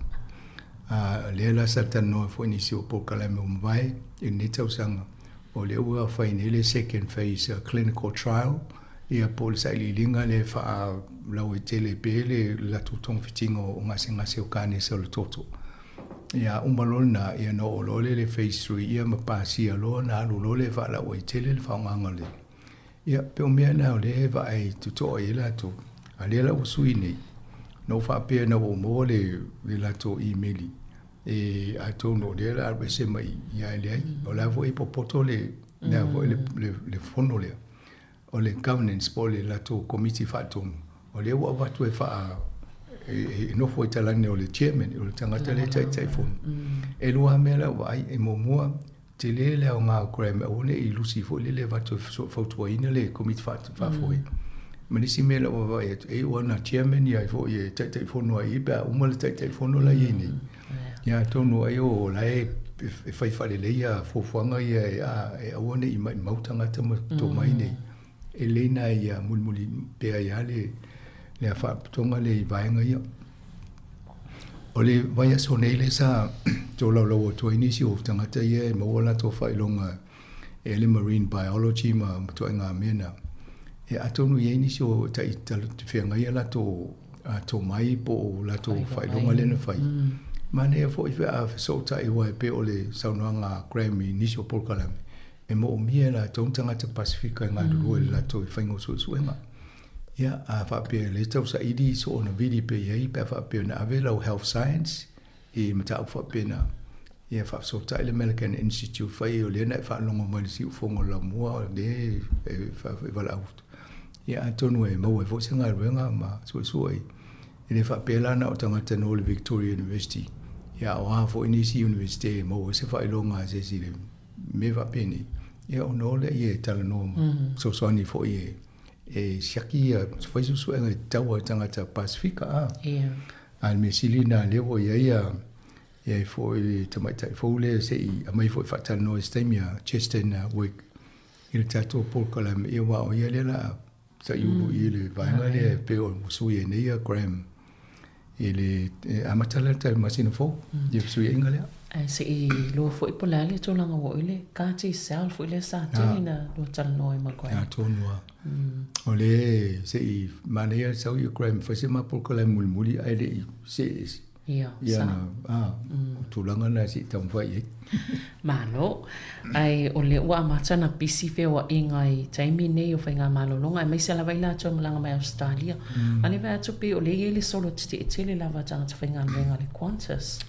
A, lea la sa talanoa ai foi nisi o polokalame ua mavae i lenei tausaga, O lea ua fai nei le second phase clinical trial, ia po o le sailiiliga lea e faalauaitele pea le latou togafitiga o gasegase o kanesa o le toto. Ia uma loa lena, ia ona oo loa lea i le phase III, ia ma pasia loa ona alu loa lea e faalauaitele le faaaogaina o le... Ia pei o mea na o lea e vaai totoa i ai latou. A o lea la ua sui nei, na ou faapea ina ua ou maua le latou imeli, E atonu o lea o le a alu ese mai i ia e leai. O la foi e popoto le mea foi le, le, le fono lea. O le governance po o le latou komiti faatonu, o lea ua avatu e faa e, e nofo i talane o le chairman, o le tagata lea e taitaifono. E lua mea lau vaai, e muamua, tele le aoga o Graham aua ne i lusi foi lele avatu e fautuaina le komiti faafoe. Ma nisi mea lau vaavaai atu, e iu ana chairman ia foi e taitaifono ai i pe a uma le taitaifono la i ai nei. Ia atonu ai o la e e fai faalelei ia fuafuaga ia e, a, e aua ne i maimau tagata ma tomai nei. E lelei na ia mulimuli pea ai lava le, le faalapotopotoga lea i vaega ia. O le vaiaso nei lea sa tolaulau atu ai nisi o tagata ia e maua latou faailoga e le marine biology ma ituaiga mea na. E atonu e i ai nisi o tai feagai a latou tomai po o latou faailoga lea na fai. Manaia foi pe a fesootai aua e pei o le saunoaga a Graham i nisi o polokalame, e moomia e latou ni tagata Pasefika e galulue i le latou i faiga o suesuega. Ia, a faapea o lea e tau saili soona vili pea i ai pe a faapea na ave lau Health Science i mataupu faapena, ia faafesootai le Millikan Institute fai o lea na e faalogo mai i le siufofoga o le laumua o lea e valaau atu. Ia atonu e maua ai foi se galuega ma suesue. E le faapea la na o tagata no le Victoria University, ia a o a foi nisi University e maua ai se faailoga a se isi i le mea faapenei, ia ona o lea e talanoa ma fesoasoani foi e e siaki ia fai suesuega e tatau ai tagata Pasefika a. Ia. A le mea sili lena lea ua i ai ia i ai foi le tamaitai fou lea se i aumai foi faatalanoa i se taimi a Justin Wick i le tatou polokalame ia aua o ia lea la a saiulu i le vaega lea e pei o sui ai nei ia Graham i le amata lea le masina fou ia fesuiaiga lea. Ae se i iloa foi po o le a le tulaga ua oo i le CAR-T cell foi lea sa tele ina lua talanoa ai ma Graham. Atonu lava. O le se i manaia le sau ia Graham fai se ma polokalame mulimuli ae le i see ese. Ia, Ia sa. na, a, o tulaga na se i taumafai i ai. Malo. Ae o lea ua amata ona pisi feoaiga i taimi nei o faigamalologa aemaise lava i latou e malaga mai Ausetalia. A o lea e vaai atu pei o lea e i ai le solo tetee tele lava a tagata faigaluega a le Qantas.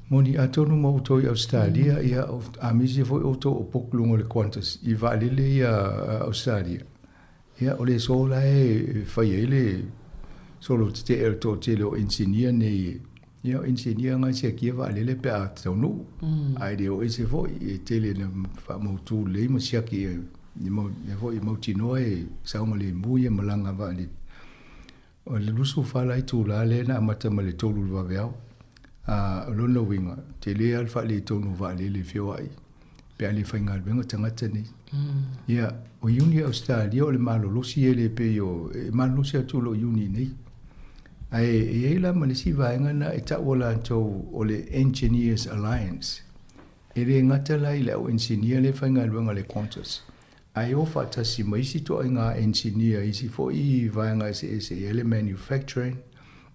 Moni, atonu ma outou i Ausetalia, ia, aemaise foi outou o book luga o le Qantas i vaalele ia a Ausetalia, ia, o le aso la e fai ai le solo tetee o le toatele o engineer nei, ia, o engineer na e siakia vaalele pe a taunuu, ae le o ese foi, e tele ina faamautu lelei ma siaki i mau mea foi e mautinoa e saogalemu ia malaga vaalele. O le 24 la itula lea na amata mai le 3 i le vaveao. A, o lona uiga, tele lava le faaletonu o vaalele e feoai pe a le faigaluega tagata nei. Ia, o Iuni a Ausetalia o le malolosi e le pei o, e malolosi atu lo'u Iuni nei. Ae e i ai la ma le isi vaega na e taua latou o le Engineers Alliance. E le gata la i le au enisinia lea e faigaluega i le Qantas, Ae o faatasi ma isi toaiga engineer, isi foi vaega eseese e i ai le manufacturing,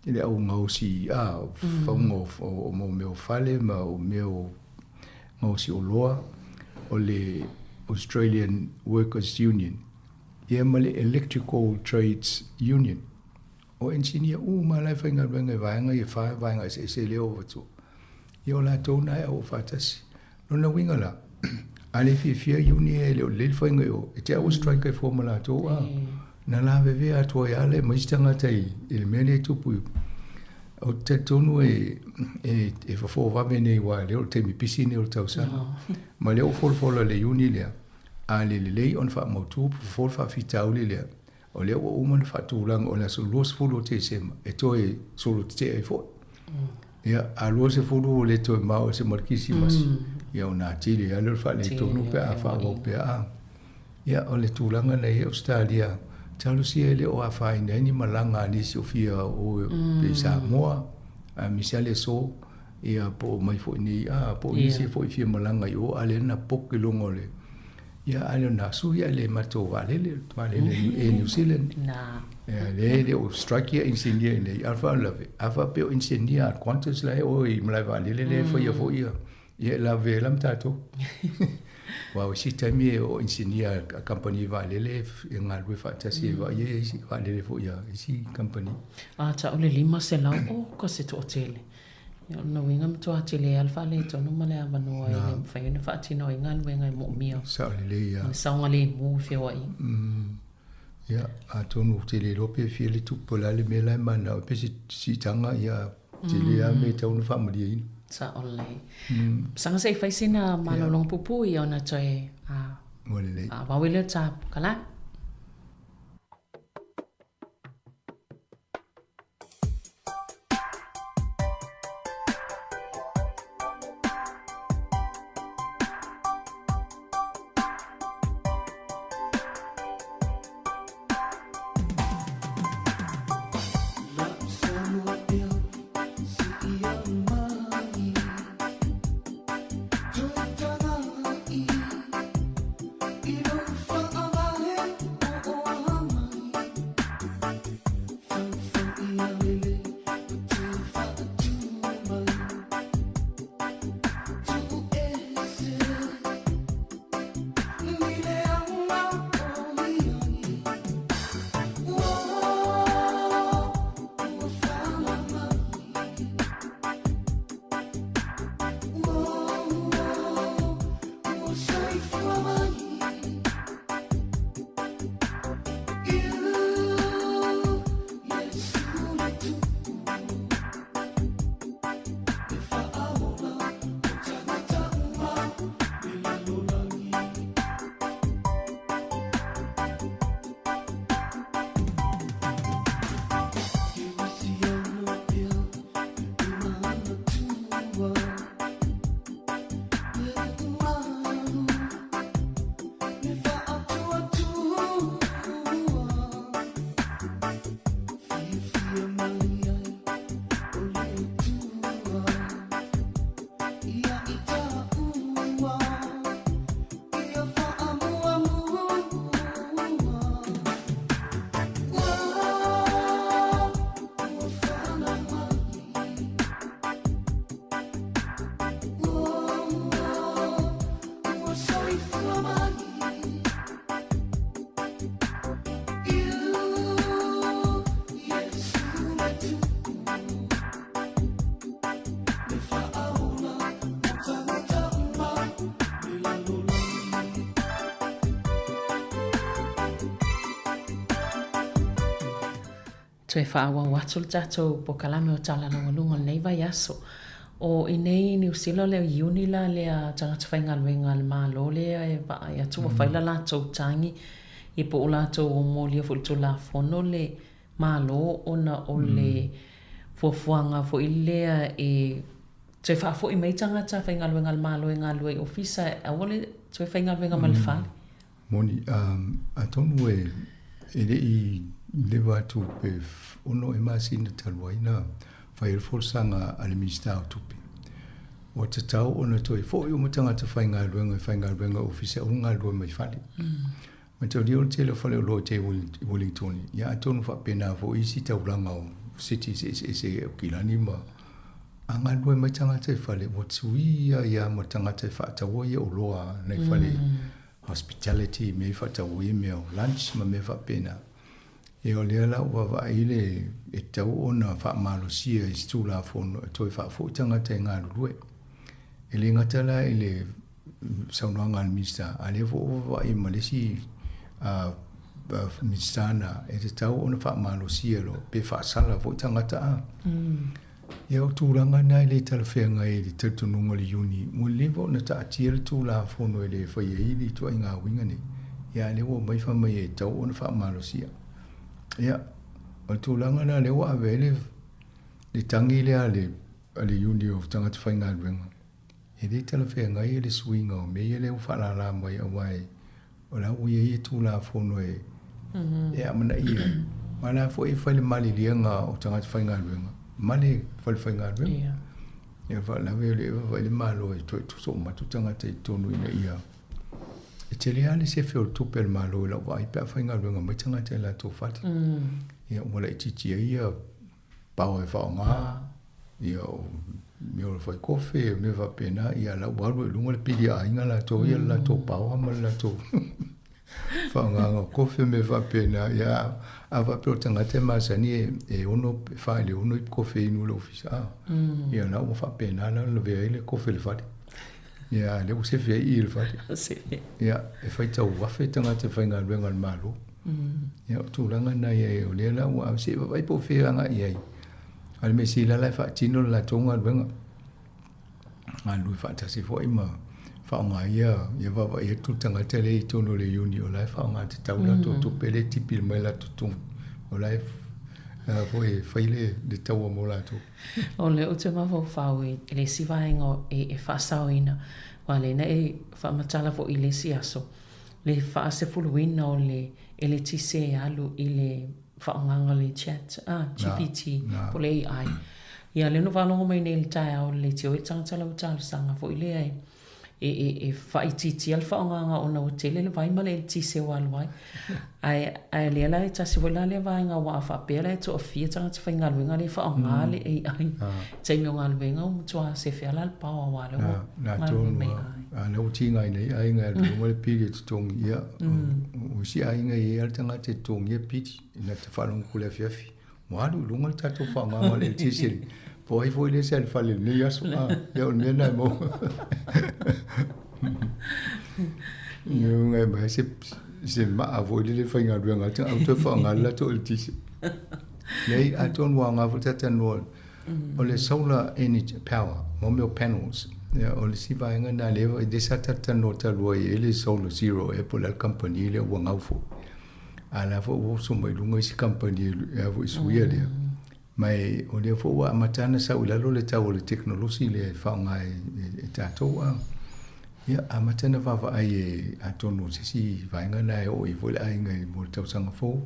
le au gaosi a, fauga o o mea o fale ma o mea o gaosi oloa, o le Australian Workers Union, ia ma le Electrical Trades Union. O engineer uma la e faigaluega i vaega ia e fa vaega eseese lea ua avatua. Ia o latou na e auau faatasi. Lona uiga la, a le fiafia iuni e le o lelei le faiga i o, e te aua strike ai fua ma latou, a, na lavevea atu ai lava le ma isi tagata i le mea lea e tupu i Ou te talitonu e, e, e fofo vave nei aua lea o le taimi pisi nei o le tausaga. Ma lea ua folafola e le iuni lea, a le lelei ona faamautu fofo le faafitauli lea, O lea ua uma ona faatulaga o le aso 20 o Tesema e toe solo tetee ai foi. Ia, a 20 ua le toe mao ese ma le Kirisimasi, ia ona atili ai lea o le faaletonu pe a faaauau pea. A, ia, o le tulaga na i ai Ausetalia, talosia e le o afaina ai ni malaga a nisi o fia o pe i Samoa, aemaise lava le aso, ia po o mai foi nei, a, po o nisi foi e fia malaga i o, a lea na book i luga o le Ia a le o na sui a le matou vaalele, vaalele e New Zealand. Na. Ia le le o strike ia engineer nei a fa lave. A fa pe o engineer a Qantas la e o i malae vaalele le faia foi ia. Ia la ve la ma tatou. Aua o isi taimi e o engineer a kamupani vaalele e galulue faatasi e vaai ai isi vaalele foi a isi kamupani. A tau le 500 oka se toatele. Ia, o lona uiga e matua tele lava le faaletonu ma le avanoa e le mafai ona faatino ai galuega e moomia. Sao lelei lava. Ma le saogalemu i feoaiga. Ia, atonu ou te le iloa pe fia le tupe po o le a le mea la e manao ai pe se siitaga, ia, tele lava mea e tatau ona faamalieina. Sao lelei. Saga se i fai sina malologa puupuu ia ona toe Ua lelei. faaauau ai lea o le ta kalana. Toe faaauau atu le tatou polokalame o Tala Laualuga o lenei vaiaso. O i nei i Niu Sila o le Iuni la lea tagata faigaluega a le Malo lea e vaai atu ua fai la latou tagi ia po o latou ua molia foi i le Tulafono le Malo ona o le fuafuaga foi lea e toe faafoi mai tagata faigaluega a le Malo e galulue i Ofisa aua le toe faigaluega mai le fale. Moni, atonu e le i leva atu pe 6 ea masina talu ai na fai ai le folasaga a le Minisita o Tupe, ua tatau ona toe foi uma tagata faigaluega e faigaluega i ofisa aua le galulue mai fale. Mataulia o le tele o faleoloa i tai i Wellington, ia atonu faapena foi isi taulaga o cities eseese i Aukilani ma a galulue mai tagata i fale, ua tui ai lava ma tagata e faataua ia oloa nai fale hospitality, mea i faatau ai mea o lunch ma mea faapena. Ia o lea la ua vaavaai le e tatau ona faamalosia i se Tulafono e toe faafoi tagata e galulue. E le gata la i le saunoaga a le Minisita, a o lea foi ua vaavaai ma le isi Minisita na e tatau ona faamalosia loa pe faasala foi tagata a. Ia o tulaga na e le talafeagai i le talitonuga o le Iuni, ua leva ona taatia le Tulafono e le faia ai le ituaiga uiga nei, ia a o lea ua omai fai mai e tatau ona faamalosia. Ia, o le tulaga la lea ua ave ai le, le tagi lea a le, a le Iuni o Tagata Faigaluega, e le talafeagai le suiga o mea ia lea ua faalala mai aua e O la ua i ai Tulafono e e amanaia ai, ma o la foi e fai le maliliega o tagata faigaluega ma le fale faigaluega. Ia faalavelave o le vaavaai le Malo e toe tuso uma atu tagata i totonu ina ia e tele lava le sefe o le tupe a le Malo i lau vaai pe a faigaluega mai tagata i latou fale. Ia ua laitiiti ai ia power e faaaoga, ia o mea o le fai kofe, o mea faapena, ia la ua alu ai i luga le pili a aiga latou ia le latou power ma le latou faaaogaina o kofe ma mea faapena. Ia a faapea o tagata e masani e ono, e fa i le ono ipu kofe e inu i le ofisa, a, ia la ua faapena la ona lavea ai le kofe i le fale. Ia a lea ua sefe ai i i le fale. Ia e faitau afe tagata faigaluega a le Malo. Ia o tulaga na ia o lea la ua se i vaavaai po o fea e agai i ai. A o le mea sili la e faatino le latou galuega. Galulue faatasi foi ma faaaoga ia ia vaavaai atu le tagata lea i totonu o le uni o la e faaaoga tatau le latou tupe lea e tipi mai latou totogi. O la e foi e fai le, le taua mo latou. O lea ou te mafaufau i le isi vaega e faasaoina, aua o lea na e faamatala foi i le isi aso, le faasefuluina o le eletise e alu i le faaaogaga o le chat a, GPT, po o le AI. Ia, lea na ou faalogo mai nei i le taeao i le leitio i le tagata la ua talosaga foi lea e, e, e, e faaitiitia le faaaogaga ona ua tele le vai ma le eletise ua alu ai. Ae, ae o lea la e tasi foi la lea vaega aua a faapea la e toafia tagata faigaluega lea e faaaoga le AI i taimi o galuega ua matua sefe lava la le power aua o lea ua galulue mai ai. A lea ua tiga ai nei aiga e alu i luga le pili e totogi, ia, o isi aiga e i ai lava le tagata e totogia pili, ina te faalogo atu i le afiafi, ua alu i luga le tatou faaaogaga o le eletise, po o ai foi lea sa i le fale i lenei aso, a, ia o le mea lena e maua. Ia, e se, se maa foi lele e faigaluega ai le tagata, aua toe faaaoga le latou eletise. Leai, atonu ua aoga foi le talatalanoa O le solar energy power, mo mea o panels, ia, o le isi vaega lena lea, lea sa talatalanoa talu ai e le Solar Zero ea po o le a le kamupani lea ua gau foi. A o la foi ua oso mai i luga isi kamupani e a foi suia lea. Ma e, o lea foi ua amata ona sau i lalo le tau o le tekonolosi lea e faaaoga e, e, e tatou a. Ia, amata ona vaavaai e, atonu o se isi vaega lena e oo i ai foi le aiga i mo le tausaga fou.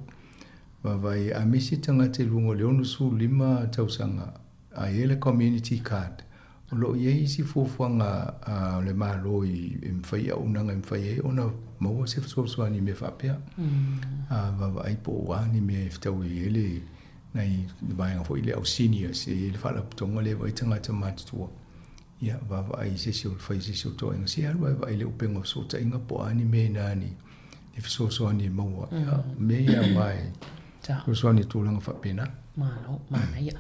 Vaavaai, a misi tagata i luga o le 65 tausaga, a i ai le community card, o lo o i ai isi fuafuaga a le Malo i e mafai auaunaga e mafai ai ona maua se fesoasoani i mea faapea. A vaavaai po o a ni mea e fetaui ai le nai vaega foi lea o seniors, e i ai le faalapotopotoga lea e vaai tagata matutua. Ia, vaavaai i se isi o fai se isi o toaiga, se alu ae vaai i le upega o fesootaiga po o a ni mea inā ni e fesoasoani e maua. Ia, mea ia aoga e fesoasoani i tulaga faapena. Malo, manaia.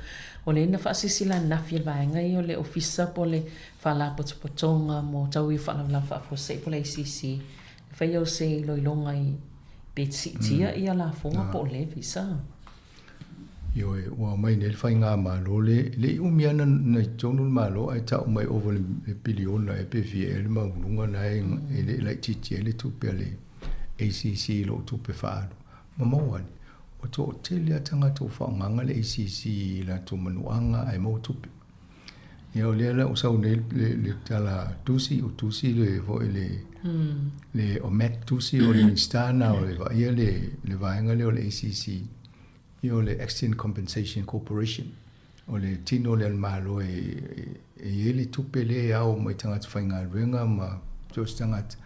O lea na faasilasila ananafi e le vaega ia o le Ofisa po o le Faalapotopotoga mo Tauiu Faalavelave Faafuasei po o le ACC, e faia o se iloiloga i pe siitia ia lafoga po o levies a. Ioe, ua aumai nei le faigamalo le, le i umi lava na i totonu le Malo ae tau mai ova le, le piliona ea pe fia ea le maualuga na e, e le i laitiiti ai le tupe a le ACC i lou tupe faaalu. Ma maua ane, ua toatele lava tagata ua faaaogaina le ACC i latou manuaga ae maua tupe. Ia o lea la ua sau nei le, le tala tusi, o tusi le foi le, le o Matt Tusi o le Minisita na o le vaaia le, le vaega lea o le ACC, ia o le Accident Compensation Corporation. O le tino lea a le Malo e, e, e i ai le tupe lea e ao mai tagata faigaluega ma so o se tagata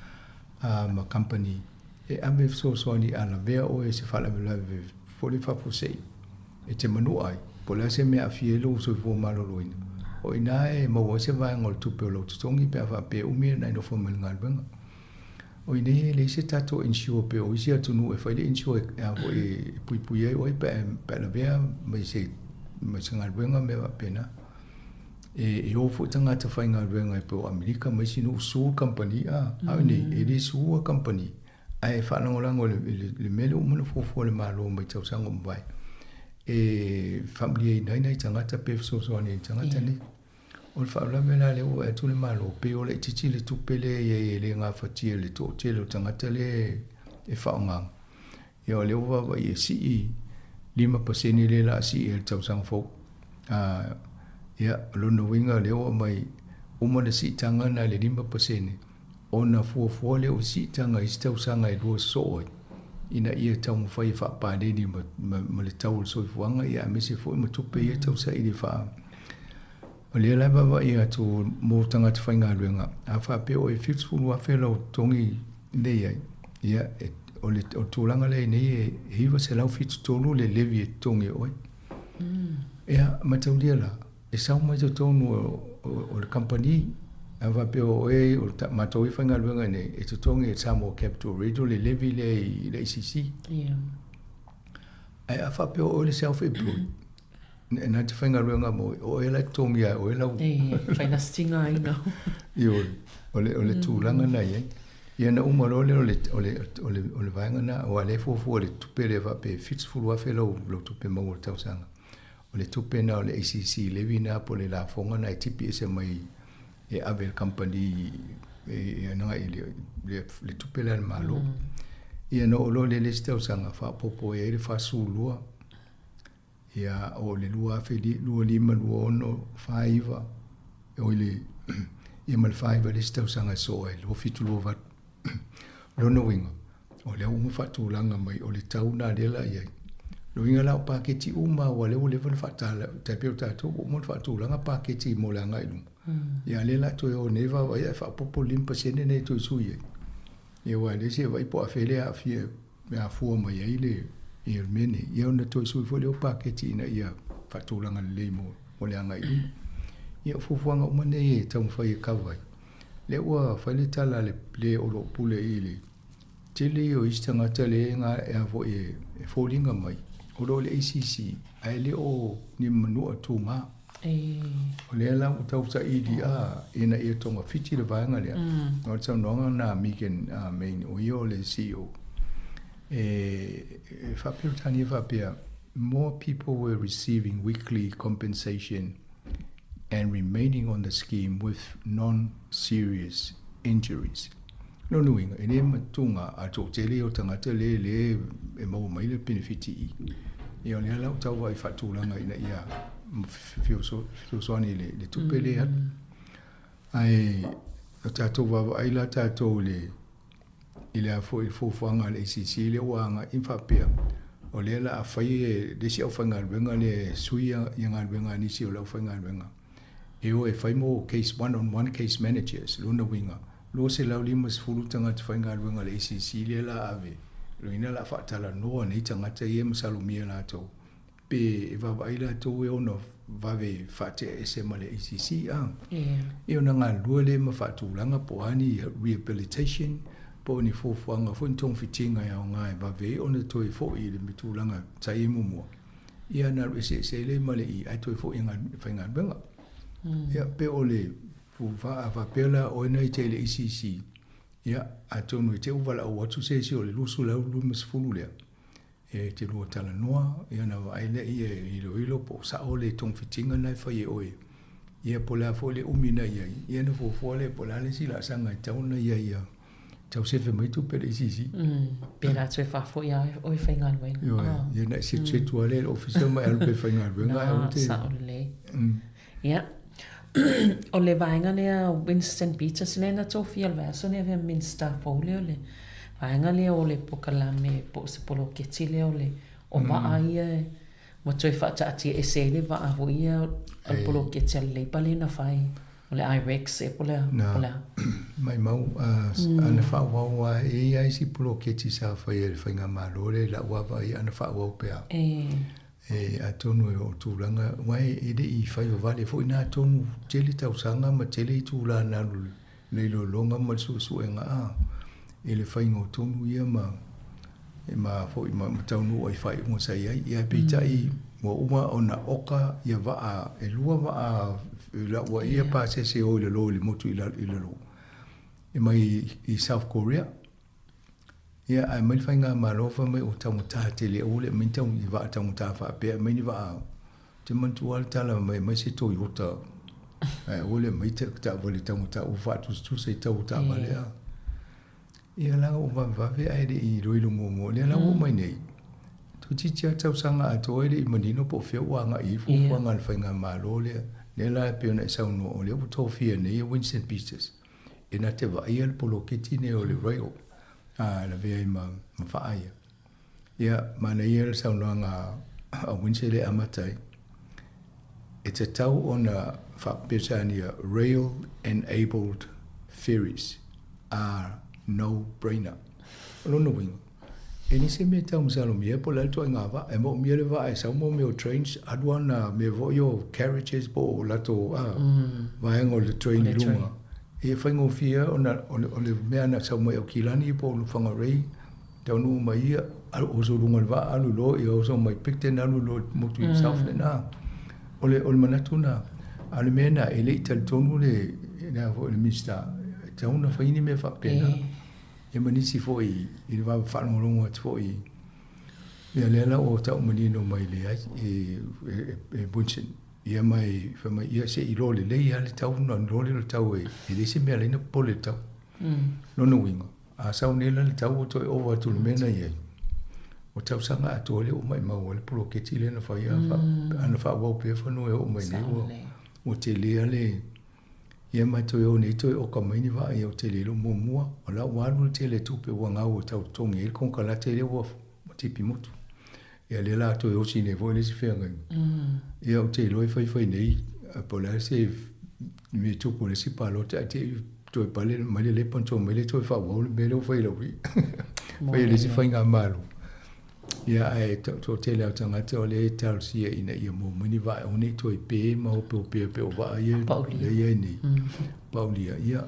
a, ma company e ave fesoasoani a lavea oe i se faalavelave foi le faafuasei e te manua ai, po o le a se mea e aafia ai lou soifua maloloina. O i ina e maua ai se vaega o le tupe o lou totogi pe a faapea e umi ona e nofo mai i le galuega. O i inei e leai se tatou insure pei o isi atunuu e fai le insure e a foi e puipui ai oe pe a, pe a lavea mai se, mai se galuega ma mea faapena. E, e o foi tagata faigaluega e pei o Amerika ma isi nuu sue kamupani a, a o i inei e le sue kamupani Ae faalagolago i le mea lea ua uma ona fuafua e le Malo mai tausaga ua mavae e faamalieina ai nai tagata pe fesoasoani ai i tagata nei. O le faalavelave la lea ua vaai atu le Malo, pei o laitiiti le tupe lea e i ai e le gafatia e le toatele o tagata lea e faaaogaina. Ia o lea ua vaavaai e sii 5% lea o le a sii ai i le tausaga fou. Ia, o lona uiga o lea ua aumai uma le siitaga lena i le 5%, ona fuafua lea o siitaga i isi tausaga e lua sosoo ai, ina ia taumafai e faapaleni ma, ma, ma le tau o le soifuaga, ia aemaise foi ma tupe ia tau saili faa. O lea la e vaavaai atu mo tagata faigaluega, a faapea o e 70,000 lau totogi nei ai, ia, e, o le, o le tulaga lea i nei e 973 le levy e totogi e oe. Ia, mataulia la, e sau mai totonu o le kamupani, a faapea o oe, o matou e faigaluega nei, e totogi e Samoa Capital Radio le levy lea i le ACC. Yeah. Ae a faapea o oe le self-employed, na te faigaluega mo oe, o oe la e totogi ia oe lau... E, fainasitiga ai nau. Ioe, o le, o le tulaga na i ai. Ia na uma loa lea o le, o le, o le, o le vaega na, aua o lea e fuafua le tupe lea faapea e 70,000 lau, lau tupe maua i le tausaga. O le tupe lena o le ACC levy lena po o le lafoga lena e tipi ese mai e ave i le kamupani e agai i le, le, le tupe lea a le Malo. Ia na oo loa lea i le isi tausaga faaopoopo i ai le 42, ia oo i le 2025, 26, 49, oi le, ia ma le 49 i le isi tausaga e sosoo ai, 27, 28. O lona uiga, O lea ua uma faatulaga mai, o le tau lena lea la i ai. O lona uiga la o paketi uma lava aua o lea ua leva ona faatala, tai pei o tatou ua uma ona faatulaga paketi mo le agai i luma. Ia a o lea la toe o nei vaavaai ae faaopoopo le 5% nei e toe sui ai. Ia aua e leai se vaai po o afea lea e aafia e afua mai ai le ia le mea nei. Ia ona toe sui foi lea o paketi ina ia faatulaga lelei mo le agai i luma. Ia o fuafuaga uma nei e taumafai e cover ai. Lea ua fai le tala a le le o lo o pule i le tele ia o isi tagata lea e a foi e foliga mai o lo o le ACC ae le o ni manua tuga. O lea la ua tau saili a ina ia togafiti le vaega lea. O le saunoaga lena a Megan Main o ia o le CEO e faa-Peretania faapea, more people were receiving weekly compensation and remaining on the scheme with non-serious injuries. Lona uiga, e le matuga a toatele o tagata le le e maua mai le penefiti i. Ia o lea la ua tau vaai faatulaga ina ia fesoasoani i le tupe lea atu. Ae o tatou vaavaai la tatou i le i le a foi le fuafuaga a le ACC lea ua agai ma faapea, o lea la a fai e le isi aufaigaluega lea e sui ia galuega a nisi o le aufaigaluega e o e fai mo case one on one case managers, lona uiga, 250 tagata faigaluega a le ACC lea la a ave, lona uiga la a faatalanoa nei tagata ia e masalomia latou pe e vaavaai latou e ono vave faatea ese ma le ACC a. Ia ona galulue lea ma faatulaga po o a ni rehabilitation po o ni fuafuaga foi ni togafitiga e aoga e vave ai ona toe foi i le tulaga sa i ai muamua. Ia ona alu eseese ai lea ma le i ae toe foi e faigaluega. Ia pe o le a faapea la oe na i te i le ACC, ia atonu i te i ua valaau atu se isi o le 250 lea. E te lua talanoa, ia ona vaai lea e iloilo po o sao le togafitiga lena e fai e oe. Ia po o le a foi le umi na i ai, ia ona fuafua lea po o le a le isi laasaga e tatau ona ia ia tau sefe mai tupe a le ACC. Pe la toe faafoi lava oe faigaluega. Ioe, ia na e setusetu lava lea i le ofisa ma e alu pea e faigaluega ae aua te... Sao lelei. Ia, o le vaega lea Winston Peters lea na tofia i le vaiaso lea avea ma Minisita fou lea o le vaega lea o le polokalame po o se poloketi lea o le o vaa ia ua toe faataatia ese ai le vaa foi ia o le poloketi a le Labour lea na fai o le IREX ea po o le a po o le a. Maimau ana faaauau lava e i ai isi poloketi sa faia e le faigamalo lea i lau vaavaai ana faaauau pea. E atonu e oo tulaga, aua e le i fai vavale foi na atonu tele tausaga ma tele itula na alu i le iloiloga ma le suesuega a i le faiga o tonu ia ma ma foi ma taunuu ai i faaiuga sa i ai. Ia peitai ua uma ona oka ia vaa e lua vaa ua ia pasese e o i lalo i le motu i lalo e mai i South Korea. Ia, ae aumai le faigamalo fai mai ua taugata tele aua le aumai ni tau ni vaa taugata faapea, aumai ni vaa ou te manatua lava le tala mai aumai se Toyota ae aua le aumai taavale taugata ua faatusatusa i tau o taavale a. Ia la ua vavevave ae le i iloilo muamua. Lea la ua oo mai nei, toeitiiti lava tausaga atoa e le i manino po o fea ua agai i ai fuafuaga a le faigamalo lea. Lea la e pei ona e saunoa o lea ua tofia nei e Winston Peters e na te vaaia le poloketi nei o le rail a lavea ai ma vaa ia. Ia, manaia le saunoaga a Winston lea e amata ai, e tatau ona faa-Peretania rail enabled ferries are no brainer. O lona uiga, E leai se mea e tau masalomia ai po o le a le ituaiga vaa. E moomia le vaa e sau mo mea o trains, alu ana mea foi o carriages po o latou vaega o le train i luga. E faigofie ona o le mea na sau mai Aukilani po o Whangarei, taunuu mai ia, oso i luga o le vaa alu loa, ia oso mai Picton alu loa i le motu i Southland. O le manatu lena, a o le mea lena, e le i talitonu le Minisita e tatau ona fai ni mea faapena. Ia ma nisi foi i le vava faalogologo atu foi ia lea la ua tau manino mai le e Winston ia mai fai mai ia se i iloa lelei lava le tau ona iloa lea o le tau e leai se mea e ala ai ona popole i le tau. Lona uiga, a sau nei la le tau ua toe ova atu i le mea na i ai, o tausaga atoa lea ua maimau ai le poloketi lea na fai a na faaauau pea fanua e oo mai nei ua tele lava le Ia ma toe o nei toe oka mai ni vaa ia o te le iloa muamua, o la ua alu le tele tupe ua gau e tau totogi ai le konekarate lea ua tipi motu. Ia lea la toe osi nei foi le isi feagaiga. Ia ou te iloa e faifai nei po o le a se mea e tupu i le isi palota ae te i toe pale mai le lepa ona toe omai lea toe faaauau le mea lea ua fai e le fai e le isi faigamalo. Ia ae toatele lava o tagata o lea e talosia ina ia maua mai ni vaa aua ne i toe pe ma opeopea pei o vaa ia lea e i ai nei. Paulia, ia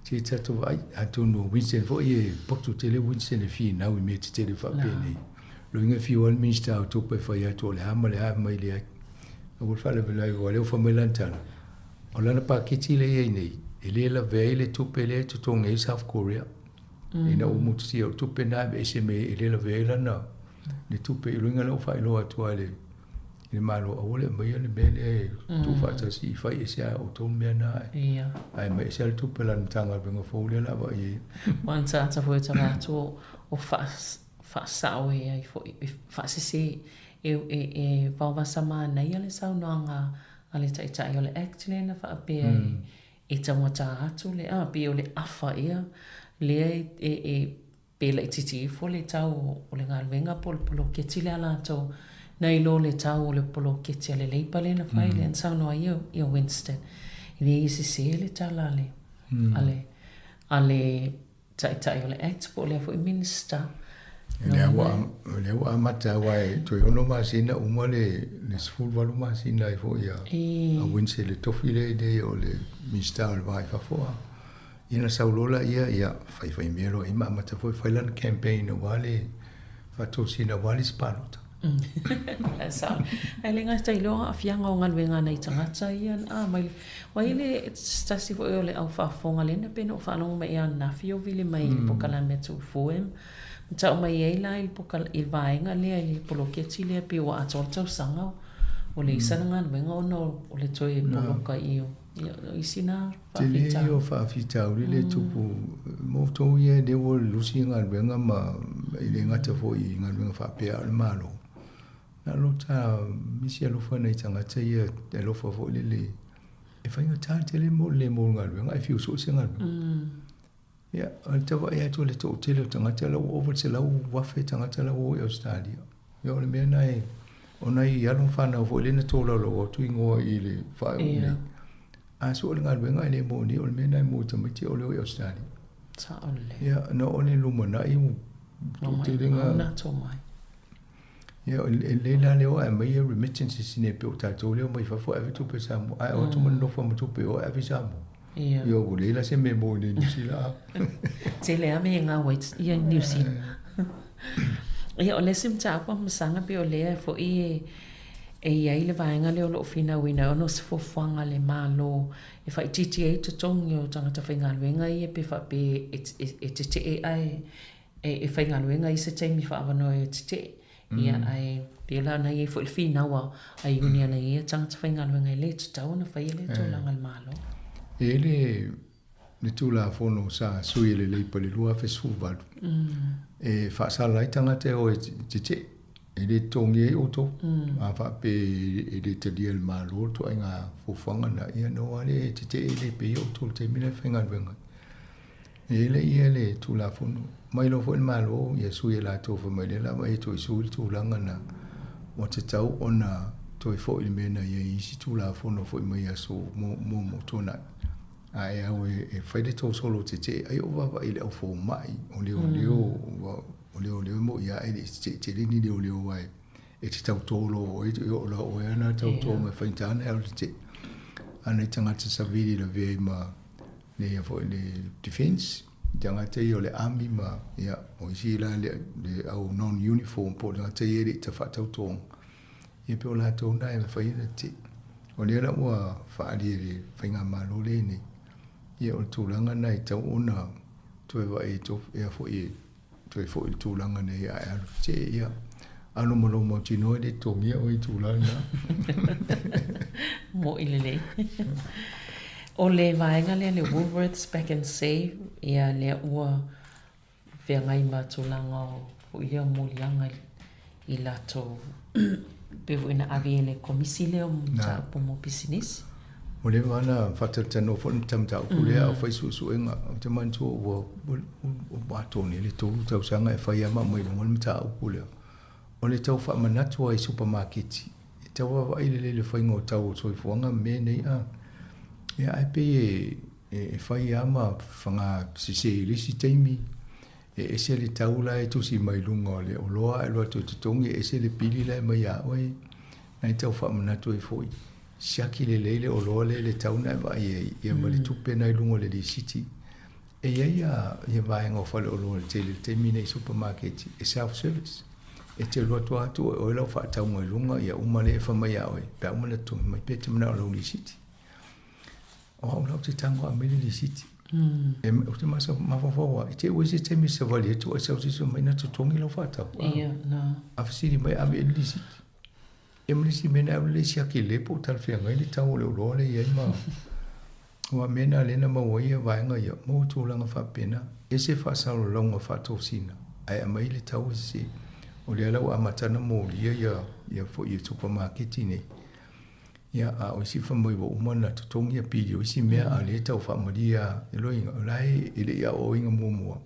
se i tatou vaai, atonu o Winston foi e poto tele Winston e finau i mea tetele faapenei. Loiga e fiu lava le Minisita o Tupe e fai atu o le a ma le a mai leai. Aua le faalavelave aua o lea ua fai mai lana tala, o lana paketi lea e i ai nei, e le lavea ai le tupe lea e totogi ai South Korea. Ina ua motusia o tupe na e aveese mai ai e le lavea ai lana le tupe i luga lea ua faailoa atu ai le le Malo aua le aumaia le mea lea e tuufaatasi i fai ese lava e outou le mea na ae ae aumai ese lava le tupe a le Matagaluega fou lea o le a vaai ai. Ua ataata foi o tagata o faasao e ai foi, e faasese e e vaovasa manaia le saunoaga a le Taitai o le Act lea na faapea e E taugata atu le, a, pei o le afa ea lea e, e, e pe laitiiti ifo le tau o le galuega po o le poloketi lea a latou, nai lo le tau o le poloketi a le Labour lea na fai, lea na saunoa ai ia Winston. E le i sese le tala a le, a le, a le Taitai o le Act po o lea foi Minister. Lea ua, lea ua amata aua e toe ono masina uma le, le 18 masina ai foi a, a Winston le tofi lea i nei o le Minista o le Va i Fafo. A. Ia na sau loa laia, ia faifai mea loa i ma amata foi fai lana campaign aua le faatosina aua le isi palota. Sao. Ae le gata i lea o aafiaga o galuega a nai tagata ia a mai le ua i ai le se tasi foi o le au faafofoga lea na pei ona ou faalogo mai i ananafi o vili mai i le polokalame a Two Four M. Na tau mai ai la i le poka, i le vaega lea i le poloketi lea pei ua atoa le tausaga ua leai sana galuega ona o le toe poloka i o, ia o isi na Tele ia o faafitauli le tupu mo outou ia lea ua lusi galuega ma e le gata foi i galuega faapea a o le Malo. Na o lo ta misi alofa nai tagata ia e alofa foi lele e faigata tele mo le le maua o le galuega ae fiu sue se galuega. Ia, o le tau vaai atu o le toatele o tagata la ua ova i le 100,000 tagata la ua o i Ausetalia. Ia o le mea lena e, o nai alo ma fanau foi lea na tolaulauina atu igoa i le faaiuga nei. A sue le galuega ae le maua nei, o le mea lena e maua i tamaiti o le o i Ausetalia. Sao lelei. Ia, na o le lumanai ua toatele nga. Tomai. Ia, e lelei la le o ae aumai ia remittances i inei pei o tatou lea e omai fafo ae ave tupe i Samoa, ae o atu ma nonofo ma tupe i o ae ave i Samoa. Ia. Ia ua leai la se mea e maua i inei i Niu Sila. Tele lava mea e gau ai i Niu Sila. Ia, o le isi mataupu a Masaga pei o lea foi e e i ai le vaega lea o lo o finauina ai ona o se fuafuaga a le Malo e faaitiitia ai totogi o tagata faigaluega ia pe faapea e tetee ae e faigaluega i se taimi faaavanoa e tetee. Ia, ae pei la ona i ai foi le finau a a uniana i ia tagata faigaluega e le tatau ona faia lea tulaga e le Malo. E i ai le le Tulafono sa sui e le Leipa i le 2018 e faasala ai tagata e o e tetee, e le totogi ai outou. A faapea e le talia e le Malo le ituaiga fuafuaga lena, ia ona o lava lea e tetee e le paia outou i le taimi la e faigaluega ai. E le i le Tulafono. Mai loa foi le Malo ia sui e latou fai mai lea lava e toe sui le tulaga na ua tatau ona toe foi le mea na i ai isi Tulafono foi mai aso muamua tuanai. Ae au e fai le tou solo tetee ai o vaavaai i le au fomai o leoleo o leoleo e moi lava e le i tetee tele ni leoleo ae e te tauto loa oe e oo loa oe ana tauto mai faigata ona e alu tetee. A nai tagata savili lavea ai ma le ia foi le defense tagata ia o le army ma ia o isi la le, le au non uniform po o tagata ia e le i tafaatautoga ia pe o latou na e mafai ona te o lea la ua faaali e le faigamalo lea nei ia o le tulaga na e tau ona toe vaai ia foi e toe foi i le tulaga nei ae alu tetee ia alu ma lou mautinoa e le totogia oe i tulaga na. Mo'i lelei. O le vaega lea le Woolworths Pak'nSave, ia lea ua feagai ma tulaga o foi lea moliaga i latou pei foi na ave i le komisi lea o mataupu mo pisinisi. Ua leva ona faatalatalanoa foi le mataupu lea a o fai suesuega. Ou te manatua ua ua atoa nei le 3 tausaga e fai lava ma aumai i luga le mataupu lea. O le tau faamanatu lava i supamaketi, e tau vaavaai lelei i le faiga o tau o le soifuaga ma mea nei a. Ia ae pei e fai lava ma faga sese i le isi taimi. E ese le tau la e tusi mai luga o le oloa ae alu atu e totogi, e ese le pili la e aumai ia oe. Na e tau faamanatu ai foi, siaki lelei le oloa lea i le tau na e vaai ai, ia ma le tupe na i luga o le lisiti. E i ai ia vaega o faleoloa i le tele i le taimi nei i supamaketi e self service. E te alu atu lava tuu e oe lau faatauga i luga, ia uma lea e fai mai ia oe, pe a uma ona totogi mai pe e te manao i lau lisiti. O au la ou te tago a aumai le lisiti. E, ou te mafaufau lava, i te i ua i se taimi e savali atu ai sau se isi mai na totogi lau faatau. Ia, na. A fesili mai ave i ai le lisiti. Ia ma le isi mea na alu le siaki lelei po o talafeagai le tau o le oloa lea e i ai ma aua mea na lea na maua ai vaega ia, maua tulaga faapena. Ese faasalalauga faatosina ae aumai le tau e sese. O lea la ua amata ona molia ia ia foi ia supamaketi nei. Ia, a o isi fai mai ua uma ona totogi ia pili o isi mea, a o lea e tau faamalie lava e loiga, o la e le i aoaoina muamua,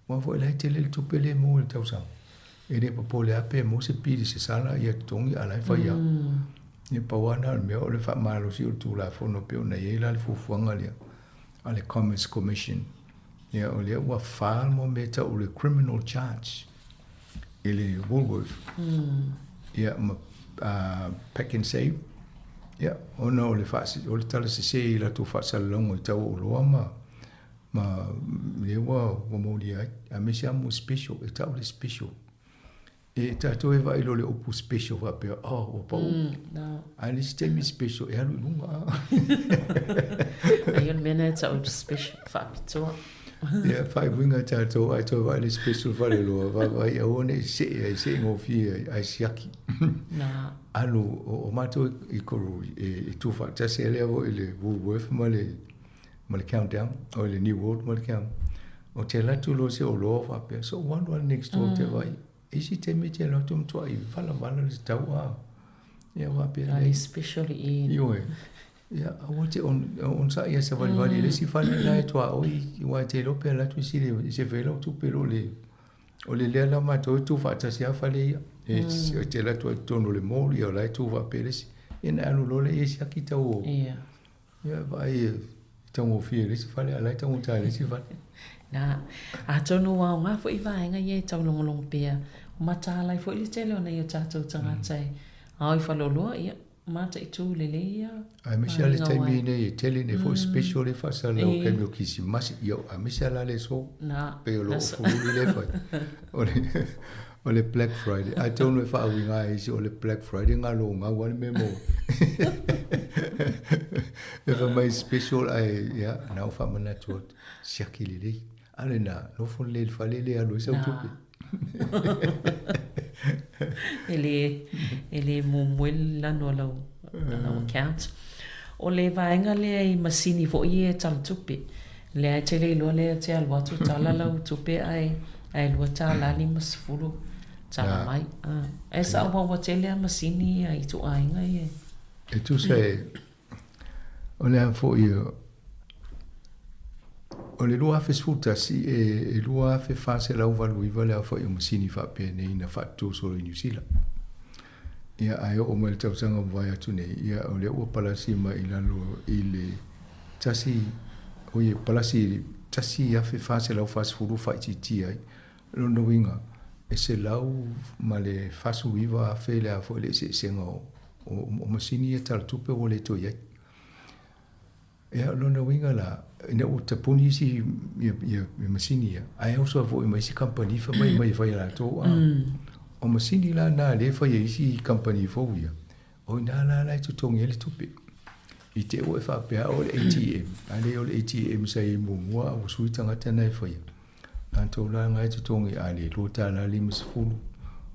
aua foi o la e tele le tupe lea e maua i le tausaga. E le popole lava pe maua se pili se sala ia totogi a o la e fai lava. Ia pau lava lena o le mea o le faamalosi o le Tulafono pei ona i ai la le fuafuaga lea a le Commerce Commission. Ia o lea ua fa le mea e tau o le criminal charge i le Woolworth. Ia ma Pak'nSave. Ia ona o le o le tala sese i latou faasalalauga i tau o oloa ma ma lea ua ua molia ai. Aemaise lava mo special, e tau le special. E tatou e vaai loa i le upu special faapea, oh, ua pau. No. A le isi taimi special, e alu i luga. Ai o le mea lena e tau special, faapitoa. Ia, faaiuiga tatou ae toe vaai le special faleoloa, vaavaai aua ne i see ai, see gofie ai, ae siaki. Na. Alu, o matou i Karori, e tuufaatasi ai lea foi i le Woolworth ma le, ma le Countdown, o le New World ma le Countdown. Ou te alu atu loa i se oloa faapea, so ou alu lava next door ou te vaai, isi taimi e te alu atu e matuai valavala le tau a. Ia faapea. A le special i. Ioe. Ia, aua te onosai ia savalivali i le isi fale la e tuaoi, aua e te iloa pe alu atu isi i se fai lau tupe lo le o le lea la matou e tu faatasi lava fale ia. E te alu atu ai i totonu o le mall, ia o la e tu faapea le isi. Ia ona alu loa lea e siaki tau o... Ia. Ia vaai e taugofie i le isi fale, a o la e taugata i le isi fale. Na, atonu ua aoga foi vaega ia e taulogologo pea, ua mataala ai foi le tele o nai o tatou tagata e ao i faleoloa, ia, mataitu lelei ia Aemaise lava le taimi lenei e tele nei foi special lea e faasalalau i taimi o Kirisimasi, ia aemaise lava la le aso. Pei o lou ofululi lea e fai. O le Black Friday. Atonu e faauiga ai isi o le Black Friday galo gau lava le mea maua. E fai mai special ae ia na ou faamanatu atu, siaki lelei. A lena, nofo lelei i le fale le alu ai sau tupe. E le, e le muamua le lanu o lau, lau account. O le vaega lea i masini foi ia e tala tupe, lea e te le iloa lea e te alu atu tala lau tupe ae, ae $2.50 tala mai. Ae sao ua tele lava masini ia i ituaiga ia. E tusa e, O le a foi, o le 2011, e 2,489 le aofai o masini faapenei na faatutu solo i Niu Sila. Ia, ae oo mai le tausaga ua mavae atu nei, ia, o lea ua palasi mai i lalo i le tasi, oi, e palasi i le 1,440 faaitiitia ai. Lona uiga, e 149,000 le a foi le eseesega o o masini ia tala tupe ua le toe i ai. Ia, o lona uiga la, ina ua tapuni isi ia, ia, ia masini ia, ae oso ai foi ma isi kamupani fai mai mai e fai e latou. A. O masini la na lea e fai e isi kamupani fou ia, o ina la la e totogi ai le tupe. I te ua e faapea o le ATM, a le o le ATM sa i ai muamua a ua sui tagata na e faia. Latou la na e totogi a le $2.50,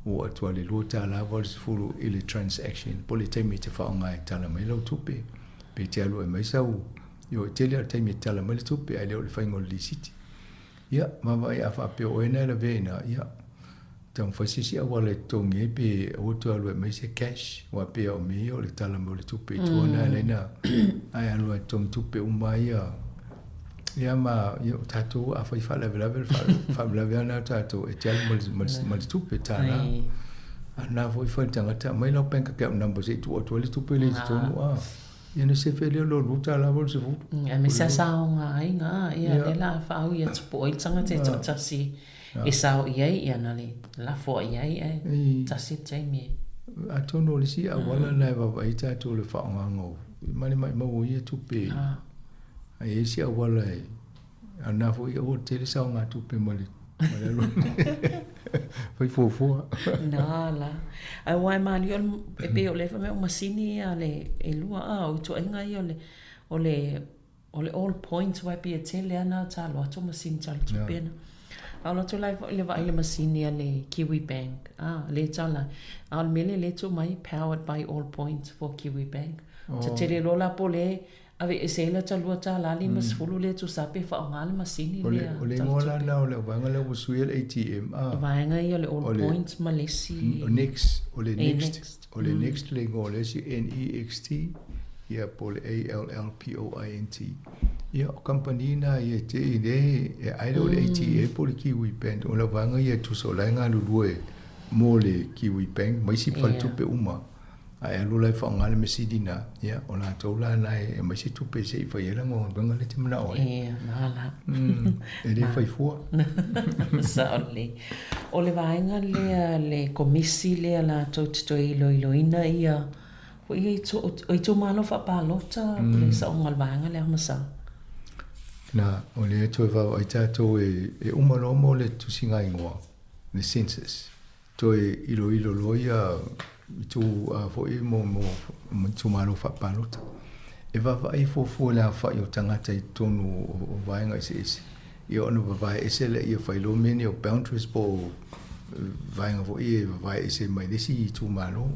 ua atu a le $2.80 i le transaction po o le taimi e te faaaoga e tala mai lau tupe pe te alu ai mai sau, ioe, e tele lava le taimi e tala mai le tupe ae le o le faiga o le lisiti. Ia, vaavaai a faapea o oe na e lavea i ina, ia, taumafai se isi auala e totogi ai pe aua toe alu ai mai se cash, aua pei lava o mea ia o le tala mai o le tupe i tua na e ala ai ona ae alu lava e totogi tupe uma ia. Ia ma ia, o tatou afai faalavelave le faalavelave lava lena o tatou e te alu ma le, ma le, ma le tupe tālā. A na foi fai le tagata, aumai lau bank account number se i tuu atu ai le tupe lea i totonu. A, ia ona sefe lea o lou $2 80. Aemaise lava sa aoga aiga, ia lea la faaui atu po o ai le tagata e toatasi e sao i ai, ia na le lafo i ai ae tasi le taimi e. Atonu o le isi auala lena e vaavaai ai tatou i le faaaogaina o, ma le maumau o ia tupe. Ae i ai isi auala e, a o lena foi aua le tele saogatupe ma le ma le alu fai fuafua. Na la. Ae aua e malie o le, e pei o lea fai mai o masini ia a le e lua a, o ituaiga ia o le, o le, o le all point aua e pei e tele lava na talo atu masini talo tupe na. A o atu la i le vaai i le masini a le Kiwi Bank, a, lea e tala ai. A o le mea lea lea e tuu mai, powered by all point for Kiwi Bank. Oh. Tetele loa la po o le Aveese ai lata $2.50 lea tusa pe faaaoga le masini lea. O le igoa la lena o le vaega lea ua suia le ATM a. Vaega ia o le All Points ma le isi. O Next, o le Next, o le Next le igoa o le isi N-E-X-T ia po o le A-L-L-P-O-I-N-T. Ia o kamupani na ia te i le e ai le o le ATM po o le Kiwi Bank o le vaega ia tusa o la e galulue mo le Kiwi Bank ma isi faletupe uma. Ae alu la e faaaoga le masini na, ia, o latou la na e aumai se tupe se i fai ai lana galuega lea e te manao ai. Ia, na la. E le fai fua. Sao lelei. O le vaega lea, le komisi lea latou te toe iloiloina ia, foi ia o itumalo faapalota, po o le saoga o le vaega lea Masao. Na, o lea e toe vaavaai tatou e uma loa mo le tusiga igoa, le census. Toe iloilo loa ia itu foi mo mo itumalo faapalota. E vaavaai fuafua le aofai o tagata i totonu o vaega eseese. Ia ona vavae ese lea fai loa mea nei o boundaries po o vaega foi ia e vavae ese mai le isi itumalo.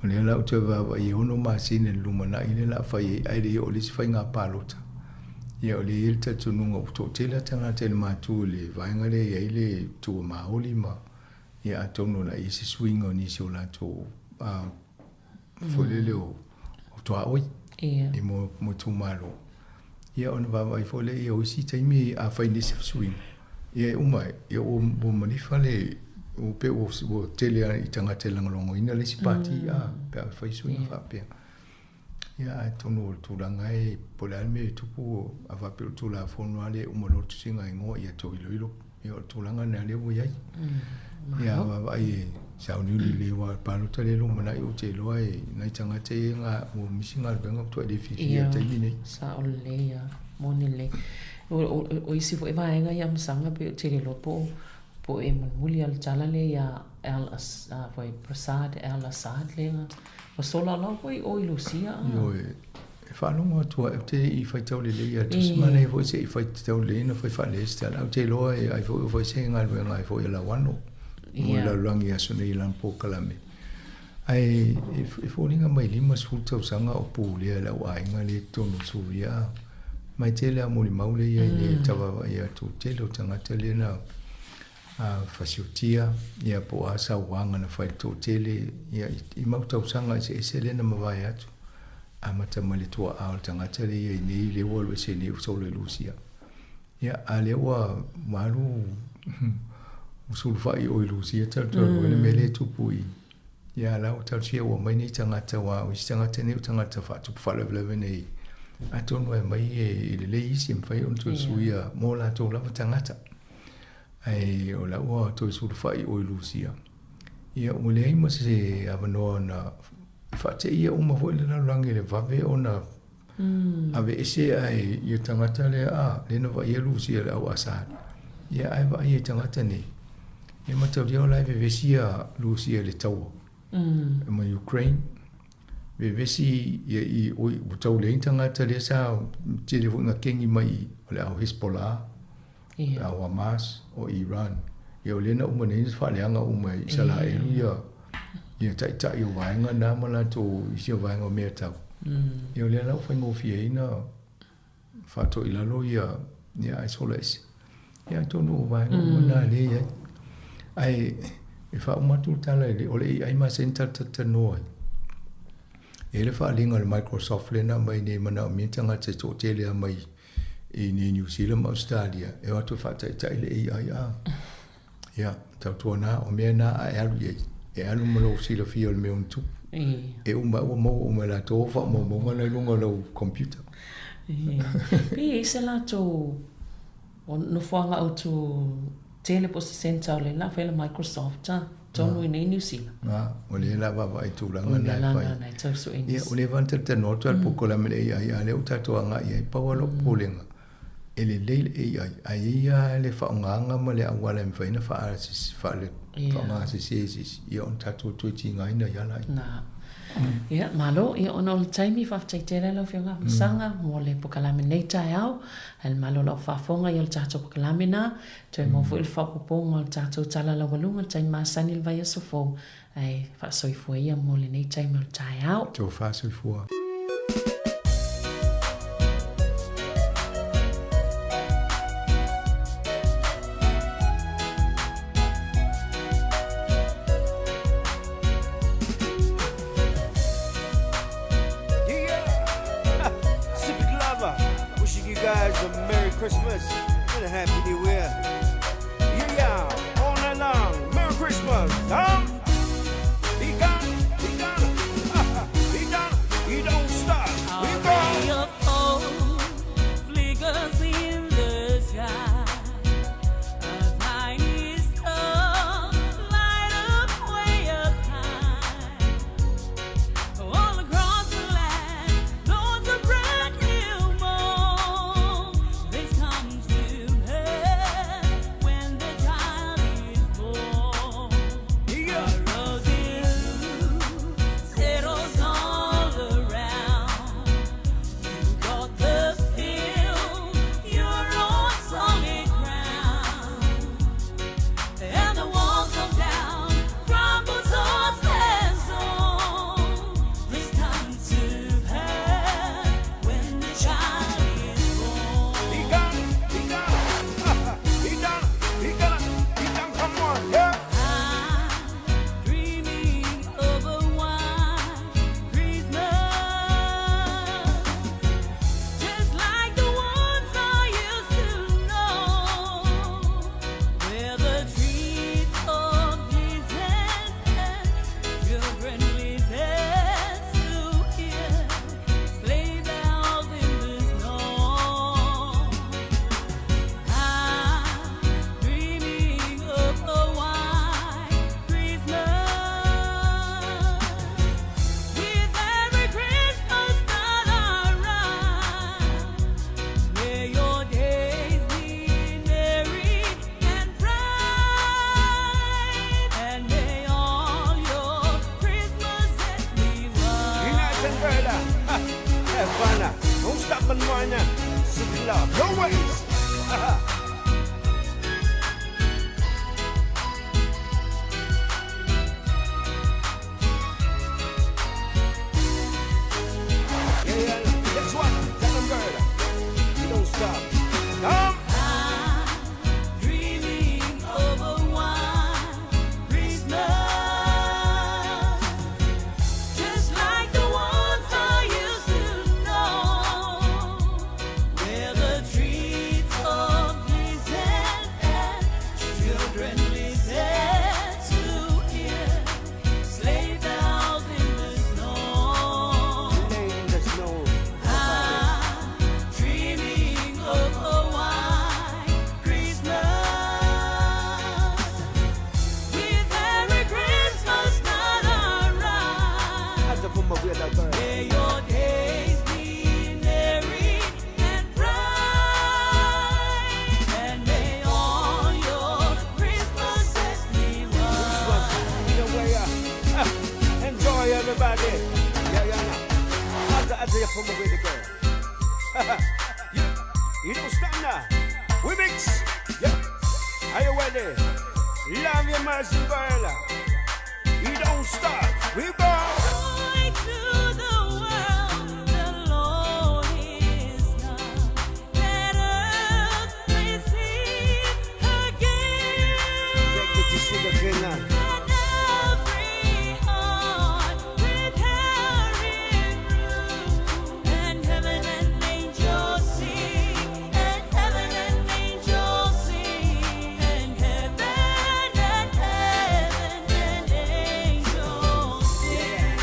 O lea la ou te vaavaai e 6 masina i le lumanai lea o le a fai ai, ae le i oo i le isi faiga palota. Ia o lea e i ai le talitonuga ua toatele lava tagata i le matu i le vaega lea e i ai le Tua Maoli ma ia atonu o le a i ai se suiga o nisi o latou foi lele o tuaoi i mo itumalo. Ia ona vaavaai foi lea o isi taimi a fai nisi fesuiga, ia e uma ia ua malifa le ua pei ua tele lava i tagata e lagolagoina le isi pati a pe a fai suiga faapea. Ia atonu o le tulaga e po o le a le mea e tupu a faapea o le Tulafono lava lea e uma loa le tusiga igoa ia toe iloilo. Ia o le tulaga lena lea ua i ai. Ia vaavaai e sauniuni lelei aua o le palota lea e lumanai ou te iloa e nai tagata ia ga ua misi galuega ua matuai le fiafia i le taimi nei. Sao lelei lava, moni lelei. O isi foi vaega ia Amasaga pei ou te le iloa po o e mulimuli lava le tala lea ia Al foi Prasad Al Assad lea ua sola lau foi o i Lusia. Ioe. E faalogo atu ai, ou te le i faitau lelei ia tusi manaia foi se i faitau lelei ona fai faalesitala. Ou te iloa e ai foi o fai se galuega ai foi a Lauano mo le lalolagi i aso nei i lana polokalame. Ae e foliga mai 50 tausaga o pulea e le au aiga lea i totonu o Suria. Ma e tele lava molimau lea e i ai i le tauvaavaai atu o le tele o tagata lea na fasiotia ia po o a sauaga na fai i le toatele ia i mau tausaga eseese lea na mavae atu. Amata mai le tuaa o le tagata lea e i ai nei lea ua alu ese nei ua solo i Lusia. Ia, a lea ua alu ua sulufai o i Lusia talu talu ai le mea lea e tupu i ia a la ua talosia ua omai nei tagata aua o isi tagata nei o tagata faatupu faalavelave nei atonu e aumai e lelei isi e mafai ona toe suia mo latou lava tagata. Ae o la ua toe sulufai o i Lusia. Ia ua leai ma se avanoa na faateia uma foi le lalolagi i le vave ona aveese ae ia tagata lea a lea na vaaia Lusia e le au Assad. Ia ae vaaia i tagata nei. Ia mataulia o la e vevesi ia Lusia i le taua ma Ukraine. Vevesi ia i oi ua tau leai ni tagata lea sa tele foi na kegi mai o le au Hezbollah. Ia. O Hamas, o Iran. Ia o lea na uma nei na faaleaga uma e Isalaelu ia ia taitai o vaega na ma latou isi o vaega o mea tau. Ia o lea la ua faigofie ai na faatoilalo ia ia ae sola ese. Ia atonu o vaega uma na lea e i ai. Ae e faauma atu le tala i le o le AI masani talatalanoa ai. E i ai le faaaliga a le Microsoft lea na aumai nei e manaomia tagata e toatele lava mai i nei New Zealand ma Australia e o atu e faataitai le AI a. Ia, tautuana, o mea na a e alu i ai, e alu ma lou silafia o le mea o tupu. E uma ua maua uma e latou o faamaumauga na i luga o lau computer. Pe i ai se latou nofoaga autu tele po o se centre o le la fai le Microsoft a tonu i nei New Zealand. A, o lea la vaavaai tulaga na e fai. Na e tau sue nisi. Ia, o lea ua talatalanoa atu le polokalame le AI, a o lea ua tatou agai i ai. Pau lava lou popolega, e lelei le AI, ae i ai lava le faaaogaga ma le auala e mafai ona faaaoga sese e se isi, ia ona tatou toe tigaina ai lava lea. Na. Ia, malo. Ia, ona o le taimi, faafetai tele lau Afioga Masaga mo le polokalame nei taeao. Ae le malo lau faafofoga ia o le tatou polokalame na. Toe maua foi le faaopoopoga o le tatou tala laualuga i le taimi masani i le vaiaso fou, ae faasoifua ia mo lenei taimi o le taeao. Tofa soifua. Yeah, Pacific Lover, wishing you guys a Merry Christmas and a Happy New Year. Yeah, yeah, all night long. Merry Christmas. Huh? He gone, he gone, he gone, he don't stop. He ray gone. of hope flickers in the sky. A tiny star light up way up high. All across the land, lords a brand new morn. This comes to pass. them girl. Have fun. Don't stop and whine. City love. No ways. Yeah, yeah. Next one. Tell them girl. You don't stop. Come. Dreaming of a white Christmas, just like the ones I used to know, where the treetops glisten and children listen to hear sleigh bells in the snow. Sleigh in the snow. I'm dreaming of a white Christmas, with every Christmas that arrives. As the form of weird girl. May your days be merry and bright, and may all your Christmases be white. In a way, enjoy everybody. Yeah, yeah, yeah. As the form of weird girl. You don't stop now. We mix. Yeah. Are you ready? Love your mercy, girl. You don't stop. We go. Joy to the world, the Lord is come. Let earth receive her King. Take it to see the king. Let every heart prepare him room. And heaven and angels sing, and heaven and angels sing, and heaven and heaven and angels sing.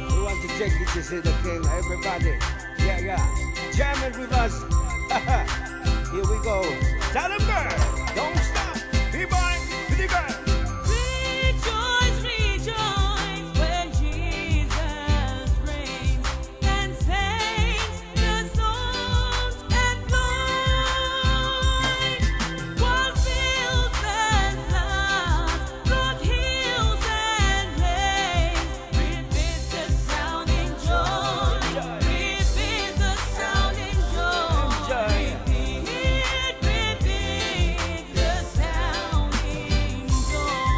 We want to take you to see the king, everybody. Yeah, yeah. Jam it with us. Here we go. Tell them, girl, don't stop. Be by, be girl. Rejoice, rejoice when Jesus reigns and saints the songs employ. While fields and floods, broad hills and plains, repeat the sounding joy, repeat the sounding joy, repeat, repeat the sounding joy.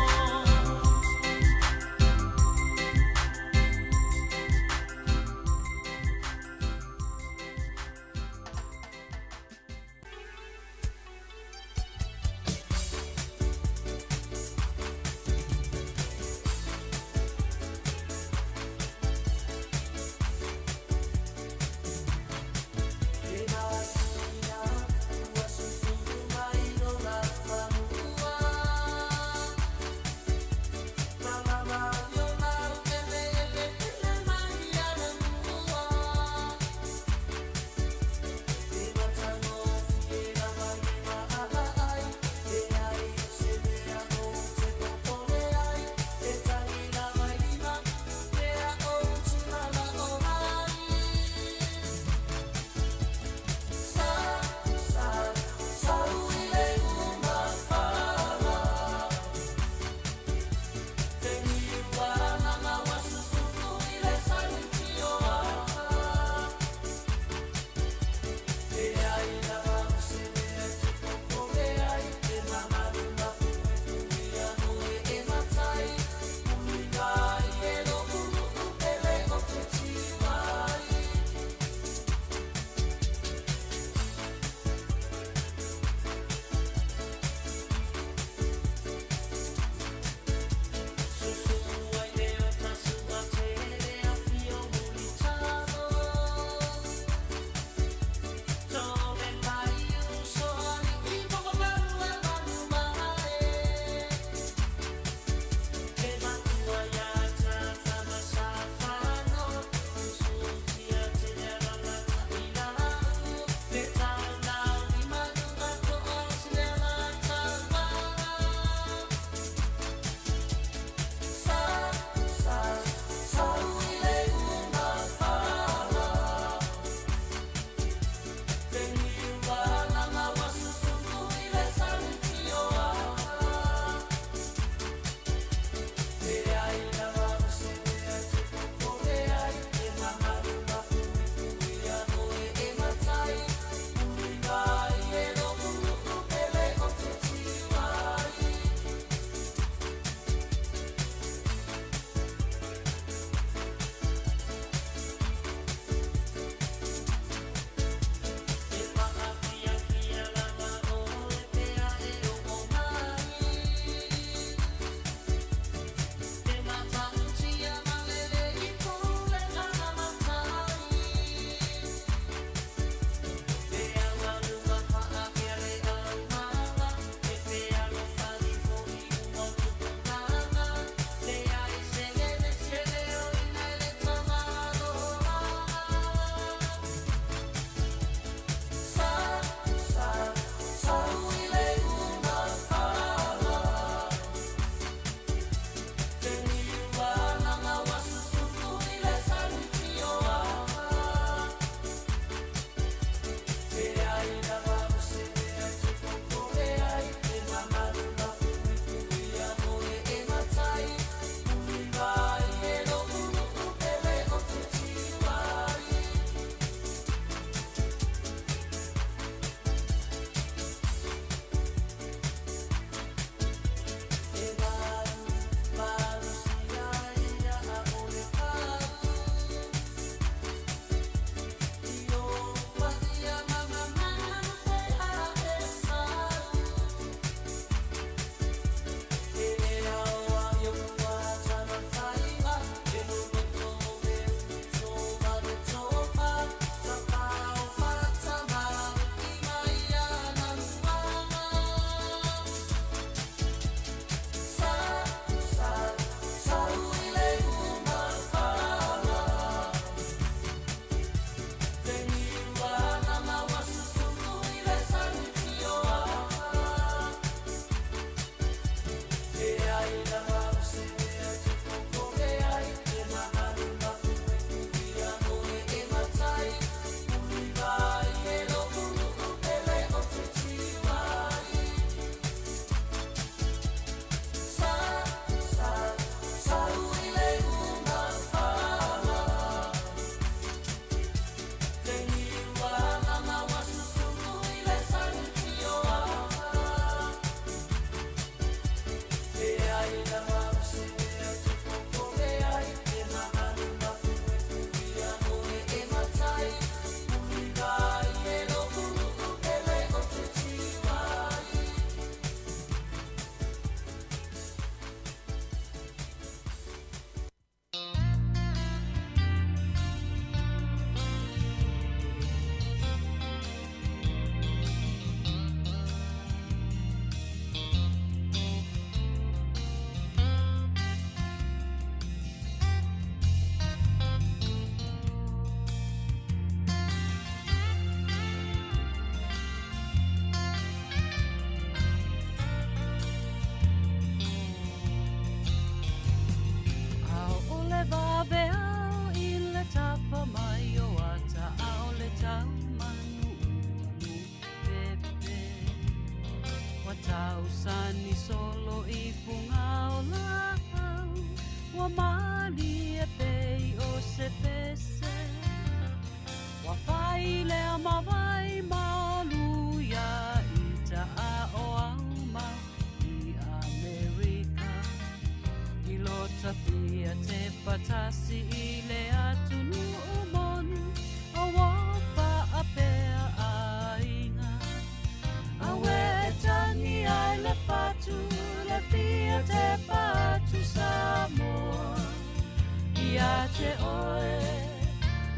te oe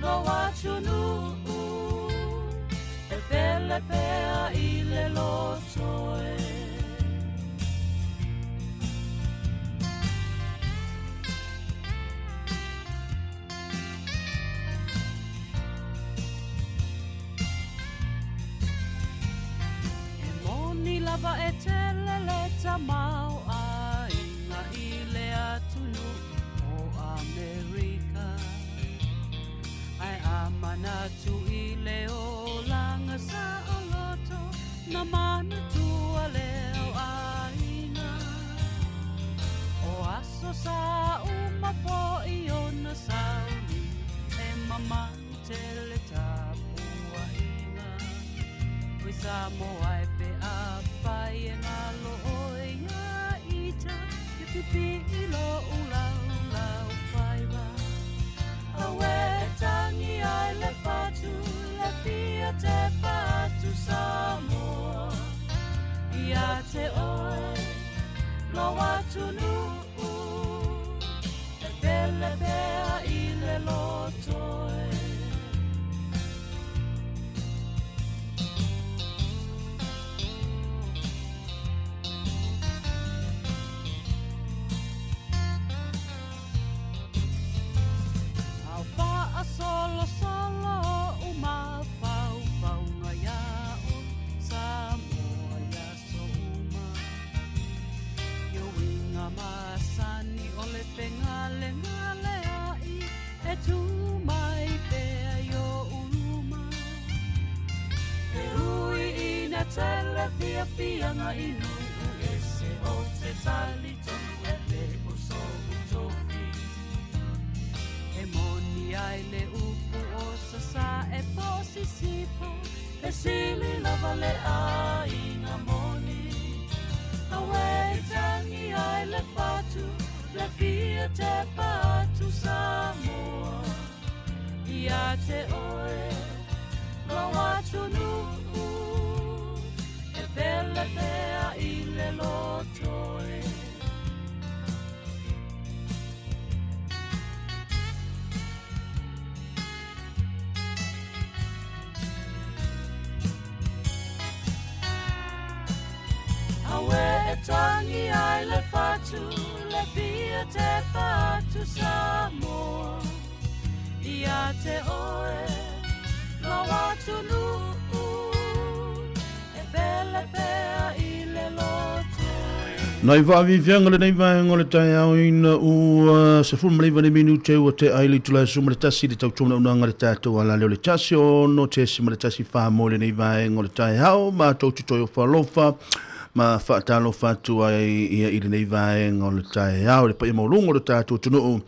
lo atunuu e pele pea i le loto e. E moni lava e tele le tamaoaiga i le atunuu o Amerika. Ae a manatu i le olaga saoloto, na manatua lea o aiga. O aso sa uma foi ona sauni, e mamalu tele tapuaiga. Oi Samoa e pe afai e galo oe ia ita, ia pipii lou laulau faiva. Auē e tagi ai le fatu, le fia tepa atu Samoa. Ia te oe, lou atunuu, e pele pea i le loto e. Ao faasolosolo o mafaufauga ia oe, Samoa i aso uma. I uiga masani o le fegalegaleai e tu mai pea i ou luma. E ui ina tele fiafiaga i nuu ese ou te talitonu e le o sou tofi. E moni ai le upu o Sasae po o Sisifo, e sili lava le aiga moni. Auē i tagi ai le fatu, le fia tepa atu Samoa. Ia te oe, lou atunuu, e pele pea i le loto e. Auē e tagi ai le fatu, le fia tepa atu Samoa. Ia te oe, lou atunuu, e pele pea i le loto e. Nai vaaviaviaga lenei vaega o le taeao ina ua 19 le minute ua tea ai le itula e 11 i le tautuana le tatou ala lea o le 16.14 mo lenei vaega o le taeao. Matou te toe ofa alofa ma faatalofa atu ai ia i lenei vaega o le taeao i le paia maualuga o le tatou atunuu.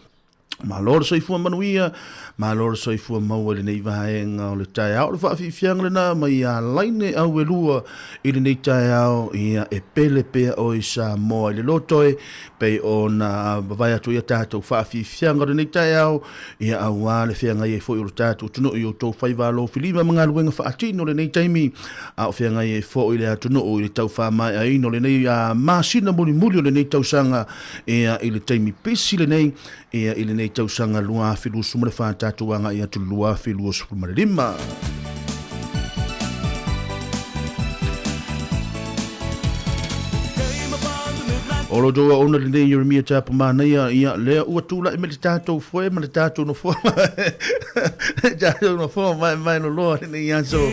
Malo le soifua manuia, malo le soifua maua i lenei vaega o le taeao. O le faafiafiaga lena mai ia Laine Auelua i lenei taeao, ia e pele pea oe i Samoa i le loto e pei ona vavae atu ai a tatou faafiafiaga o lenei taeao, ia aua le feagai ai foi o le tatou atunuu i outou faiva alofilima ma galuega faatino i lenei taimi, a o feagai ai foi le atunuu i le tau faamaeaina o lenei masina mulimuli o lenei tausaga, ia i le taimi pisi lenei, ia i lenei tausaga 2024 tatou agai atu i le 2025. O lo tou aona lenei Jeremia Tapu Manaia, ia lea ua tulai mai le tatou foe ma le tatou nofoa. Le tatou nofoa mai mai loloa lenei aso.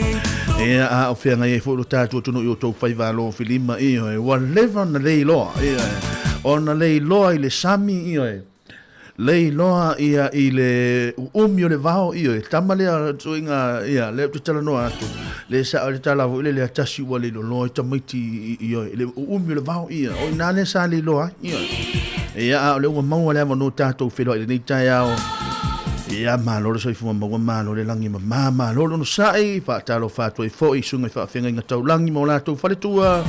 Ia a o feagai ai foi lo tatou atunuu i o tou faiva alofilima, ioe, ua leva ona le iloa, ioe, ona le iloa i le sami, ioe, le iloa ia i le uumi o le vao, ioe, tama lea tuiga, ia, lea ou te talanoa atu, le sao le tala foi lele a tasi ua le iloa i tamaiti, ioe, le uumi o le vao, ia, o ina lea sa le iloa ai, ioe. Ia, a o lea ua maua le avanoa tatou feiloai i lenei taeao. Ia, malo le soifua maua, malo le lagi mama, malo le onosai, faatalofa atu ai foi i susuga i faafeagaiga taulagi ma o latou faletua.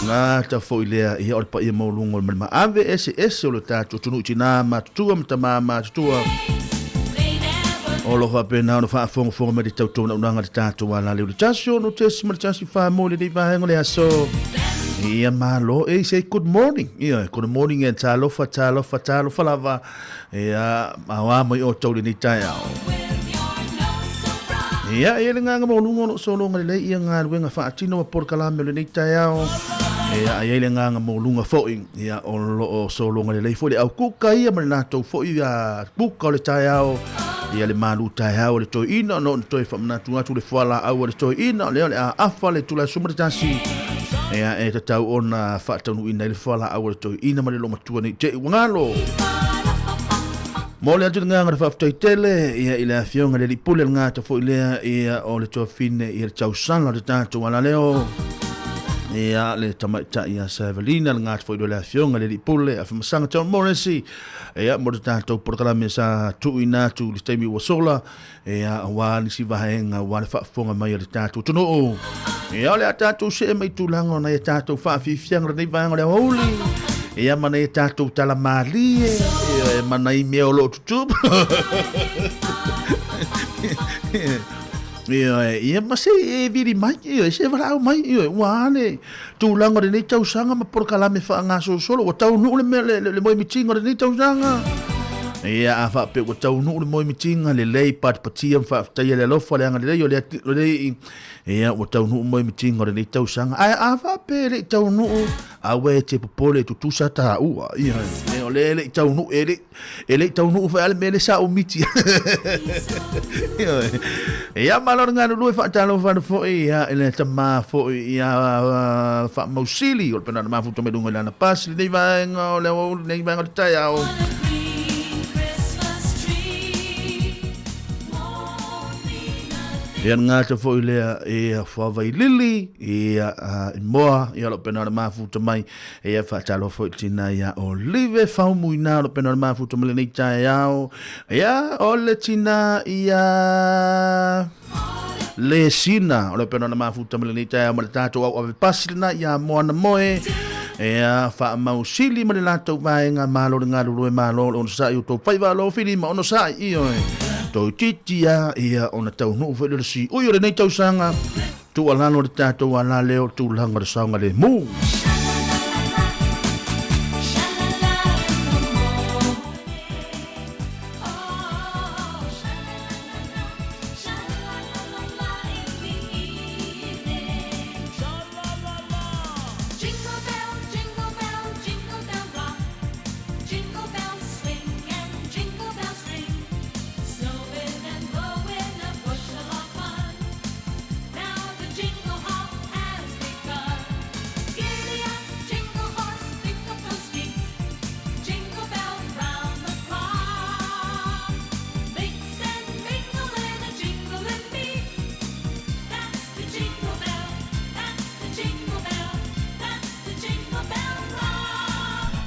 Gata foi lea, ia o le paia maualuga o le maave eseese o le tatou atunuu i tinā matutua ma tamā matutua. O lo o faapena ona faafogafoga mai le tautoga naunaga le tatou ala leo le 16.14 mo lenei vaega o le aso. Ia malo, e say good morning. Ia, good morning e talofa, talofa, talofa lava. Ia, awa mai o tau lenei taeao. Ia, e le nganga maualuga o lo o sologa lelei ia galuega faatino ma polokalame o lenei taeao. Ia, a i ai le agaga maualuga foi, ia, o lo o sologa lelei foi le au kuka ia ma le latou foi ia kuka o le taeao. Ia, le malu taeao o le toeaina, ona ona toe faamanatu atu le fualaau a le toeaina, o lea o le a afa le itula e 11. Ia, e tatau ona faataunuuina ai le fualaau a le toeaina ma le loomatua nei te i ua galo. Momoli atu le agaga o le faafetai tele ia i le afioga i le Alii Pule le gata foi lea ia o le tuafine ia le tausala o le tatou alaleo ia le tamaitai ia Savelina le gata foi lea o le afioga i le Alii Pule Afamasaga John Morris ia mo le tatou polokalame sa tuuina atu i le taimi ua sola ia aua nisi vaega aua le faafofoga mai a le tatou atunuu. Ia o le a tatou see mai tulaga o nai a tatou faafiafiaga o lenei vaega o le aoauli. Ia ma nai a tatou tala malie, ia ma nai mea o lo o tutupu. Ia, ia ma se e vili mai, ia, se valaau mai, ia, ua a le tulaga o lenei tausaga ma polokalame faagasolosolo, ua taunuu le mea, le, le, le moemitiga o lenei tausaga. Ia, a faapea ua taunuu le moemitiga, lelei patipatia ma faafetaia le alofa, le agalelei o le Alii, ia, ua taunuu moemitiga o lenei tausaga. Ae a faapea e le i taunuu, aua e te popole e tutusa taua. Ia, o lea e le i taunuu, e le i E le i taunuu foi a le mea lea sa ou miti. Ia, malo le galulue faatalofa atu foi ia i le tama foi ia Faamausili o le pena na mafuta mai luga i lana pasi lenei vaega o le aoauli lenei vaega o le taeao. Ia le gata foi lea ia Fuavailili ia i moa ia lo pena na mafuta mai Ia faatalofa foi i le tina ia Olive Faumuina o lo pena o le mafuta ma lenei taeao. Ia o le tina ia Lesina o lo pena o le mafuta ma lenei taeao ma le tatou au ave pasi lena ia Moana Moe. Ia faamausili ma le latou vaega malo le galulue malo le onosai o tou faiva alofili ma onosai ioe. Toeitiiti lava ia ona taunuu foi le siui o lenei tausaga. Tuualalo le tatou ala lea o tulaga o le saogalemu.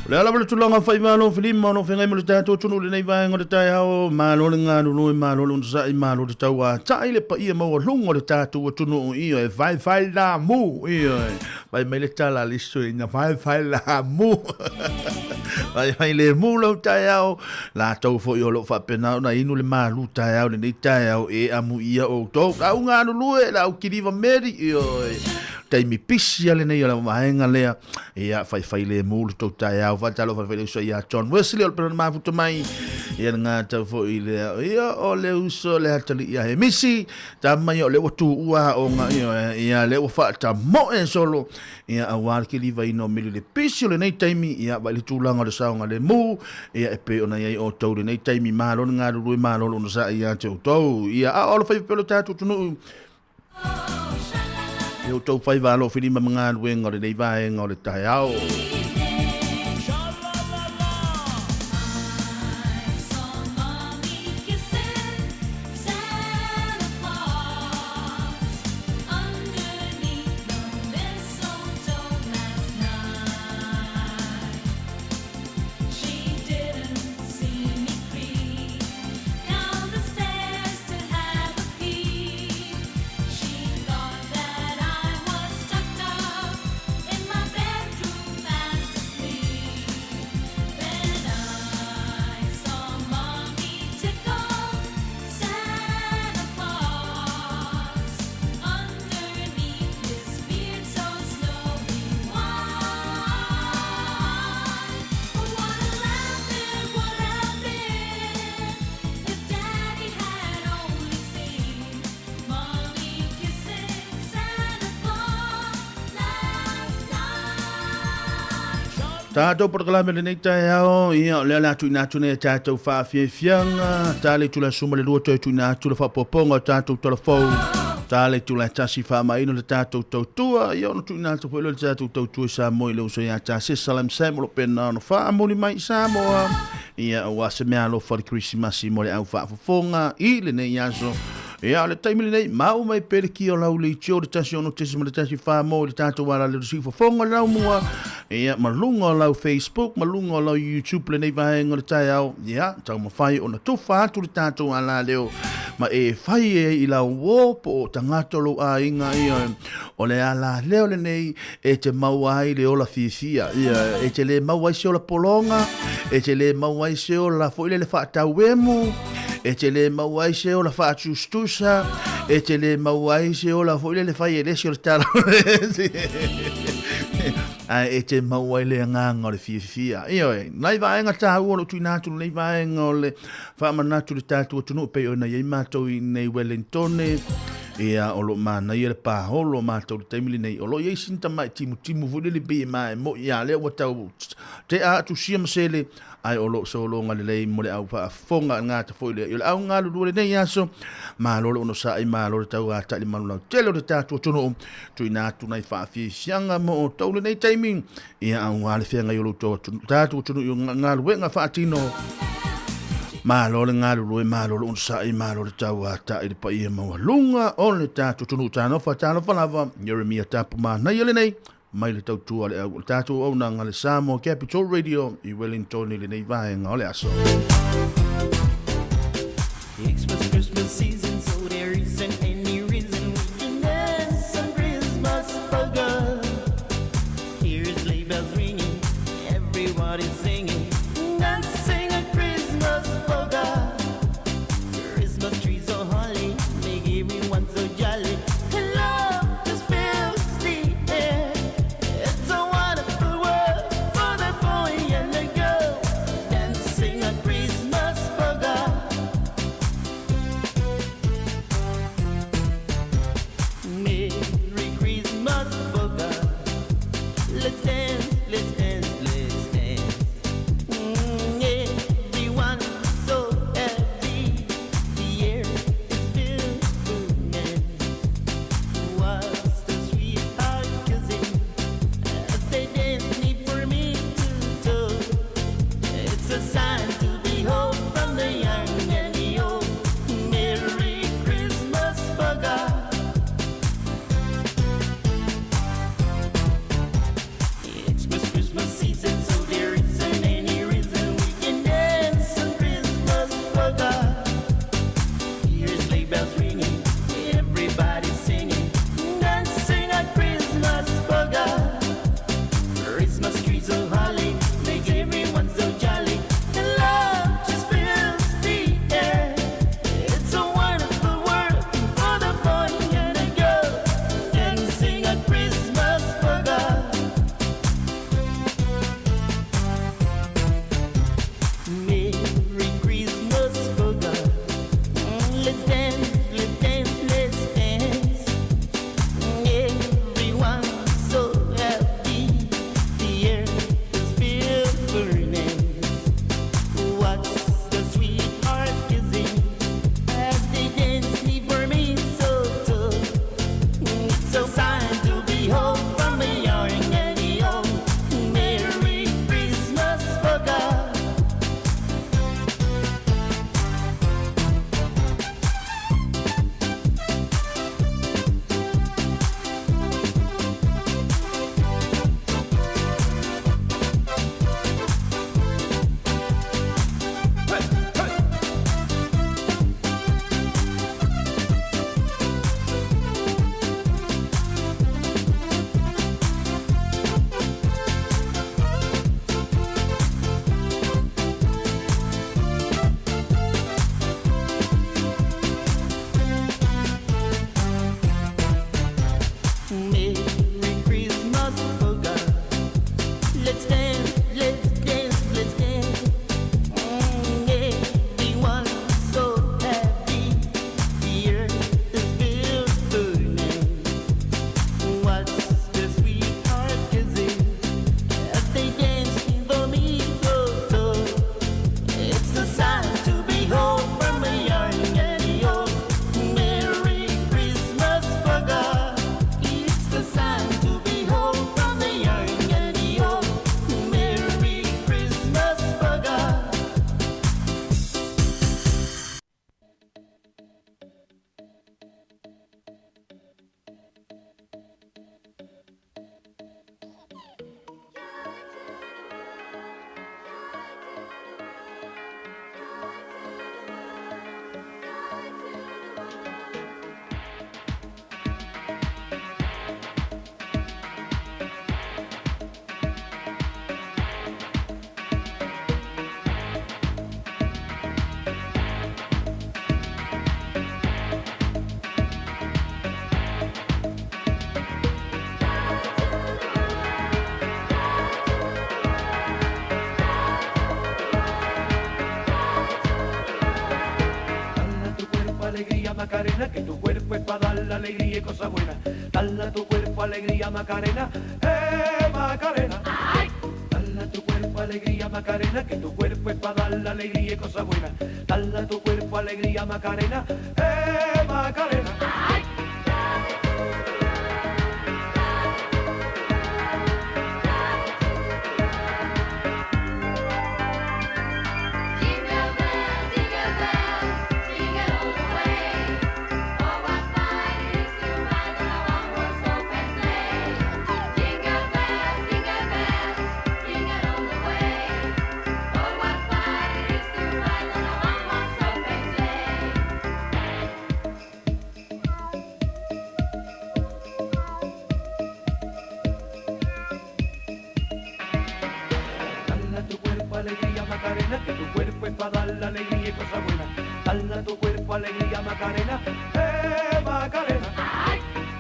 O le a lava le tulaga faimalo filima o lo o feagai ma le tatou atunuu i lenei vaega o le taeao, malo le galulue, malo le onosai, malo le tauatai le paia maualuga o le tatou atunuu, ioe, faifai la mu, ioe, fai mai le tala a le isi toeaina, faifai la mu, faifai le mu lau taeao, latou foi o lo o faapena ona inu le malu taeao i lenei taeao, e amuia outou, lau galulue, lau kiliva meri, ioe, taimi pisi a lenei o le vaega lea, Ia, faifai lemu le tou taeao, faatalofa foi le uso ia John Wesley o le pena mafuta mai. Ia le gatau foi lea, ia o le uso le atalii ia Hemisi, tama ia o le ua tuua aoga, ia, ia le ua faatamoe solo, ia aua le kilivaina o meli le pisi o lenei taimi, ia vai le tulaga o le saogalemu, ia e pei ona i ai outou lenei taimi, malo le galulue, malo le onosai ia te outou. Ia, a o alofaiva pea o le tatou atunuu, I outou faiva alofilima ma galuega o lenei vaega o le taeao. Tatou polokalame i lenei taeao, ia, o lea o le a tuuina atu nei a tatou faafiafiaga, ta le itula e 12 toe tuuina atu le faaopoopoga o tatou tala fou, ta le itula e 1 faamaino le tatou tautua, ia ona tuuina atu foi lea o le tatou tautua i Samoa i le uso ia Tasesa Salam Sam o lo o pena ona faamuli mai i Samoa, ia aua se meaalofa o le Kerisimasi mo le au faafofoga i lenei aso. Ia, o le taimi lenei, mau mai pea le kia o lau leitio le 16.14 mo i le tatou alale o le siufofoga o le laumua, ia, ma luga o lau Facebook, ma luga o lau YouTube lenei vaega o le taeao, ia, taumafai ona tufa atu le tatou alaleo, ma e fai ai i lau uō po o tagata o lou aiga, ia, o le alaleo lenei e te maua ai le ola fiafia, ia, e te le maua ai se ola pologa, e te le maua ai se ola foi lele faatauemu, e te le maua ai se ola faatusatusa, e te le maua ai se ola foi lele fai e le isi o le tala. Ae e te maua ai le agaga o le fiafia. Ioe, nai vaega taua o lo o tuuina atu lenei vaega o le faamanatu i le tatou atunuu pei ona i ai matou i inei Wellingtone, ia, o lo o manaia le paholo o matou i le taimi lenei. O lo o i ai sina tamai timutimu foi lele pei e maimoe, ia, lea ua tau tea atu sia ma sele, ae o lo o sologa lelei mo le au faafofoga i le gata foi lea. I o le au galulue lenei aso, malo le onosai, malo le tauatai i le malu lautele o le tatou atunuu, tuuina atu nai faafiafiaga mo outou lenei taimi, ia aua le feagai o lo outou tatou atunuu i galuega faatino. Malo le galulue, malo le onosai, malo le tauatai i le paia maualuga o le tatou atunuu. Talofa, talofa lava, Jeremia Tapu manaia lenei mai le tautua a le au o le tatou auaunaga le Samoa Capital Radio i Wellington i lenei vaega o le aso. Xmas, Christmas season, so there isn't any reason we can dance on Christmas polka. Hear sleigh bells ringing, everybody's singing, dancing a Christmas polka. Christmas trees so holly, make everyone so jolly. And love just fills the air. It's a wonderful world for the boy and the girl, dancing a Christmas. alegría Macarena, que tu cuerpo es para dar la alegría y cosas buenas. Dala tu cuerpo alegría Macarena, eh Macarena. Dala tu cuerpo alegría Macarena, que tu cuerpo es para dar la alegría y cosas buenas. Dala tu cuerpo alegría Macarena, eh Macarena. Jingle bell, jingle bell, jingle all the way. Oh, what fun it is to ride on a one-horse open sleigh. Jingle bell, jingle bell, jingle all the way. Oh, what fun it is to ride on a one-horse open sleigh. Dala tu cuerpo alegría Macarena, que tu cuerpo es para dar la alegría y cosas buenas. Dala tu cuerpo alegría Macarena, eh Macarena.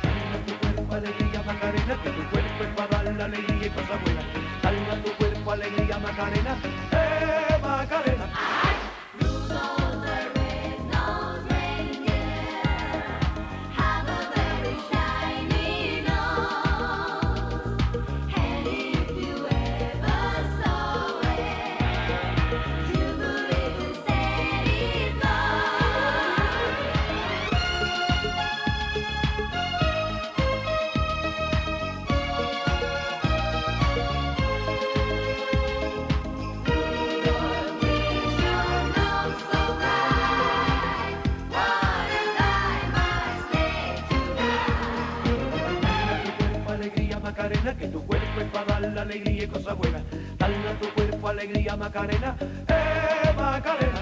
Dala tu cuerpo alegría Macarena, que tu cuerpo es para dar la alegría y cosas buenas. Dala tu cuerpo alegría Macarena, eh Macarena. Rudolph the red-nosed reindeer had a very shiny nose, and if you ever saw it, you would even say it was. Rudolph, with your nose so bright, wanna ride my sleigh tonight. Dala tu cuerpo alegría Macarena, que tu cuerpo es para dar la alegría y cosas buenas. Dala tu cuerpo alegría Macarena, eh Macarena.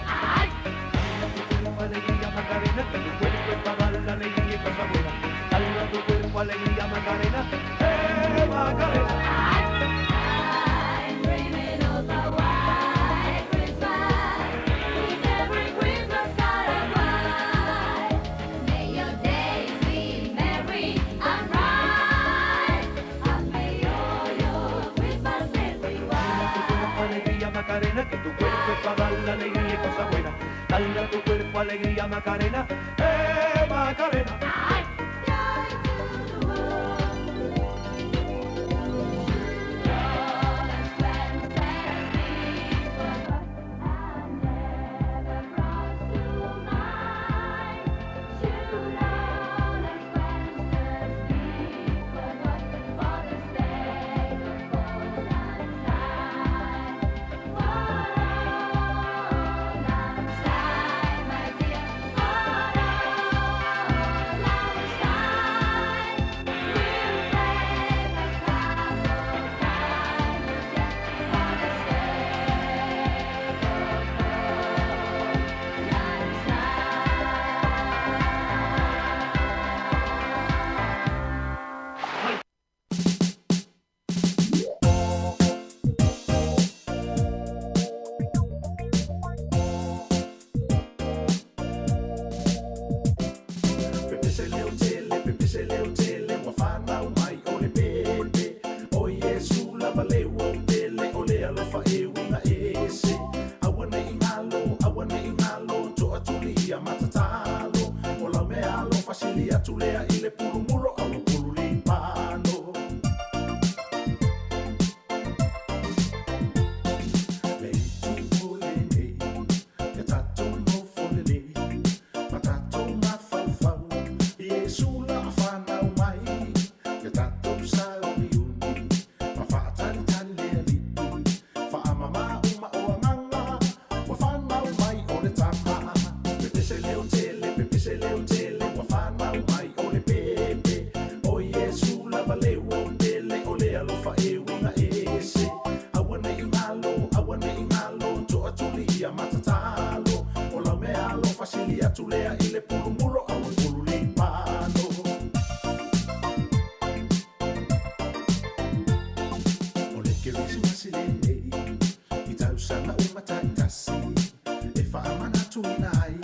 Dala tu cuerpo alegría Macarena, que tu cuerpo es para dar la alegría y cosas buenas. Dala tu cuerpo alegría Macarena, eh Macarena. I'm dreaming of a white Christmas, with every Christmas card I write. May your days be merry and bright, and may all your Christmases be Dala tu cuerpo white. alegría Macarena, que tu cuerpo es para dar la alegría y cosas buenas. Dala tu cuerpo alegría Macarena, eh Macarena. Joy to the world, all has friends and be forgot, and never brought to mind. Should all acquaintance be forgot for the sake of auld lang syne? For auld lang syne, my dear, for auld lang syne, we'll take a cup of kindness just for the sake of auld lang syne. Pepese leo tele, pepese leo tele, ua fanau mai o le pepe. O Iesu lava le ua pele, o le alofa e uiga ese. Aua nei galo, aua nei galo, toatuli ia matatalo. O lau mea alofa sili atu lea i le pulumulo au pulu lipano. Le itu o lenei, ia tatou nofo lelei, ma tatou mafaufau, Iesu la fanau mai, ia tatou sauniuni, ma faatalitali le alii, faamama uma o agaga, ua fanau mai o le tama. Pepese leo tele, pepese leo tele, ua fanau mai o le pepe. O Iesu lava le ua pele, o le alofa e uiga ese. Aua nei galo, aua nei galo, toatuli ia matatalo. O lau mea alofa sili atu lea i le pulumulo au pulu lipano. O le Kerisimasi lenei, i tausaga uma taitasi, e faamanatuina ai,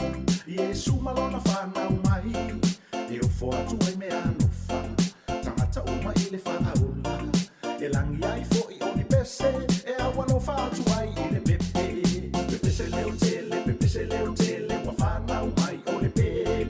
Iesu ma lona fanau mai, e ofo atu ai mea alofa, tagata uma i le faaola, e lagi ai foʻi o ni pese, e aualofa atu ai i le pepe. Pepese leo tele, pepese leo tele, ua fanau mai o le pepe.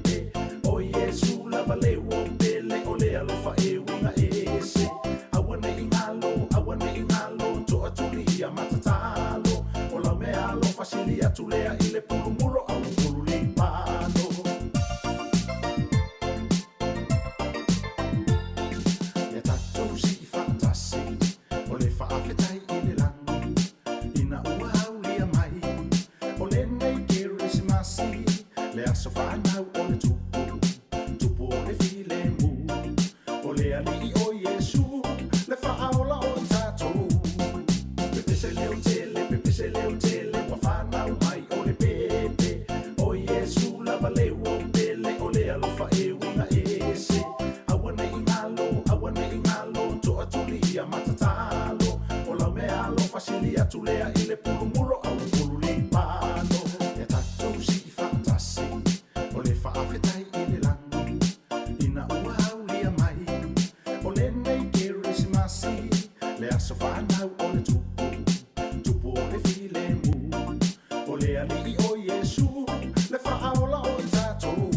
fanau o le Tupu, Tupu o le filemu, O le Alii o Iesu, le Faaola o i tatou. Pepese leo tele, pepese leo tele, ua fanau mai o le pepe, O Iesu lava le ua pele, o le alofa e uiga ese. Aua ne i galo, aua ne i galo, toatulia ma tatalo, O lau meaalofa sili atu lea i le pulumulo au pulu lipano. Ia tatou sii faatasi, o le faafetai i le lagi, ina ua aulia mai, o lenei Kerisimasi, le aso fanau o le Tupu, Tupu o le filemu, O le Alii o Iesu, le Faaola o i tatou.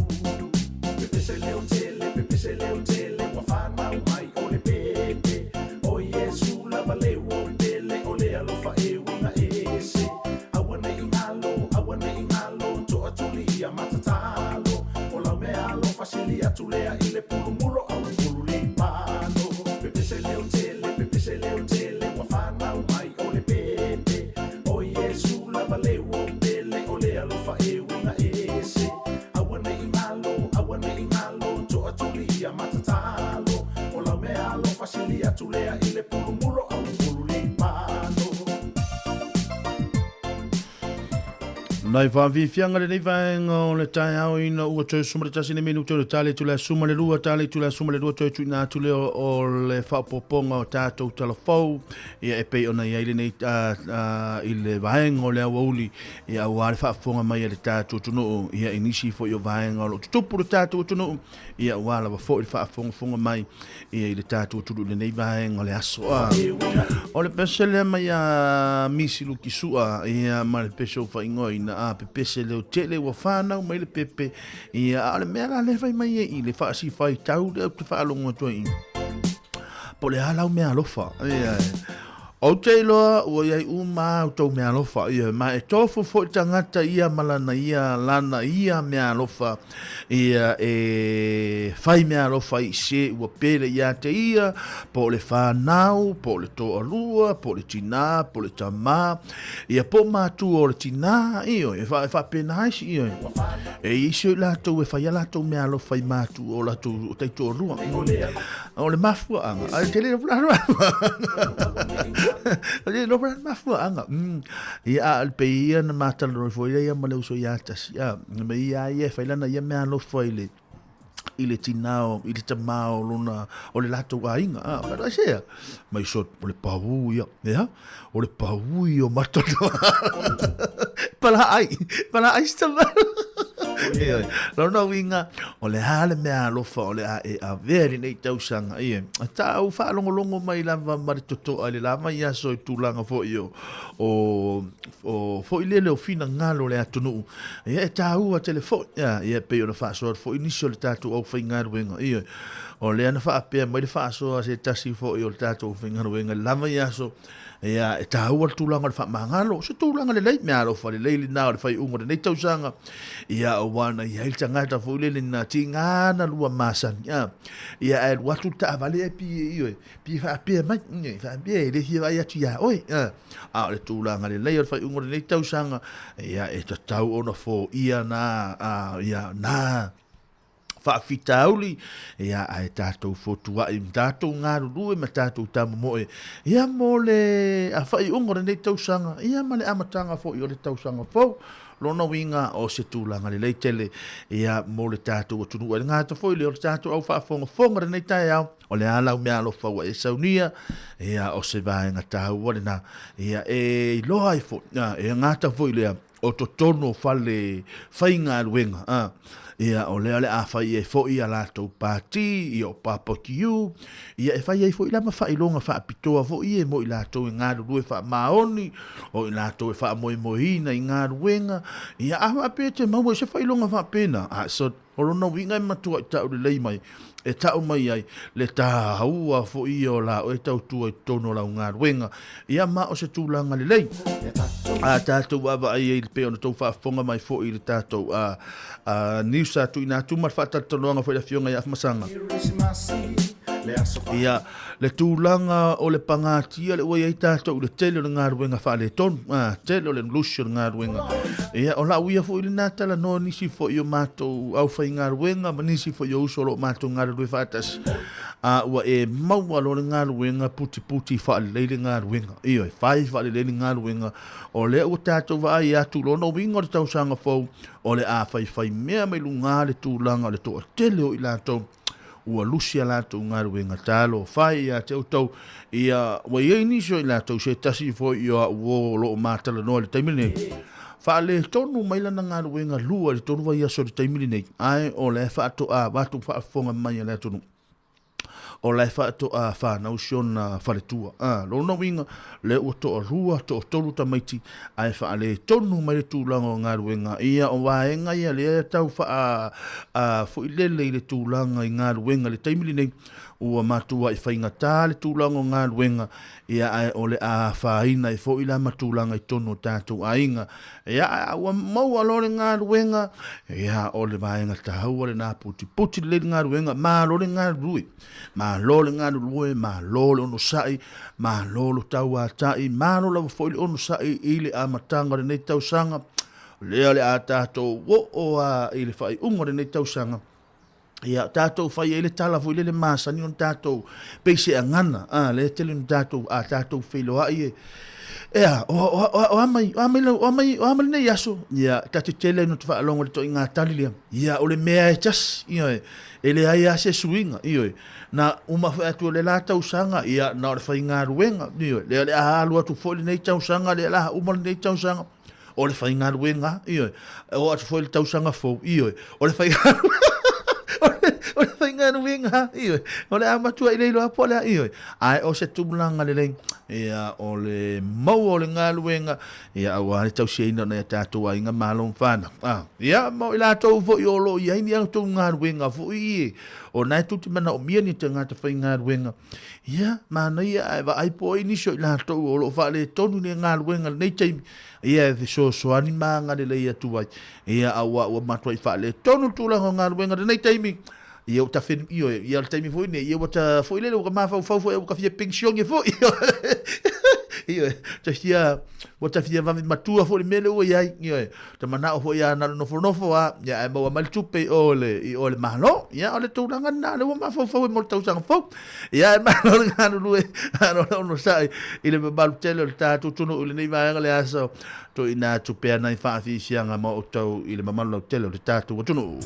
Pepese leo tele, pepese leo tele, ua fanau mai o le pepe, O Iesu lava le ua pele, o le alofa e uiga ese. Aua ne i galo, aua ne i galo, toatulia ma tatalo, O lau meaalofa sili atu lea i le pulumulo au pulu lipano. Pepese leo tele, pepese leo tele, ua fanau mai o le pepe, O Iesu lava le ua pele, o le alofa e uiga ese. Aua ne i galo, aua ne i galo, toatulia ma tatalo, O lau meaalofa sili atu lea i le pulumulo au pulu lipano. Nai faafiafiaga lenei vaega o le taeao ina ua toe 11 le minute o le tali atu le aso 12, tali atu le aso 12 toe tuuina atu lea o le faaopoopoga o tatou talafou ia e pei ona i ai lenei i le vaega o le aoauli ia aua le faafofoga mai a le tatou atunuu ia i nisi foi o vaega o lo o tutupu le tatou atunuu ia aua lava foi le faafogafoga mai ia i le tatou atunuu i lenei vaega o le aso. O le pese lea mai a Misi Lukisua ia ma le pese o faaigoaina a pepese leo tele ua whanau mai le pepe ia a o le mea la le fai mai e i le faasifaitau lea ou te faalogo atu ai po o le a lau meaalofa. Ia, ou te iloa ua i ai uma a outou meaalofa, ia, ma e tofu foi tagata ia ma lana ia, lana ia meaalofa, ia, e fai meaalofa i se ua pele ia te ia, po o le whanau, po o le toalua, po o le tinā, po o le tamā, ia, po o matua o le tinā, ioe, e faapena ai si, ioe. E i ai isi o i latou e fai a latou meaalofa i matua o latou taitoalua. O le mafuaaga, ai te le le lofa le mafuaaga. Ia a le pei ia na matalanoa foi ia ma le uso ia tasi. A me ia ia e fai lana ia meaalofa i le i le tinā o, i le tamā o lona, o le latou aiga. A, wharu ai sea. Mai so, o le pau ia. Ea, o le pau ia o matou. Pala ai, pala ai si tama. Ioe, lona uiga, o le a le mea alofa o le a e avea i lenei tausaga, ioe. Tāu faalogologo mai lava ma le totoa i le la vaiaso i tulaga foi o, o, o foi lele o finagalo o le atunuu. Ia, e tāua tele foi, ia, ia, pei ona faasoa atu foi nisi o le tatou aufaigaluega, ioe. O lea na faapea mai le faasoa a se tasi foi o le tatou aufaigaluega i le la vaiaso, Ia, e tāua le tulaga o le faamagalo, o se tulaga lelei, meaalofa lelei lena o le faaiuga o lenei tausaga, ia, aua na i ai le tagata foi lele na tiga na lua masani, a, ia, ae alu atu le taavale ae pei e, ioe, pei e faapea mai, ioe, faapea e le fia vaai atu iā oe, a, a o le tulaga lelei o le faaiuga o lenei tausaga, ia, e tatau ona foia na, a, ia, na faafitauli, ia, ae tatou fotuai ma tatou galulue ma tatou tamomoe, ia, mo le faaiuga o lenei tausaga, ia, ma le amataga foi o le tausaga fou. Lona uiga, o se tulaga lelei tele, ia, mo le tatou atunuu. E le gata foi lea o le tatou au faafogafoga i lenei taeao, o le a lau meaalofa ua e saunia, ia, o se vaega taua lena, ia, e iloa ai foi, e gata foi lea, o totonu o fale faigaluega, a, ia, o lea o le a fai ai foi a latou pati, ia, o papakiu, ia, e fai ai foi la ma faailoga faapitoa foi ia mo i latou e galulue faamaoni, o i latou e faamoemoeina i galuega, ia, a faapea e te maua i se faailoga faapena, a, so, O lona uiga e matuai tau lelei mai, e tau mai ai le taua foi ia o la oe tautua i totonu o lau galuega. Ia ma o se tulaga lelei. A tatou vaavaai ai pei ona tou faafofoga mai foi i le tatou a, a news sa tuuina atu ma le faatalatalanoaga foi i le Afioga ia Afamasaga. Ia, le tulaga o le pagatia le ua i ai tatou i le tele o le galuega faaletonu, a, tele o le lusi o le galuega. Ia, o lau ia foi lena talanoa nisi foi o matou aufaigaluega ma nisi foi o uso o lo o matou galulue faatasi, a ua e maua loa le galuega, putiputi faalelei le galuega. Ioe, fai faalelei le galuega, o lea ua tatou vaai atu lona uiga o le tausaga fou, o le a faifaimea mai luga le tulaga o le toatele o i latou ua lusi a latou galuega talofa e ia te outou. Ia, ua i ai nisi o i latou, se tasi foi o au uo o lo o matalanoa i le taimi lenei, faaletonu mai lana galuega lua i le tolu vaiaso i le taimi lenei, ae o la e faatoa avatu faafofoga mai a le atunuu o la e faatoa fanau si ona faletua. A, lona uiga, lea ua toalua, toatolu tamaiti, ae faaletonu mai le tulaga o galuega. Ia, o vaega ia lea e tau faa, a, foilele i le tulaga i galuega i le taimi lenei, ua matuai faigata le tulaga o galuega, ia, ae o le a afaina ai foi la ma tulaga i totonu o tatou aiga. Ia, ae ua maua loa le galuega, ia, o le vaega taua lena, putiputi lelei le galuega, malo le galulue, malo le galulue, malo le onosai, malo lo tauatai, malo lava foi le onosai i le amataga o lenei tausaga. O lea o le a tatou oo lava i le faaiuga o lenei tausaga, Ia, tatou fai ai le tala foi lele masani ona tatou pei se agana, a, lea e tele ona tatou, a tatou feiloai e, e a, o, o, o, o a mai, o a mai, o a mai, o a mai lenei aso? Ia, ta te tele ona te faalogo i le toaiga tali lea. Ia, o le mea e tasi, ioe, e leai lava se suiga, ioe. Na uma foi atu o le la tausaga, ia, na o le faigaluega, ioe, lea o le a alu atu foi lenei tausaga, lea o le a uma lenei tausaga. O le faigaluega, ioe. E oo atu foi i le tausaga fou, ioe. O le faigaluega, o le faigaluega, ioe. O le a matuai le iloa po o le a, ioe. Ae o se tulaga lelei, ia, o le maua o le galuega, ia, aua le tausiaina o nai a tatou aiga malo ma fanau. Ah, ia, ma o i latou foi o lo o i ai ni a outou galuega foi, ie, o na e tou te manaomia ni tagata faigaluega, Ia, manaia ae vaai po o ai nisi o i latou o lo o faaletonu i le galuega i lenei taimi, ia e fesoasoani ma agalelei atu ai. Ia, aua ua matuai faaletonu le tulaga o galuega i lenei taimi, ia ua ta fenu, ioe, ia o le taimi foi lenei, ia ua ta foi lele, ua ta mafaufau foi, ua ta fia penisione foi. Ioe, ta fia, ua ta fia vave matua foi i le mea lea ua i ai, ioe. Ta manao foi ia na o le nofonofo lava, ia ae maua mai le tupe i o i le, i o i le Malo. Ia, o le tulaga lena lea ua mafaufau ai mo le tausaga fou. Ia, e malo le galulue, malo le onosai i le mamalu tele o le tatou atunuu i lenei vaega le aso. Tuuina atu pea nai faafiafiaga mo outou i le mamalu lautele o le tatou atunuu.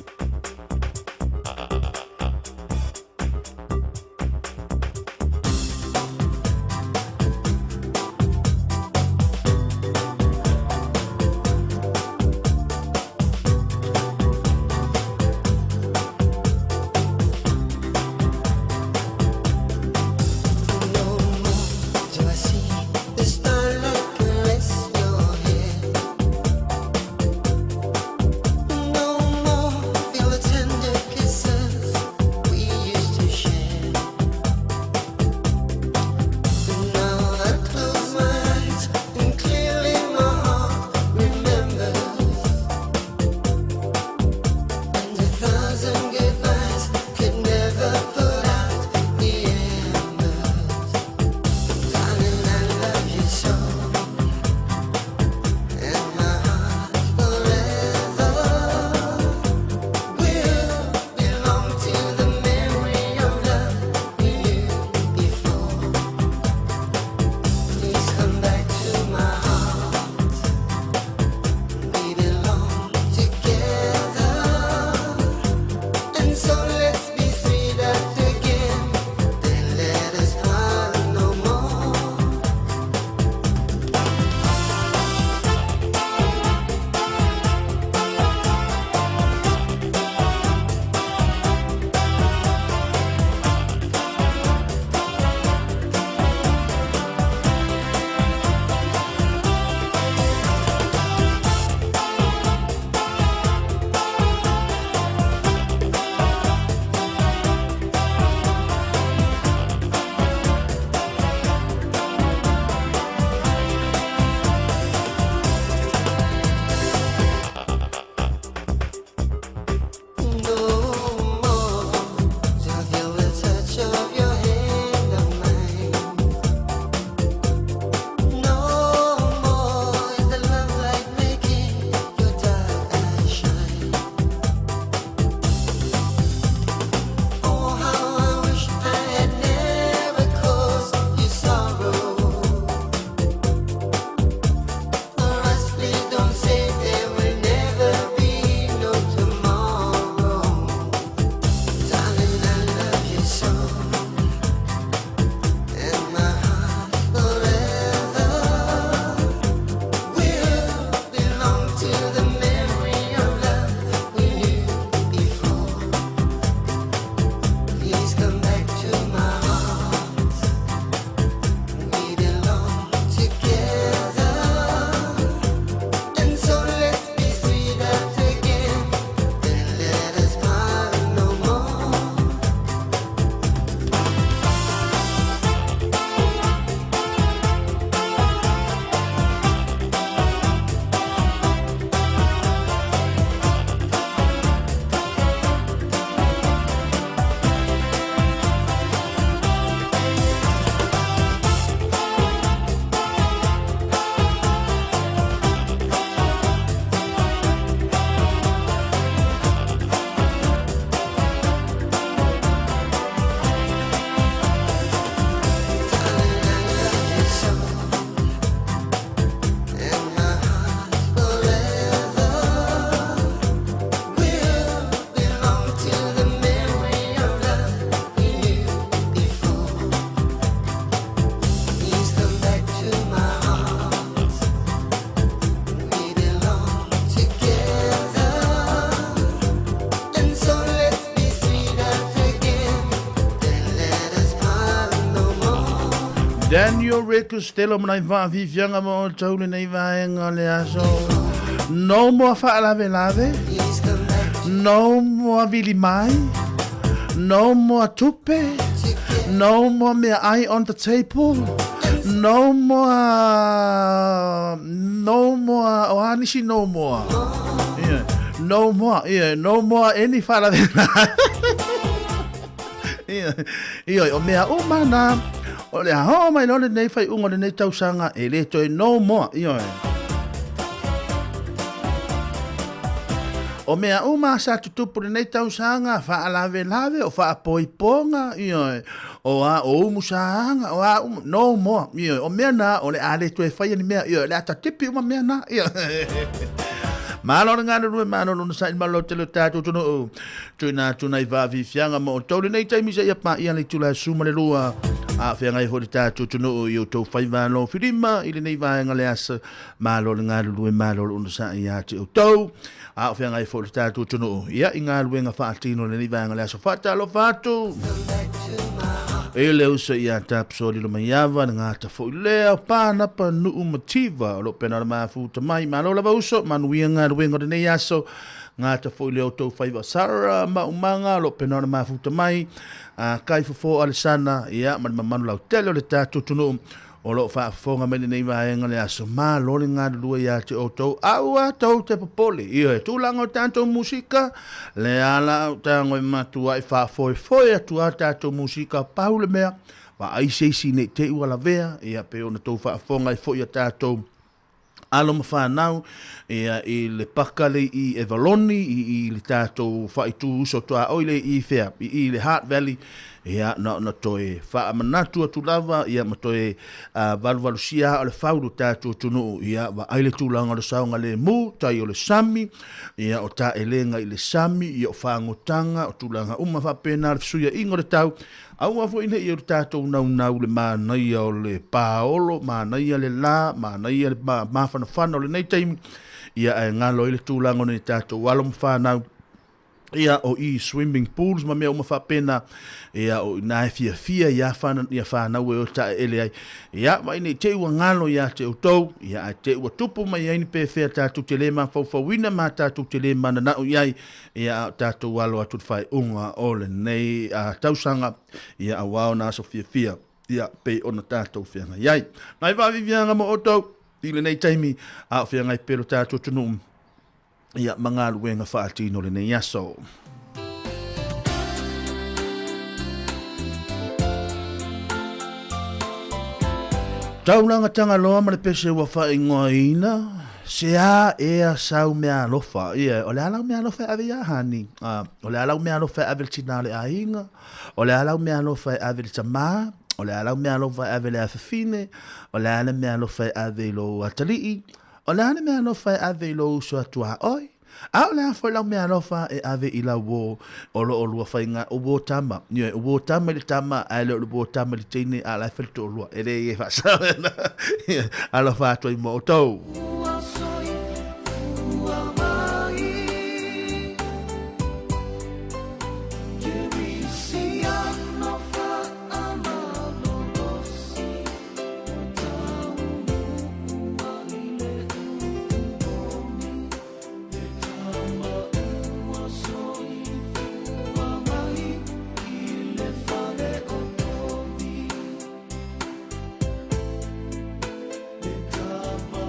Daniel Ray Costello ma nai faafiafiaga ma outou lenei vaega o le aso. No more faalavelave, no more vili mai, no more tupe, no more meaai on the table, no more, no more, o a nisi no more. Yeah. No more, yeah, no more any faalavelave. Ioe, o mea uma nā, o le a hoo mai loa lenei whaiunga o lenei tausaga, e le toe no more, ioe. O mea uma sa tutupu lenei tausaga, faalavelave, o faapoipoga, ioe, o a, o umusaanga, o a uma, no more, ioe. O mea nā, o le a le toe whaia ni mea, ioe, o le a tatipi uma mea nā, ioe. Malo le galulue, malo lona saili, malo tele o tātou atunuu. Tuina atu nai faafiafiaga ma outou lenei taimi seia paia le itula e 12, a feagai foi le tatou atunuu i outou faiva alofilima i lenei vaega le aso. Malo le galulue, malo le onosai ia te outou. A o feagai foi le tatou atunuu ia i galuega faatino lenei vaega le aso. Faatalofa atu i le uso ia Tapso Lilomaiava, le gata foi lea o Pānapa Nuu Mativa o lo o pena o le mafuta mai. Malo lava uso, manuia galuega o lenei aso. Gata foi le outou faiva Sarah ma umaga o lo o pena ona mafuta mai a kai fofo Alesana ia ma le mamalu lautele o le tatou atunuu o lo o faafofoga mai lenei vaega le aso. Malo le galulue ia te outou, aua tou te popole. Ioe, tulaga o tatou musika, le ala au tago e matuai faafoefoe atu a tatou musika, pau le mea, vaai se isi nei te i ua lavea, ia pe ona tou faafofoga ai foi ia tatou alo ma fanau ia i le paka le i Evaloni i i le tatou faaitu uso tuaoi le i fea i i le Heart Valley ia na ona toe faamanatu atu lava ia ma toe valuvalusia o le fau lo tatou atunuu ia vaai le tulaga o le saogalemu tai o le sami ia o taelega i le sami ia o fagotaga o tulaga uma faapena le fesuiaiga o le tau Aua foi ne i o tatou naunau le manaia o le paolo, manaia le la, manaia le mafanafana o lenei taimi, ia ae galo ai le tulaga o nei tatou alo ma fanau, ia o i swimming pools ma mea uma faapena, ia o ina e fiafia ia whana, ia whanau e o taeele ai. Ia, vaai nei te i ua galo ia te outou, ia ae te i ua tupu mai ai ni pefea tatou te le mafaufauina ma tatou te le mananao i ai, Ia, a o tatou alo atu i le faaiuga o lenei tausaga, ia, auā ona aso fiafia, ia, pei ona tatou feagai ai. Nai faaviviaga mo outou i lenei taimi, a o feagai pea lo tatou atunuu, ia, ma galuega faatino lenei aso. Taulaga Tagaloa ma le pese ua faaigoaina. Se a ea sau meaalofa, ia, o le a lau meaalofa e ave iā Hani? O le a lau meaalofa e ave i le tinā o le aiga? O le a lau meaalofa e ave i le tamā? O le a lau meaalofa e ave i le afafine? O le a le meaalofa e ave i lou atalii? O le a le meaalofa e ave i lou uso a tuaoi? A o le a foi lau meaalofa e ave i lau uō o lo o lua faiga, o uō tama? Ioe, o uō tama i le tama, ae le o le uō tama i le teine, a la e fai le toalua. E le i e faasao ena. Alofa atu ai mo outou. Ua soifua mai Kerisiano faamalolosi Ua taunuu ai le upu moni E tama ua soifua mai I le fale o Tovi E tama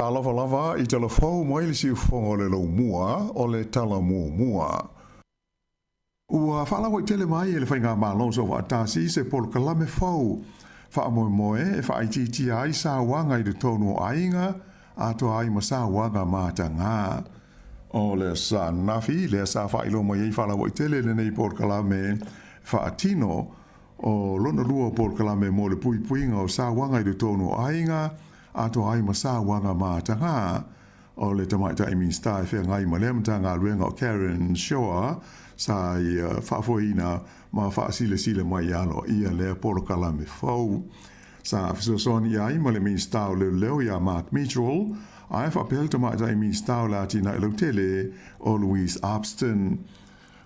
Talofa lava i tala fou mai le siufofoga o le Laumua o le Tala Muamua. Ua faalauaitele mai e le Faigamalo Soofaatasi se polokalame fou faamoemoe e faaitiitia ai sauaga i totonu o aiga atoa ai ma sauaga matagā. O le aso ananafi lea sa faailoa mai ai faalauaitele lenei polokalame faatino o lona lua o polokalame mo le puipuiga o sauaga i totonu o aiga atoa ai ma sauaga matagā. O le Tamaitai Minisita e feagai ma lea Matagaluega o Karen Chhour sa ia faafoeina ma faasilasila mai aloaia lea polokalame fou. Sa fesoasoani ai ma le Minisita o Leoleo ia Mark Mitchell, ae faapea le Tamaitai Minisita o le Atinae Lautele o Louise Upston.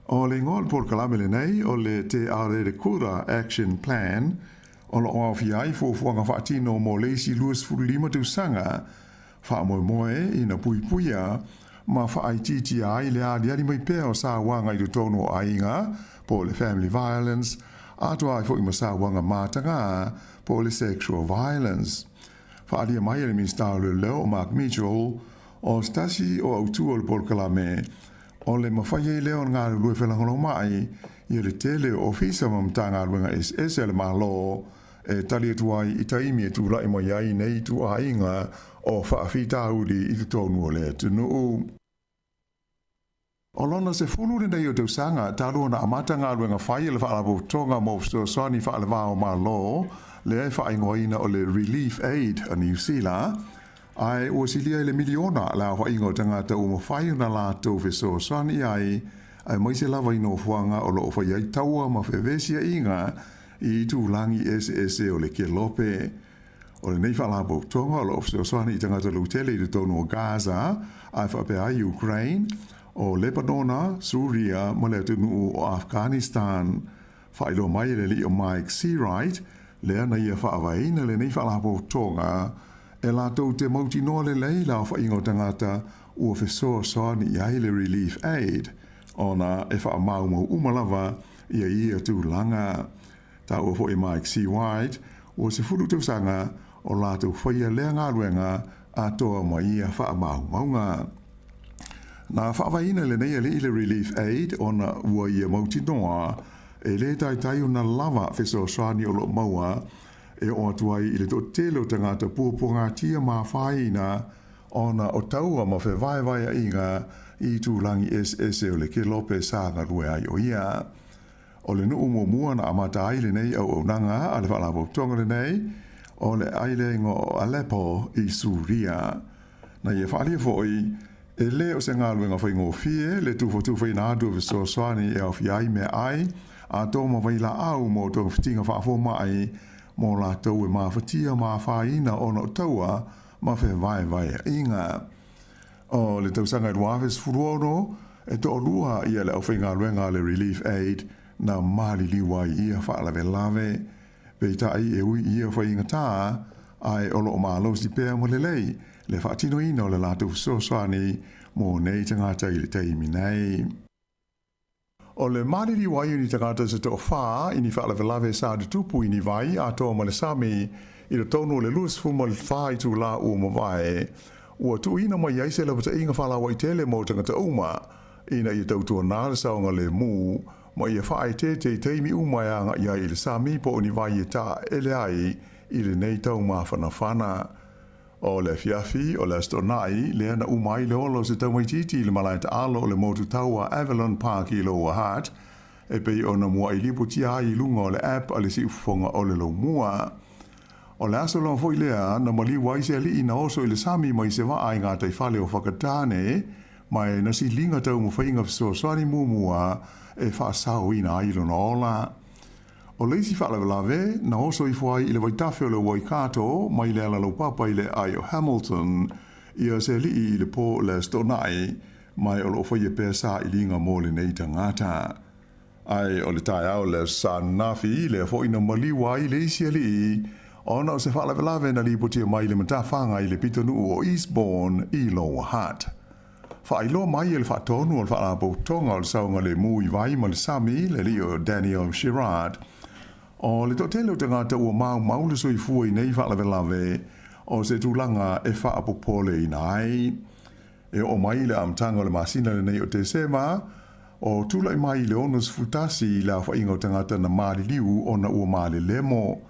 O le igoa o le polokalame lenei o le Te Aorerekura Action Plan, o lo o aofia ai fuafuaga faatino mo le isi 25 tausaga, Faamoemoe ina puipuia ma faaitiitia ai le aliali mai pea o sauaga i totonu o aiga, po o le family violence, atoa ai foi ma sauaga matagā, po o le sexual violence. Faaalia mai e le Minisita o Leoleo o Mark Mitchell, o se tasi o autu o le polokalame, o le mafai ai lea ona galulue felagolagomai i le tele o ofisa ma Matagaluega eseese a le Malo e tali atu ai i taimi e tulai mai ai nei ituaiga o faafitauli i totonu o le atunuu. O lona 10 lenei o tausaga talu ona amata galuega fai a le Faalapotopotoga mo Fesoasoani Faale-va o Malo, lea e faaigoaina o le Relief Aid a Niu Sila, ae ua silia i le miliona le aofaiga o tagata ua mafai ona latou fesoasoani i ai, aemaise lava i nofoaga o lo o fai ai taua ma fevesiaiga i itulagi eseese o le kelope. O lenei faalapotopotoga o lo o fesoasoani i tagata lautele i totonu o Gaza, ae faapea ai Ukraine, o Lebanona, Suria ma le atunuu o Afghanistan. Faailoa mai e le alii o Mike Seawright, lea na ia faavaeina lenei faalapotopotoga, e latou te mautinoa lelei le aofaiga o tagata ua fesoasoani i ai le Relief Aid, ona e faamaumau uma lava ia ia tulaga. Taua foi e Mike Seawright, ua 10 tausaga o latou faia lea galuega atoa ma ia faamaumauga. Na faavaeina lenei alii le Relief Aid ona ua ia mautinoa e le taitai ona lava fesoasoani o lo o maua e oo atu ai i le toatele o tagata puapuagatia ma afaina ona o taua ma fevaevaeaiga i itulagi eseese o le kelope sa galue ai o ia. O le nuu muamua na amata ai lenei auaunaga a le Faalapotopotoga lenei, o le aileiga o Aleppo i Suria. Na ia faaalia foi, e le o se galuega faigofie le tufatufaina atu o fesoasoani e aofia ai meaai atoa ma vailaau mo togafitiga faafomai mo latou e mafatia ma afaina ona o taua ma fevaevaeaiga. O le tausaga e 2016, e toalua ia le aufaigaluega a le Relief Aid na maliliu ai ia faalavelave. Peitai e ui i ia faigatā, ae o lo o malosi pea ma lelei le faatinoina o le latou fesoasoani mo nei tagata i le taimi nei. O le maliliu ai o ni tagata se toafā i ni faalavelave sa tutupu i ni vai atoa ma le sami i totonu o le 24 itulā ua mavae, ua tuuina mai ai se lapataiga faalauaitele mo tagata uma ina ia tautuanā le saogalemu ma ia faaeteete i taimi uma e agai ai i le sami po o ni vai e taele ai i lenei taumafanafana. O le afiafi o le Aso Toonai lea na uma ai le ola o se taumaitiiti i le malae taalo o le motu taua Avalon Park i Lower Hutt, e pei ona muaʻi lipotia ai i luga o le app a le siufofoga o le Laumua. O le aso lava foi lea na maliu ai se alii na oso i le sami mai se vaa i gataifale o Whakatane, ma e na siliga taumafaiga fesoasoani muamua e faasaoina ai lona ola. O le isi faalavelave, na oso ifo ai i le vaitafe o le Waikato mai le ala laupapa i le aai o Hamilton, ia se alii i le po le Aso Toonai, ma e o lo o faia pea sailiga mo lenei tagata. Ae o le taeao le Aso Sa ananafi, lea foi na maliu ai le isi alii, ona o se faalavelave na lipotia mai i le matafaga i le pitonuu o Eastbourne i Lower Hutt. Faailoa mai e le faatonu o le Faalapotopotoga o le Saogalemu i Vai ma le Sami, le alii o Daniel Girard, o le toatele o tagata ua maumau le soifua i nei faalavelave, O se tulaga e faapopoleina ai. E oo mai i le amataga o le masina lenei o Tesema, o tulai mai i le 61 le aofaiga o tagata na maliliu ona ua malelemo.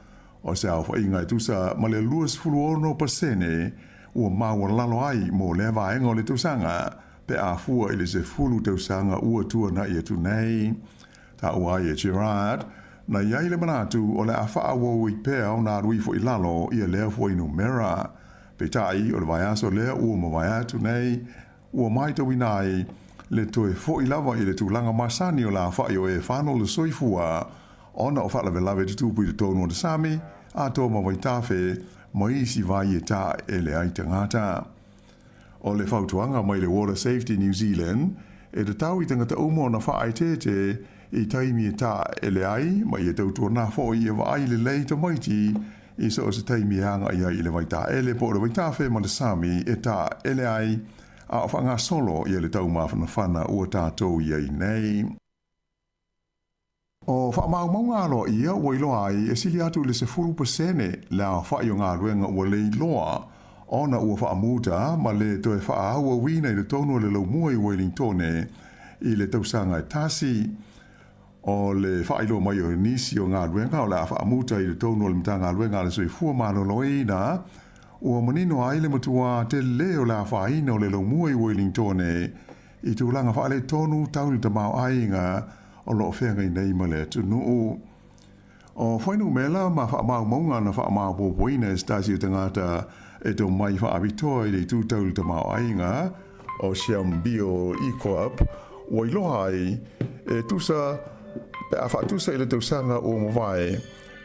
O se aofaiga e tusa ma le 26% ua maualalo ai mo lea vaega o le tausaga pe a fua i le 10 tausaga ua tuanai atu nei. Taua ai e Gerard, na i ai le manatu o le a faaauau ai pea ona alu ifo i lalo ia lea fuainumera. Peitai, o le vaiaso lea ua mavae atu nei, ua maitauina ai le toe fo'i lava i le tulaga masani o le afa'i o e fano le soifua ona o faalavelave tutupu i totonu o le sami, atoa ma vaitafe, ma isi vai e taele ai tagata. O le fautuaga mai le Water Safety New Zealand, e tatau i tagata uma ona faaeteete i taimi e taele ai ma ia tautuana fo'i ia vaai lelei tamaiti i so o se taimi e agai ai i le vaitaele po o le vaitafe ma le sami e taele ai a o faagasolo ia le taumafanafana ua tatou i ai nei. O faamaumauga aloaia ua iloa ai e sili atu i le 10% le aofai o galuega ua le iloa ona ua faamuta ma le toe faaauauina i totonu o le laumua i Uelintone i le tausaga e tasi. O le faailoa mai o nisi o galuega o le a faamuta i totonu o le Matagaluega a le Soifua Maloloina ua manino ai le matua telē o le afaina o le laumua i Uelintone i tulaga faaletonu tau le tamaoaiga o lo o feagai nei ma le atunuu. O fuainumera ma faamaumauga na faamaopoopoina e se tasi o tagata e tomai faapitoa i le itu tau le tamaoaiga o Siambio Equap ua iloa ai e tusa pe a faatusa i le tausaga ua mavae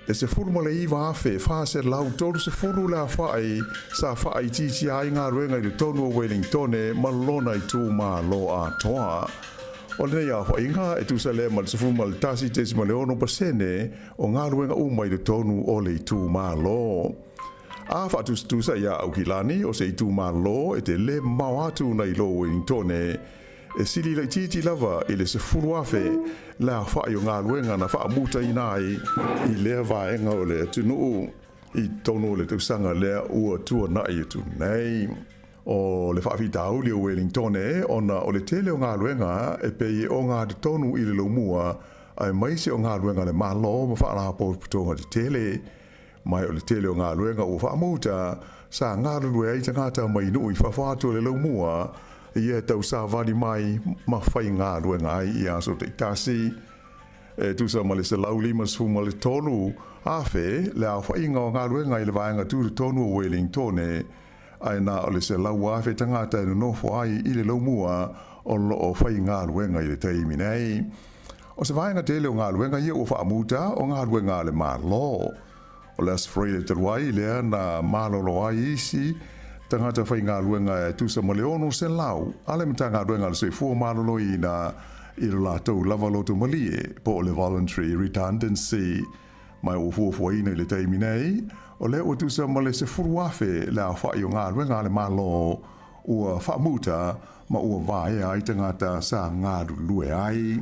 e 19,430 le afa'i sa faaitiitia ai galuega i totonu o Welingtone ma lona itumalo atoa. O lenei aofaiga e tusa lea ma le 11.6% o galuega uma i totonu o le itumalo. A faatusatusa iā Aukilani o se itumalo e telē mamao atu nai lo Welingtone, E sili laitiiti lava i le 10,000 le aofai o galuega na faamutaina ai i lea vaega o le atunuu i totonu o le tausaga lea ua tuanai atu nei. O le faafitauli o Welingtone ona o le tele o galuega e pei e ogatotonu i le laumua aemaise o galuega a le Malo ma faalapotopotoga tetele. Mai o le tele o galuega ua faamuta, sa galulue ai tagata mai nuu i fafo atu o le laumua, ia e tausavali mai ma faigaluega ai i aso taitasi. E tusa ma le 153,000 le aofaiga o galuega i le vaega tutotonu o Welingtone, ae na o le 100,000 tagata e nonofo ai i le laumua o lo o faigaluega i le taimi nei. O se vaega tele o galuega ia ua faamuta o galuega a le Malo. O le Aso Faraile talu ai lea na malolo ai isi tagata faigaluega e tusa ma le 600 a le Matagaluega a le Soifua Maloloina i lo latou lava loto malie po o le voluntary redundancy. Ma ua fuafuaina i le taimi nei, o lea ua tusa ma le 10,000 le aofai o galuega a le Malo ua faamuta ma ua vaea ai tagata sa galulue ai.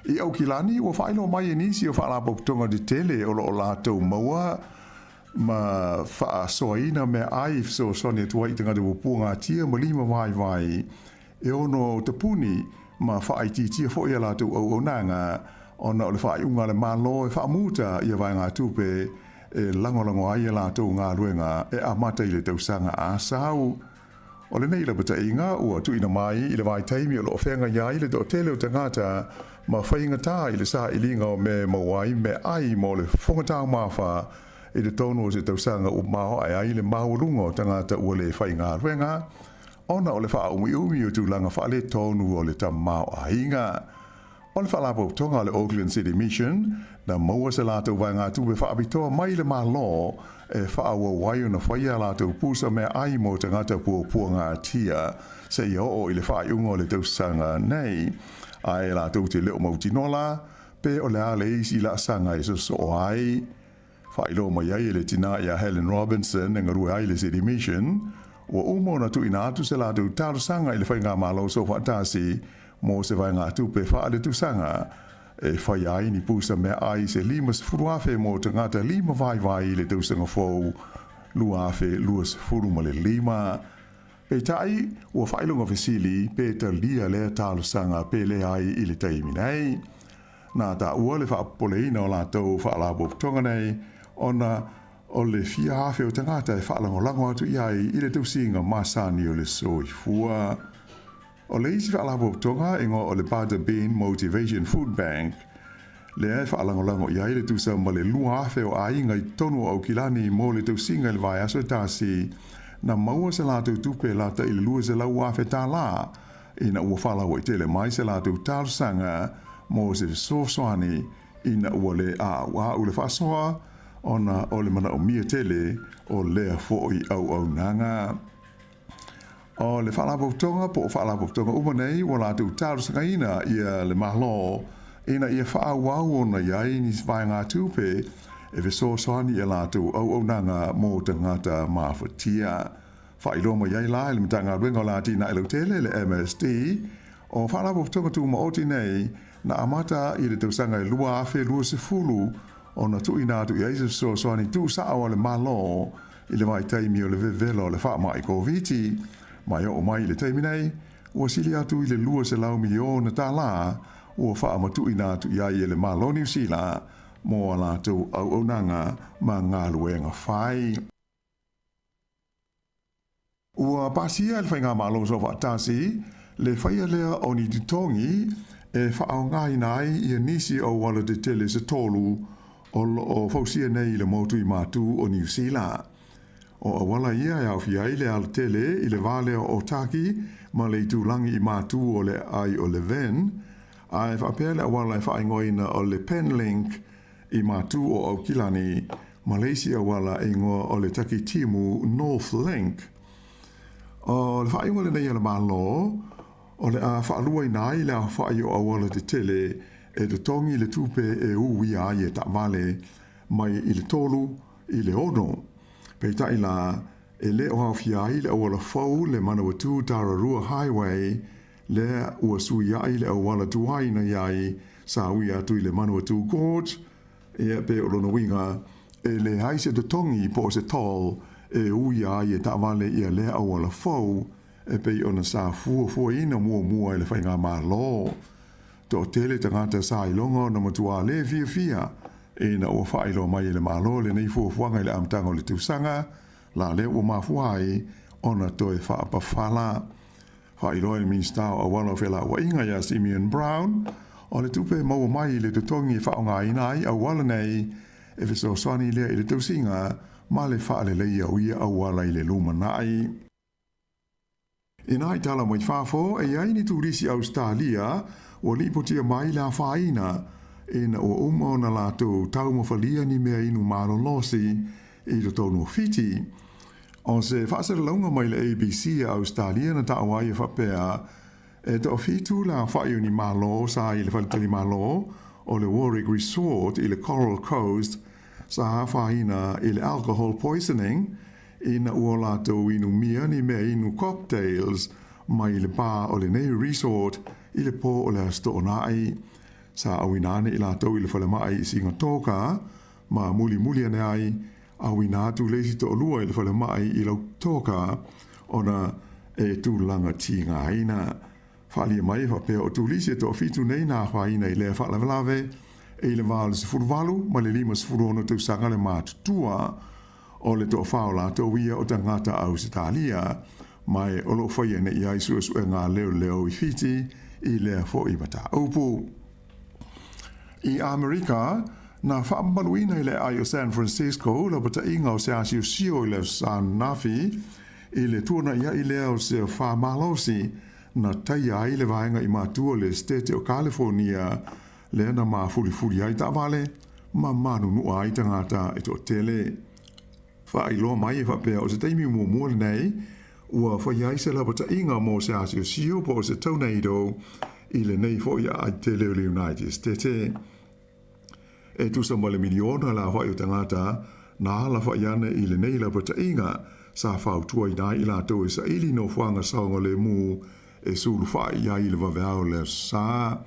I Aukilani, ua faailoa mai e nisi o faalapotopotoga tetele o lo o latou maua ma faasoaina meaai i fesoasoani atu ai i tagata puapuagatia ma lima vaivai e ono tapuni ma faaitiitia foi a latou auaunaga ona o le faaiuga a le Malo e faamuta ia vaegatupe e lagolago ai a latou galuega e amata i le tausaga a sau. O lenei lapataiga ua tuuina mai i le vaitaimi o lo o feagai ai le toatele o tagata ma faigata i le sailiga o mea e maua ai meaai mo le fofoga taumafa i totonu o se tausaga ua maoae ai le maualuga o tagata ua le faigaluega ona o le faaumiumi o tulaga faaletonu o le tamaoaiga. O le Faalapotopotoga a le Auckland City Mission, na maua se latou vaegatupe faapitoa mai le Malo e faaauau ai ona faia a latou pusa meaai mo tagata puapuagatia seia oo i le faaiuga o le tausaga nei. Ae latou te le o mautinoa la pe o le a le isi laasaga e sosoo ai. Faailoa mai ai e le tinā iā Helen Robinson e galue ai i le City Mission, ua uma ona tuuina atu se latou talosaga i le Faigamalo Soofaatasi mo se vaegatupe faaletusaga e faia ai ni pusa meaai se 50,000 mo tagata lima vaivai i le tausaga fou. 2025. Peitai, ua faailoga fesili pe talia lea talosaga pe leai i le taimi nei. Na taua le faapopoleina o latou faalapotopotoga nei ona o le fia afe o tagata e faalagolago atu i ai i le tausiga masani o le soifua. O le isi faalapotopotoga e igoa o le Butter Bean Motivation Food Bank, lea e faalagolago i ai le tusa ma le 2,000 o aiga i totonu o Aukilani mo le tausiga i le vaiaso e tasi, na maua se latou tupe lata i le $200,000 tala ina ua faalauaitele mai se latou talosaga mo se fesoasoani ina ua le a'ua'u le faasoa ona o le manaomia tele o lea foi auaunaga. O le Faalapotopotoga po o Faalapotopotoga uma nei ua latou talosagaina ia le Malo ina ia faaauau ona i ai nisi vaegatupe e fesoasoani i a latou auaunaga mo tagata mafatia. Faailoa mai ai la e le Matagaluega o le Atinae Lautele, le MSD, o Faalapotopotoga Tumaoti nei na amata i le tausaga e 2020 ona tuuina atu i ai se fesoasoani tuusao a le Malo i le vaitaimi o le vevela o le faamai Koviti, ma e oo mai i le taimi nei, ua sili atu i le $200 miliona tala ua faamatuuina atu i ai e le Malo Niu Sila mo a latou auaunaga ma galuega fai. Ua pasia e le Faigamalo Soofaatasi le faia lea o ni totogi e faaaogaina ai ia nisi o auala tetele se tolu o lo o fausia nei i le motu i Matu o Niu Sila. O auala ia e aofia ai le alatele i le va lea o Otaki ma le itulagi i Matu o le aai o Levin, ae faapea le auala e faaigoaina o le Penlink i Matu o Aukilani ma le isi auala e igoa o le Takitimu North Link. O le faaiuga lenei a le Malo, o le a faaluaina ai le aofai o auala tetele e totogi le tupe e uia ai e taavale mai i le tolu i le ono. Peitai la, e le o aofia ai le auala fou le Manawatu Tararua Highway lea ua suiai le auala tuai na i ai sa ui atu i le Manawatu Gorge, ia pe o lona uiga e leai se totogi po o se toll e uia ai e taavale ia lea auala fou e pei ona sa fuafuaina muamua e le Faigamalo. Toatele tagata sa iloga ona matua le fiafia ina ua faailoa mai e le Malo lenei fuafuaga i le amataga o le tausaga la lea ua mafua ai ona toe faapafala. Faailoa e le Minisita o Auala o Felauaiga ia Simeon Brown, o le tupe e maua mai i le totogi e faaaogaina ai auala nei e fesoasoani lea i le tausiga ma le faaleleia o ia auala i le lumanai. Inā i tala mai fafo, e i ai ni turisi Ausetalia ua lipotia mai le afaina ina ua uma ona latou taumafalia ni mea inu malolosi i totonu o Fiti. O se faasalalauga mai le ABC a Ausetalia na taua ai e faapea, e toafitu le aofai o ni malo sa i le faletalimalo o le Warwick Resort i le Coral Coast sa afaina i le alcohol poisoning ina ua latou inumia ni mea inu cocktails mai le bar o lenei resort i le po o le Aso Toonai. Sa auina ane i latou i le falemai i Sigatoka ma mulimuli ane ai auina atu le isi toalua i le falemai i Lautoka ona e tulaga tigaina. Faaalia mai e faapea o turisi e toafitu nei na afaina i lea faalavelave e i le va o le 18 ma le 56 tausaga le matutua. O le toafa o latou ia o tagata Ausetalia, ma e o lo o faia nei ai suesuega a leoleo i Fiti i lea foi mataupu. I Amerika, na faamamaluina i le aai o San Francisco lapataiga o se asiosio i le Aso Sa ananafi i le tuanaiai lea o se afa malosi na taia ai le vaega i matua o le Esetete o Kalifonia lea na mafulifuli ai taavale ma manunua ai tagata e toatele. Faailoa mai e faapea o se taimi muamua lenei ua faia ai se lapataiga mo se asiosio po o se tornado i lenei foi aai tele o le United Estete. E tusa ma le miliona le aofai o tagata na alafai ane i lenei lapataiga sa fautuaina ai i latou e saili nofoaga saogalemu e sulufai i ai i le vaveao o le Aso Sa.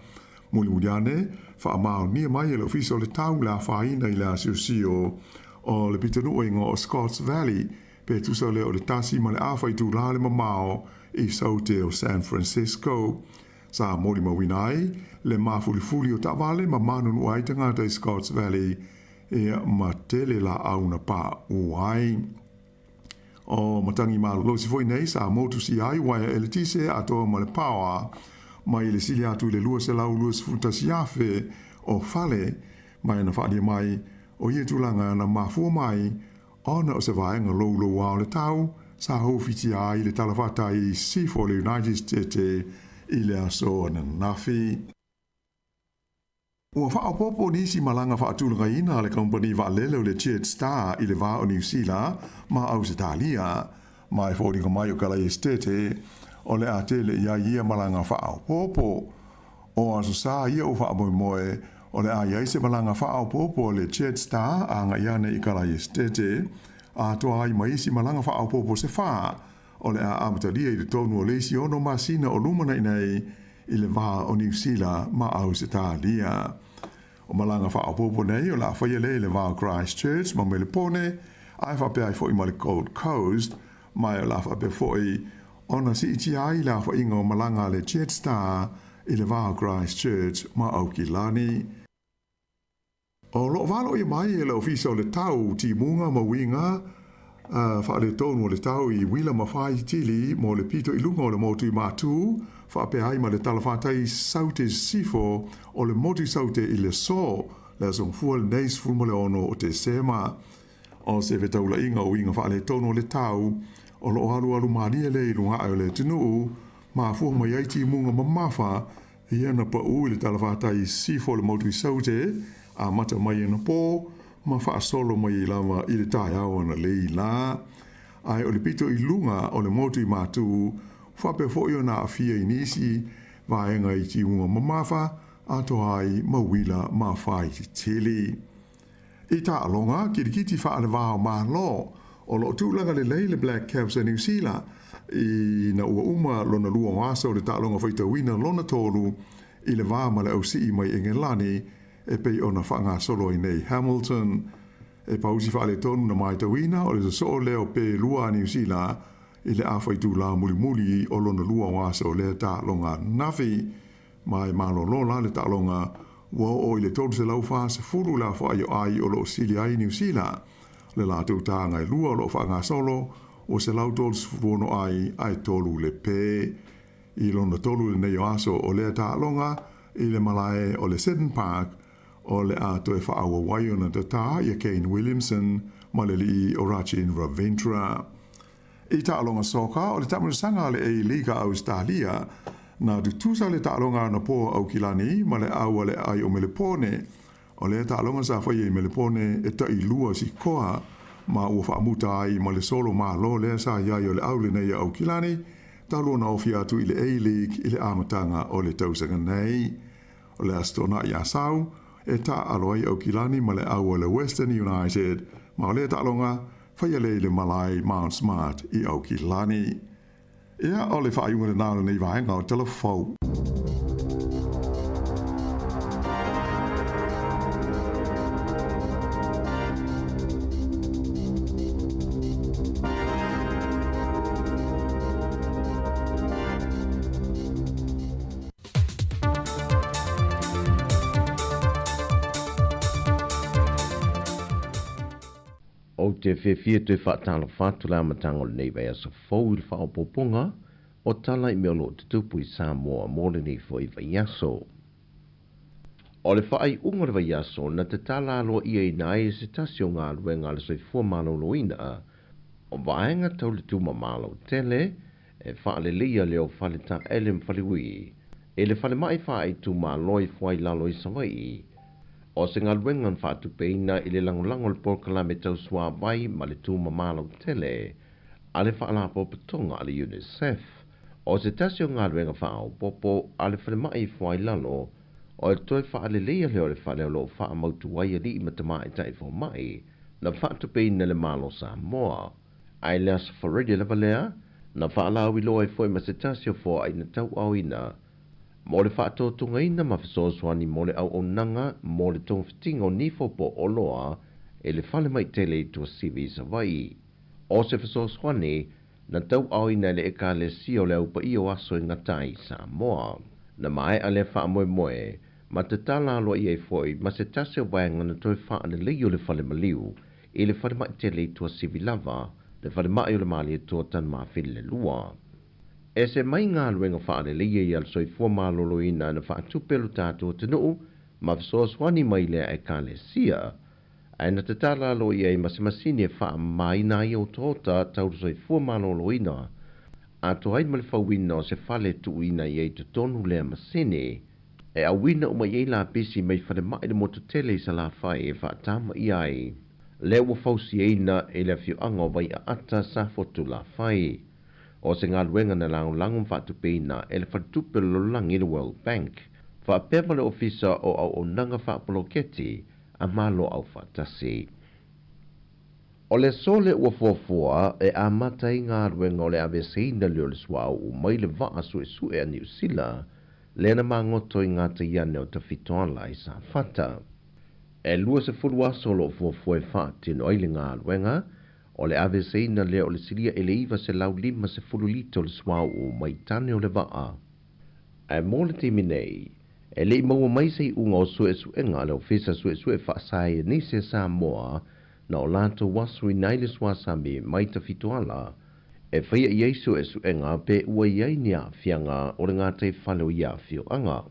Mulimuli ane, faamaonia mai e le Ofisa o le Tau le afaina i le asiosio o le pitonuu e igoa o Scotts Valley, pe tusa lea o le 1.5 itulā le mamao i saute o San Francisco. Sa molimauina ai le mafulifuli o taavale ma manunua ai tagata i Scotts Valley ia ma tele laau na paʻū ai. O matagi malolosi foi nei sa motusia ai uaea eletise atoa ma le paoa mai le sili atu i le 221,000 o fale ma e na faaalia mai o ia tulaga na mafua mai ona o se vaega louloua o le tau sa houfitia ai le talafatai i sisifo o le United State i le aso ananafi. Ua faaopoopo nisi malaga faatulagaina a le kamupani vaalele o le Jetstar i le va o Niu Sila ma Ausetalia. Ma e foliga mai o Kalai Esitete, o le a tele i ai ia malaga faaopoopo. O aso sa ia ua faamoemoe o le a i ai se malaga faaopoopo a le Jetstar agai ane i Kalai Esitete, atoa ai ma isi malaga faaopoopo se fa o le a amatalia i le tonu o le isi ono masina o lumanai nei i le va o Niu Sila ma Ausetalia. O malaga faaopoopo nei o le a faia lea i le va o Christchurch ma Melepone, ae faapea ai foi ma le Gold Coast, ma o le a faapea foi ona siitia ai le aofaiga o malaga a le Jetstar i le va o Christchurch ma Aukilani. O lo o valoia mai e le Ofisa o le Tau Timuga ma Uiga Faaletonu o le Tau i uila ma faitili mo le pito i luga o le motu i Matū, faapea ai ma le talafatai Saute Sisifo o le motu i Saute i le aso, le Aso Gafua lenei 16 o Tesema. O se fetaulaiga o uiga faaletonu o le tau o lo o alualu malie lea i luga ae o le atunuu, mafua mai ai timuga mamafa ia na paʻū i le talafatai i sisifo o le motu i Saute, amata mai anapo ma faasolo mai ai lava i le taeao analeila la. Ae o le pito i luga o le motu i Matū, faapea foi ona aafia i nisi vaega i timuga mamafa, atoa ai ma uila ma faititili. I taaloga kilikiti faale-va o Malo, o lo o tulaga lelei le Black Caps a Niu Sila ina ua uma lona lua o aso o le taaloga faitauina lona tolu i le va ma le ausii mai Engelani e pei ona faagasolo ai nei Hamilton. E pausi faaletonu na maitauina o le sosoo lea o pe lua a Niu Sila i le afa itulā mulimuli o lona lua o aso o lea taaloga ananafi. Ma e malolo la le taaloga ua oo i le 340 le afaai o ai o lo o sili ai Niu Sila. Le latou taga e lua o lo o faagasolo ua 136 ai ae tolu le pe. I lona tolu lenei o aso o lea taaloga i le malae o le Seddon Park o le a toe faaauau ai ona tatā ia Kane Williamson ma le alii o Rachin Ravindra. I taaloga soka o le taamilosaga a le A-League a Ausetalia, na tutusa le taaloga anapo a Aukilani ma le au a le aai o Melepone. O lea taaloga sa faia i Melepone e tailua sikoa ma ua faamuta ai ma le solo malo lea sa i ai o le au lenei a Aukilani talu ona ofi atu i le A-League i le amataga o le tausaga nei. O le Aso Toonai Asau e taaalo ai Aukilani ma le au a le Western United ma o lea taaloga faia lea i le malae Mount Smart i Aukilani. Ia, o le faaiuga lena o lenei vaega o Tala Fou. Ou te fiafia toe faatalofa atu le amataga o lenei vaiaso fou i le faaopoopoga o tala i mea o lo o tutupu i Samoa mo lenei foi vaiaso. O le faaiuga o le vaiaso na tatala aloaiaina ai e se tasi o galuega a le soifua maloloina o vaega tau le tumama lautele e faaleleia lea o fale taele ma faleui e le falemai faaitumalo i Fuailalo i Savaii. O se galuega na faatupeina i le lagolago o le polokalame tau suavai ma le tumama lautele a le Faalapotopotoga a le UNICEF. O se tasi o galuega faaopoopo a le falemai i Fuailalo o le toe faaleleia lea o le fale o lo o faamautu ai alii ma tamaitai fomai na faatupeina e le Malo o Samoa. Ae le Aso Faraile lava lea, na faalauiloa ai foi ma se tasi o foaaiga tauaoina mo le faatotogaina ma fesoasoani mo le auaunaga mo le togafitiga o nifo po o oloa i le falemai tele i Tuasivi i Savaii. O se fesoasoani na tauaaoina e le Ekalesia o le Au Paia o Aso e Gata ai i Samoa. Na maea lea faamoemoe ma tatala aloaia ai foi ma se tasi o vaega na toe faaleleia o le fale maliu i le falemai tele i Tuasivi lava, le falemai o le Malietoa Tanumafili le Lua. Ese mai galuega faaleleia ia a le soifua maloloina na faatupe e lo tatou atunuu ma fesoasoani mai lea Ekalesia, ae na tatala aloaia ai ma se masini e faamamaina ai otaota tau le soifua maloloina, atoa ai ma le fauina o se fale e tuuina i ai i totonu lea masini, e auina uma i ai lapisi mai falemai le motu tele i Salafai e faatamaia ai lea ua fausiaina e le afioaga o Vaiaata Safotulafai. O se galuega na lagolago ma faatupeina e le Faletupe o le Lalolagi le World Bank, faapea ma le Ofisa o Auaunaga Faapoloketi a Malo Aufaatasi. O le aso lea ua fuafua e amata ai galuega o le aveeseina lea o le suauu mai le vaa suesue a Niu Sila lea na magoto i gatai ane o Tafitoala i Safata. E 20 aso o lo o fuafua e faatino ai le galuega o le aveeseina lea o le silia i le 950 lita o le suauu mai tane o le vaa. Ae mo le taimi nei, e le i maua mai se iuga o suesuega a le Ofisa Suesue Faasaienisi a Samoa na o latou asuina ai le suasami mai Tafitoala e faia i ai suesuega pe ua i ai ni aafiaga o le gataifale o ia afioaga.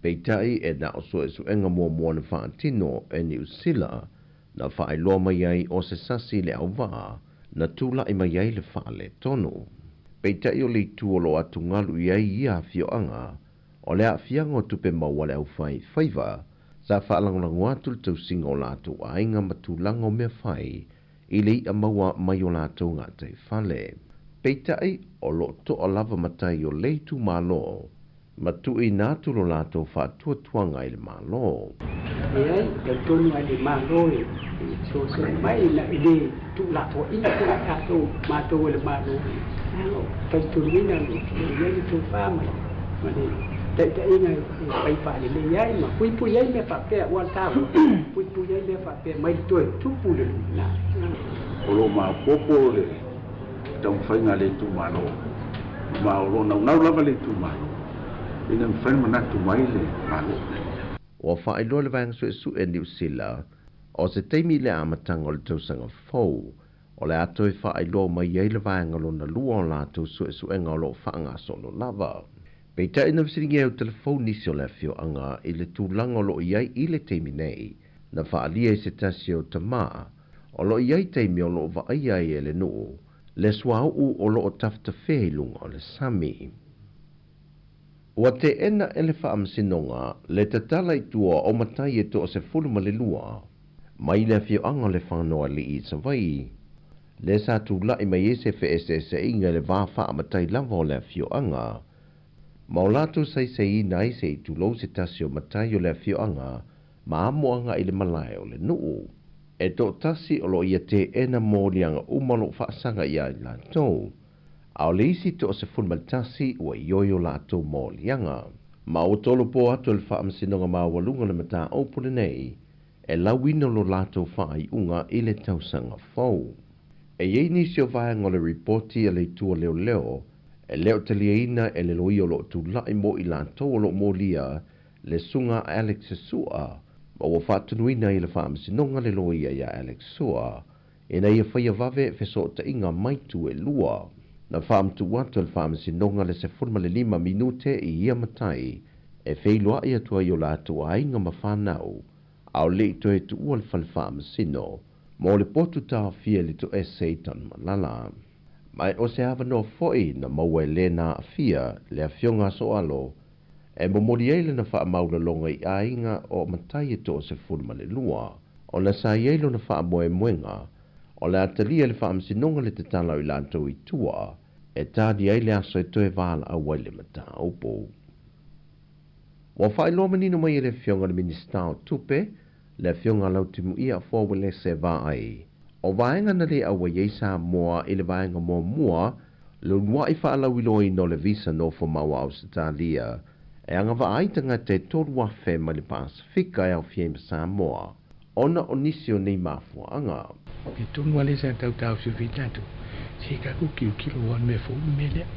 Peitai, e na o suesuega muamua na faatino e Niu Sila na faailoa mai ai o se sasi le auvaa na tulai mai ai le faaletonu. Peitai o le itu o lo o atugalu i ai ia afioaga, o le aafiaga o tupe maua a le aufaifaiva, sa faalagolago atu le tausiga o latou aiga ma tulaga o mea fai i le i'a maua mai o latou gataifale. Peitai, o lo o to'a lava matai o le itumalo ma tuuina atu lo latou faatuatuaga i le Malo. Leai, talitonu lava i le Malo e fesoasoani mai ina e le tuulafoaiina foi i tatou, matou e le Malo, leaga o talitonuina o lo o i ai le tofa ma le taitaiga e fai faalelei ai ma puipui ai mea faapea, aua o le taua, puipui ai mea faapea mai le toe tupu i le lumanai. O lo o maopoopo le taumafaiga a le itumalo, ma o lo o naunau lava le itumalo ina ia mafai ona manatu mai le Malo. Ua faailoa le Vaega Suesue a Niu Sila, o se taimi i le amataga o le tausaga fou, o le a toe faailoa mai ai le vaega lona lua o latou suesuega o lo o faagasolo lava. Peitai na fesiligia ai o telefoni nisi o le afioaga i le tulaga o lo o i ai i le taimi nei, na faaalia i se tasi o tama, o lo o i ai taimi o lo o vaaia ai e le nuu le suauu o lo o tafetafea i luga o le sami. Ua teena e le Faamasinoga le tatala i tua o matai e 12 mai le afioaga o le Fanoalii i Savaii, lea sa tulai mai ai se feeseeseaiga i le va faamatai lava o le afioaga ma o latou saisaiina ai se i tulou se tasi o matai o le afioaga ma amo agai i le malae o le nuu. E toatasi o lo o ia teena moliaga uma o lo o faasaga ia i latou, a o le isi 11 ua ioe o latou moliaga. Ma ua tolopo atu e le Faamasinoga Maualuga le mataupu lenei e lauina lo latou faaiuga i le tausaga fou. E i ai nisi o vaega o le ripoti a le Itu a Leoleo e le o taliaina e le loia o lo o tulai mo i latou o lo o molia le susuga a Alex Sua, ma ua faatonuina ai e le Faamasinoga le loia iā Alex Sua ina ia faia vave fesootaiga mai itu e lua. Na faamatuu atu e le Faamasinoga le 15 minute i ia matai e feiloai atu ai o latou aiga ma fanau, a o le i toe tuua le fale faamasino mo le potu taofia i le toese i Tanumalala. Ma o se avanoa foi na maua e le na aafia le afioga a Soalo e momoli ai lana faamaulaloga i aiga o matai e 12, ona sa i ai lona faamoemoega o le a talia e le Faamasinoga le tatala o i latou i tua e tali ai le aso e toe valaau ai le mataupu. Ua faailoa manino mai e le Afioga i le Minisita o Tupe, le Afioga Lautimuia Afoa Uelese Vaai, o vaega na le auai ai Samoa i le vaega muamua, le uluai faalauiloaina o le visa nofomau a Ausetalia e agavaa ai tagata e 3,000 mai le Pasefika e aofia ai ma Samoa. ona o nisi o nei mafuaaga. E tonu lava lea sa tau taofiofi ai tatou, se tatou tilotilo aua o le mea fou le mea lea.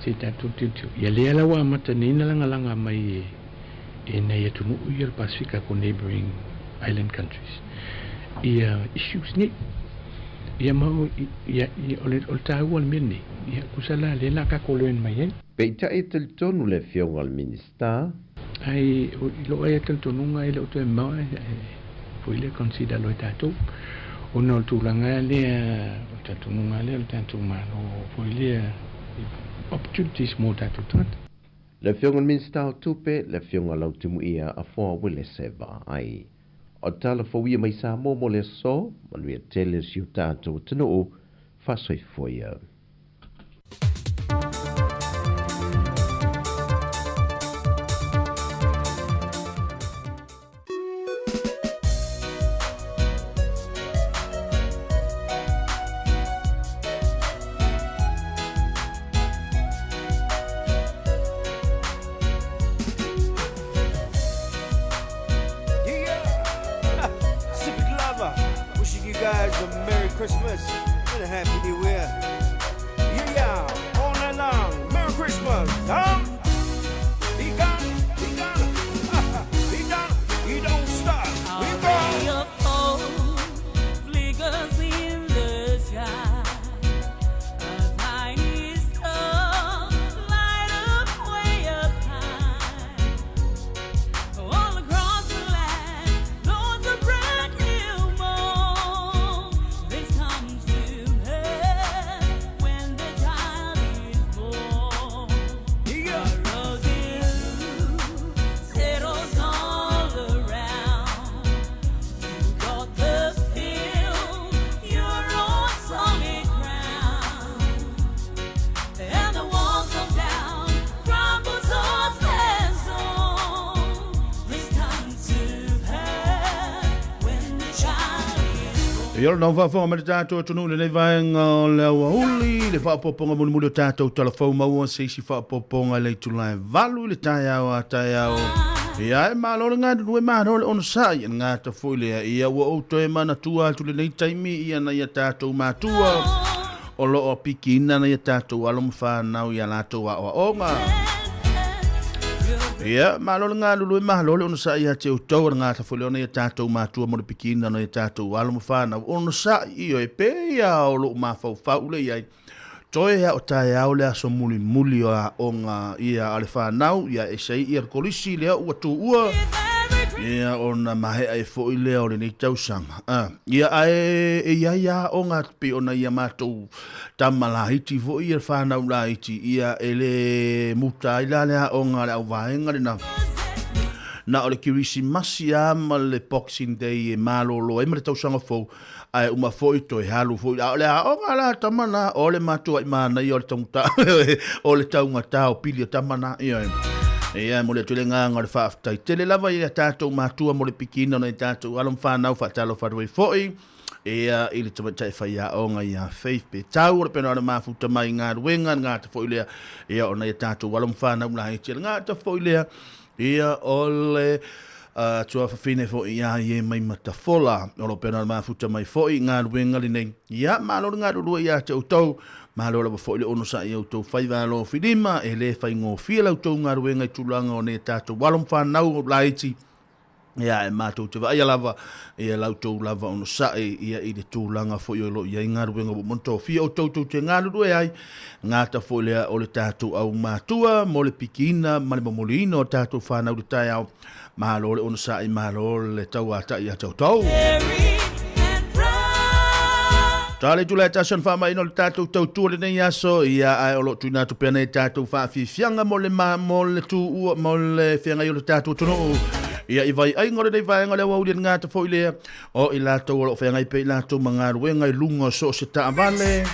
Se i tatou tilotilo, ia lea la ua amata nei ona lagalaga mai e nai atunuu ia o le Pasefika po o neighbouring island countries ia issues nei. Ia ma o, ia, o le, o le taua o le mea lenei, ia tusa la lea la tatou learn mai ai. Peitai e talitonu le Afioga i le Minisita. Ai, i lou ai talitonuga e le o toe mamao ae foi lea consider loa e tatou ona o le tulaga lea o le talitonuga lea o le tatou Malo foi lea opportunities mo tatou tagata. Le Afioga i le Minisita o Tupe, le Afioga Lautimuia Afoa Uelese Vaai. O tala fou ia mai Samoa mo le aso, manuia tele o si o tatou atunuu, faasoifua ia. Yeah, Pacific Lover, wishing you guys a Merry Christmas and a Happy New Year. Yeah, yeah, all night long. Merry Christmas, huh? He gone, he gone, he gone, he don't stop. We go. Flickers in the sky. A tiny star light up way up high. All across the land, dawns a brand new morn. This comes to pass when the child is born. Yeah. A rosy hue settles all around. You got the feel, you're on solid ground. And the walls of down crumble towards and song. This comes to pass when the child is born. Ia, o lenā ua faafofoga mai le tatou atunuu i lenei vaega o le aoauli, le faaopoopoga mulimuli o tatou talafou maua se isi faaopoopoga i le itula e 8 i le taeao a taeao. Ia, e malo le galulue, malo le onosai, e le gata foi lea, ia ua ou toe manatua atu lenei taimi ia nai a tatou matua o lo o pikiina nai a tatou alo ma fanau i a latou aoaoga. Ia, malo le galulue, malo le onosai ia te outou, e le gata foi lea o nai a tatou matua mo le pikiina o nai a tatou alo ma fanau. Onosai, ioe, pei lava o lou mafaufau lea i ai. Toe a o taeao le aso mulimuli o aoga ia a le fanau, ia ese ai ia le kolisi lea ua tuua, ia ona maea ai foi lea o lenei tausaga. A, ia ae e i ai aoga pei ona ia matou tama laiti foi ia fanau laiti, ia e le muta ai la le aoga a le auvaega lena. Na o le Kerisimasi lava ma le Boxing Day e malolo ai ma le tausaga fou, Ae uma foi toe alu foi. A o le aoga la tama na, o le matuai manaia o le taugata, o le taugata o pili o tama na. Ioe. Ia, e momoli atu le agaga o le faafetai tele lava i a tatou matua mo le pikiina o nai tatou alo ma fanau faatalofa atu ai foi. Ia, i le tamaitai faiaoga ia Faith Petau, o le pena o le mafuta mai i galuega, le gata foi lea, ia, o nai a tatou alo ma fanau laiti, le gata foi lea, Ia, o le tuafafine foi ia ie mai Matafola, o lo pena o le mafuta mai foi i galuega lenei. Ia, malo le galulue ia te outou, malo lava foi le onosai i outou faiva alofilima, e le faigofie la outou galuega i tulaga o nei tatou alo ma fanau laiti, ia, e matou te vaaia lava ia la outou lava onosai ia i le tulaga foi o lo o i ai galuega ua uma ona tofia outou tou te galulue ai, gata foi lea o le tatou aumatua mo le pikiina ma le momoliina o tatou fanau i le taeao. Malo le onosai, malo le tauatai ia te outou. Ta le itula e tasi ona faamaina o le tatou tautua lenei aso, ia ae o lo o tuuina atu pea nei tatou faafiafiaga mo le ma, mo le tuua, mo le feagai o le tatou atunuu. Ia i vaiaiga o lenei vaega o le aoauli e le gata foi lea, o i latou o lo o feagai pea i latou ma galuega i luga o so o se taavale.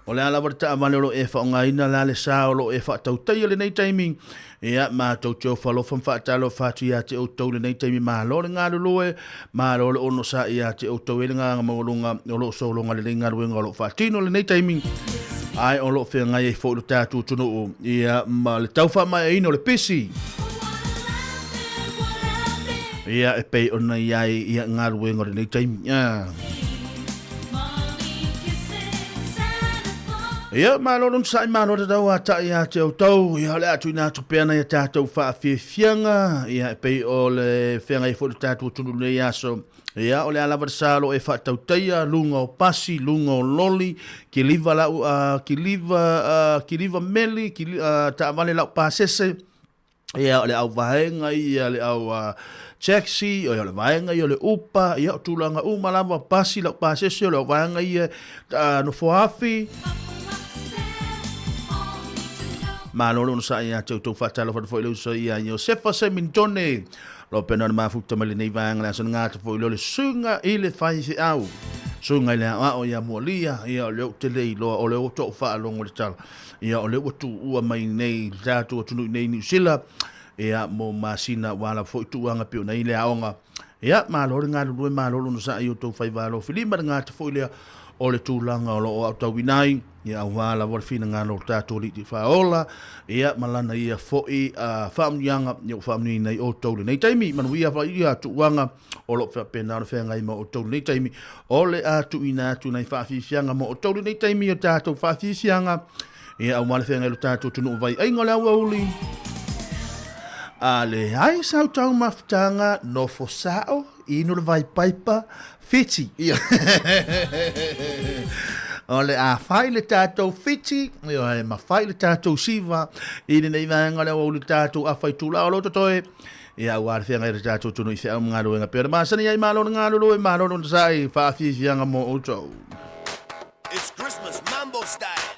O le a lava le taavale o lo o e faaaogaina, o le a le sa o lo o e faatautaia i lenei taimi, Ia, matou te ofo alofa ma faatalofa atu ia te outou i lenei taimi. Malo le galulue, malo le onosai ia te outou e le agaga maualuga o lo o sologa lelei galuega o lo o faatino i lenei taimi, ae o lo o feagai ai foi lo tatou atunuu, ia, ma le tau faamaeaina o le pisi. Ia, e pei ona i ai ia galuega o lenei taimi. Ia, malo le onosai, malo le tau ataʻi ia te outou. Ia, o le a tuuina atu pea nai a tatou faafiafiaga, ia, e pei o le feagai foi le tatou atunuu i lenei aso. Ia, o le a lava le sa o lo o e faatautaia, luga o pasi, luga o loli, kiliva lau, kiliva, kiliva meli, kili, taavale lau pasese, ia, o le au vaega ia, le au taxi, ia, o le vaega ia o le Uber, ia, o tulaga uma lava, pasi, lau pasese, o le au vaega ia, nofoa afi. Malo le onosai ia te outou. Faatalofa atu foi i le uso ia Iosefa Semintone, lo pena na mafuta mai lenei vaega le aso na gata foi lea o le suiga i le faifeau, suiga i le aoao ia Mualia. Ia, o lea ou te le iloa, o lea ua toʻu faalogo i le tala, ia, o lea ua tuua mai nei le tatou atunuu i nei Niu Sila, ia, mo masina ua ala foi tuuaga pei ona i le aoga. Ia, malo le galulue, malo le onosai i outou faiva alofilima, le gata foi lea o le tulaga o lo o aotauina ai, ia, aua lava le finagalo o le tatou Alii Faaola, ia, ma lana ia foi faamanuiaga, ia, ua faamanuiaina ai outou lenei taimi. Manuia foi ia tuuaga o lo o faapena ona feagai ma outou lenei taimi. O le a tuuina atu nai faafiafiaga mo outou lenei taimi, o tatou faafiafiaga, ia, aua le feagai o le tatou atunuu vaiaiga o le aoauli. A leai sau taumafataga, nofo sao, inu le vai paipa, Fiti. Ia. O le a fai le tatou Fiti, ia, ma fai le tatou Siva i lenei vaega o le aoauli tatou afa i tula o lo totoe. Ia, aua le feagai le tatou atunuu i feau ma galuega pei ona masani ai. Malo le galulue, malo le onosai, faafiafiaga mo outou. It's Christmas Mambo style.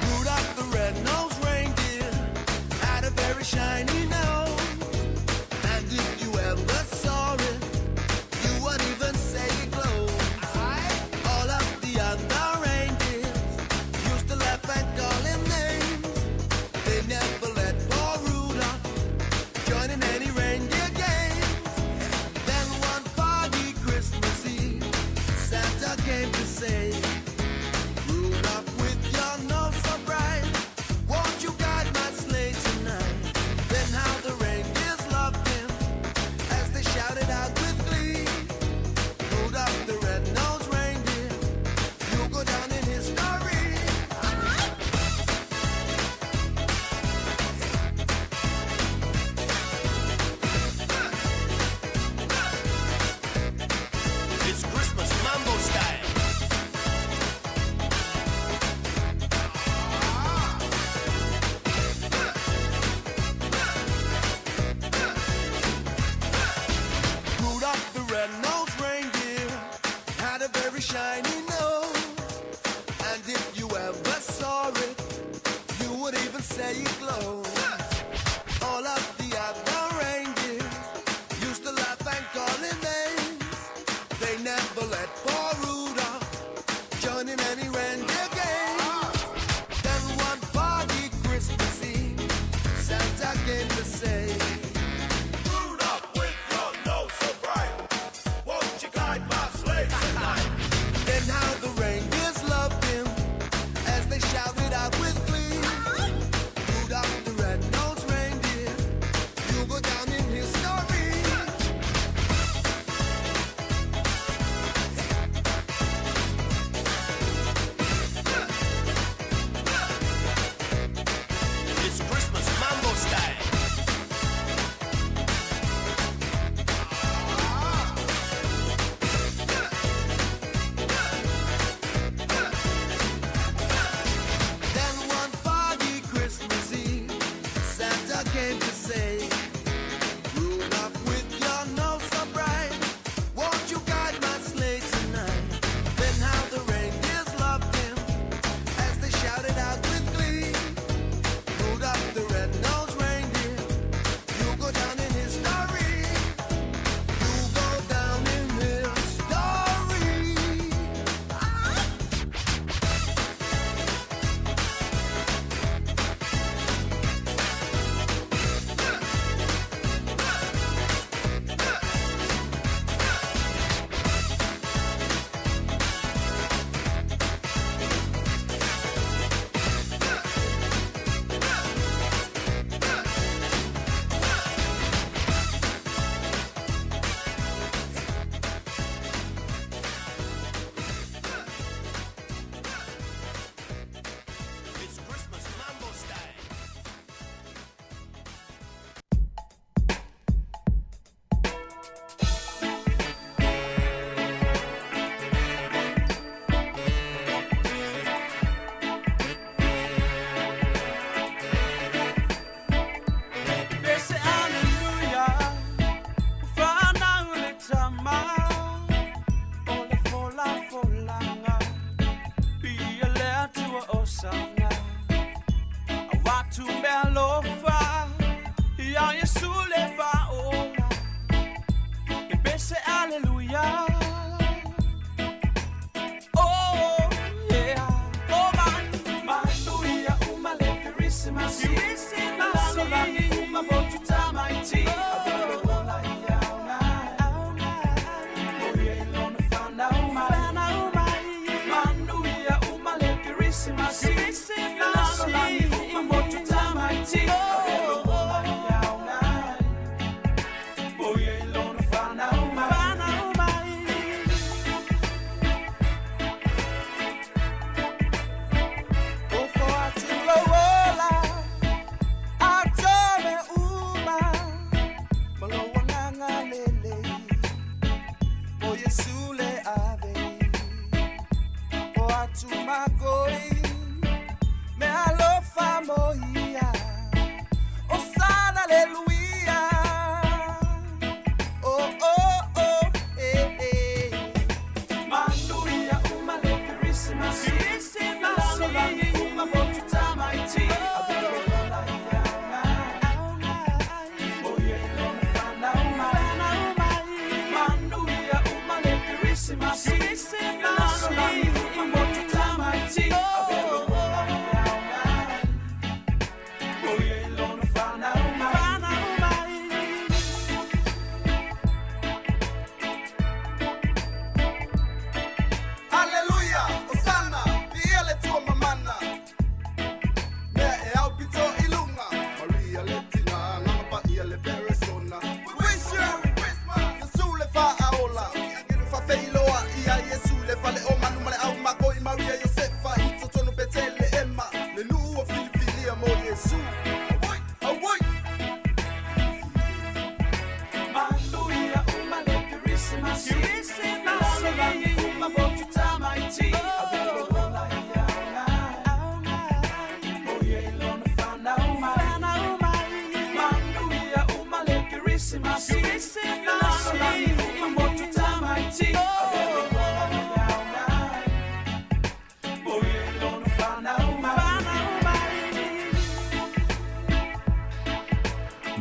Rudolph the red-nosed reindeer had a very shiny nose. And if you ever saw it, you would even say it glows. All of the other reindeers used to laugh and call him names. They never let poor Rudolph join in any reindeer games. Then one foggy Christmas Eve, Santa came to say, Rudolph, with your nose so bright, won't you guide my sleigh tonight? Then how the reindeers loved him as they shouted out with glee. Rudolph the red-nosed reindeer, you'll go down in history. It's Christmas Mambo style. Rudolph the red-nosed reindeer had a very shiny nose. And if you ever saw it, you would even say it glows. All of the other reindeers used to laugh and call him names. They never let poor Rudolph join in any reindeer games. Then one foggy Christmas Eve, Santa came to say, Rudolph, with your nose so bright, won't you guide my sleigh tonight? Then how the reindeers loved him as they shouted out with glee. Rudolph the red-nosed reindeer, you'll go down in history. It's Christmas Mambo style. Kerisimasi Lalolagi uma motu tamaiti.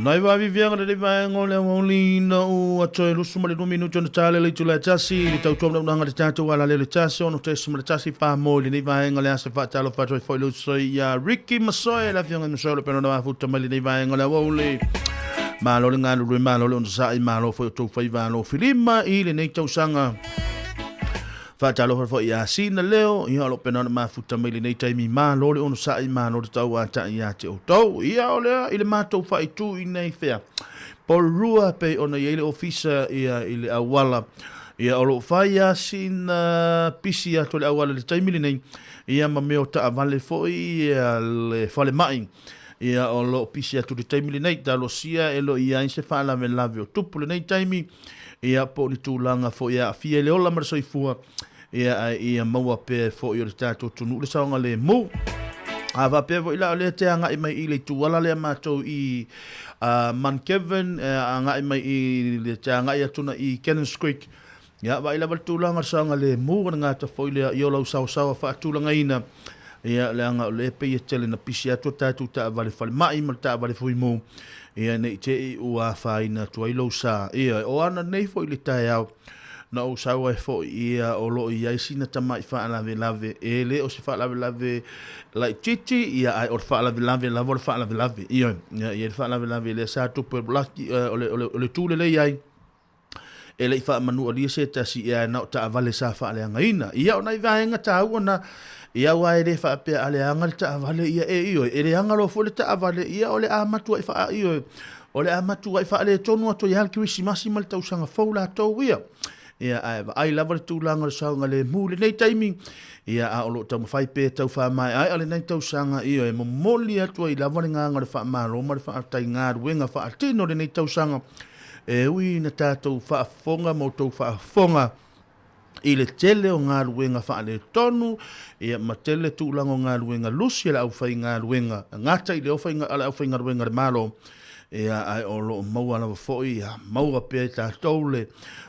Nai vaaviviaga lenei vaega o le aoauli ina ua toe 22 minute ona ta le itula e tasi i le tautua manaunaaga le tatou alaleo le tasi 6.1 fa mo i lenei vaega le aso faatalofa atu ai foi le uso ia Ricky Masoe le afioga i Masoe o le pena na mafuta mai lenei vaega o le aoauli. Malo le galulue, malo le onosai, malo foi o tou faiva alofilima i lenei tausaga. Faatalofa foi ia Sina Leo, ia o lo o pena ona mafuta mai lenei taimi, malo le onosai, malo le tauatai ia te outou. Ia o lea i le matou faaitu i nei fea. Porirua pei ona i ai le ofisa ia i le auala. Ia o lo o fai ia sina pisi atu le auala i le taimi lenei, ia ma mea o taavale foi ia le falemai. Ia o lo o pisi atu i le taimi lenei, talosia e le o i ai se faalavelave o tupu lenei taimi, ia po o ni tulaga foi e aafia i le ola ma le soifua, ia ae ia maua pea foi o le tatou atunuu le saogalemu. A faapea foi la o lea te agai mai i le ituala lea matou i Mount Kevin, agai mai i le te agai atu na i Cannons Creek, ia vaai lava le tulaga o le saogalemu o le gata foi lea i o lau saosaoa faatulagaina, ia leaga o lea e pei e tele na pisi atu a tatou taavale falemai ma le taavale fuimu, ia ne i te i ua afaina atu ai lou sa. Ia, o ana nei foi le taeao na ou sau ai foi, ia o lo o i ai sina tamai faalavelave, e le o se faalavelave laitiiti, ia ae o le faalavelave lava o le faalavelave. Ia, ia, ia le faalavelave lea sa tupu e Lucky, o le, o le, o le tu lelei ai, e le i faamanualia se tasi ia na o taavale sa faaleagaina. Ia o nai vaega taua na, ia aua e le faapea a leaga le taavale ia e ioe, e leaga loa foi le taavale ia o le a matuai faa ioe, o le a matuai faaletonu atu ai lava le Kerisimasi ma le tausaga fou latou ia. Ia ae vaai lava le tulaga o le saogalemu i lenei taimi, ia a o lo o taumafai pea e tau faamaeaea lenei tausaga, ioe, momoli atu ai lava le agaga o le faamalo ma le faafetai i galuega faatino i lenei tausaga. E ui ina tatou faafofoga ma outou faafofoga i le tele o galuega faaletonu, ia ma tele tulaga o galuega lusi a le aufaigaluega, gata i le a le aufaigaluega a le Malo, ia ae o lo o maua lava foi, ia maua pea e tatou le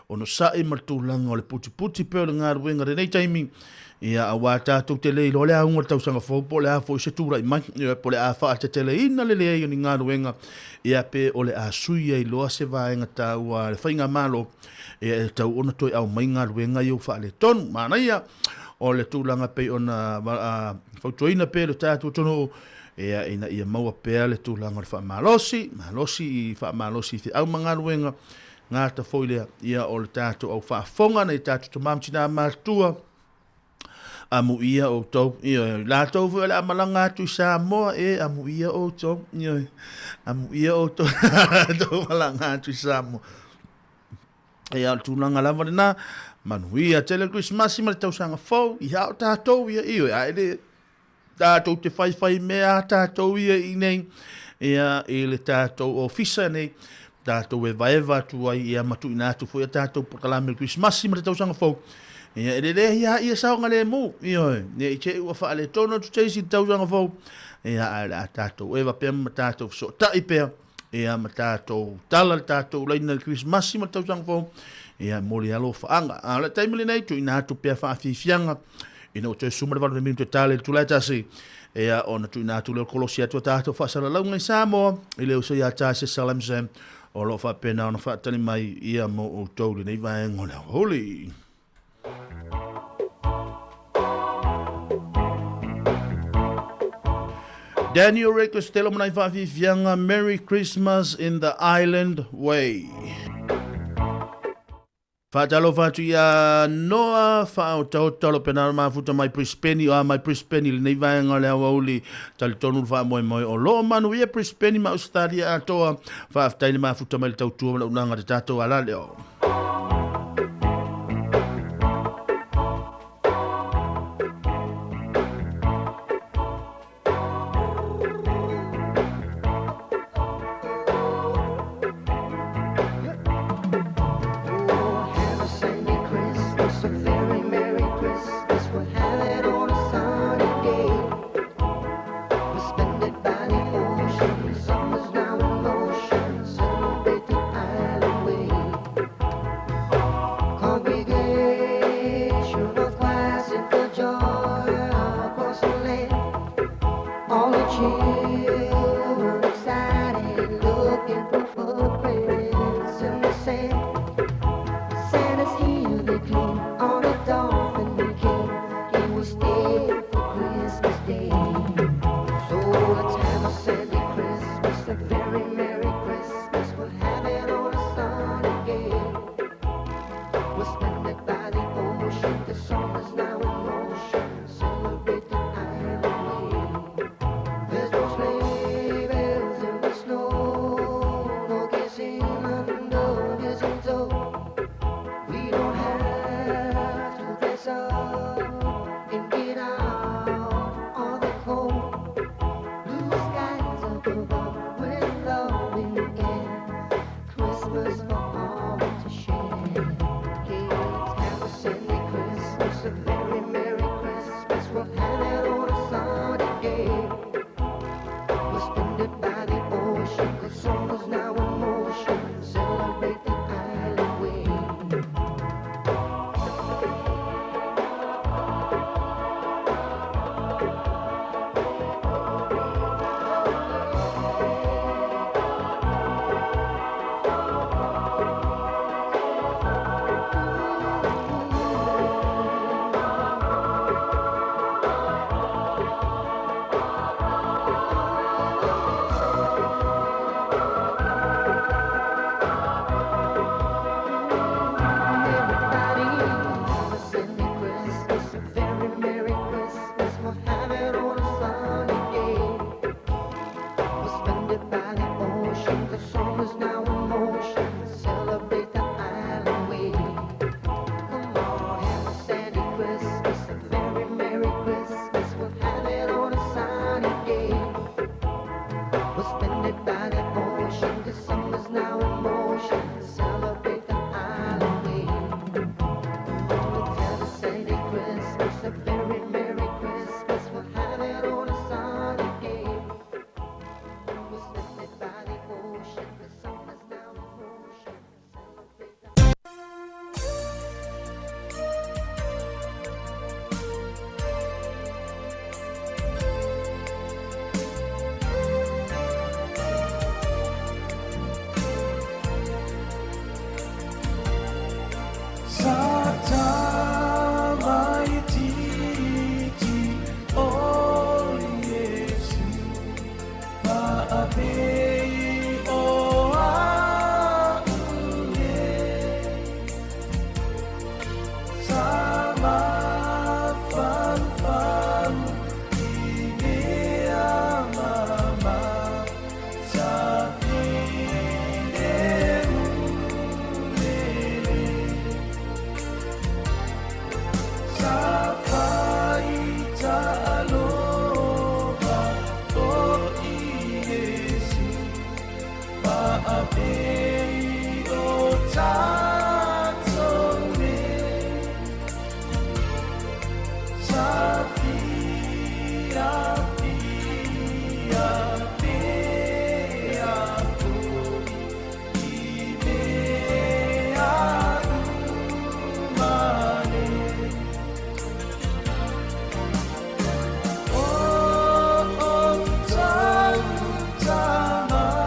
onosai ma le tulaga o le putiputi pea o le galuega i lenei taimi, Ia, aua tatou te le iloa le auga o le tausaga fou po o le a foi se tulai mai, ia, po o le a faateteleina le leai o ni galuega, ia, pe o le a sui ai loa se vaega taua a le faigamalo, ia, e tatau ona toe aumai galuega ia ua faaletonu. Manaia o le tulaga pei ona fautuaina pea e le tatou atunuu, ia, ina ia maua pea le tulaga o le faamalosi, malosi i faamalosi i feau ma galuega, gata foi lea, ia, o le tatou au faafofoga nai tatou tama ma tina matutua, Amuia outou, ioe, latou foi o le a malaga atu i Samoa, e amuia outou, ioe, amuia outou, latou malaga atu i Samoa. Ia, o le tulaga lava lena, manuia tele le Kerisimasi ma le tausaga fou, ia o tatou ia, ioe, a e le tatou te faifai mea a tatou ia i nei, ia, i le tatou ofisa nei, tatou evaeva atu ai, ia, ma tuuina atu foi a tatou polokalame o le Kerisimasi ma le tausaga fou, ia, e lelei lava ia saogalemu, ioe, ne i te i ua faaletonu atu se isi i le tausaga fou, ia, ae o le a tatou eva pea ma tatou fesootai pea, ia, ma tatou tala le tatou laina i le Kerisimasi ma le tausaga fou, ia, e momoli alofaaga. A o le taimi lenei, tuuina atu pea faafiafiaga, Ina ua toe suma le 8 minute tale i le itula e tasi, ia ona tuuina atu lea o le kolosi atu a tatou faasalalauga i Samoa i le uso ia Tasia Salamzem o lo o faapena ona faatali mai ia mo outou i lenei vaega o le aoauli. Daniel Ray Costello ma nai faafiafiaga Merry Christmas in the Island Way. Faatalofa atu ia Noa Faaotaota o lo pena mafuta mai Brisbane o a mai Brisbane i lenei vaega o le aoauli. Talitonu le faamoemoe o lo o manuia Brisbane ma Ausetalia atoa. Faafetai le mafuta mai le tautua ma le auaunaga a le tatou alaleo. very Merry Christmas. We'll have it on a sunny day. We'll spend it by the ocean. The summer's now in motion. Celebrate the island way. There's no sleigh bells in the snow, no kissing under mistletoe. We don't have to dress up and get out on the cold. Blue skies up above with love in the air. Christmas for all to share. Kids have a Sandy Christmas, a very Merry Christmas. We'll have it on a sunny day. We'll spend it by the ocean, 'cause summer's now in motion. Celebrate the island way. Everybody have a Sandy Christmas, a very Merry Christmas. We'll have it on a sunny day. We'll spend it by the ocean. The summer's now in motion. Celebrate the island way. Come on, have a Sandy Christmas, a very Merry Christmas. We'll have it on a sunny day. We'll spend it by the ocean. The summer's now in motion. Celebrate the island way. Let's have a Sandy Christmas, a very Merry Christmas. We'll have it on a sunny day. We'll spend it by the ocean. The summer's now in motion. Celebrate the Sa tamaititi o Iesu, faapei o a'u e. Sa mafalufalu i mea mama, sa filemu lele. Sa faita alofa o Iesu, faapei o tatou me. Sa fia fia pea fo'i i mea uma nei. O o tau tamaiti.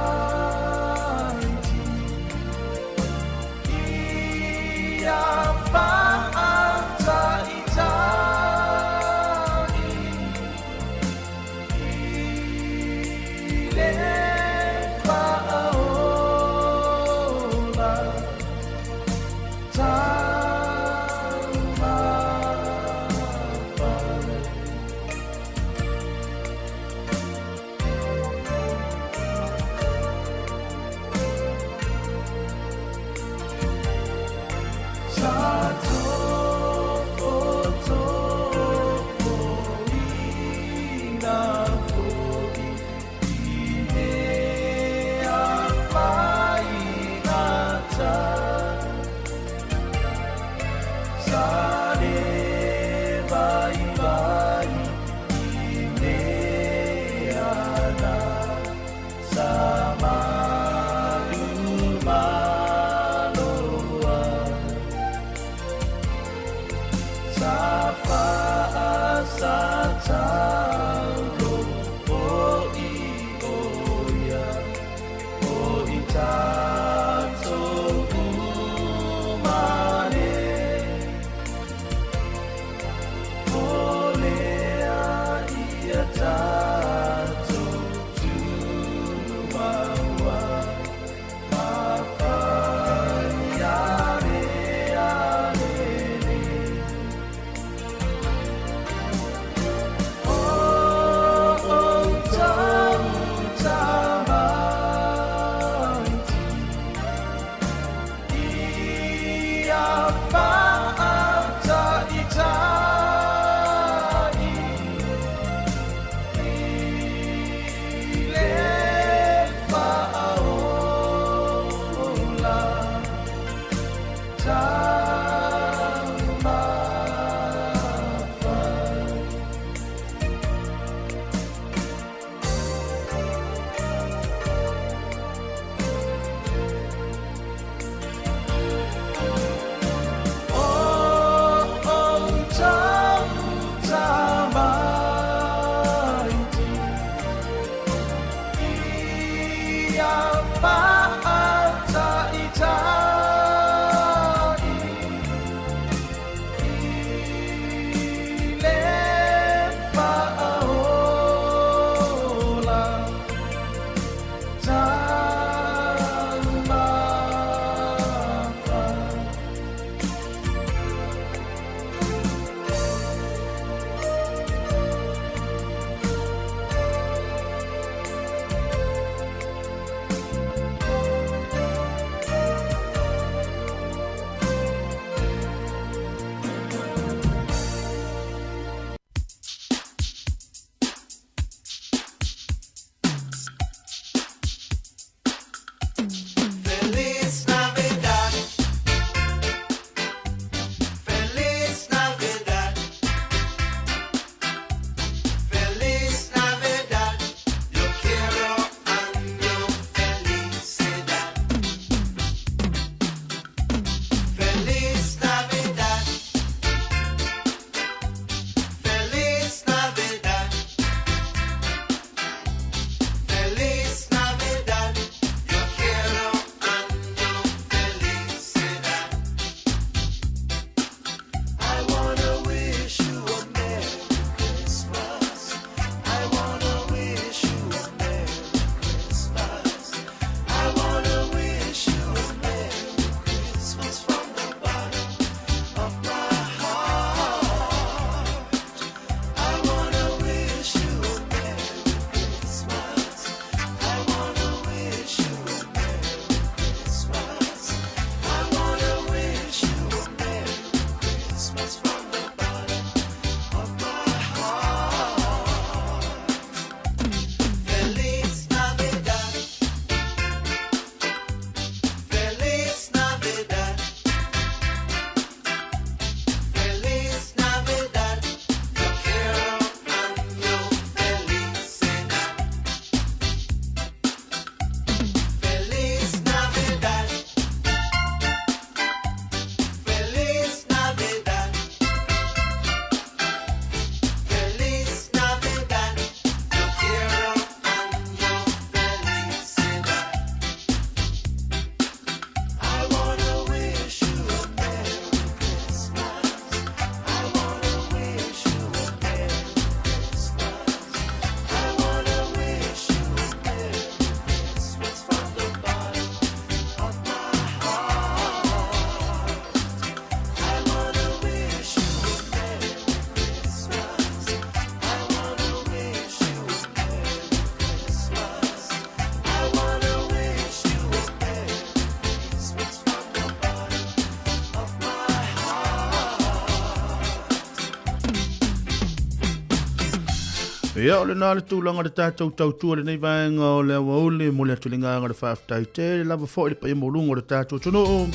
Ia, o lena le tulaga o le tatou tautua i lenei vaega o le aoauli, momoli atu le agaga o le faafetai tele lava foi i le paia maualuga o le tatou atunuu.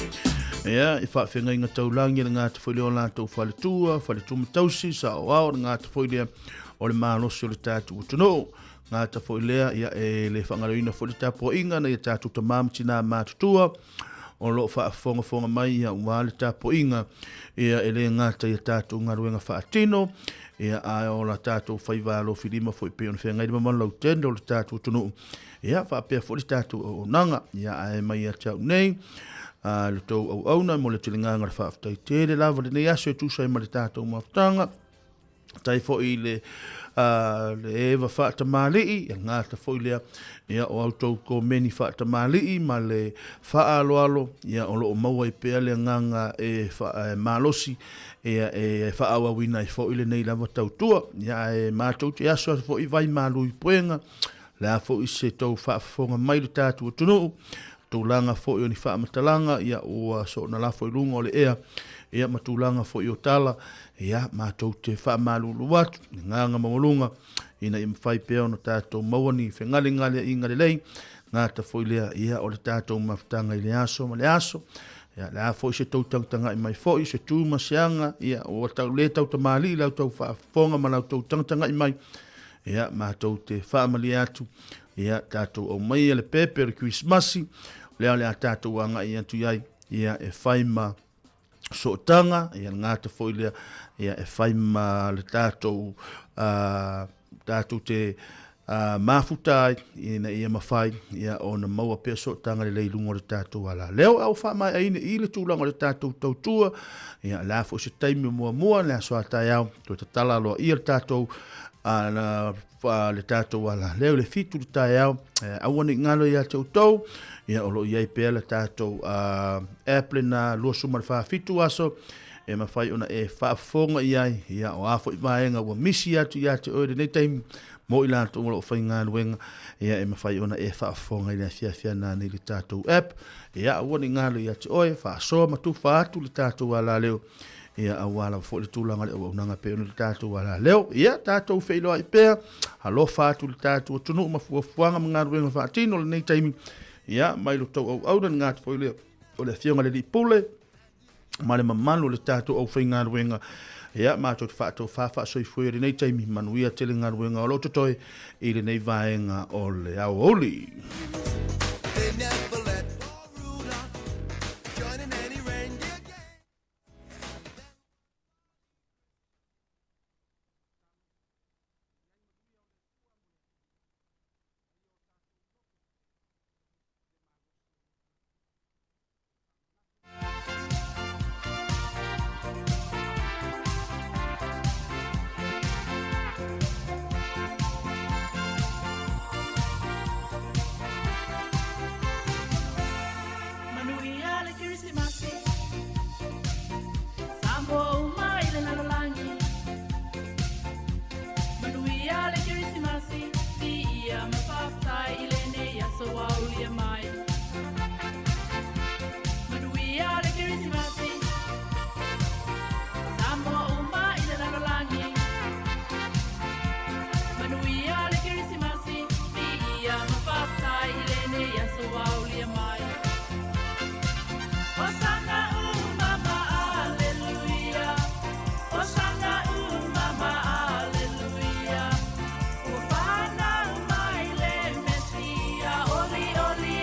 Ia, i faafeagaiga taulagi, le gata foi lea o latou faletua, faletua ma tausi, saoao, le gata foi lea o le malosi o le tatou atunuu. Gata foi lea, ia, e le faagaloina foi le tapuaiga nai a tatou tama ma tina matutua o lo o faafogafoga mai, ia, aua le tapuaiga, ia, e le gata i a tatou galuega faatino, ia, ae o la tatou faiva alofilima foi pei ona feagai le mamalu lautele o le tatou atunuu, ia, faapea foi le tatou auaunaga, ia, ae mai ia te au nei, a le tou auauna, mo le tiligaga o le faafetai tele lava lenei aso e tusa ai ma le tatou mafutaga. Tai foi i le, le eva faatamalii, e gata foi lea, ia, o autou komeni faatamalii ma le faaaloalo, ia, o lo o maua ai pea le agaga e, fa, e malosi, ia, e faaauauina ai foi lenei lava tautua. Ia, ae matou te aso aso foi vai malu i puega, le a foi se tou faafofoga mai le tatou atunuu, tulaga foi o ni faamatalaga, ia, ua soona lafo i luga o le ea, ia, ma tulaga foi o tala, ia, matou te faamalulu atu i le agaga maualuga, ina ia mafai pea ona tatou maua ni fegalegaleaiga lelei, gata foi lea, ia, o le tatou mafutaga i le aso ma le aso. Ia, le a foi se tou tagatagai mai foi, se tu ma se aga, ia, ua tau le tautamalii la outou faafofoga ma la outou tagatagai mai, ia, matou te faamalie atu, ia, tatou aumaia le pepe o le Kerisimasi, lea o le a tatou agai atu i ai, ia, e fai ma sootaga, ia, le gata foi lea, ia, e fai ma le tatou, tatou te mafuta ai, ina ia mafai, ia, ona maua pea sootaga lelei i luga o le tatou alaleo. A ua faamaeaina i le tulaga o le tatou tautua, ia, le a foi se taimi o muamua, le aso a taeao, toe tatala aloaia le tatou le tatou alaleo i le 7 i le taeao, aua ne i galo ia te outou, ia, o lo o i ai pea le tatou app lena 24 aso, e mafai ona e faafofoga i ai, ia, o a foi vaega ua misi atu ia te oe i lenei taimi, mo i latou o lo o faigaluega, ia, e mafai ona e faafofoga i le afiafi a nanei i le tatou app, ia, aua ne i galo ia te oe, faasoa ma tufa atu le tatou alaleo, ia, aua lava foi le tulaga o le auaunaga pei ona le tatou alaleo. Ia, tatou feiloai pea, alofa atu le tatou atunuu ma fuafuaga ma galuega faatino lenei taimi, ia, mai lo tou auauna le gata foi lea o le Afioga i le Alii Pule ma le mamalu o le tatou aufaigaluega. Ia, matou te faatofa faasoifua i lenei taimi, manuia tele galuega o lo o totoe i lenei vaega o le aoauli. They never let poor Rudolph join in any reindeer game. Manuia le Kerisimasi, Samoa uma i le lalolagi. Manuia le Kerisimasi, viia ma faafetai i lenei aso ua aulia mai. Manuia le Kerisimasi, Samoa uma i le lalolagi. Manuia le Kerisimasi, viia ma faafetai i lenei aso ua aulia mai. Osana umama, aleluia. Osana umama, aleluia. Ua fanau mai le Mesia, oli oli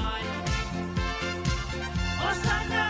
mai. Osana.